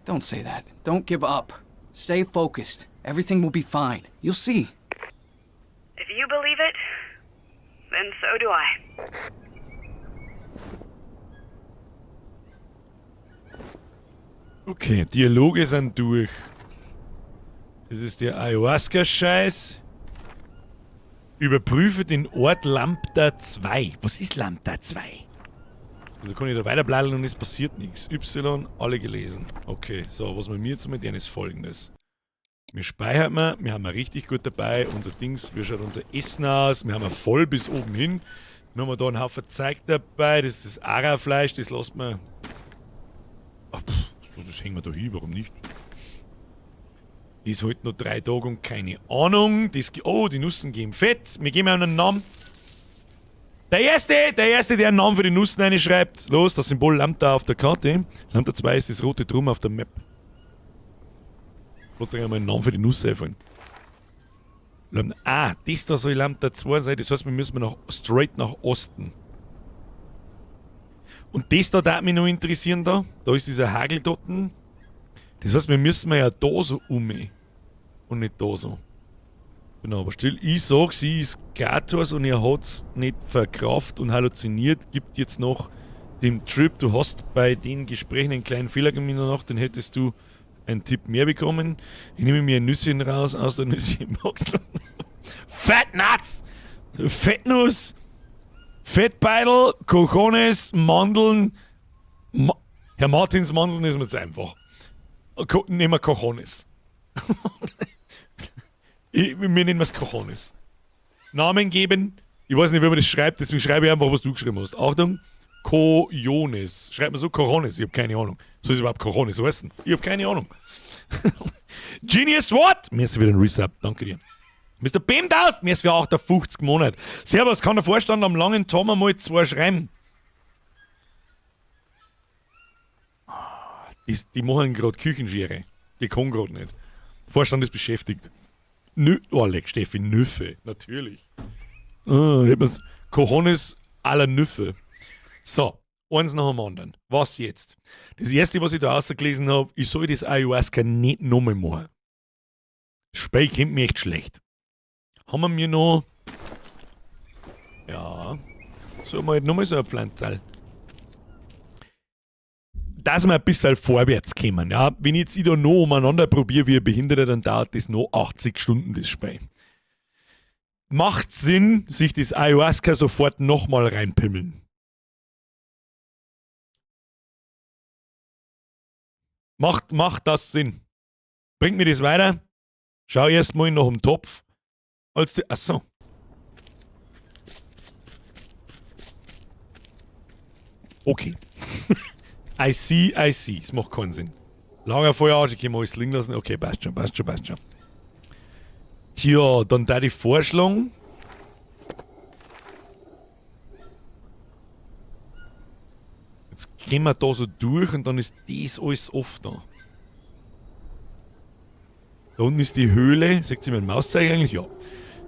Don't say that. Don't give up. Stay focused. Everything will be fine. You'll see. If you believe it, then so do I. Okay, Dialoge sind durch. Das ist der Ayahuasca-Scheiß. Überprüfe den Ort Lambda 2. Was ist Lambda 2? Also kann ich da weiterbleiben und es passiert nichts. Y, alle gelesen. Okay, so, was wir mir jetzt mit denen ist folgendes. Wir speichern wir, wir haben richtig gut dabei. Unser Dings, wie schaut unser Essen aus? Wir haben voll bis oben hin. Wir haben da einen Haufen Zeug dabei. Das ist das Ara-Fleisch, das lässt man. Ach, pff, das hängen wir da hin, warum nicht? Das halt noch 3 Tage und keine Ahnung. Das, oh, die Nussen geben Fett. Wir geben einen Namen. Der erste, der einen Namen für die Nussen reinschreibt. Los, das Symbol Lambda auf der Karte. Lambda 2 ist das rote Drum auf der Map. Lass euch einmal einen Namen für die Nuss einfallen. Ah, das da soll Lambda 2 sein. Das heißt, wir müssen noch straight nach Osten. Und das da darf mich noch interessieren da. Da ist dieser Hageldotten. Das heißt, wir müssen ja da so um. Und nicht da so. Genau, aber still. Ich sag, sie ist Gators und er hat's nicht verkraft und halluziniert. Gibt jetzt noch den Trip. Du hast bei den Gesprächen einen kleinen Fehler gemacht in der Nacht, dann hättest du einen Tipp mehr bekommen. Ich nehme mir ein Nüsschen raus aus der Nüsschenbox. Fettnuts! Fettnuss! Fettbeidel, Cojones, Mandeln. Herr Martins Mandeln ist mir zu einfach. Nehmen wir Cojones. Wir nennen es Cojones. Namen geben. Ich weiß nicht, wie man das schreibt, deswegen schreibe ich einfach, was du geschrieben hast. Achtung, Cojones. Schreibt man so Cojones? Ich habe keine Ahnung. Soll es überhaupt Cojones heißen? Ich habe keine Ahnung. Genius what? Mir ist wieder ein Resub. Danke dir. Mr. Bemdaust, mir ist für 58 Monate. Servus, kann der Vorstand am langen Tom einmal zwei schreiben? Die machen gerade Küchenschere. Die kann gerade nicht. Vorstand ist beschäftigt. Nö, oh, leck, Steffi, Nüffe, natürlich. Cojones aller Nüffe. So, eins nach dem anderen. Was jetzt? Das erste, was ich da rausgelesen habe, ich soll das Ayahuasca nicht nochmal machen. Das Spiel kommt mir echt schlecht. Haben wir mir noch. Ja. Sollen wir halt nochmal so eine Pflanze. Dass wir ein bisschen vorwärts kommen. Ja? Wenn ich jetzt da noch umeinander probiere wie ein Behinderter, dann dauert das noch 80 Stunden, das Spiel. Macht Sinn, sich das Ayahuasca sofort nochmal reinpimmeln. Macht das Sinn? Bringt mir das weiter? Schau erst mal nach dem Topf. Als die, achso. Okay. I see, I see. Es macht keinen Sinn. Lagerfeuer, ich kann mal alles liegen lassen. Okay, passt schon, passt schon, passt schon. Tja, dann da die Vorschlag. Jetzt gehen wir da so durch und dann ist das alles offen da. Da unten ist die Höhle. Seht ihr meinen Mauszeiger eigentlich? Ja.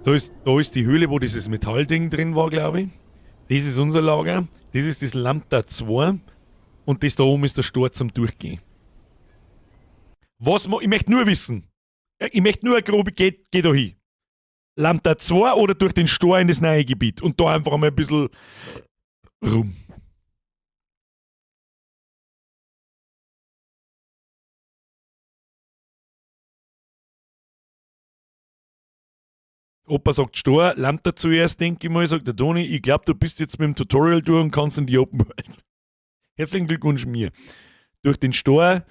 Da ist die Höhle, wo dieses Metallding drin war, glaube ich. Das ist unser Lager. Das ist das Lambda 2. Und das da oben ist der Stor zum Durchgehen. Was, ich möchte nur wissen. Ich möchte nur eine grobe, geh da hin. Lambda 2 oder durch den Stor in das neue Gebiet. Und da einfach mal ein bisschen rum. Opa sagt Stor, Lambda zuerst, denke ich mal, sagt der Toni. Ich glaube, du bist jetzt mit dem Tutorial durch und kannst in die Open World. Herzlichen Glückwunsch mir. Durch den Stor,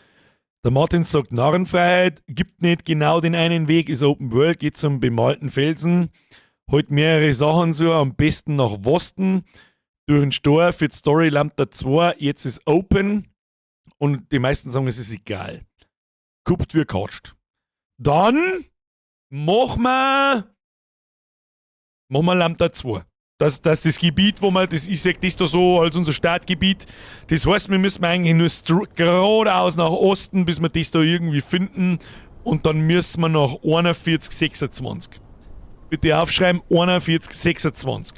der Martin sagt Narrenfreiheit, gibt nicht genau den einen Weg, ist Open World, geht zum bemalten Felsen, holt mehrere Sachen so, am besten nach Osten, durch den Stor für die Story Lambda 2, jetzt ist Open und die meisten sagen, es ist egal. Kupft wie katscht. Dann machen wir Lambda 2. Das ist das Gebiet, wo man, das, ich sag das da so als unser Startgebiet. Das heißt, wir müssen eigentlich nur geradeaus nach Osten, bis wir das da irgendwie finden. Und dann müssen wir nach 41,26. Bitte aufschreiben, 41,26.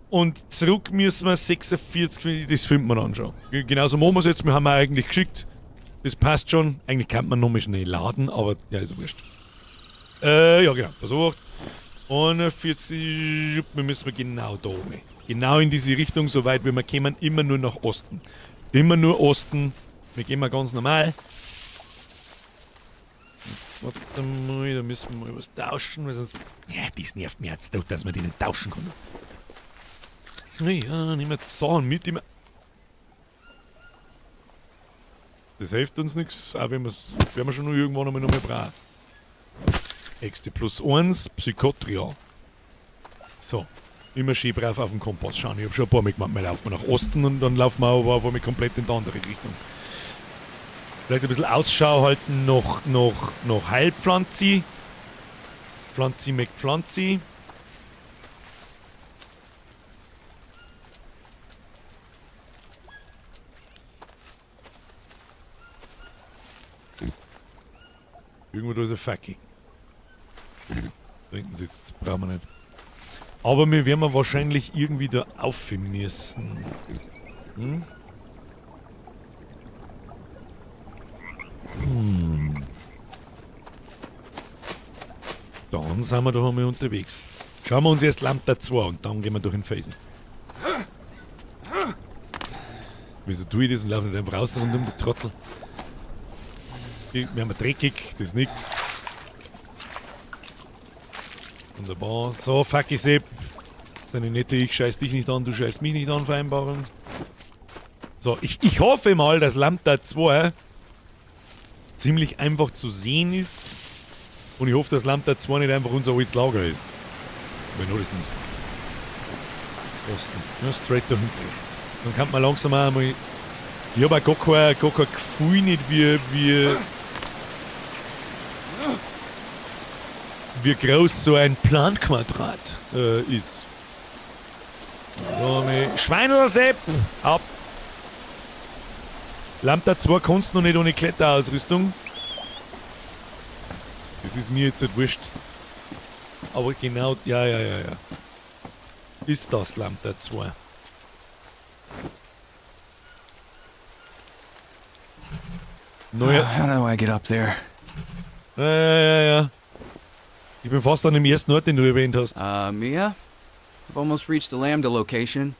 Und zurück müssen wir 46, das finden wir dann schon. Genauso machen wir es jetzt, wir haben eigentlich geschickt. Das passt schon. Eigentlich kann man nochmal schnell laden, aber ja, ist ja wurscht. Ja genau, pass auf. 41, wir müssen genau da oben. Genau in diese Richtung, soweit wir kommen, immer nur nach Osten. Immer nur Osten. Wir gehen mal ganz normal. Jetzt warte mal, da müssen wir mal was tauschen, weil sonst. Ja, das nervt mich jetzt doch, dass man das nicht tauschen kann. Naja, nehmen wir Sachen mit, immer. Das hilft uns nichts, auch wenn wir es. Werden wir schon noch irgendwann einmal noch mal brauchen. XT plus 1, Psychotria. So, immer schön brav auf den Kompass schauen. Ich hab schon ein paar Mal gemacht. Wir laufen nach Osten und dann laufen wir aber auf einmal komplett in die andere Richtung. Vielleicht ein bisschen Ausschau halten nach Heilpflanze. Pflanzi McPflanzi. Irgendwo da ist ein Facki. Da hinten sitzt, brauchen wir nicht. Aber wir werden wahrscheinlich irgendwie da auf müssen. Hm? Hm. Dann sind wir doch einmal unterwegs. Schauen wir uns erst Lambda 2 und dann gehen wir durch den Felsen. Wieso tue ich das und laufe nicht einfach raus rund um die Trottel? Wir haben dreckig, das ist nix. Wunderbar. So, fuck Sepp. Das ist eine nette Ich scheiß dich nicht an, du scheißt mich nicht an Vereinbarung. So, ich hoffe mal, dass Lambda 2 ziemlich einfach zu sehen ist. Und ich hoffe, dass Lambda 2 nicht einfach unser altes Lager ist. Wenn nur das nicht. Osten. Ja, straight dahinter. Dann kann man langsam auch einmal. Ich hab auch gar kein Gefühl nicht, wie groß so ein Planquadrat ist. So, Schweinelsepp! Ab! Lambda 2 kannst du noch nicht ohne Kletterausrüstung. Das ist mir jetzt nicht wurscht. Aber genau, ja. Ist das Lambda 2? Neuer. How do I get up there? Ja. Ich bin fast an dem ersten Ort, den du erwähnt hast. Mia? I've almost reached the Lambda location,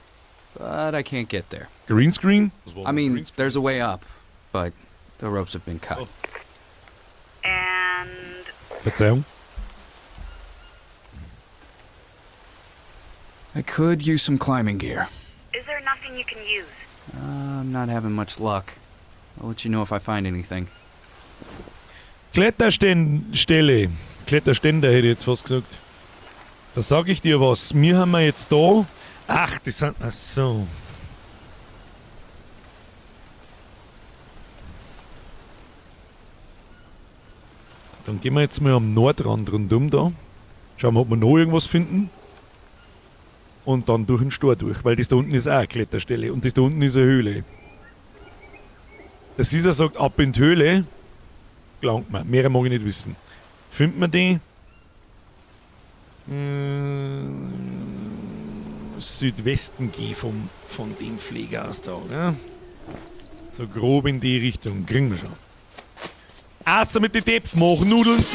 but I can't get there. Greenscreen? I mean, there's a way up, but the ropes have been cut. Oh. And Verzeihung. I could use some climbing gear. Is there nothing you can use? I'm not having much luck. I'll let you know if I find anything. Kletterstelle. Kletterständer hätte ich jetzt fast gesagt. Da sag ich dir was. Wir haben wir jetzt da. Ach, das sind. Ach so. Dann gehen wir jetzt mal am Nordrand rundum da. Schauen wir, ob wir noch irgendwas finden. Und dann durch den Stor durch, weil das da unten ist auch eine Kletterstelle. Und das da unten ist eine Höhle. Der Caesar sagt, ab in die Höhle. Gelangt man. Mehr mag ich nicht wissen. Findet man die? Südwesten geh von dem Pfleger aus da, oder? So grob in die Richtung. Kriegen wir schon. Außer mit den Töpfen machen Nudeln.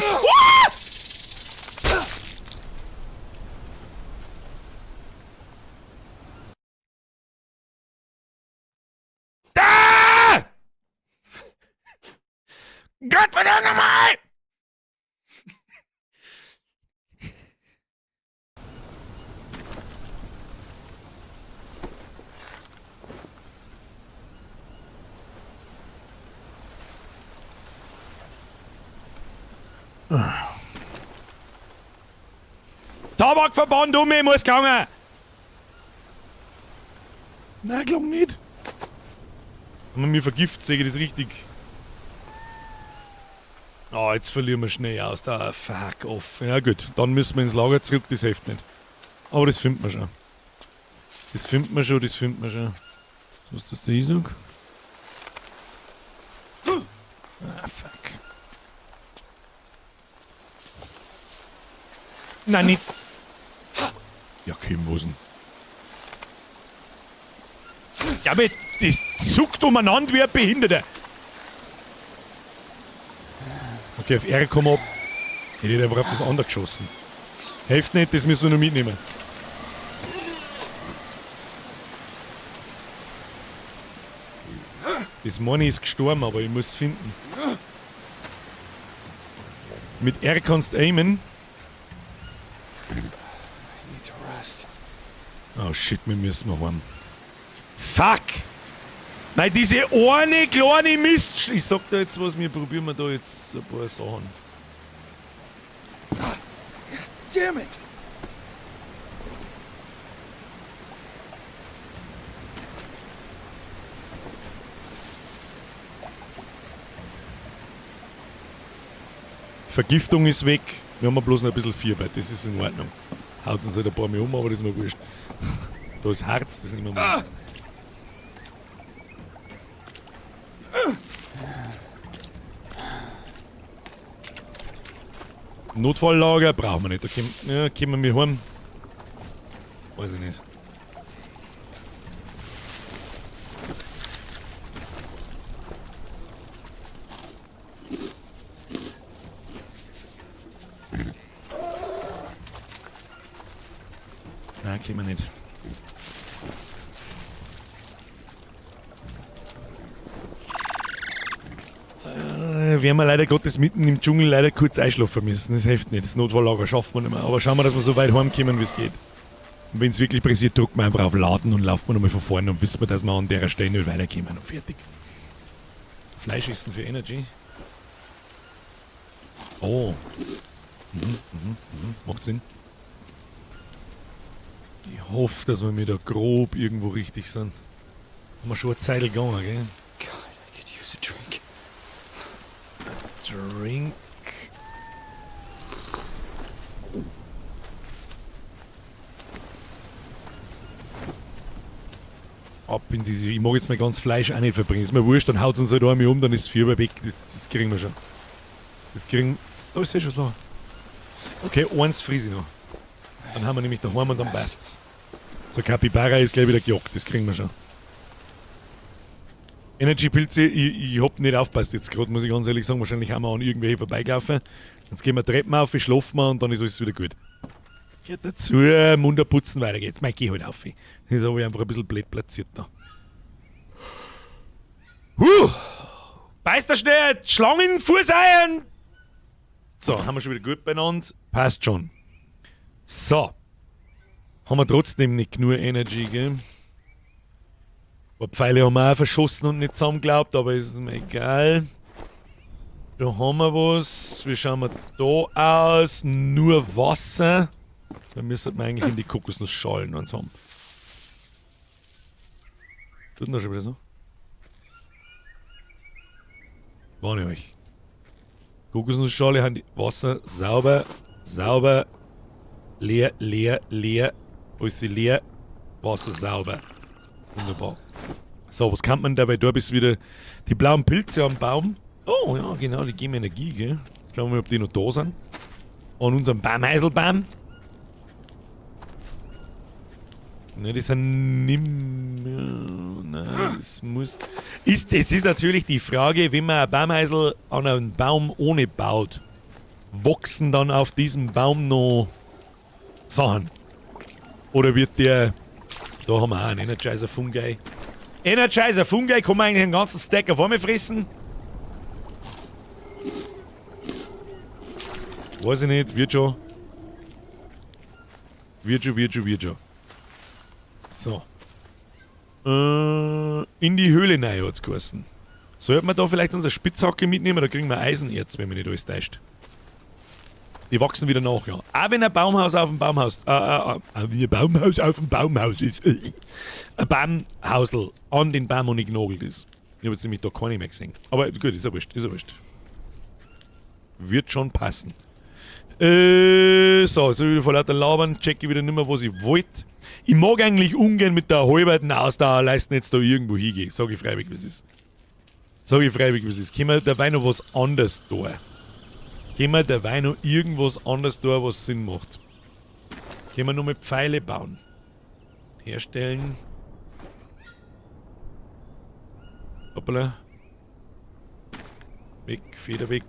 Ah! Da! Gott verdammt nochmal! Tabakverband um mich, muss gegangen! Nein, glaub nicht. Wenn man mir vergift, sehe ich das richtig. Ah, jetzt verlieren wir schnell aus. Da, fuck off. Ja gut, dann müssen wir ins Lager zurück, das hilft nicht. Aber das finden wir schon. Das finden wir schon, das finden wir schon. Was ist das da ich sag? Ah, fuck. Nein, nicht. Ja, Kim, wo ist denn? Ja, aber das zuckt umeinander wie ein Behinderter. Okay, auf R komm ab. Ich hätte einfach auf das andere geschossen. Hilft nicht, das müssen wir noch mitnehmen. Das Money ist gestorben, aber ich muss es finden. Mit R kannst du aimen. Oh shit, wir müssen noch heim. Fuck! Nein, diese eine kleine Mist! Ich sag da jetzt was, wir probieren wir da jetzt ein paar Sachen. Damn it! Vergiftung ist weg. Wir haben bloß noch ein bisschen Fieber, das ist in Ordnung. Haut uns halt ein paar mehr um, aber das ist mir wurscht. Da ist Harz, das nehmen wir mal. Notfalllager brauchen wir nicht. Da kommen wir heim. Weiß ich nicht. Nein, können wir nicht. Werden wir leider Gottes mitten im Dschungel leider kurz einschlafen müssen. Das hilft nicht. Das Notfalllager schaffen wir nicht mehr. Aber schauen wir, dass wir so weit heimkommen, wie es geht. Und wenn es wirklich pressiert, drücken wir einfach auf Laden und laufen wir nochmal von vorne und wissen wir, dass wir an der Stelle nicht weiterkommen und fertig. Fleisch essen für Energy. Oh. Macht Sinn. Ich hoffe, dass wir da grob irgendwo richtig sind. Haben wir schon eine Zeit gegangen, gell? God, I could use a drink. Drink. Ab in diese. Ich mag jetzt mein ganzes Fleisch auch nicht verbringen. Ist mir wurscht, dann haut es uns halt einmal um, dann ist es Fieber weg. Das kriegen wir schon. Das kriegen. Oh, ist eh schon so. Okay, eins friese ich noch. Dann haben wir nämlich daheim und dann passt's. So, Capybara ist gleich wieder gejagt, das kriegen wir schon. Energy-Pilze, ich hab nicht aufgepasst jetzt gerade, muss ich ganz ehrlich sagen. Wahrscheinlich haben wir an irgendwelche vorbeigelaufen. Jetzt gehen wir Treppen auf, schlafen wir und dann ist alles wieder gut. Gehört dazu, Munter putzen, weiter geht's. Mei, geh halt auf. Das habe ich einfach ein bisschen blöd platziert da. Huh! Beißt da schnell Schlangenfuß ein! So, haben wir schon wieder gut beieinander. Passt schon. So. Haben wir trotzdem nicht genug Energy, gell? Ein paar Pfeile haben wir auch verschossen und nicht zusammengeglaubt, aber ist mir egal. Da haben wir was. Wie schauen wir da aus? Nur Wasser. Da müsste man eigentlich in die Kokosnussschalen eins haben. Tut denn das schon wieder so? Warne euch. Kokosnussschale haben die Wasser sauber, sauber, leer, leer, leer, alles leer, Wasser sauber. Wunderbar. So, was kann man dabei? Da bist wieder die blauen Pilze am Baum. Oh ja, genau, die geben Energie, gell? Schauen wir mal, ob die noch da sind. An unserem Baumheiselbaum. Ne, die sind nimmer. Nein, das muss. Das ist natürlich die Frage, wenn man ein Baumhäusl an einem Baum ohne baut, wachsen dann auf diesem Baum noch Sachen? Oder wird der. Da haben wir auch einen Energizer Fungi. Energizer Fungi kann man eigentlich einen ganzen Stack auf einmal fressen? Weiß ich nicht, wird schon. Wird schon, wird schon, wird schon. So. In die Höhle rein hat's geheißen. Sollte man da vielleicht unsere Spitzhacke mitnehmen? Da kriegen wir Eisenerz, wenn man nicht alles täuscht. Die wachsen wieder nach, ja. Auch wenn ein Baumhaus auf dem Baumhaus. Wie ein Baumhaus auf dem Baumhaus ist. Ein Baumhausl an den Baum und nicht genagelt ist. Ich hab jetzt nämlich da keine mehr gesehen. Aber gut, ist ja wurscht, ist ja wurscht. Wird schon passen. So, jetzt hab ich wieder vor lauter Labern, check ich wieder nicht mehr, was ich wollte. Ich mag eigentlich ungern mit der halben Ausdauerleisten jetzt da irgendwo hingehen. Sag ich freiwillig, wie es ist. Sag ich freiwillig, wie es ist. Können wir dabei noch was anderes da? Können wir dabei noch irgendwas anderes da, was Sinn macht? Können wir noch mit Pfeile bauen? Herstellen. Hoppala. Weg, Feder weg.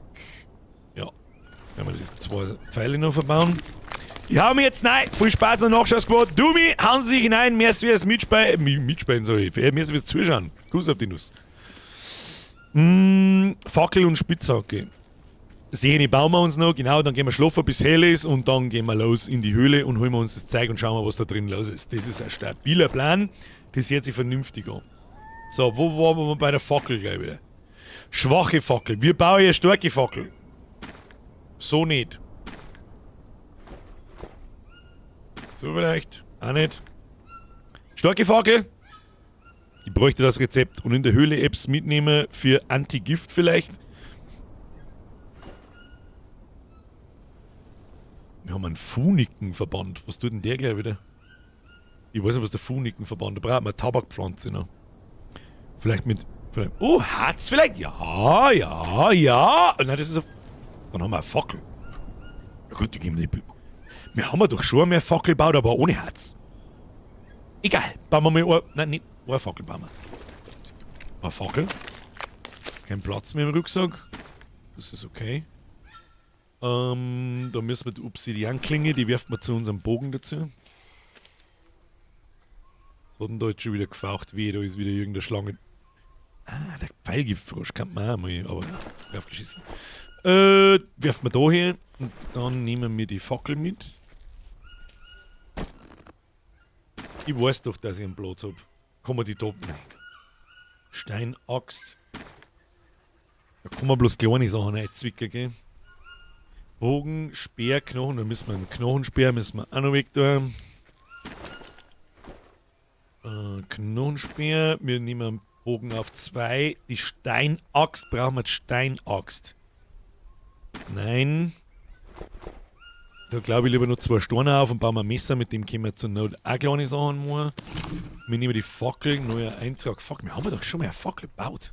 Ja. Werden wir diese zwei Pfeile noch verbauen. Ich hau mir jetzt rein. Viel Spaß und Nachschausquad. Du mi, hauen Sie sich hinein. Mehr als wir es mitspielen, sag ich. Mehr als wir es zuschauen. Kuss auf die Nuss. Fackel und Spitzhacke. Sehne bauen wir uns noch, genau, dann gehen wir schlafen, bis hell ist und dann gehen wir los in die Höhle und holen wir uns das Zeug und schauen wir, was da drin los ist. Das ist ein stabiler Plan, das hört sich vernünftig an. So, wo waren wir bei der Fackel gleich wieder? Schwache Fackel. Wir bauen hier starke Fackel. So nicht. So vielleicht. Auch nicht. Starke Fackel. Ich bräuchte das Rezept und in der Höhle Apps mitnehmen für Antigift vielleicht. Wir haben einen Funikenverband. Was tut denn der gleich wieder? Ich weiß nicht, was der Funikenverband. Da braucht man eine Tabakpflanze noch. Vielleicht mit. Vielleicht, oh, hat's vielleicht? Ja, ja, ja. Nein, das ist eine, dann haben wir eine Fackel. Ja gut, die geben die. Wir haben ja doch schon mehr Fackel gebaut, aber ohne Harz. Egal, bauen wir mal. Nein, nicht. Eine Fackel bauen wir. Eine Fackel. Kein Platz mehr im Rucksack. Das ist okay. Da müssen wir die Obsidianklinge, die werfen wir zu unserem Bogen dazu. Was hat denn da jetzt schon wieder gefaucht? Weh, da ist wieder irgendeine Schlange. Ah, der Pfeilgiftfrosch kann man auch mal, aber draufgeschissen. Werfen wir da her und dann nehmen wir die Fackel mit. Ich weiß doch, dass ich einen Platz hab. Kann man die da. Nein. Steinaxt. Da kann man bloß kleine Sachen reinzwicken, gell? Bogen, Speer, Knochen. Da müssen wir einen Knochenspeer müssen wir auch noch weg da. Knochenspeer. Wir nehmen einen Bogen auf 2. Die Steinaxt. Brauchen wir die Steinaxt? Nein. Da glaube ich lieber noch 2 Steine auf und bauen wir ein Messer, mit dem können wir zur Not auch kleine Sachen machen. Wir nehmen die Fackel, neuer Eintrag. Fuck, wir haben doch schon mal eine Fackel gebaut.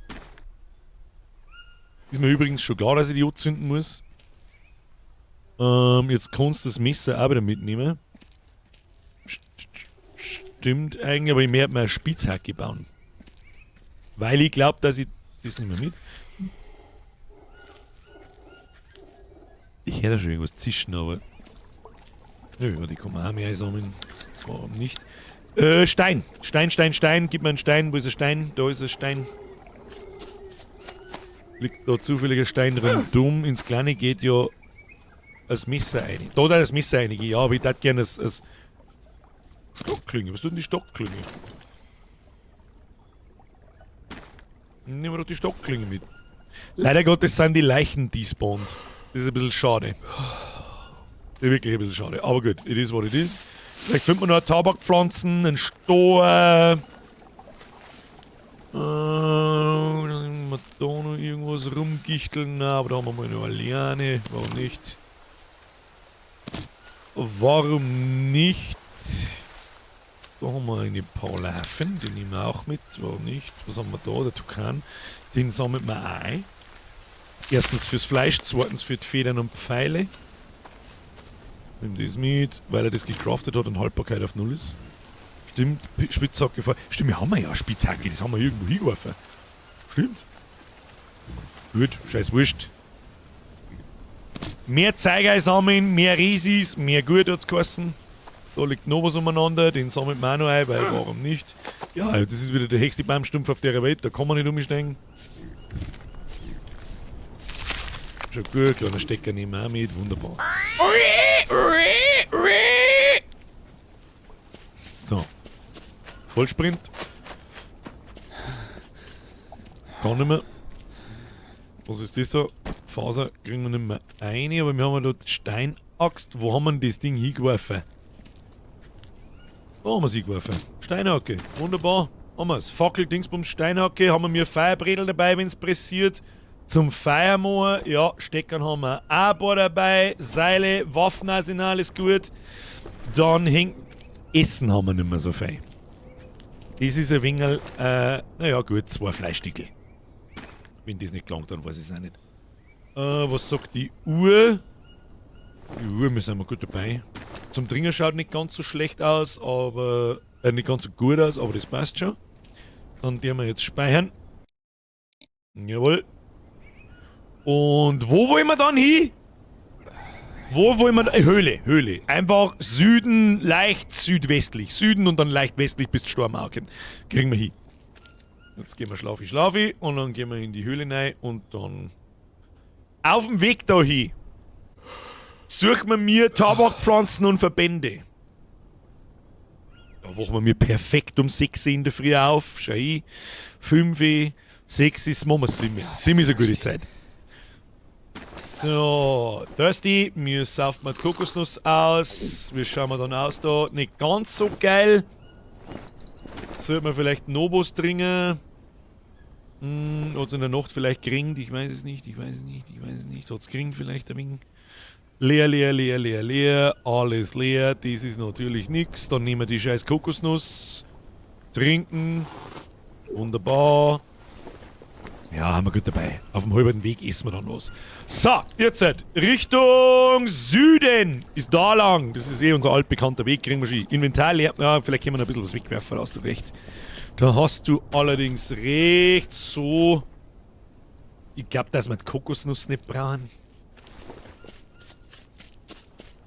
Ist mir übrigens schon klar, dass ich die anzünden muss. Jetzt kannst du das Messer auch wieder mitnehmen. Stimmt eigentlich, aber ich möchte mir eine Spitzhacke bauen. Weil ich glaube, dass ich das nicht mehr mit. Ich höre da schon irgendwas zischen, aber. Nö, die kann man auch mehr einsammeln. Warum nicht? Stein! Stein, Stein, Stein. Gib mir einen Stein. Wo ist der Stein? Da ist der Stein. Liegt da zufälliger Stein rundum. Ins Kleine geht ja das Messer rein. Da da das Messer rein. Ja, aber ich würde gerne das Stockklinge. Was tut denn die Stockklinge? Nehmen wir doch die Stockklinge mit. Leider Gottes sind die Leichen despawned. Das ist ein bisschen schade. Das ist wirklich ein bisschen schade. Aber gut, it is what it is. Vielleicht finden wir noch Tabakpflanzen, einen Stor. Da noch irgendwas rumgichteln. Na, aber da haben wir mal noch eine Liane. Warum nicht? Warum nicht? Da haben wir eine paar Larven, die nehmen wir auch mit. Warum nicht? Was haben wir da? Der Tukan. Den sammeln wir auch ein. Erstens fürs Fleisch, zweitens für die Federn und Pfeile. Nimm das mit, weil er das gecraftet hat und Haltbarkeit auf 0 ist. Stimmt, Spitzhacke vor. Stimmt, wir haben ja eine Spitzhacke, das haben wir irgendwo hingeworfen. Stimmt. Gut, scheiß Wurscht. Mehr Zeiger sammeln, mehr Risis, mehr gut hat's geheißen. Da liegt noch was umeinander, den sammelt man auch noch ein, weil warum nicht? Ja, das ist wieder der höchste Baumstumpf auf der Welt, da kann man nicht umsteigen. Schon gut, kleiner Stecker nehmen wir auch mit, wunderbar. So. Vollsprint. Kann nicht mehr. Was ist das da? Faser kriegen wir nicht mehr rein, aber wir haben ja dort Steinaxt. Wo haben wir denn das Ding hingeworfen? Da haben wir es hingeworfen. Steinhacke. Wunderbar. Haben wir's. Fackel, Dingsbums, Steinhacke. Haben wir mir Feuerbredel dabei, wenn's pressiert. Zum Feiermoor, ja, Steckern haben wir auch ein paar dabei. Seile, Waffenarsenal ist gut. Dann hängt. Essen haben wir nicht mehr so viel. Das ist ein wenig, naja, gut, 2 Fleischstickel. Wenn das nicht gelangt, dann weiß ich es auch nicht. Was sagt die Uhr? Die Uhr, wir sind wir gut dabei. Zum Trinken schaut nicht ganz so schlecht aus, aber. Nicht ganz so gut aus, aber das passt schon. Dann werden wir jetzt speichern. Jawohl. Und wo wollen wir dann hin? Wo wollen wir da? Höhle, Höhle. Einfach Süden, leicht südwestlich. Süden und dann leicht westlich bis Sturm auch kommt. Kriegen wir hin. Jetzt gehen wir schlafi, schlafi und dann gehen wir in die Höhle rein und dann auf dem Weg dahin suchen wir mir Tabakpflanzen und Verbände. Da wachen wir mir perfekt um 6 Uhr in der Früh auf. Schau ich. 5 Uhr, 6 ist, machen wir 7. 7 ist eine gute Zeit. So, Thirsty, wir saufen mal Kokosnuss aus. Wie schauen wir dann aus da? Nicht ganz so geil. Sollte man vielleicht Nobos trinken? Hat's in der Nacht vielleicht geringt? Ich weiß es nicht, ich weiß es nicht, ich weiß es nicht. Hat's geringt vielleicht ein wenig? Leer, leer, leer, leer, leer. Alles leer. Das ist natürlich nix. Dann nehmen wir die scheiß Kokosnuss. Trinken. Wunderbar. Ja, haben wir gut dabei. Auf dem halben Weg essen wir dann was. So, jetzt halt. Richtung Süden ist da lang. Das ist eh unser altbekannter Weg. Kriegen wir schon Inventar leer. Ja, vielleicht können wir noch ein bisschen was wegwerfen, da hast du recht. Da hast du allerdings recht. So. Ich glaube, dass wir die Kokosnuss nicht brauchen.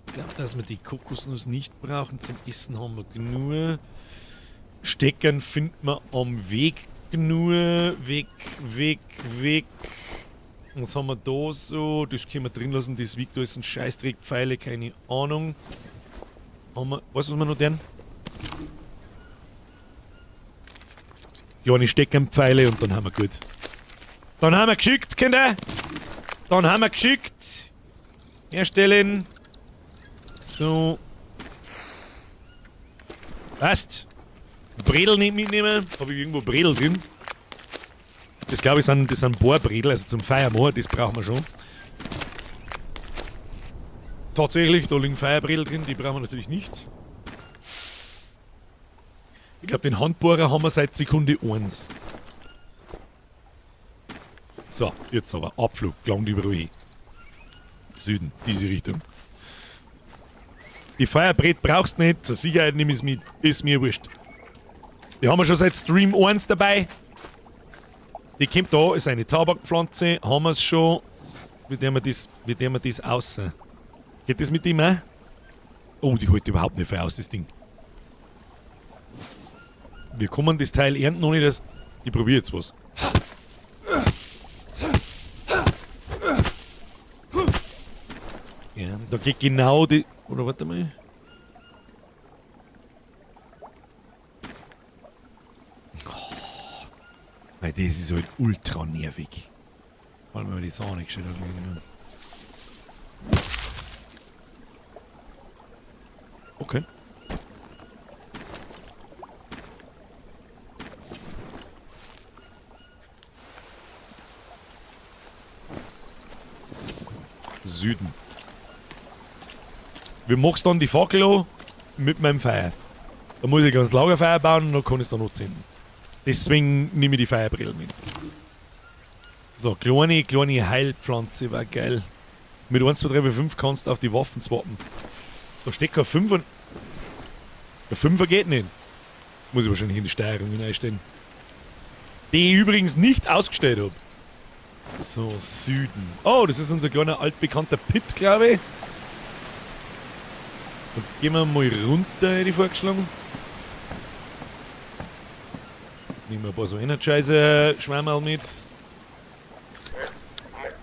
Ich glaube, dass wir die Kokosnuss nicht brauchen. Zum Essen haben wir genug. Steckern findet man am Weg genug. Weg, weg, weg. Was haben wir da so? Das können wir drin lassen. Das wiegt alles ein Scheißdreck. Pfeile, keine Ahnung. Haben wir, weißt du, was wir noch tun? Kleine Steckernpfeile und dann haben wir gut. Dann haben wir geschickt, Kinder. Dann haben wir geschickt. Herstellen. So. Passt. Bredel nicht mitnehmen. Hab ich irgendwo Bredel drin? Das glaube ich sind, das sind Bohrbredel, also zum Feiermoor, das brauchen wir schon. Tatsächlich, da liegen Feierbredel drin, die brauchen wir natürlich nicht. Ich glaube, den Handbohrer haben wir seit Sekunde 1. So, jetzt aber Abflug, gelangt überall hin. Süden, diese Richtung. Die Feuerbrett brauchst du nicht, zur Sicherheit nehme ich es mit, ist mir wurscht. Die haben wir schon seit Stream 1 dabei. Die kommt da, ist eine Tabakpflanze, haben wir es schon. Wie der wir das außen. Geht das mit dem auch? Oh, die hält überhaupt nicht viel aus, das Ding. Wir kommen das Teil ernten, ohne dass. Ich probiere jetzt was. Ja, da geht genau die. Oder warte mal. Oh, weil das ist halt ultra nervig. Vor allem, wenn man die Sahne gescheit hat. Okay. Süden. Wie machst du dann die Fackel an? Mit meinem Feuer. Da muss ich ganz Lagerfeuer bauen und dann kann ich es dann noch zünden. Deswegen nehme ich die Feuerbrille mit. So, kleine, kleine Heilpflanze war geil. Mit 1, 2, 3, 4, 5 kannst du auf die Waffen swappen. Da steckt kein 5 und. Der 5er geht nicht. Muss ich wahrscheinlich in die Steuerung hineinstellen. Die ich übrigens nicht ausgestellt habe. So, Süden. Oh, das ist unser kleiner altbekannter Pit, glaube ich. Dann gehen wir mal runter, hätte ich vorgeschlagen. Nehmen wir ein paar so Energizer-Schwammerl mit.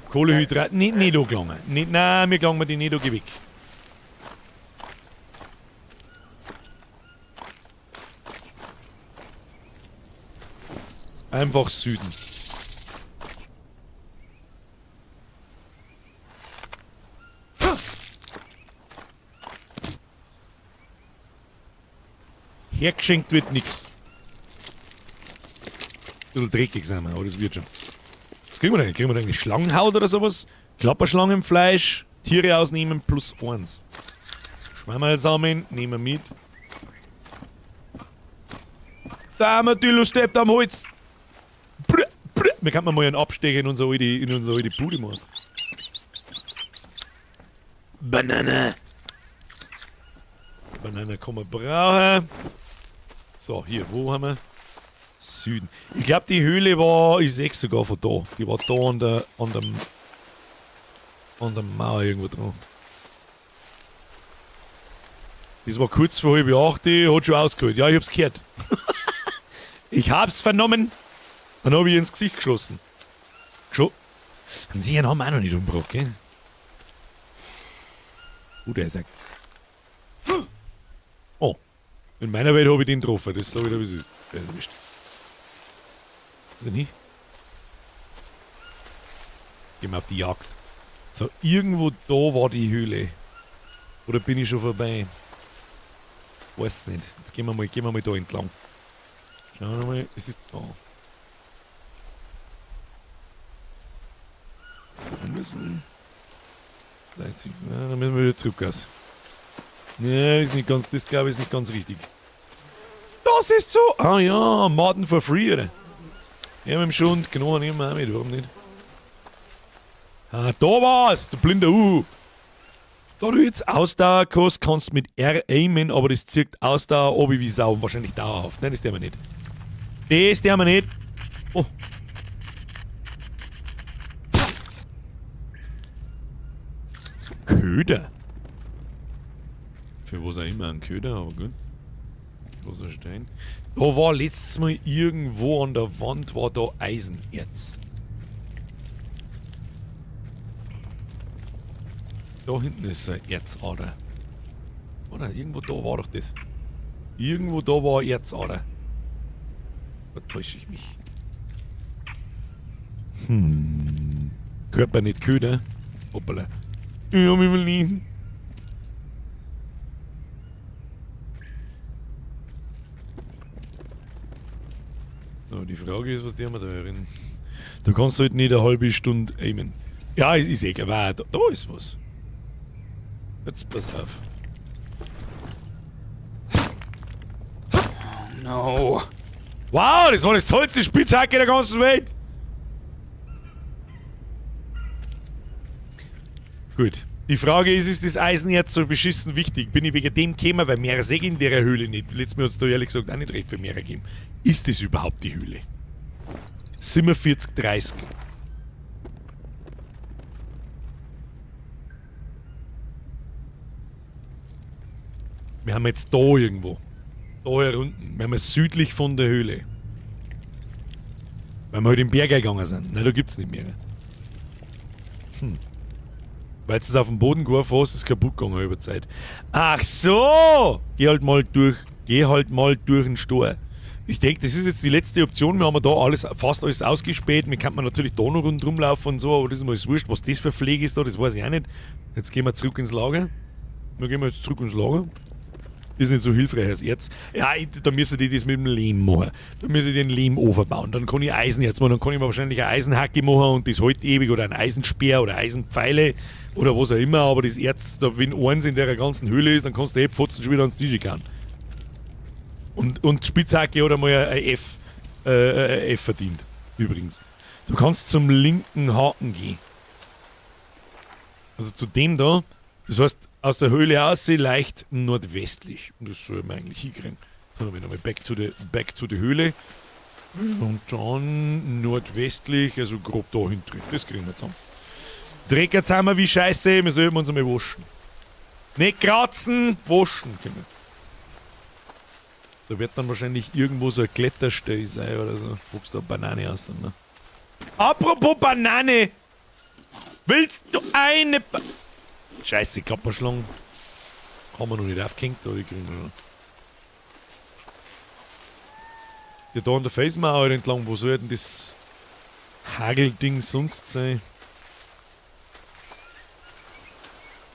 Kohlehydrat, nicht da gelangen. Nicht, nein, wir gelangen die nicht da, geh weg. Einfach Süden. Hergeschenkt wird nix. Ein bisschen dreckig sind wir, aber das wird schon. Was kriegen wir denn? Kriegen wir denn eigentlich Schlangenhaut oder sowas? Klapperschlangenfleisch, Tiere ausnehmen plus 1. Schwammerlsamen nehmen wir mit. Da Armadillo steppt am Holz. Brr, brr. Wir könnten mal einen Abstecher in unsere alte Bude machen. Banane. Banane kann man brauchen. So, hier, wo haben wir? Süden. Ich glaube, die Höhle war, ich sehe sogar von da. Die war da an der Mauer irgendwo dran. Das war kurz vor 7:30, hat schon ausgeholt. Ja, ich hab's gehört. Ich hab's vernommen. Dann hab ich ins Gesicht geschossen. Und sie haben wir auch noch nicht umgebracht, gell? Oh, der ist ja. Oh. In meiner Welt habe ich den getroffen. Das sag ich dir, wie es ist. Der ist erwischt. Ist er nicht? Gehen wir auf die Jagd. So, irgendwo da war die Höhle. Oder bin ich schon vorbei? Weiß nicht. Jetzt gehen wir mal da entlang. Schauen wir mal. Es ist da. Dann müssen wir. Dann müssen wir wieder zurück. Also. Nee, ist nicht ganz, das glaube ich ist nicht ganz richtig. Das ist so! Ah ja, Martin for free, oder? Ja, mit dem Schund, genommen nehmen wir auch mit, warum nicht? Ah, da war's, du blinder U. Da du jetzt Ausdauer kannst, kannst du mit R aimen, aber das zirkt Ausdauer obi wie Sau. Wahrscheinlich dauerhaft. Nein, das der wir nicht. Das der wir nicht. Oh. Köder. Für was auch immer ein Köder, aber gut. Großer Stein. Da war letztes Mal irgendwo an der Wand war da Eisenerz. Da hinten ist eine Erzader. Oder? Irgendwo da war doch das. Irgendwo da war eine Erzader. Da täusche ich mich. Körper nicht Köder. Hoppala. Ich hab mich verliehen. So, die Frage ist, was die haben wir da drin? Du kannst halt nicht eine halbe Stunde aimen. Ja, ist eh klar. Da ist was. Jetzt pass auf. Oh no. Wow, das war das tollste Spitzhacke der ganzen Welt. Gut. Die Frage ist, ist das Eisenerz so beschissen wichtig? Bin ich wegen dem gekommen, weil mehr sehe ich in der Höhle nicht. Letztes Mal hat's da ehrlich gesagt auch nicht recht viel mehr gegeben. Ist das überhaupt die Höhle? 47, 30. Wir haben jetzt da irgendwo. Da hier unten. Wir haben jetzt südlich von der Höhle. Weil wir halt im Berg eingegangen sind. Nein, da gibt's nicht mehr. Weil es auf den Boden geworfen hast, ist es kaputt gegangen über Zeit. Ach so! Geh halt mal durch, geh halt mal durch den Stor. Ich denk, das ist jetzt die letzte Option. Wir haben da fast alles ausgespäht. Wir könnten natürlich da noch rundherum laufen und so, aber das ist mal wurscht. Was das für Pflege ist da, das weiß ich auch nicht. Jetzt gehen wir zurück ins Lager. Wir gehen jetzt zurück ins Lager. Ist nicht so hilfreich als Erz. Ja, da müssen die das mit dem Lehm machen. Da müssen die den Lehm overbauen. Dann kann ich Eisenerz machen. Dann kann ich mir wahrscheinlich eine Eisenhacke machen und das hält ewig oder einen Eisenspeer oder Eisenpfeile oder was auch immer. Aber das Erz, da, wenn eins in der ganzen Höhle ist, dann kannst du eh Pfotzen schon wieder ans Tisch kauen. Und Spitzhacke hat einmal ein F verdient. Übrigens. Du kannst zum linken Haken gehen. Also zu dem da. Das heißt, aus der Höhle aus, leicht nordwestlich. Und das soll man eigentlich hinkriegen. Dann haben wir nochmal back to the Höhle. Und dann nordwestlich, also grob da hinten. Das kriegen wir zusammen. Drecker zusammen wie Scheiße, wir sollten uns einmal waschen. Nicht kratzen, waschen können wir. Da wird dann wahrscheinlich irgendwo so ein Kletterstell sein oder so. Wuchs da Banane aus, ne? Apropos Banane! Willst du eine Scheiße, Klapperschlangen. Haben wir noch nicht aufgehängt, aber die kriegen wir schon. Ja, da an der Felsmauer entlang, wo soll denn das Hagelding sonst sein?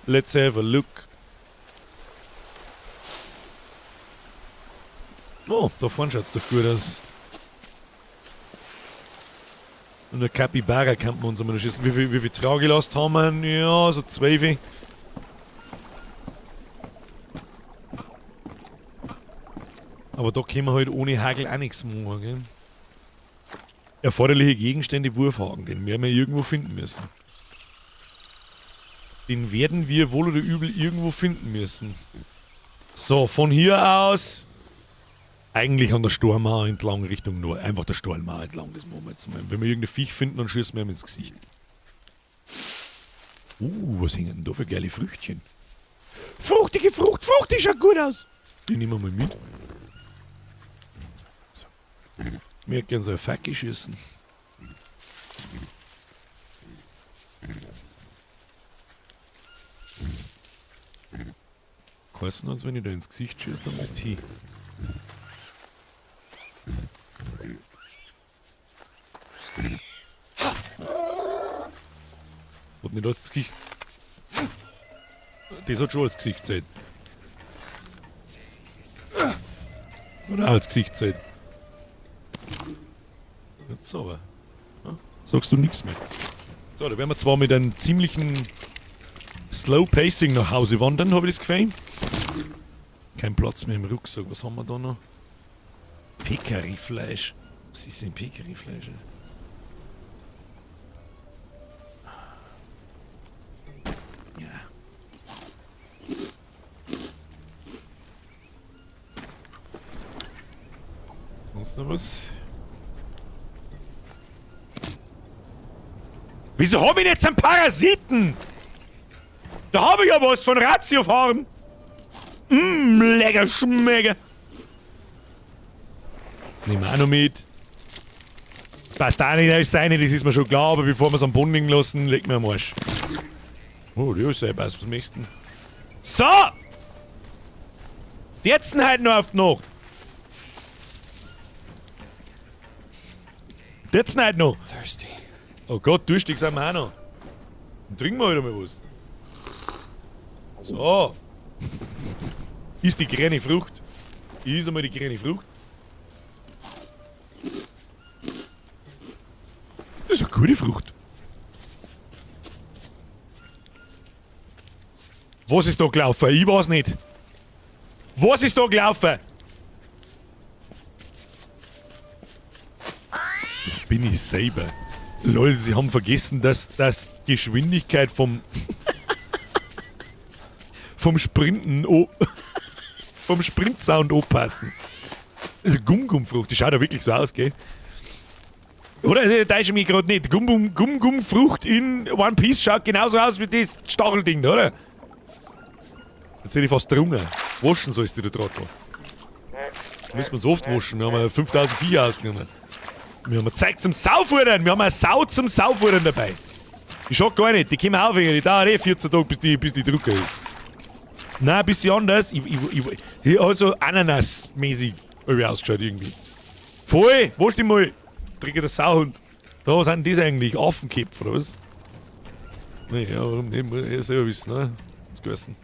Let's have a look. Oh, da vorne schaut's doch gut aus. Und der Capybara kann man uns einmal noch schießen. Wie viel Tragelast haben wir? Ja, so 12. Aber da können wir halt ohne Hagel auch nichts machen, gell? Erforderliche Gegenstände, Wurfhaken, den werden wir irgendwo finden müssen. Den werden wir wohl oder übel irgendwo finden müssen. So, von hier aus eigentlich an der Stormauer entlang Richtung Nord. Einfach der Stormauer entlang, das machen wir jetzt mal. Wenn wir irgendein Viech finden, dann schießen wir ihm ins Gesicht. Was hängen denn da für geile Früchtchen? Fruchtige Frucht, Frucht, die schaut gut aus. Die nehmen wir mal mit. So. Wir können so eine Fackel schießen. Weißt du, als wenn ich da ins Gesicht schieße, dann bist du hin. Hat nicht als Gesicht. Das hat schon als Gesicht Zeit. Oder auch als Gesicht Zeit. Jetzt aber. Ja, sagst du nichts mehr. So, da werden wir zwar mit einem ziemlichen Slow Pacing nach Hause wandern, habe ich das Gefühl. Kein Platz mehr im Rucksack. Was haben wir da noch? Pekari-Fleisch. Was ist denn Peccary-Fleisch? Ja. Sonst noch was? Wieso hab ich jetzt einen Parasiten? Da hab ich ja was von Ratiofarm. Lecker Schmecker. Das nehmen wir auch noch mit. Passt auch nicht alles sein, das ist mir schon klar, aber bevor wir es am Boden liegen lassen, legen wir am Arsch. Oh, das ist ja passt zum nächsten. So! Jetzt halt noch auf die Nacht. Jetzt halt noch. Thirsty. Oh Gott, durstig sind wir auch noch. Dann trinken wir wieder mal was. So. Ist die grüne Frucht. Ist einmal die grüne Frucht. Das ist eine gute Frucht. Was ist da gelaufen? Ich weiß nicht. Was ist da gelaufen? Das bin ich selber. Lol, sie haben vergessen, dass die Geschwindigkeit vom vom Sprinten vom Sprint-Sound anpassen. Also Gum-Gum-Frucht, die schaut ja wirklich so aus, gell? Oder? Da ist mich gerade nicht. Gum-Gum-Frucht in One Piece schaut genauso aus wie das Stachelding, oder? Jetzt hätte ich fast drungen. Waschen sollst du, der Trottel. Müssen wir uns oft waschen. Wir haben ja 5000 Viecher ausgenommen. Wir haben Zeug zum Saufudern. Wir haben eine Sau zum Saufudern dabei. Die schaut gar nicht. Die kommen auf, die dauert eh 14 Tage, bis die Drucker ist. Nein, ein bisschen anders. Hier hat so Ananas-mäßig ausgeschaut irgendwie. Voll! Wasch dich mal! Trinke der Sauhund. Da sind das eigentlich? Affenköpfe, oder was? Nee, ja, warum nicht? Muss jeder selber wissen, ne? Das gegessen.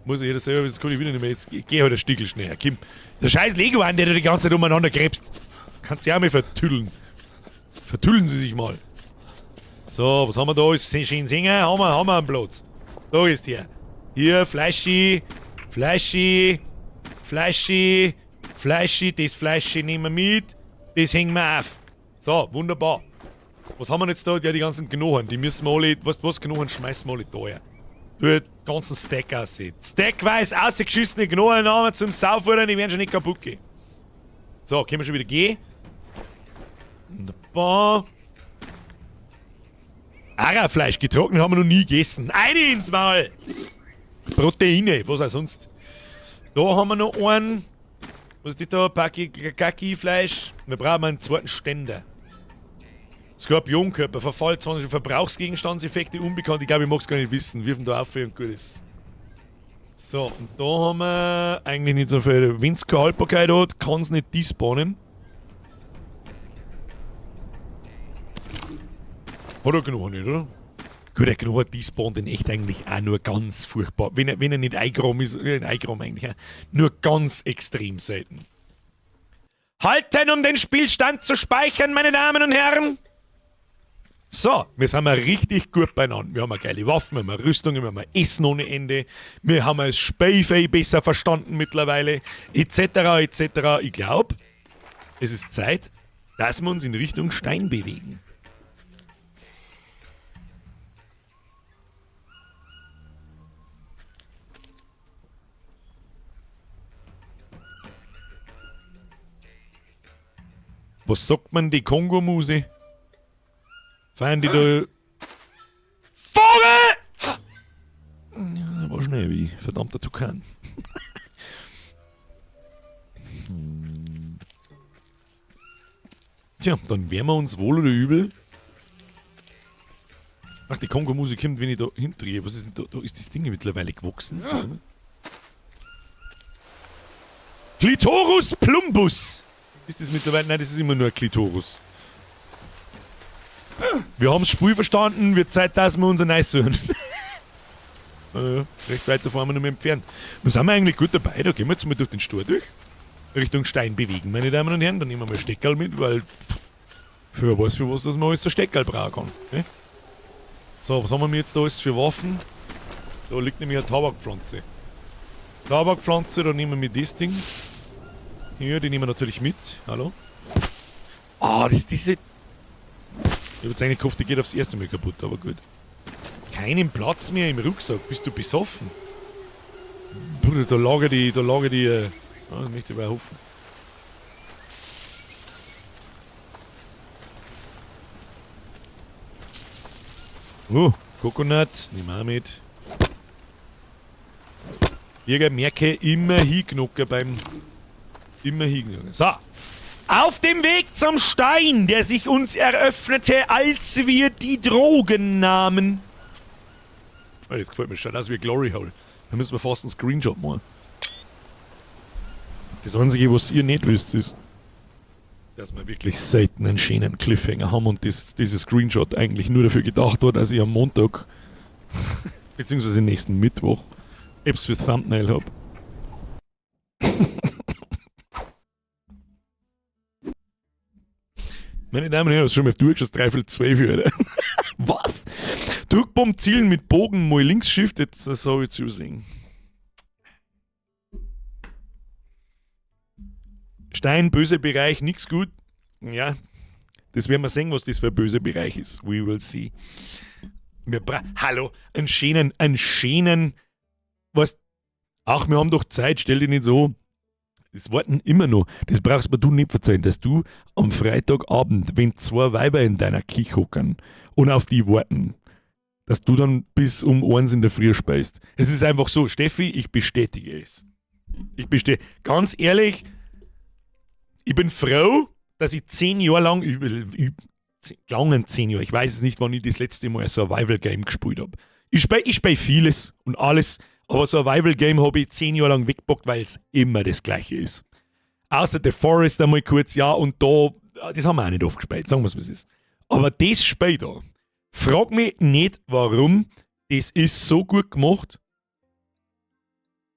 Muss jeder selber wissen, das kann ich wieder nicht mehr. Jetzt geh halt ein Stickel schneller. Komm. Der scheiß Lego-An, der da die ganze Zeit umeinander krebst. Kannst du auch mal vertüdeln. Vertüdeln sie sich mal. So, was haben wir da? Ist schön singen. Haben wir einen Platz. Da ist hier. Hier, Fleischi, Fleischi, Fleischi, Fleischi, das Fleischi nehmen wir mit, das hängen wir auf. So, wunderbar. Was haben wir jetzt da? Ja, die ganzen Knochen, die müssen wir alle, weißt du was, Knochen schmeißen wir alle da her. Du, den ganzen Stack aussehen. Stackweise ausgeschissene Knochen haben wir zum Saufuttern, die werden schon nicht kaputt gehen. So, können wir schon wieder gehen. Wunderbar. Arafleisch getrocknet haben wir noch nie gegessen. Eine ins Maul! Proteine, was auch sonst. Da haben wir noch einen. Was ist das da? Kaki-Fleisch. Wir brauchen einen zweiten Ständer. Skorpionkörper, Verfall 20 Verbrauchsgegenstandseffekte unbekannt. Ich glaube, ich mag es gar nicht wissen. Wirfen da auf und gut ist. So, und da haben wir eigentlich nicht so viel. Wenn es keine Haltbarkeit hat, kann es nicht despawnen. Hat er genug nicht, oder? Gut, der Knochen despawnt in echt eigentlich auch nur ganz furchtbar. Wenn er nicht eingegraben ist, eingegraben eigentlich auch, nur ganz extrem selten. Halten, um den Spielstand zu speichern, meine Damen und Herren! So, wir sind mal richtig gut beieinander. Wir haben eine geile Waffen, wir haben eine Rüstung, wir haben ein Essen ohne Ende, wir haben das Spielfeld besser verstanden mittlerweile, etc., etc. Ich glaube, es ist Zeit, dass wir uns in Richtung Stein bewegen. Was sagt man, die Kongo-Muse? Feiern die da... Vogel! Ja, war schnell wie verdammter Tukan. Tja, dann werden wir uns wohl oder übel... Ach, die Kongo-Musik kommt, wenn ich da hindrehe. Was ist denn da? Da ist das Ding mittlerweile gewachsen. Clitorus plumbus! Ist das mittlerweile? Nein, das ist immer nur ein Klitorus. Wir haben das Spiel verstanden, wird Zeit, dass wir unser Nice suchen. Recht weit davon haben wir noch mehr entfernt. Wir sind wir eigentlich gut dabei, da gehen wir jetzt mal durch den Stor durch. Richtung Stein bewegen, meine Damen und Herren. Dann nehmen wir mal Steckerl mit, weil für was, dass man alles so Steckerl brauchen kann. Ne? So, was haben wir jetzt da alles für Waffen? Da liegt nämlich eine Tabakpflanze. Tabakpflanze, da nehmen wir das Ding. Hier, die nehmen wir natürlich mit. Hallo? Ah, das ist diese. Ich hab jetzt eigentlich gehofft, die geht aufs erste Mal kaputt, aber gut. Keinen Platz mehr im Rucksack. Bist du besoffen? Bruder, da lag die, da lag die. Ah, das möchte ich aber hoffen. Oh, Coconut, nehmen wir auch mit. Birger, merke immer hinknocken beim. Immer hinknocken. So. Auf dem Weg zum Stein, der sich uns eröffnete, als wir die Drogen nahmen. Oh, das gefällt mir schon, das wie Glory Hole. Da müssen wir fast einen Screenshot machen. Das Einzige, was ihr nicht wisst, ist, dass wir wirklich selten einen schönen Cliffhanger haben und das, dieser Screenshot eigentlich nur dafür gedacht war, dass ich am Montag, beziehungsweise nächsten Mittwoch, etwas fürs Thumbnail habe. Meine Damen und Herren, das ist schon mal durchgeschaut, 11:45, Alter. Was? Druckbomb zielen mit Bogen mal links Shift, jetzt das habe ich zu sehen. Stein, böse Bereich, nix gut. Ja, das werden wir sehen, was das für ein böser Bereich ist. We will see. Wir bra Hallo, einen schönen, was? Ach, wir haben doch Zeit, stell dich nicht so. Das warten immer noch. Das brauchst mir du nicht verzeihen, dass du am Freitagabend, wenn zwei Weiber in deiner Küche hocken und auf die warten, dass du dann bis um 1 in der Früh speist. Es ist einfach so, Steffi, ich bestätige es. Ich bestätige. Ganz ehrlich, ich bin froh, dass ich 10 Jahre lang, langen 10 Jahre, ich weiß es nicht, wann ich das letzte Mal ein Survival Game gespielt habe. Ich spiel vieles und alles, aber Survival Game habe ich 10 Jahre lang weggepackt, weil es immer das Gleiche ist. Außer The Forest einmal kurz, ja, und da, das haben wir auch nicht oft gespielt, sagen wir es, wie es ist. Aber das Spiel da, frag mich nicht warum, das ist so gut gemacht.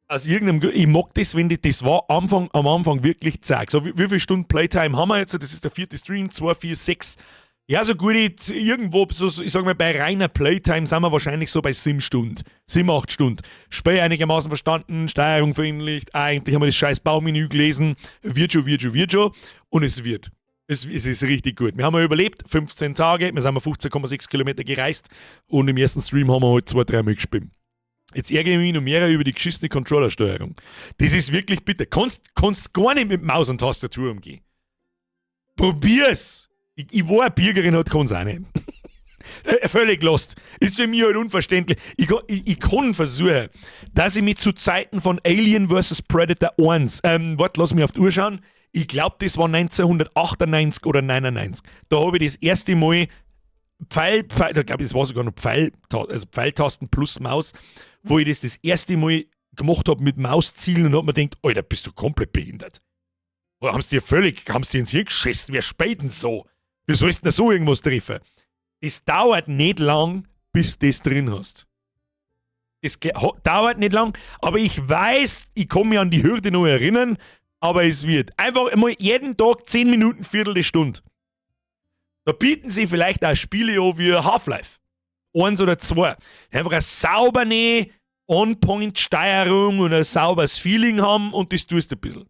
Aus irgendeinem Grund, ich mag das, wenn die, das war am Anfang wirklich zack. So, wie viele Stunden Playtime haben wir jetzt? Das ist der vierte Stream, 2, 4, 6. Ja, so gut, irgendwo, so, ich sag mal, bei reiner Playtime sind wir wahrscheinlich so bei 7 Stunden. 7, 8 Stunden. Spiel einigermaßen verstanden, Steuerung verinnerlicht, eigentlich haben wir das scheiß Baumenü gelesen. Wird schon, wird schon, wird schon. Und es wird. Es ist richtig gut. Wir haben ja überlebt, 15 Tage, wir sind 15,6 Kilometer gereist und im ersten Stream haben wir halt zwei, dreimal gespielt. Jetzt ärgere ich mich noch mehr über die geschissene Controllersteuerung. Das ist wirklich bitter. Kannst gar nicht mit Maus und Tastatur umgehen. Probier's! Ich war eine Birgerin, hat kann's auch nicht. Völlig lost. Ist für mich halt unverständlich. Ich kann versuchen, dass ich mich zu Zeiten von Alien vs. Predator 1, warte, lass mich auf die Uhr schauen. Ich glaube, das war 1998 oder 99. Da habe ich das erste Mal Pfeil, Pfeil, da glaube ich, das war sogar noch Pfeil, also Pfeiltasten plus Maus, wo ich das das erste Mal gemacht habe mit Mauszielen und hab mir gedacht, Alter, bist du komplett behindert. Oder haben sie dir ins Hirn geschissen? Wer spielt denn so? Wie sollst du denn so irgendwas treffen? Es dauert nicht lang, bis du das drin hast. Es dauert nicht lang, aber ich weiß, ich kann mich an die Hürde noch erinnern, aber es wird. Einfach einmal jeden Tag 10 Minuten, Viertel Stunde. Da bieten sie vielleicht auch Spiele an wie Half-Life. Eins oder zwei. Einfach eine saubere On-Point-Steuerung und ein sauberes Feeling haben und das tust du ein bisschen.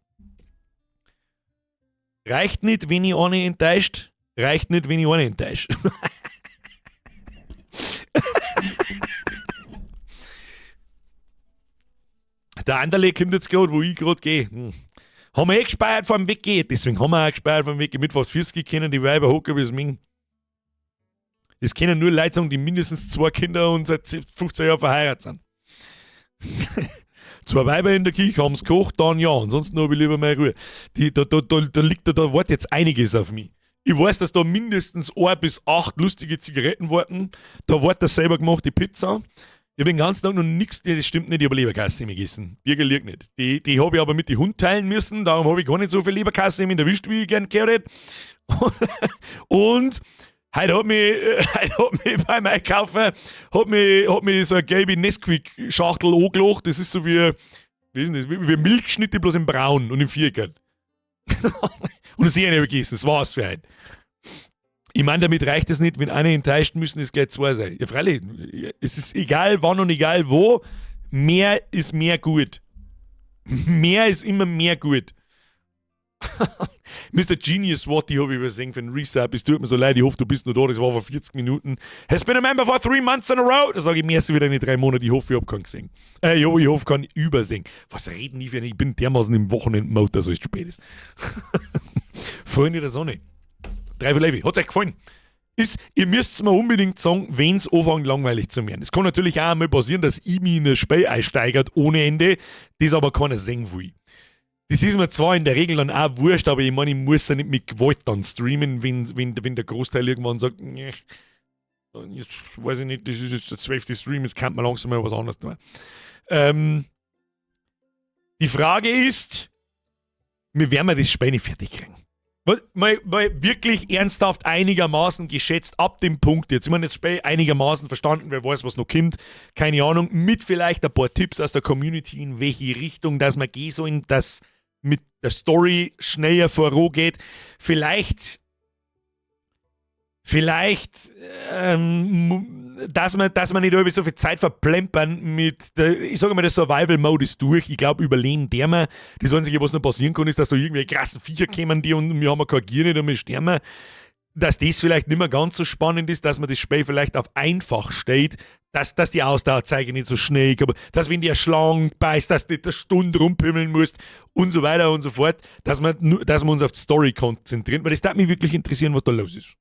Reicht nicht, wenn ich eine enttäuscht. Reicht nicht, wenn ich eine enttäuscht. Der Anderle kommt jetzt gerade, wo ich gerade gehe. Haben wir eh gespeichert vor dem Weggehen. Deswegen haben wir auch gespeichert vor dem Weggehen. Mit fast 40 können die Weiber hocken, wie es mögen. Das können nur Leute sagen, die mindestens zwei Kinder und seit 15 Jahren verheiratet sind. Zwei Weiber in der Küche haben es gekocht, dann ja, ansonsten habe ich lieber meine Ruhe. Die, da, da, da, da liegt da, da wartet jetzt einiges auf mich. Ich weiß, dass da mindestens ein bis acht lustige Zigaretten warten. Da wartet das selber gemachte Pizza. Ich habe den ganzen Tag noch nichts, das stimmt nicht, ich habe Leberkässemmel gegessen. Birger liegt nicht. Die habe ich aber mit den Hund teilen müssen, darum habe ich gar nicht so viel Leberkässemmel erwischt, wie ich gern gehört hätte. Und heute hat mich beim Einkaufen hat mich so eine gelbe Nesquik-Schachtel angelacht. Das ist so wie ist denn das? Wie Milchschnitte, bloß in braun und im Viereck. Und das habe ich nicht gegessen, das war's für heute. Ich meine, damit reicht es nicht, wenn einer enttäuscht, müssen es gleich zwei sein. Ja, freilich, es ist egal wann und egal wo, mehr ist mehr gut. Mehr ist immer mehr gut. Mr. Genius Watt, die habe ich übersehen für den Resub. Es tut mir so leid, ich hoffe, du bist noch da. Das war vor 40 Minuten. Has been a member for 3 months in a row. Da sage ich mir erst wieder in die 3 Monate. Ich hoffe, ich habe keinen gesehen. Ich hoffe, keinen übersehen. Was reden die für? Ich bin dermaßen im Wochenend-Mode, dass es spät ist. Freunde der Sonne. Drei für Levi. Hat's euch gefallen? Ihr müsst mir unbedingt sagen, wenn es anfängt langweilig zu werden. Es kann natürlich auch einmal passieren, dass ich mich in ein Spiel einsteigert ohne Ende, das aber keiner sehen will. Das ist mir zwar in der Regel dann auch wurscht, aber ich meine, ich muss ja nicht mit Gewalt dann streamen, wenn der Großteil irgendwann sagt, nee, jetzt weiß ich nicht, das ist jetzt der 12. Stream, jetzt kann man langsam mal was anderes tun. Die Frage ist, wir werden wir das Spiel nicht fertig kriegen. Mal wirklich ernsthaft einigermaßen geschätzt ab dem Punkt jetzt. Ich meine, das Spiel einigermaßen verstanden, wer weiß, was noch kommt. Keine Ahnung. Mit vielleicht ein paar Tipps aus der Community, in welche Richtung dass wir gehen sollen, dass mit der Story schneller vorangeht. Vielleicht, dass wir nicht über so viel Zeit verplempern mit, der, ich sage mal, der Survival Mode ist durch. Ich glaube, überleben der wir. Das Einzige, was noch passieren kann, ist, dass da irgendwelche krassen Viecher kommen, die und wir haben kein Gear nicht und wir sterben. Dass das vielleicht nicht mehr ganz so spannend ist, dass man das Spiel vielleicht auf einfach stellt, dass die Ausdauerzeige nicht so schnell, aber dass, wenn die Schlange beißt, dass du nicht eine Stunde rumpimmeln musst und so weiter und so fort, dass wir uns auf die Story konzentrieren, weil das darf mich wirklich interessieren, was da los ist.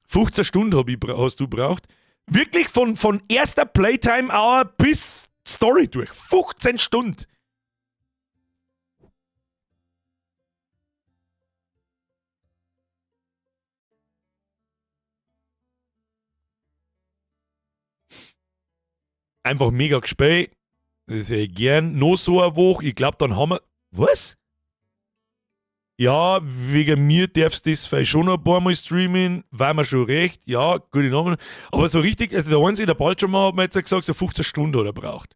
15 Stunden hast du braucht. Wirklich von erster Playtime Hour bis Story durch. 15 Stunden. Einfach mega gespielt. Das hätte ich gern. Noch so eine Woche. Ich glaube, dann haben wir. Was? Ja, wegen mir darfst du das vielleicht schon noch ein paar Mal streamen, war mir schon recht. Ja, gute Namen. Aber so richtig, also der Einzige, der bald schon mal, hat mir jetzt gesagt, so 15 Stunden hat er braucht.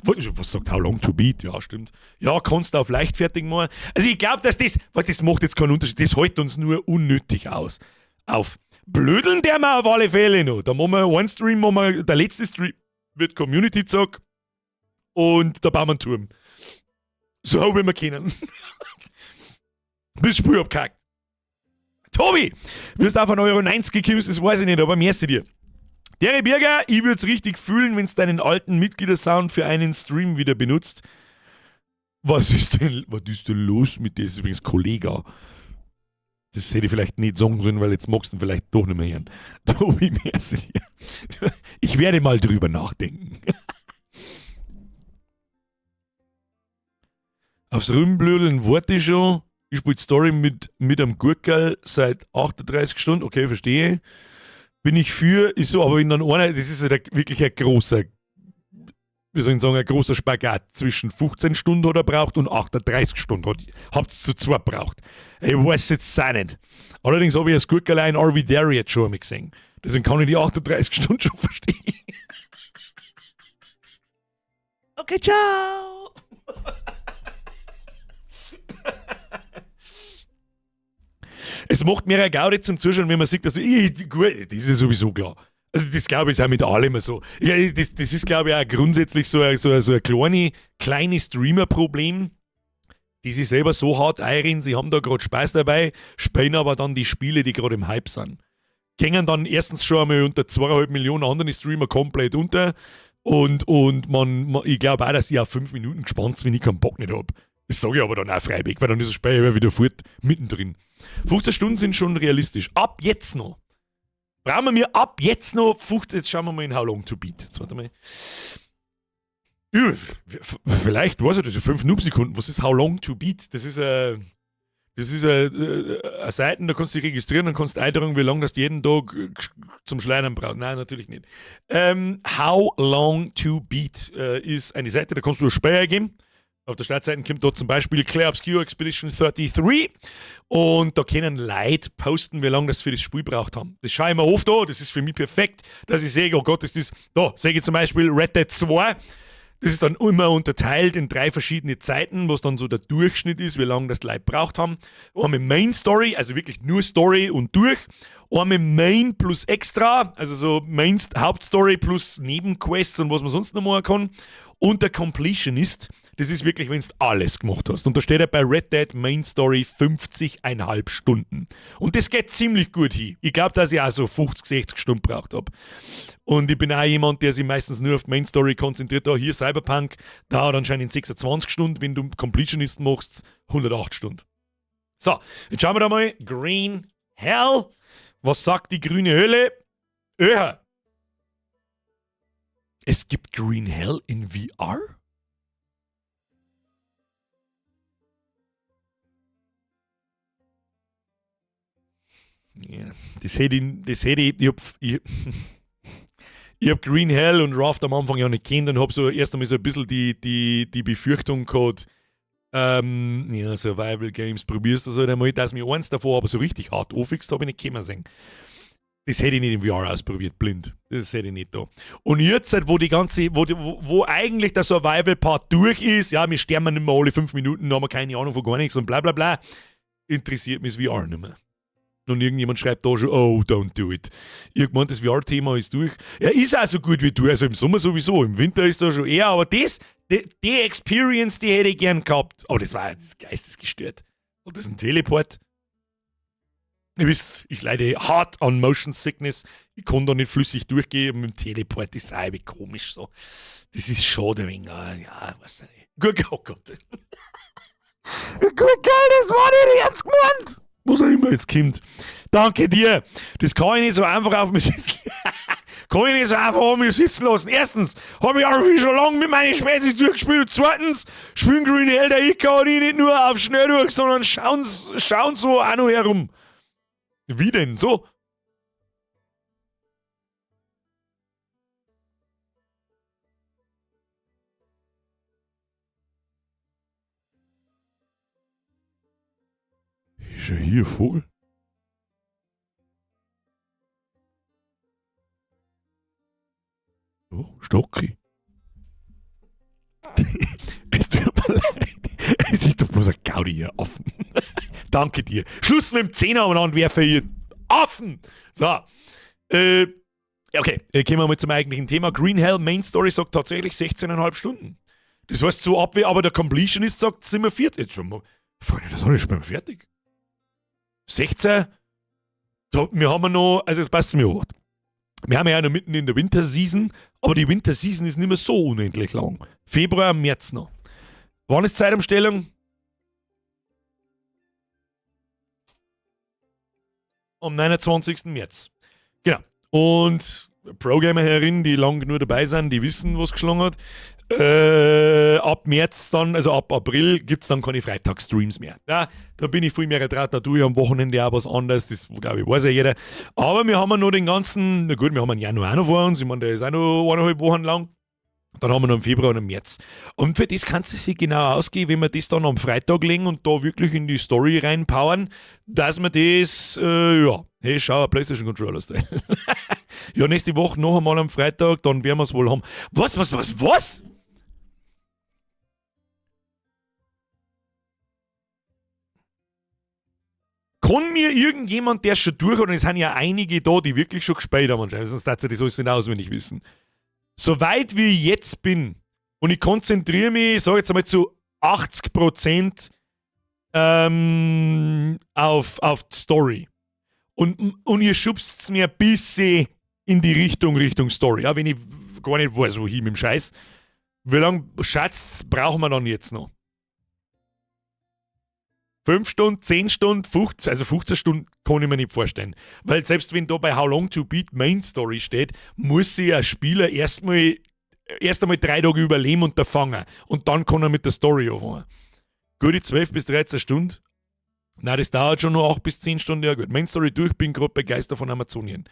Was sagt How Long to Beat? Ja, stimmt. Ja, kannst du auf leichtfertig machen. Also ich glaube, dass das, was das macht jetzt keinen Unterschied, das hält uns nur unnötig aus. Auf. Blödeln der wir auf alle Fälle noch. Da machen wir einen Stream, machen wir, der letzte Stream wird Community Zock und da bauen wir einen Turm. So wie wir können. Bis Spiel abkackt. Tobi, wirst auf 1,90 Euro gekommen, das weiß ich nicht, aber merci dir. Dere Birger, ich würde es richtig fühlen, wenn du deinen alten Mitgliedersound für einen Stream wieder benutzt. Was ist denn los mit dir? Das ist übrigens Kollege. Das hätte ich vielleicht nicht sagen sollen, weil jetzt magst du ihn vielleicht doch nicht mehr hören. Tobi, merci dir. Ich werde mal drüber nachdenken. Aufs Rumblödeln warte ich schon. Ich spiele Story mit einem Gurkel seit 38 Stunden. Okay, verstehe. Bin ich für, ist so, aber wenn dann einer, das ist ja wirklich ein großer, wie soll ich sagen, ein großer Spagat zwischen 15 Stunden hat er braucht und 38 Stunden habt ihr zu zweit braucht. Ich weiß jetzt auch nicht. Allerdings habe ich das Gurkel in Are We There jetzt schon einmal gesehen. Deswegen kann ich die 38 Stunden schon verstehen. Okay, ciao. Es macht mir eine Gaudi zum Zuschauen, wenn man sieht, dass ich, gut, das ist ja sowieso klar. Also das, glaube ich, ist auch mit allem so. Ja, das ist, glaube ich, auch grundsätzlich so ein kleines Streamer-Problem, die sich selber so hart einreden, sie haben da gerade Spaß dabei, spielen aber dann die Spiele, die gerade im Hype sind. Gängen dann erstens schon einmal unter 2,5 Millionen anderen Streamer komplett unter und ich glaube auch, dass ich auf 5 Minuten gespannt bin, wenn ich keinen Bock nicht habe. Das sage ich aber dann auch freiwillig, weil dann ist das Spiel immer wieder fort, mittendrin. 15 Stunden sind schon realistisch. Ab jetzt noch. Brauchen wir ab jetzt noch 15, jetzt schauen wir mal in How Long to Beat. Jetzt warte mal. Vielleicht, weiß ich, das ist 5 Noob-Sekunden. Was ist How Long to Beat? Das ist eine Seite, da kannst du dich registrieren und kannst eintragen, wie lange das du jeden Tag zum Schleudern brauchst. Nein, natürlich nicht. How Long to Beat ist eine Seite, da kannst du ein Spiel eingeben. Auf der Startseite kommt dort zum Beispiel Clair Obscur Expedition 33 und da können Leute posten, wie lange das für das Spiel braucht haben. Das schaue ich mir oft an, das ist für mich perfekt, dass ich sehe, oh Gott, ist das, da sehe ich zum Beispiel Red Dead 2, das ist dann immer unterteilt in drei verschiedene Zeiten, was dann so der Durchschnitt ist, wie lange das die Leute braucht haben. Einmal Main Story, also wirklich nur Story und durch. Einmal Main plus Extra, also so Main Hauptstory plus Nebenquests und was man sonst noch machen kann. Und der Completionist, das ist wirklich, wenn du alles gemacht hast. Und da steht ja bei Red Dead Main Story 50,5 Stunden. Und das geht ziemlich gut hin. Ich glaube, dass ich auch so 50, 60 Stunden braucht habe. Und ich bin auch jemand, der sich meistens nur auf die Main Story konzentriert. Da hier Cyberpunk dauert anscheinend 26 Stunden. Wenn du Completionist machst, 108 Stunden. So, jetzt schauen wir da mal. Green Hell. Was sagt die grüne Hölle? Öha. Es gibt Green Hell in VR? Ja, das hätte ich, ich hab Green Hell und Raft am Anfang ja nicht kennt und hab so erst einmal so ein bisschen die Befürchtung gehabt, ja, Survival Games, probierst du das halt einmal, dass mir eins davor aber so richtig hart anfixt, habe ich nicht kommen sehen. Das hätte ich nicht im VR ausprobiert, blind. Das hätte ich nicht da. Und jetzt, wo die ganze, wo, die, wo, wo eigentlich der Survival-Part durch ist, ja, wir sterben nicht mehr alle 5 Minuten, haben wir keine Ahnung von gar nichts und bla bla bla, interessiert mich das VR nicht mehr. Und irgendjemand schreibt da schon, oh, don't do it. Ich hab gemeint, das VR-Thema ist durch. Ja, ist auch so gut wie du, also im Sommer sowieso, im Winter ist da schon eher, aber die Experience, die hätte ich gern gehabt. Aber das war das ist geistesgestört. Und das ist ein Teleport. Ihr wisst, ich leide hart an Motion Sickness. Ich kann da nicht flüssig durchgehen. Mit dem Teleport ist auch komisch so. Das ist schon ein wenig, ja, weiß nicht. Gut, oh Gott. Gut, geil, das war nicht ernst gemeint. Was auch immer jetzt kommt. Danke dir. Das kann ich nicht so einfach auf mich sitzen. Kann ich nicht so einfach auf mich sitzen lassen. Erstens, habe ich auch schon lange mit meinen Spezies durchgespielt. Zweitens, spielen Green Hell der ich kann ich nicht nur auf schnell durch, sondern schauen so auch noch herum. Wie denn? So? Ist ja hier Vogel? Oh, Stocki. Es tut mir leid. Es ist doch bloß ein Gaudi hier, Affen. Danke dir. Schluss mit dem Zehner umeinander werfen hier. Affen! So. Okay, kommen wir mal zum eigentlichen Thema. Green Hell Main Story sagt tatsächlich 16,5 Stunden. Das heißt so ab wie, aber der Completionist sagt, sind wir fertig. Jetzt schon mal, Freunde, das ist schon mal fertig. 16, da, wir haben noch, also das passt mir auch. Wir haben ja noch mitten in der Winter Season, aber die Winter Season ist nicht mehr so unendlich lang. Februar, März noch. Wann ist Zeitumstellung? Am 29. März. Genau. Und Pro-Gamer-Herren, die lang genug dabei sind, die wissen, was geschlagen hat. Ab März dann, also ab April, gibt's dann keine Freitagsstreams mehr. Ja, da bin ich viel mehr drauf, da tue ich am Wochenende auch was anderes, das glaube ich, weiß ja jeder. Aber wir haben ja noch den ganzen, na gut, wir haben einen Januar auch noch vor uns, ich meine, der ist auch noch 1,5 Wochen lang. Dann haben wir noch im Februar und im März. Und für das kannst du sich genau ausgehen, wenn wir das dann am Freitag legen und da wirklich in die Story reinpowern, dass wir das, ja, hey, schau, PlayStation Controller Style. Ja, nächste Woche noch einmal am Freitag, dann werden wir's wohl haben. Was, was, was, was? Kann mir irgendjemand, der schon durch hat, und es sind ja einige da, die wirklich schon gespielt haben anscheinend, sonst darf ich das alles nicht auswendig wissen. Soweit wie ich jetzt bin, und ich konzentriere mich, ich sag jetzt einmal zu 80% auf die Story. Und ihr schubst's mir ein bisschen in die Richtung Story. Ja, wenn ich gar nicht weiß, wohin mit dem Scheiß. Wie lange, schätzt, brauchen wir dann jetzt noch? 5 Stunden, 10 Stunden, 15, also 15 Stunden kann ich mir nicht vorstellen. Weil selbst wenn da bei How Long to Beat Main Story steht, muss sich ein Spieler erst einmal 3 Tage überleben und da fangen. Und dann kann er mit der Story anfangen. Gute 12 bis 13 Stunden. Nein, das dauert schon noch 8 bis 10 Stunden. Ja gut, Main Story durch, bin grad bei Geister von Amazonien.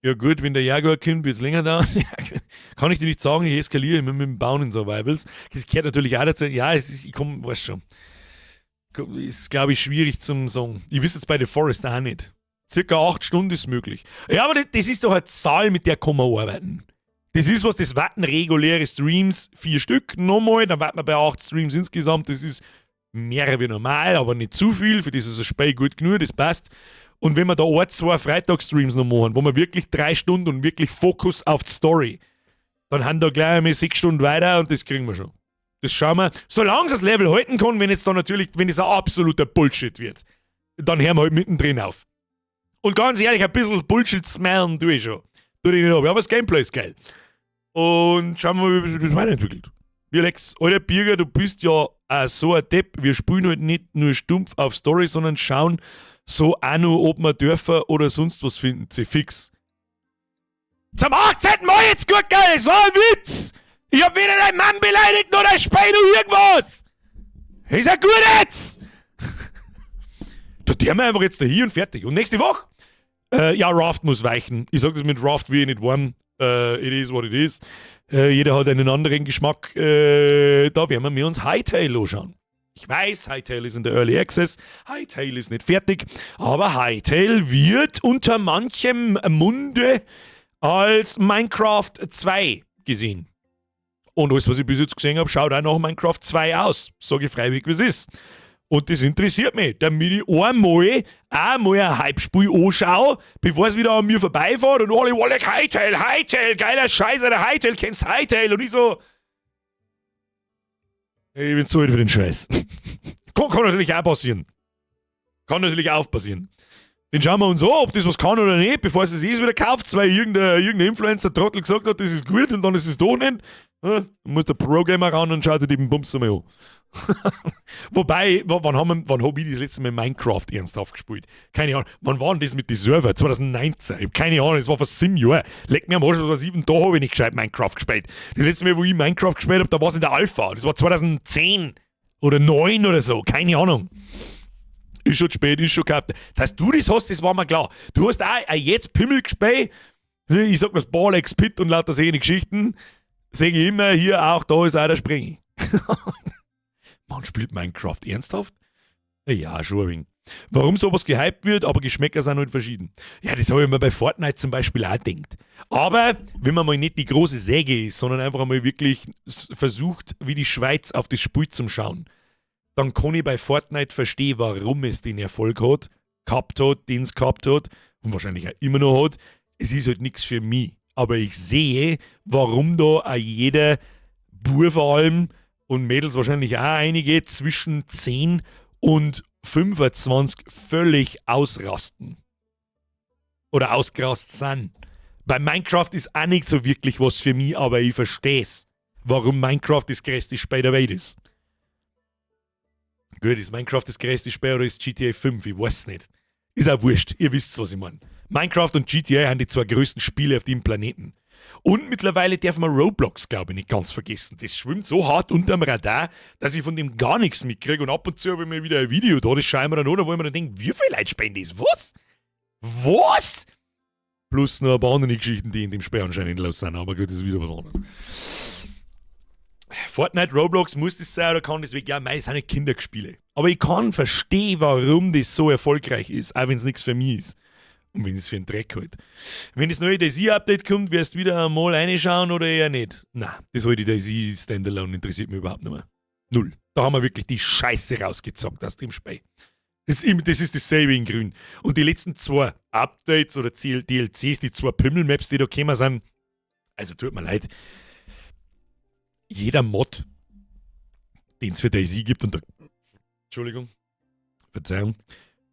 Ja gut, wenn der Jaguar kommt, wird's länger dauern. Ja, gut. Kann ich dir nicht sagen, ich eskaliere immer mit dem Bauen in Survivals. Das gehört natürlich auch dazu. Ja, es ist, ich komm, weiß schon. Ist, glaub ich, schwierig zum sagen. Ich wüsste jetzt bei The Forest auch nicht. Circa 8 Stunden ist möglich. Ja, aber das ist doch eine Zahl, mit der kann man arbeiten. Das ist was, das warten reguläre Streams, 4 Stück nochmal, dann warten wir bei 8 Streams insgesamt. Das ist mehr wie normal, aber nicht zu viel. Für das ist das Spiel gut genug, das passt. Und wenn wir da 1, 2 Freitagsstreams noch machen, wo wir wirklich 3 Stunden und wirklich Fokus auf die Story, Dann haben da gleich einmal 6 Stunden weiter und das kriegen wir schon. Das schauen wir. Solange es das Level halten kann, wenn jetzt dann natürlich, wenn es ein absoluter Bullshit wird, dann hören wir halt mittendrin auf. Und ganz ehrlich, ein bisschen Bullshit smellen tue ich schon. Tue ich nicht ab. Aber das Gameplay ist geil. Und schauen wir mal, wie sich das weiterentwickelt. Lex, alter Birger, du bist ja auch so ein Depp. Wir spielen halt nicht nur stumpf auf Story, sondern schauen so auch nur, ob wir Dörfer oder sonst was finden. C fix. Zum 18. Mal jetzt gut, geil, das war ein Witz! Ich hab weder deinen Mann beleidigt noch dein Spiel noch irgendwas! Ist ja gut jetzt! Da tun wir einfach jetzt da hier und fertig. Und nächste Woche? Ja, Raft muss weichen. Ich sag das, mit Raft wie ich nicht warm. It is what it is. Jeder hat einen anderen Geschmack. Da werden wir uns Hytale anschauen. Ich weiß, Hytale ist in der Early Access. Hytale ist nicht fertig. Aber Hytale wird unter manchem Munde als Minecraft 2 gesehen. Und alles, was ich bis jetzt gesehen habe, schaut auch nach Minecraft 2 aus. Sage ich freiweg, wie es ist. Und das interessiert mich, damit ich einmal ein Hype-Spiel anschaue, bevor es wieder an mir vorbeifährt und alle wollen Hytale, Hytale, geiler Scheiß, der Hytale, kennst Hytale? Und ich so, hey, ich bin zu alt für den Scheiß. Kann natürlich auch passieren. Kann natürlich auch passieren. Den schauen wir uns an, ob das was kann oder nicht, bevor es es wieder kauft, weil irgendein Influencer-Trottel gesagt hat, das ist gut und dann ist es doch nicht. Ja, dann muss der Pro-Gamer ran und schaut sich den Bums einmal an. Wobei, wann hab ich das letzte Mal Minecraft ernsthaft gespielt? Keine Ahnung. Wann war denn das mit den Server? 2019. Ich hab keine Ahnung, das war vor 7 Jahren. Leck mir am Arsch, was war 7, da habe ich nicht gescheit Minecraft gespielt. Das letzte Mal, wo ich Minecraft gespielt habe, da war es in der Alpha. Das war 2010 oder 9 oder so. Keine Ahnung. Ist schon spät, ist schon gehabt. Dass du das hast, das war mir klar. Du hast auch jetzt Pimmel gespielt. Ich sag was, Ball Pit und lauter solche Geschichten. Sage ich immer, hier auch, da ist auch der Sprengi. Man spielt Minecraft ernsthaft? Ja, schon ein wenig. Warum sowas gehypt wird, aber Geschmäcker sind halt verschieden. Ja, das habe ich mir bei Fortnite zum Beispiel auch gedacht. Aber wenn man mal nicht die große Säge ist, sondern einfach einmal wirklich versucht, wie die Schweiz auf das Spiel zu schauen, dann kann ich bei Fortnite verstehen, warum es den Erfolg hat, gehabt hat, den es gehabt hat und wahrscheinlich auch immer noch hat. Es ist halt nichts für mich. Aber ich sehe, warum da auch jeder Bub vor allem und Mädels wahrscheinlich auch einige zwischen 10 und 25 völlig ausrasten. Oder ausgerast sind. Bei Minecraft ist auch nicht so wirklich was für mich, aber ich verstehe es, warum Minecraft das größte Spiel der Welt ist. Gut, ist Minecraft das größte Spiel oder ist GTA 5? Ich weiß es nicht. Ist auch wurscht, ihr wisst, was ich meine. Minecraft und GTA sind die zwei größten Spiele auf dem Planeten. Und mittlerweile darf man Roblox, glaube ich, nicht ganz vergessen. Das schwimmt so hart unterm Radar, dass ich von dem gar nichts mitkriege. Und ab und zu habe ich mir wieder ein Video da, das schaue ich mir dann an, wo ich mir dann denke, wie viele Leute spielen das? Was? Was? Plus noch ein paar andere Geschichten, die in dem Spiel anscheinend los sind. Aber gut, das ist wieder was anderes. Fortnite, Roblox, muss das sein oder kann das weg? Ja, mei, es sind nicht Kinderspiele. Aber ich kann verstehen, warum das so erfolgreich ist, auch wenn es nichts für mich ist. Und wenn es für einen Dreck halt. Wenn das neue DayZ-Update kommt, wirst du wieder einmal reinschauen oder eher nicht? Na, das alte DayZ Standalone interessiert mich überhaupt nicht mehr. Null. Da haben wir wirklich die Scheiße rausgezockt aus dem Spiel. Das ist dasselbe in Grün. Und die letzten zwei Updates oder DLCs, die zwei Pimmel-Maps, die da gekommen sind, also tut mir leid, jeder Mod, den es für DayZ gibt, und da, Entschuldigung, Verzeihung,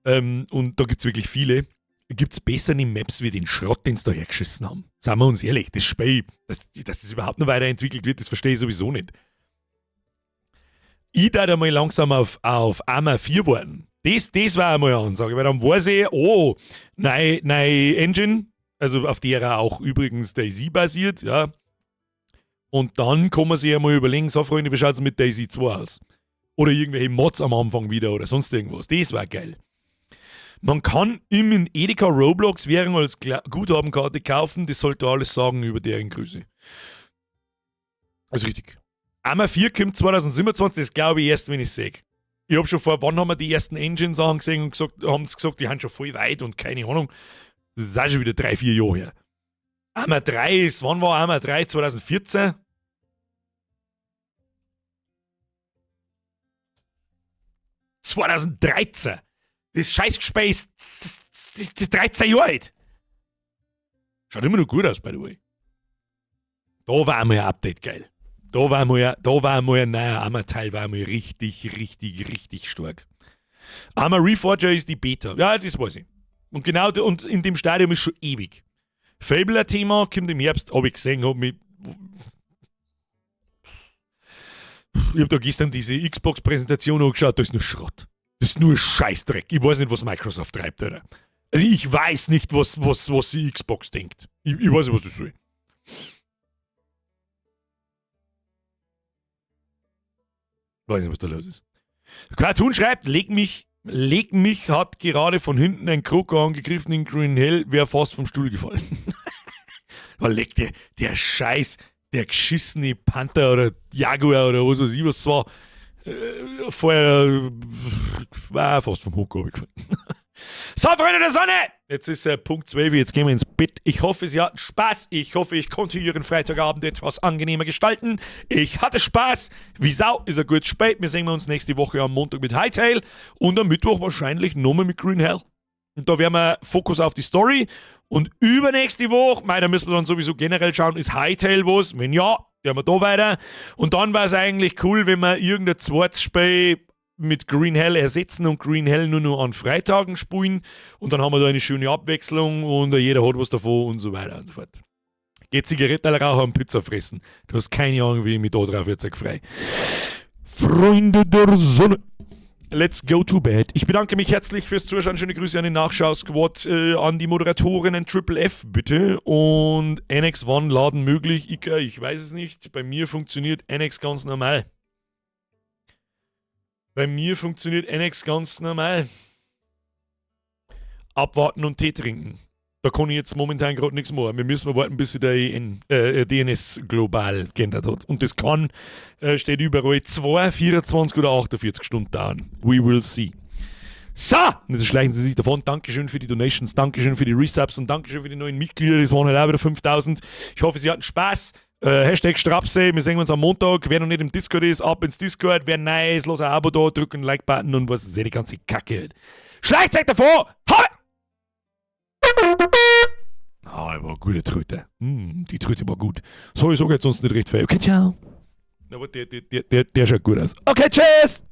und da gibt es wirklich viele, gibt es bessere Maps wie den Schrott, den sie da hergeschissen haben. Seien wir uns ehrlich, das Spiel, dass das überhaupt noch weiterentwickelt wird, das verstehe ich sowieso nicht. Ich da einmal langsam auf Arma 4 warten. Das war einmal eine Ansage, weil dann weiß ich, oh, neue Engine, also auf der auch übrigens DayZ basiert, ja. Und dann kann man sich einmal überlegen, so Freunde, wie schaut es mit DayZ 2 aus? Oder irgendwelche Mods am Anfang wieder oder sonst irgendwas. Das war geil. Man kann im in Edeka Roblox Währung als Guthabenkarte kaufen, das sollte alles sagen über deren Größe. Also richtig. Arma 4 kommt 2027, das glaube ich erst, wenn ich sehe. Ich habe schon vor, wann haben wir die ersten Engines angesehen und gesagt, haben sie gesagt, die haben schon voll weit und keine Ahnung. Das ist auch schon wieder 3, 4 Jahre her. Arma 3 ist, wann war Arma 3? 2014? 2013. Das Scheißgespiel ist 13 Jahre alt. Schaut immer noch gut aus, by the way. Da war mal ein Update geil. Da war mal, da war mal ein neuer Arma-Teil, war mal richtig, richtig, richtig stark. Arma Reforger ist die Beta. Ja, das weiß ich. Und genau, und in dem Stadium ist schon ewig. Fable ein Thema, kommt im Herbst, hab ich gesehen, hab mich. Ich hab da gestern diese Xbox-Präsentation angeschaut, da ist nur Schrott. Das ist nur Scheißdreck. Ich weiß nicht, was Microsoft treibt, Alter. Also ich weiß nicht, was die Xbox denkt. Ich weiß nicht, was das soll. Weiß nicht, was da los ist. Cartoon schreibt, leg mich hat gerade von hinten ein Kroko angegriffen in Green Hell, wäre fast vom Stuhl gefallen. Oh, leg der Scheiß, der geschissene Panther oder Jaguar oder was weiß ich, was es war, vorher war fast vom Hocker gefallen. So, Freunde der Sonne! Jetzt ist Punkt 12, jetzt gehen wir ins Bett. Ich hoffe, Sie hatten Spaß. Ich hoffe, ich konnte Ihren Freitagabend etwas angenehmer gestalten. Ich hatte Spaß. Wie Sau, ist er gut spät. Wir sehen uns nächste Woche am Montag mit Hytale und am Mittwoch wahrscheinlich nochmal mit Green Hell. Und da werden wir Fokus auf die Story. Und übernächste Woche, mei, da müssen wir dann sowieso generell schauen, ist Hytale was? Wenn ja, werden wir da weiter. Und dann wär's eigentlich cool, wenn wir irgendein zweites Spiel mit Green Hell ersetzen und Green Hell nur noch an Freitagen spielen. Und dann haben wir da eine schöne Abwechslung und jeder hat was davon und so weiter und so fort. Geht Zigaretten rauchen und Pizza fressen. Du hast keine Ahnung, wie ich mich da drauf jetzt freu. Freunde der Sonne. Let's go to bed. Ich bedanke mich herzlich fürs Zuschauen. Schöne Grüße an den Nachschau-Squad, an die Moderatorinnen Triple F, bitte. Und NX One laden möglich. Ika, ich weiß es nicht. Bei mir funktioniert NX ganz normal. Bei mir funktioniert NX ganz normal. Abwarten und Tee trinken. Da kann ich jetzt momentan grad nichts machen. Wir müssen warten, bis sich der DNS global geändert hat. Und das kann, steht überall 2, 24 oder 48 Stunden dauern. We will see. So, und jetzt schleichen Sie sich davon. Dankeschön für die Donations, Dankeschön für die Resubs und Dankeschön für die neuen Mitglieder. Das waren halt auch wieder 5000. Ich hoffe, Sie hatten Spaß. Hashtag Strapse, wir sehen uns am Montag. Wer noch nicht im Discord ist, ab ins Discord. Wer neu ist, los ein Abo da, drück den Like-Button und was ist die ganze Kacke halt. Schleicht euch davor! Habe! Ah, war eine gute Tröte. Die Tröte war gut. So, ich sag jetzt sonst nicht recht viel. Okay, ciao. Aber der schaut gut aus. Okay, tschüss!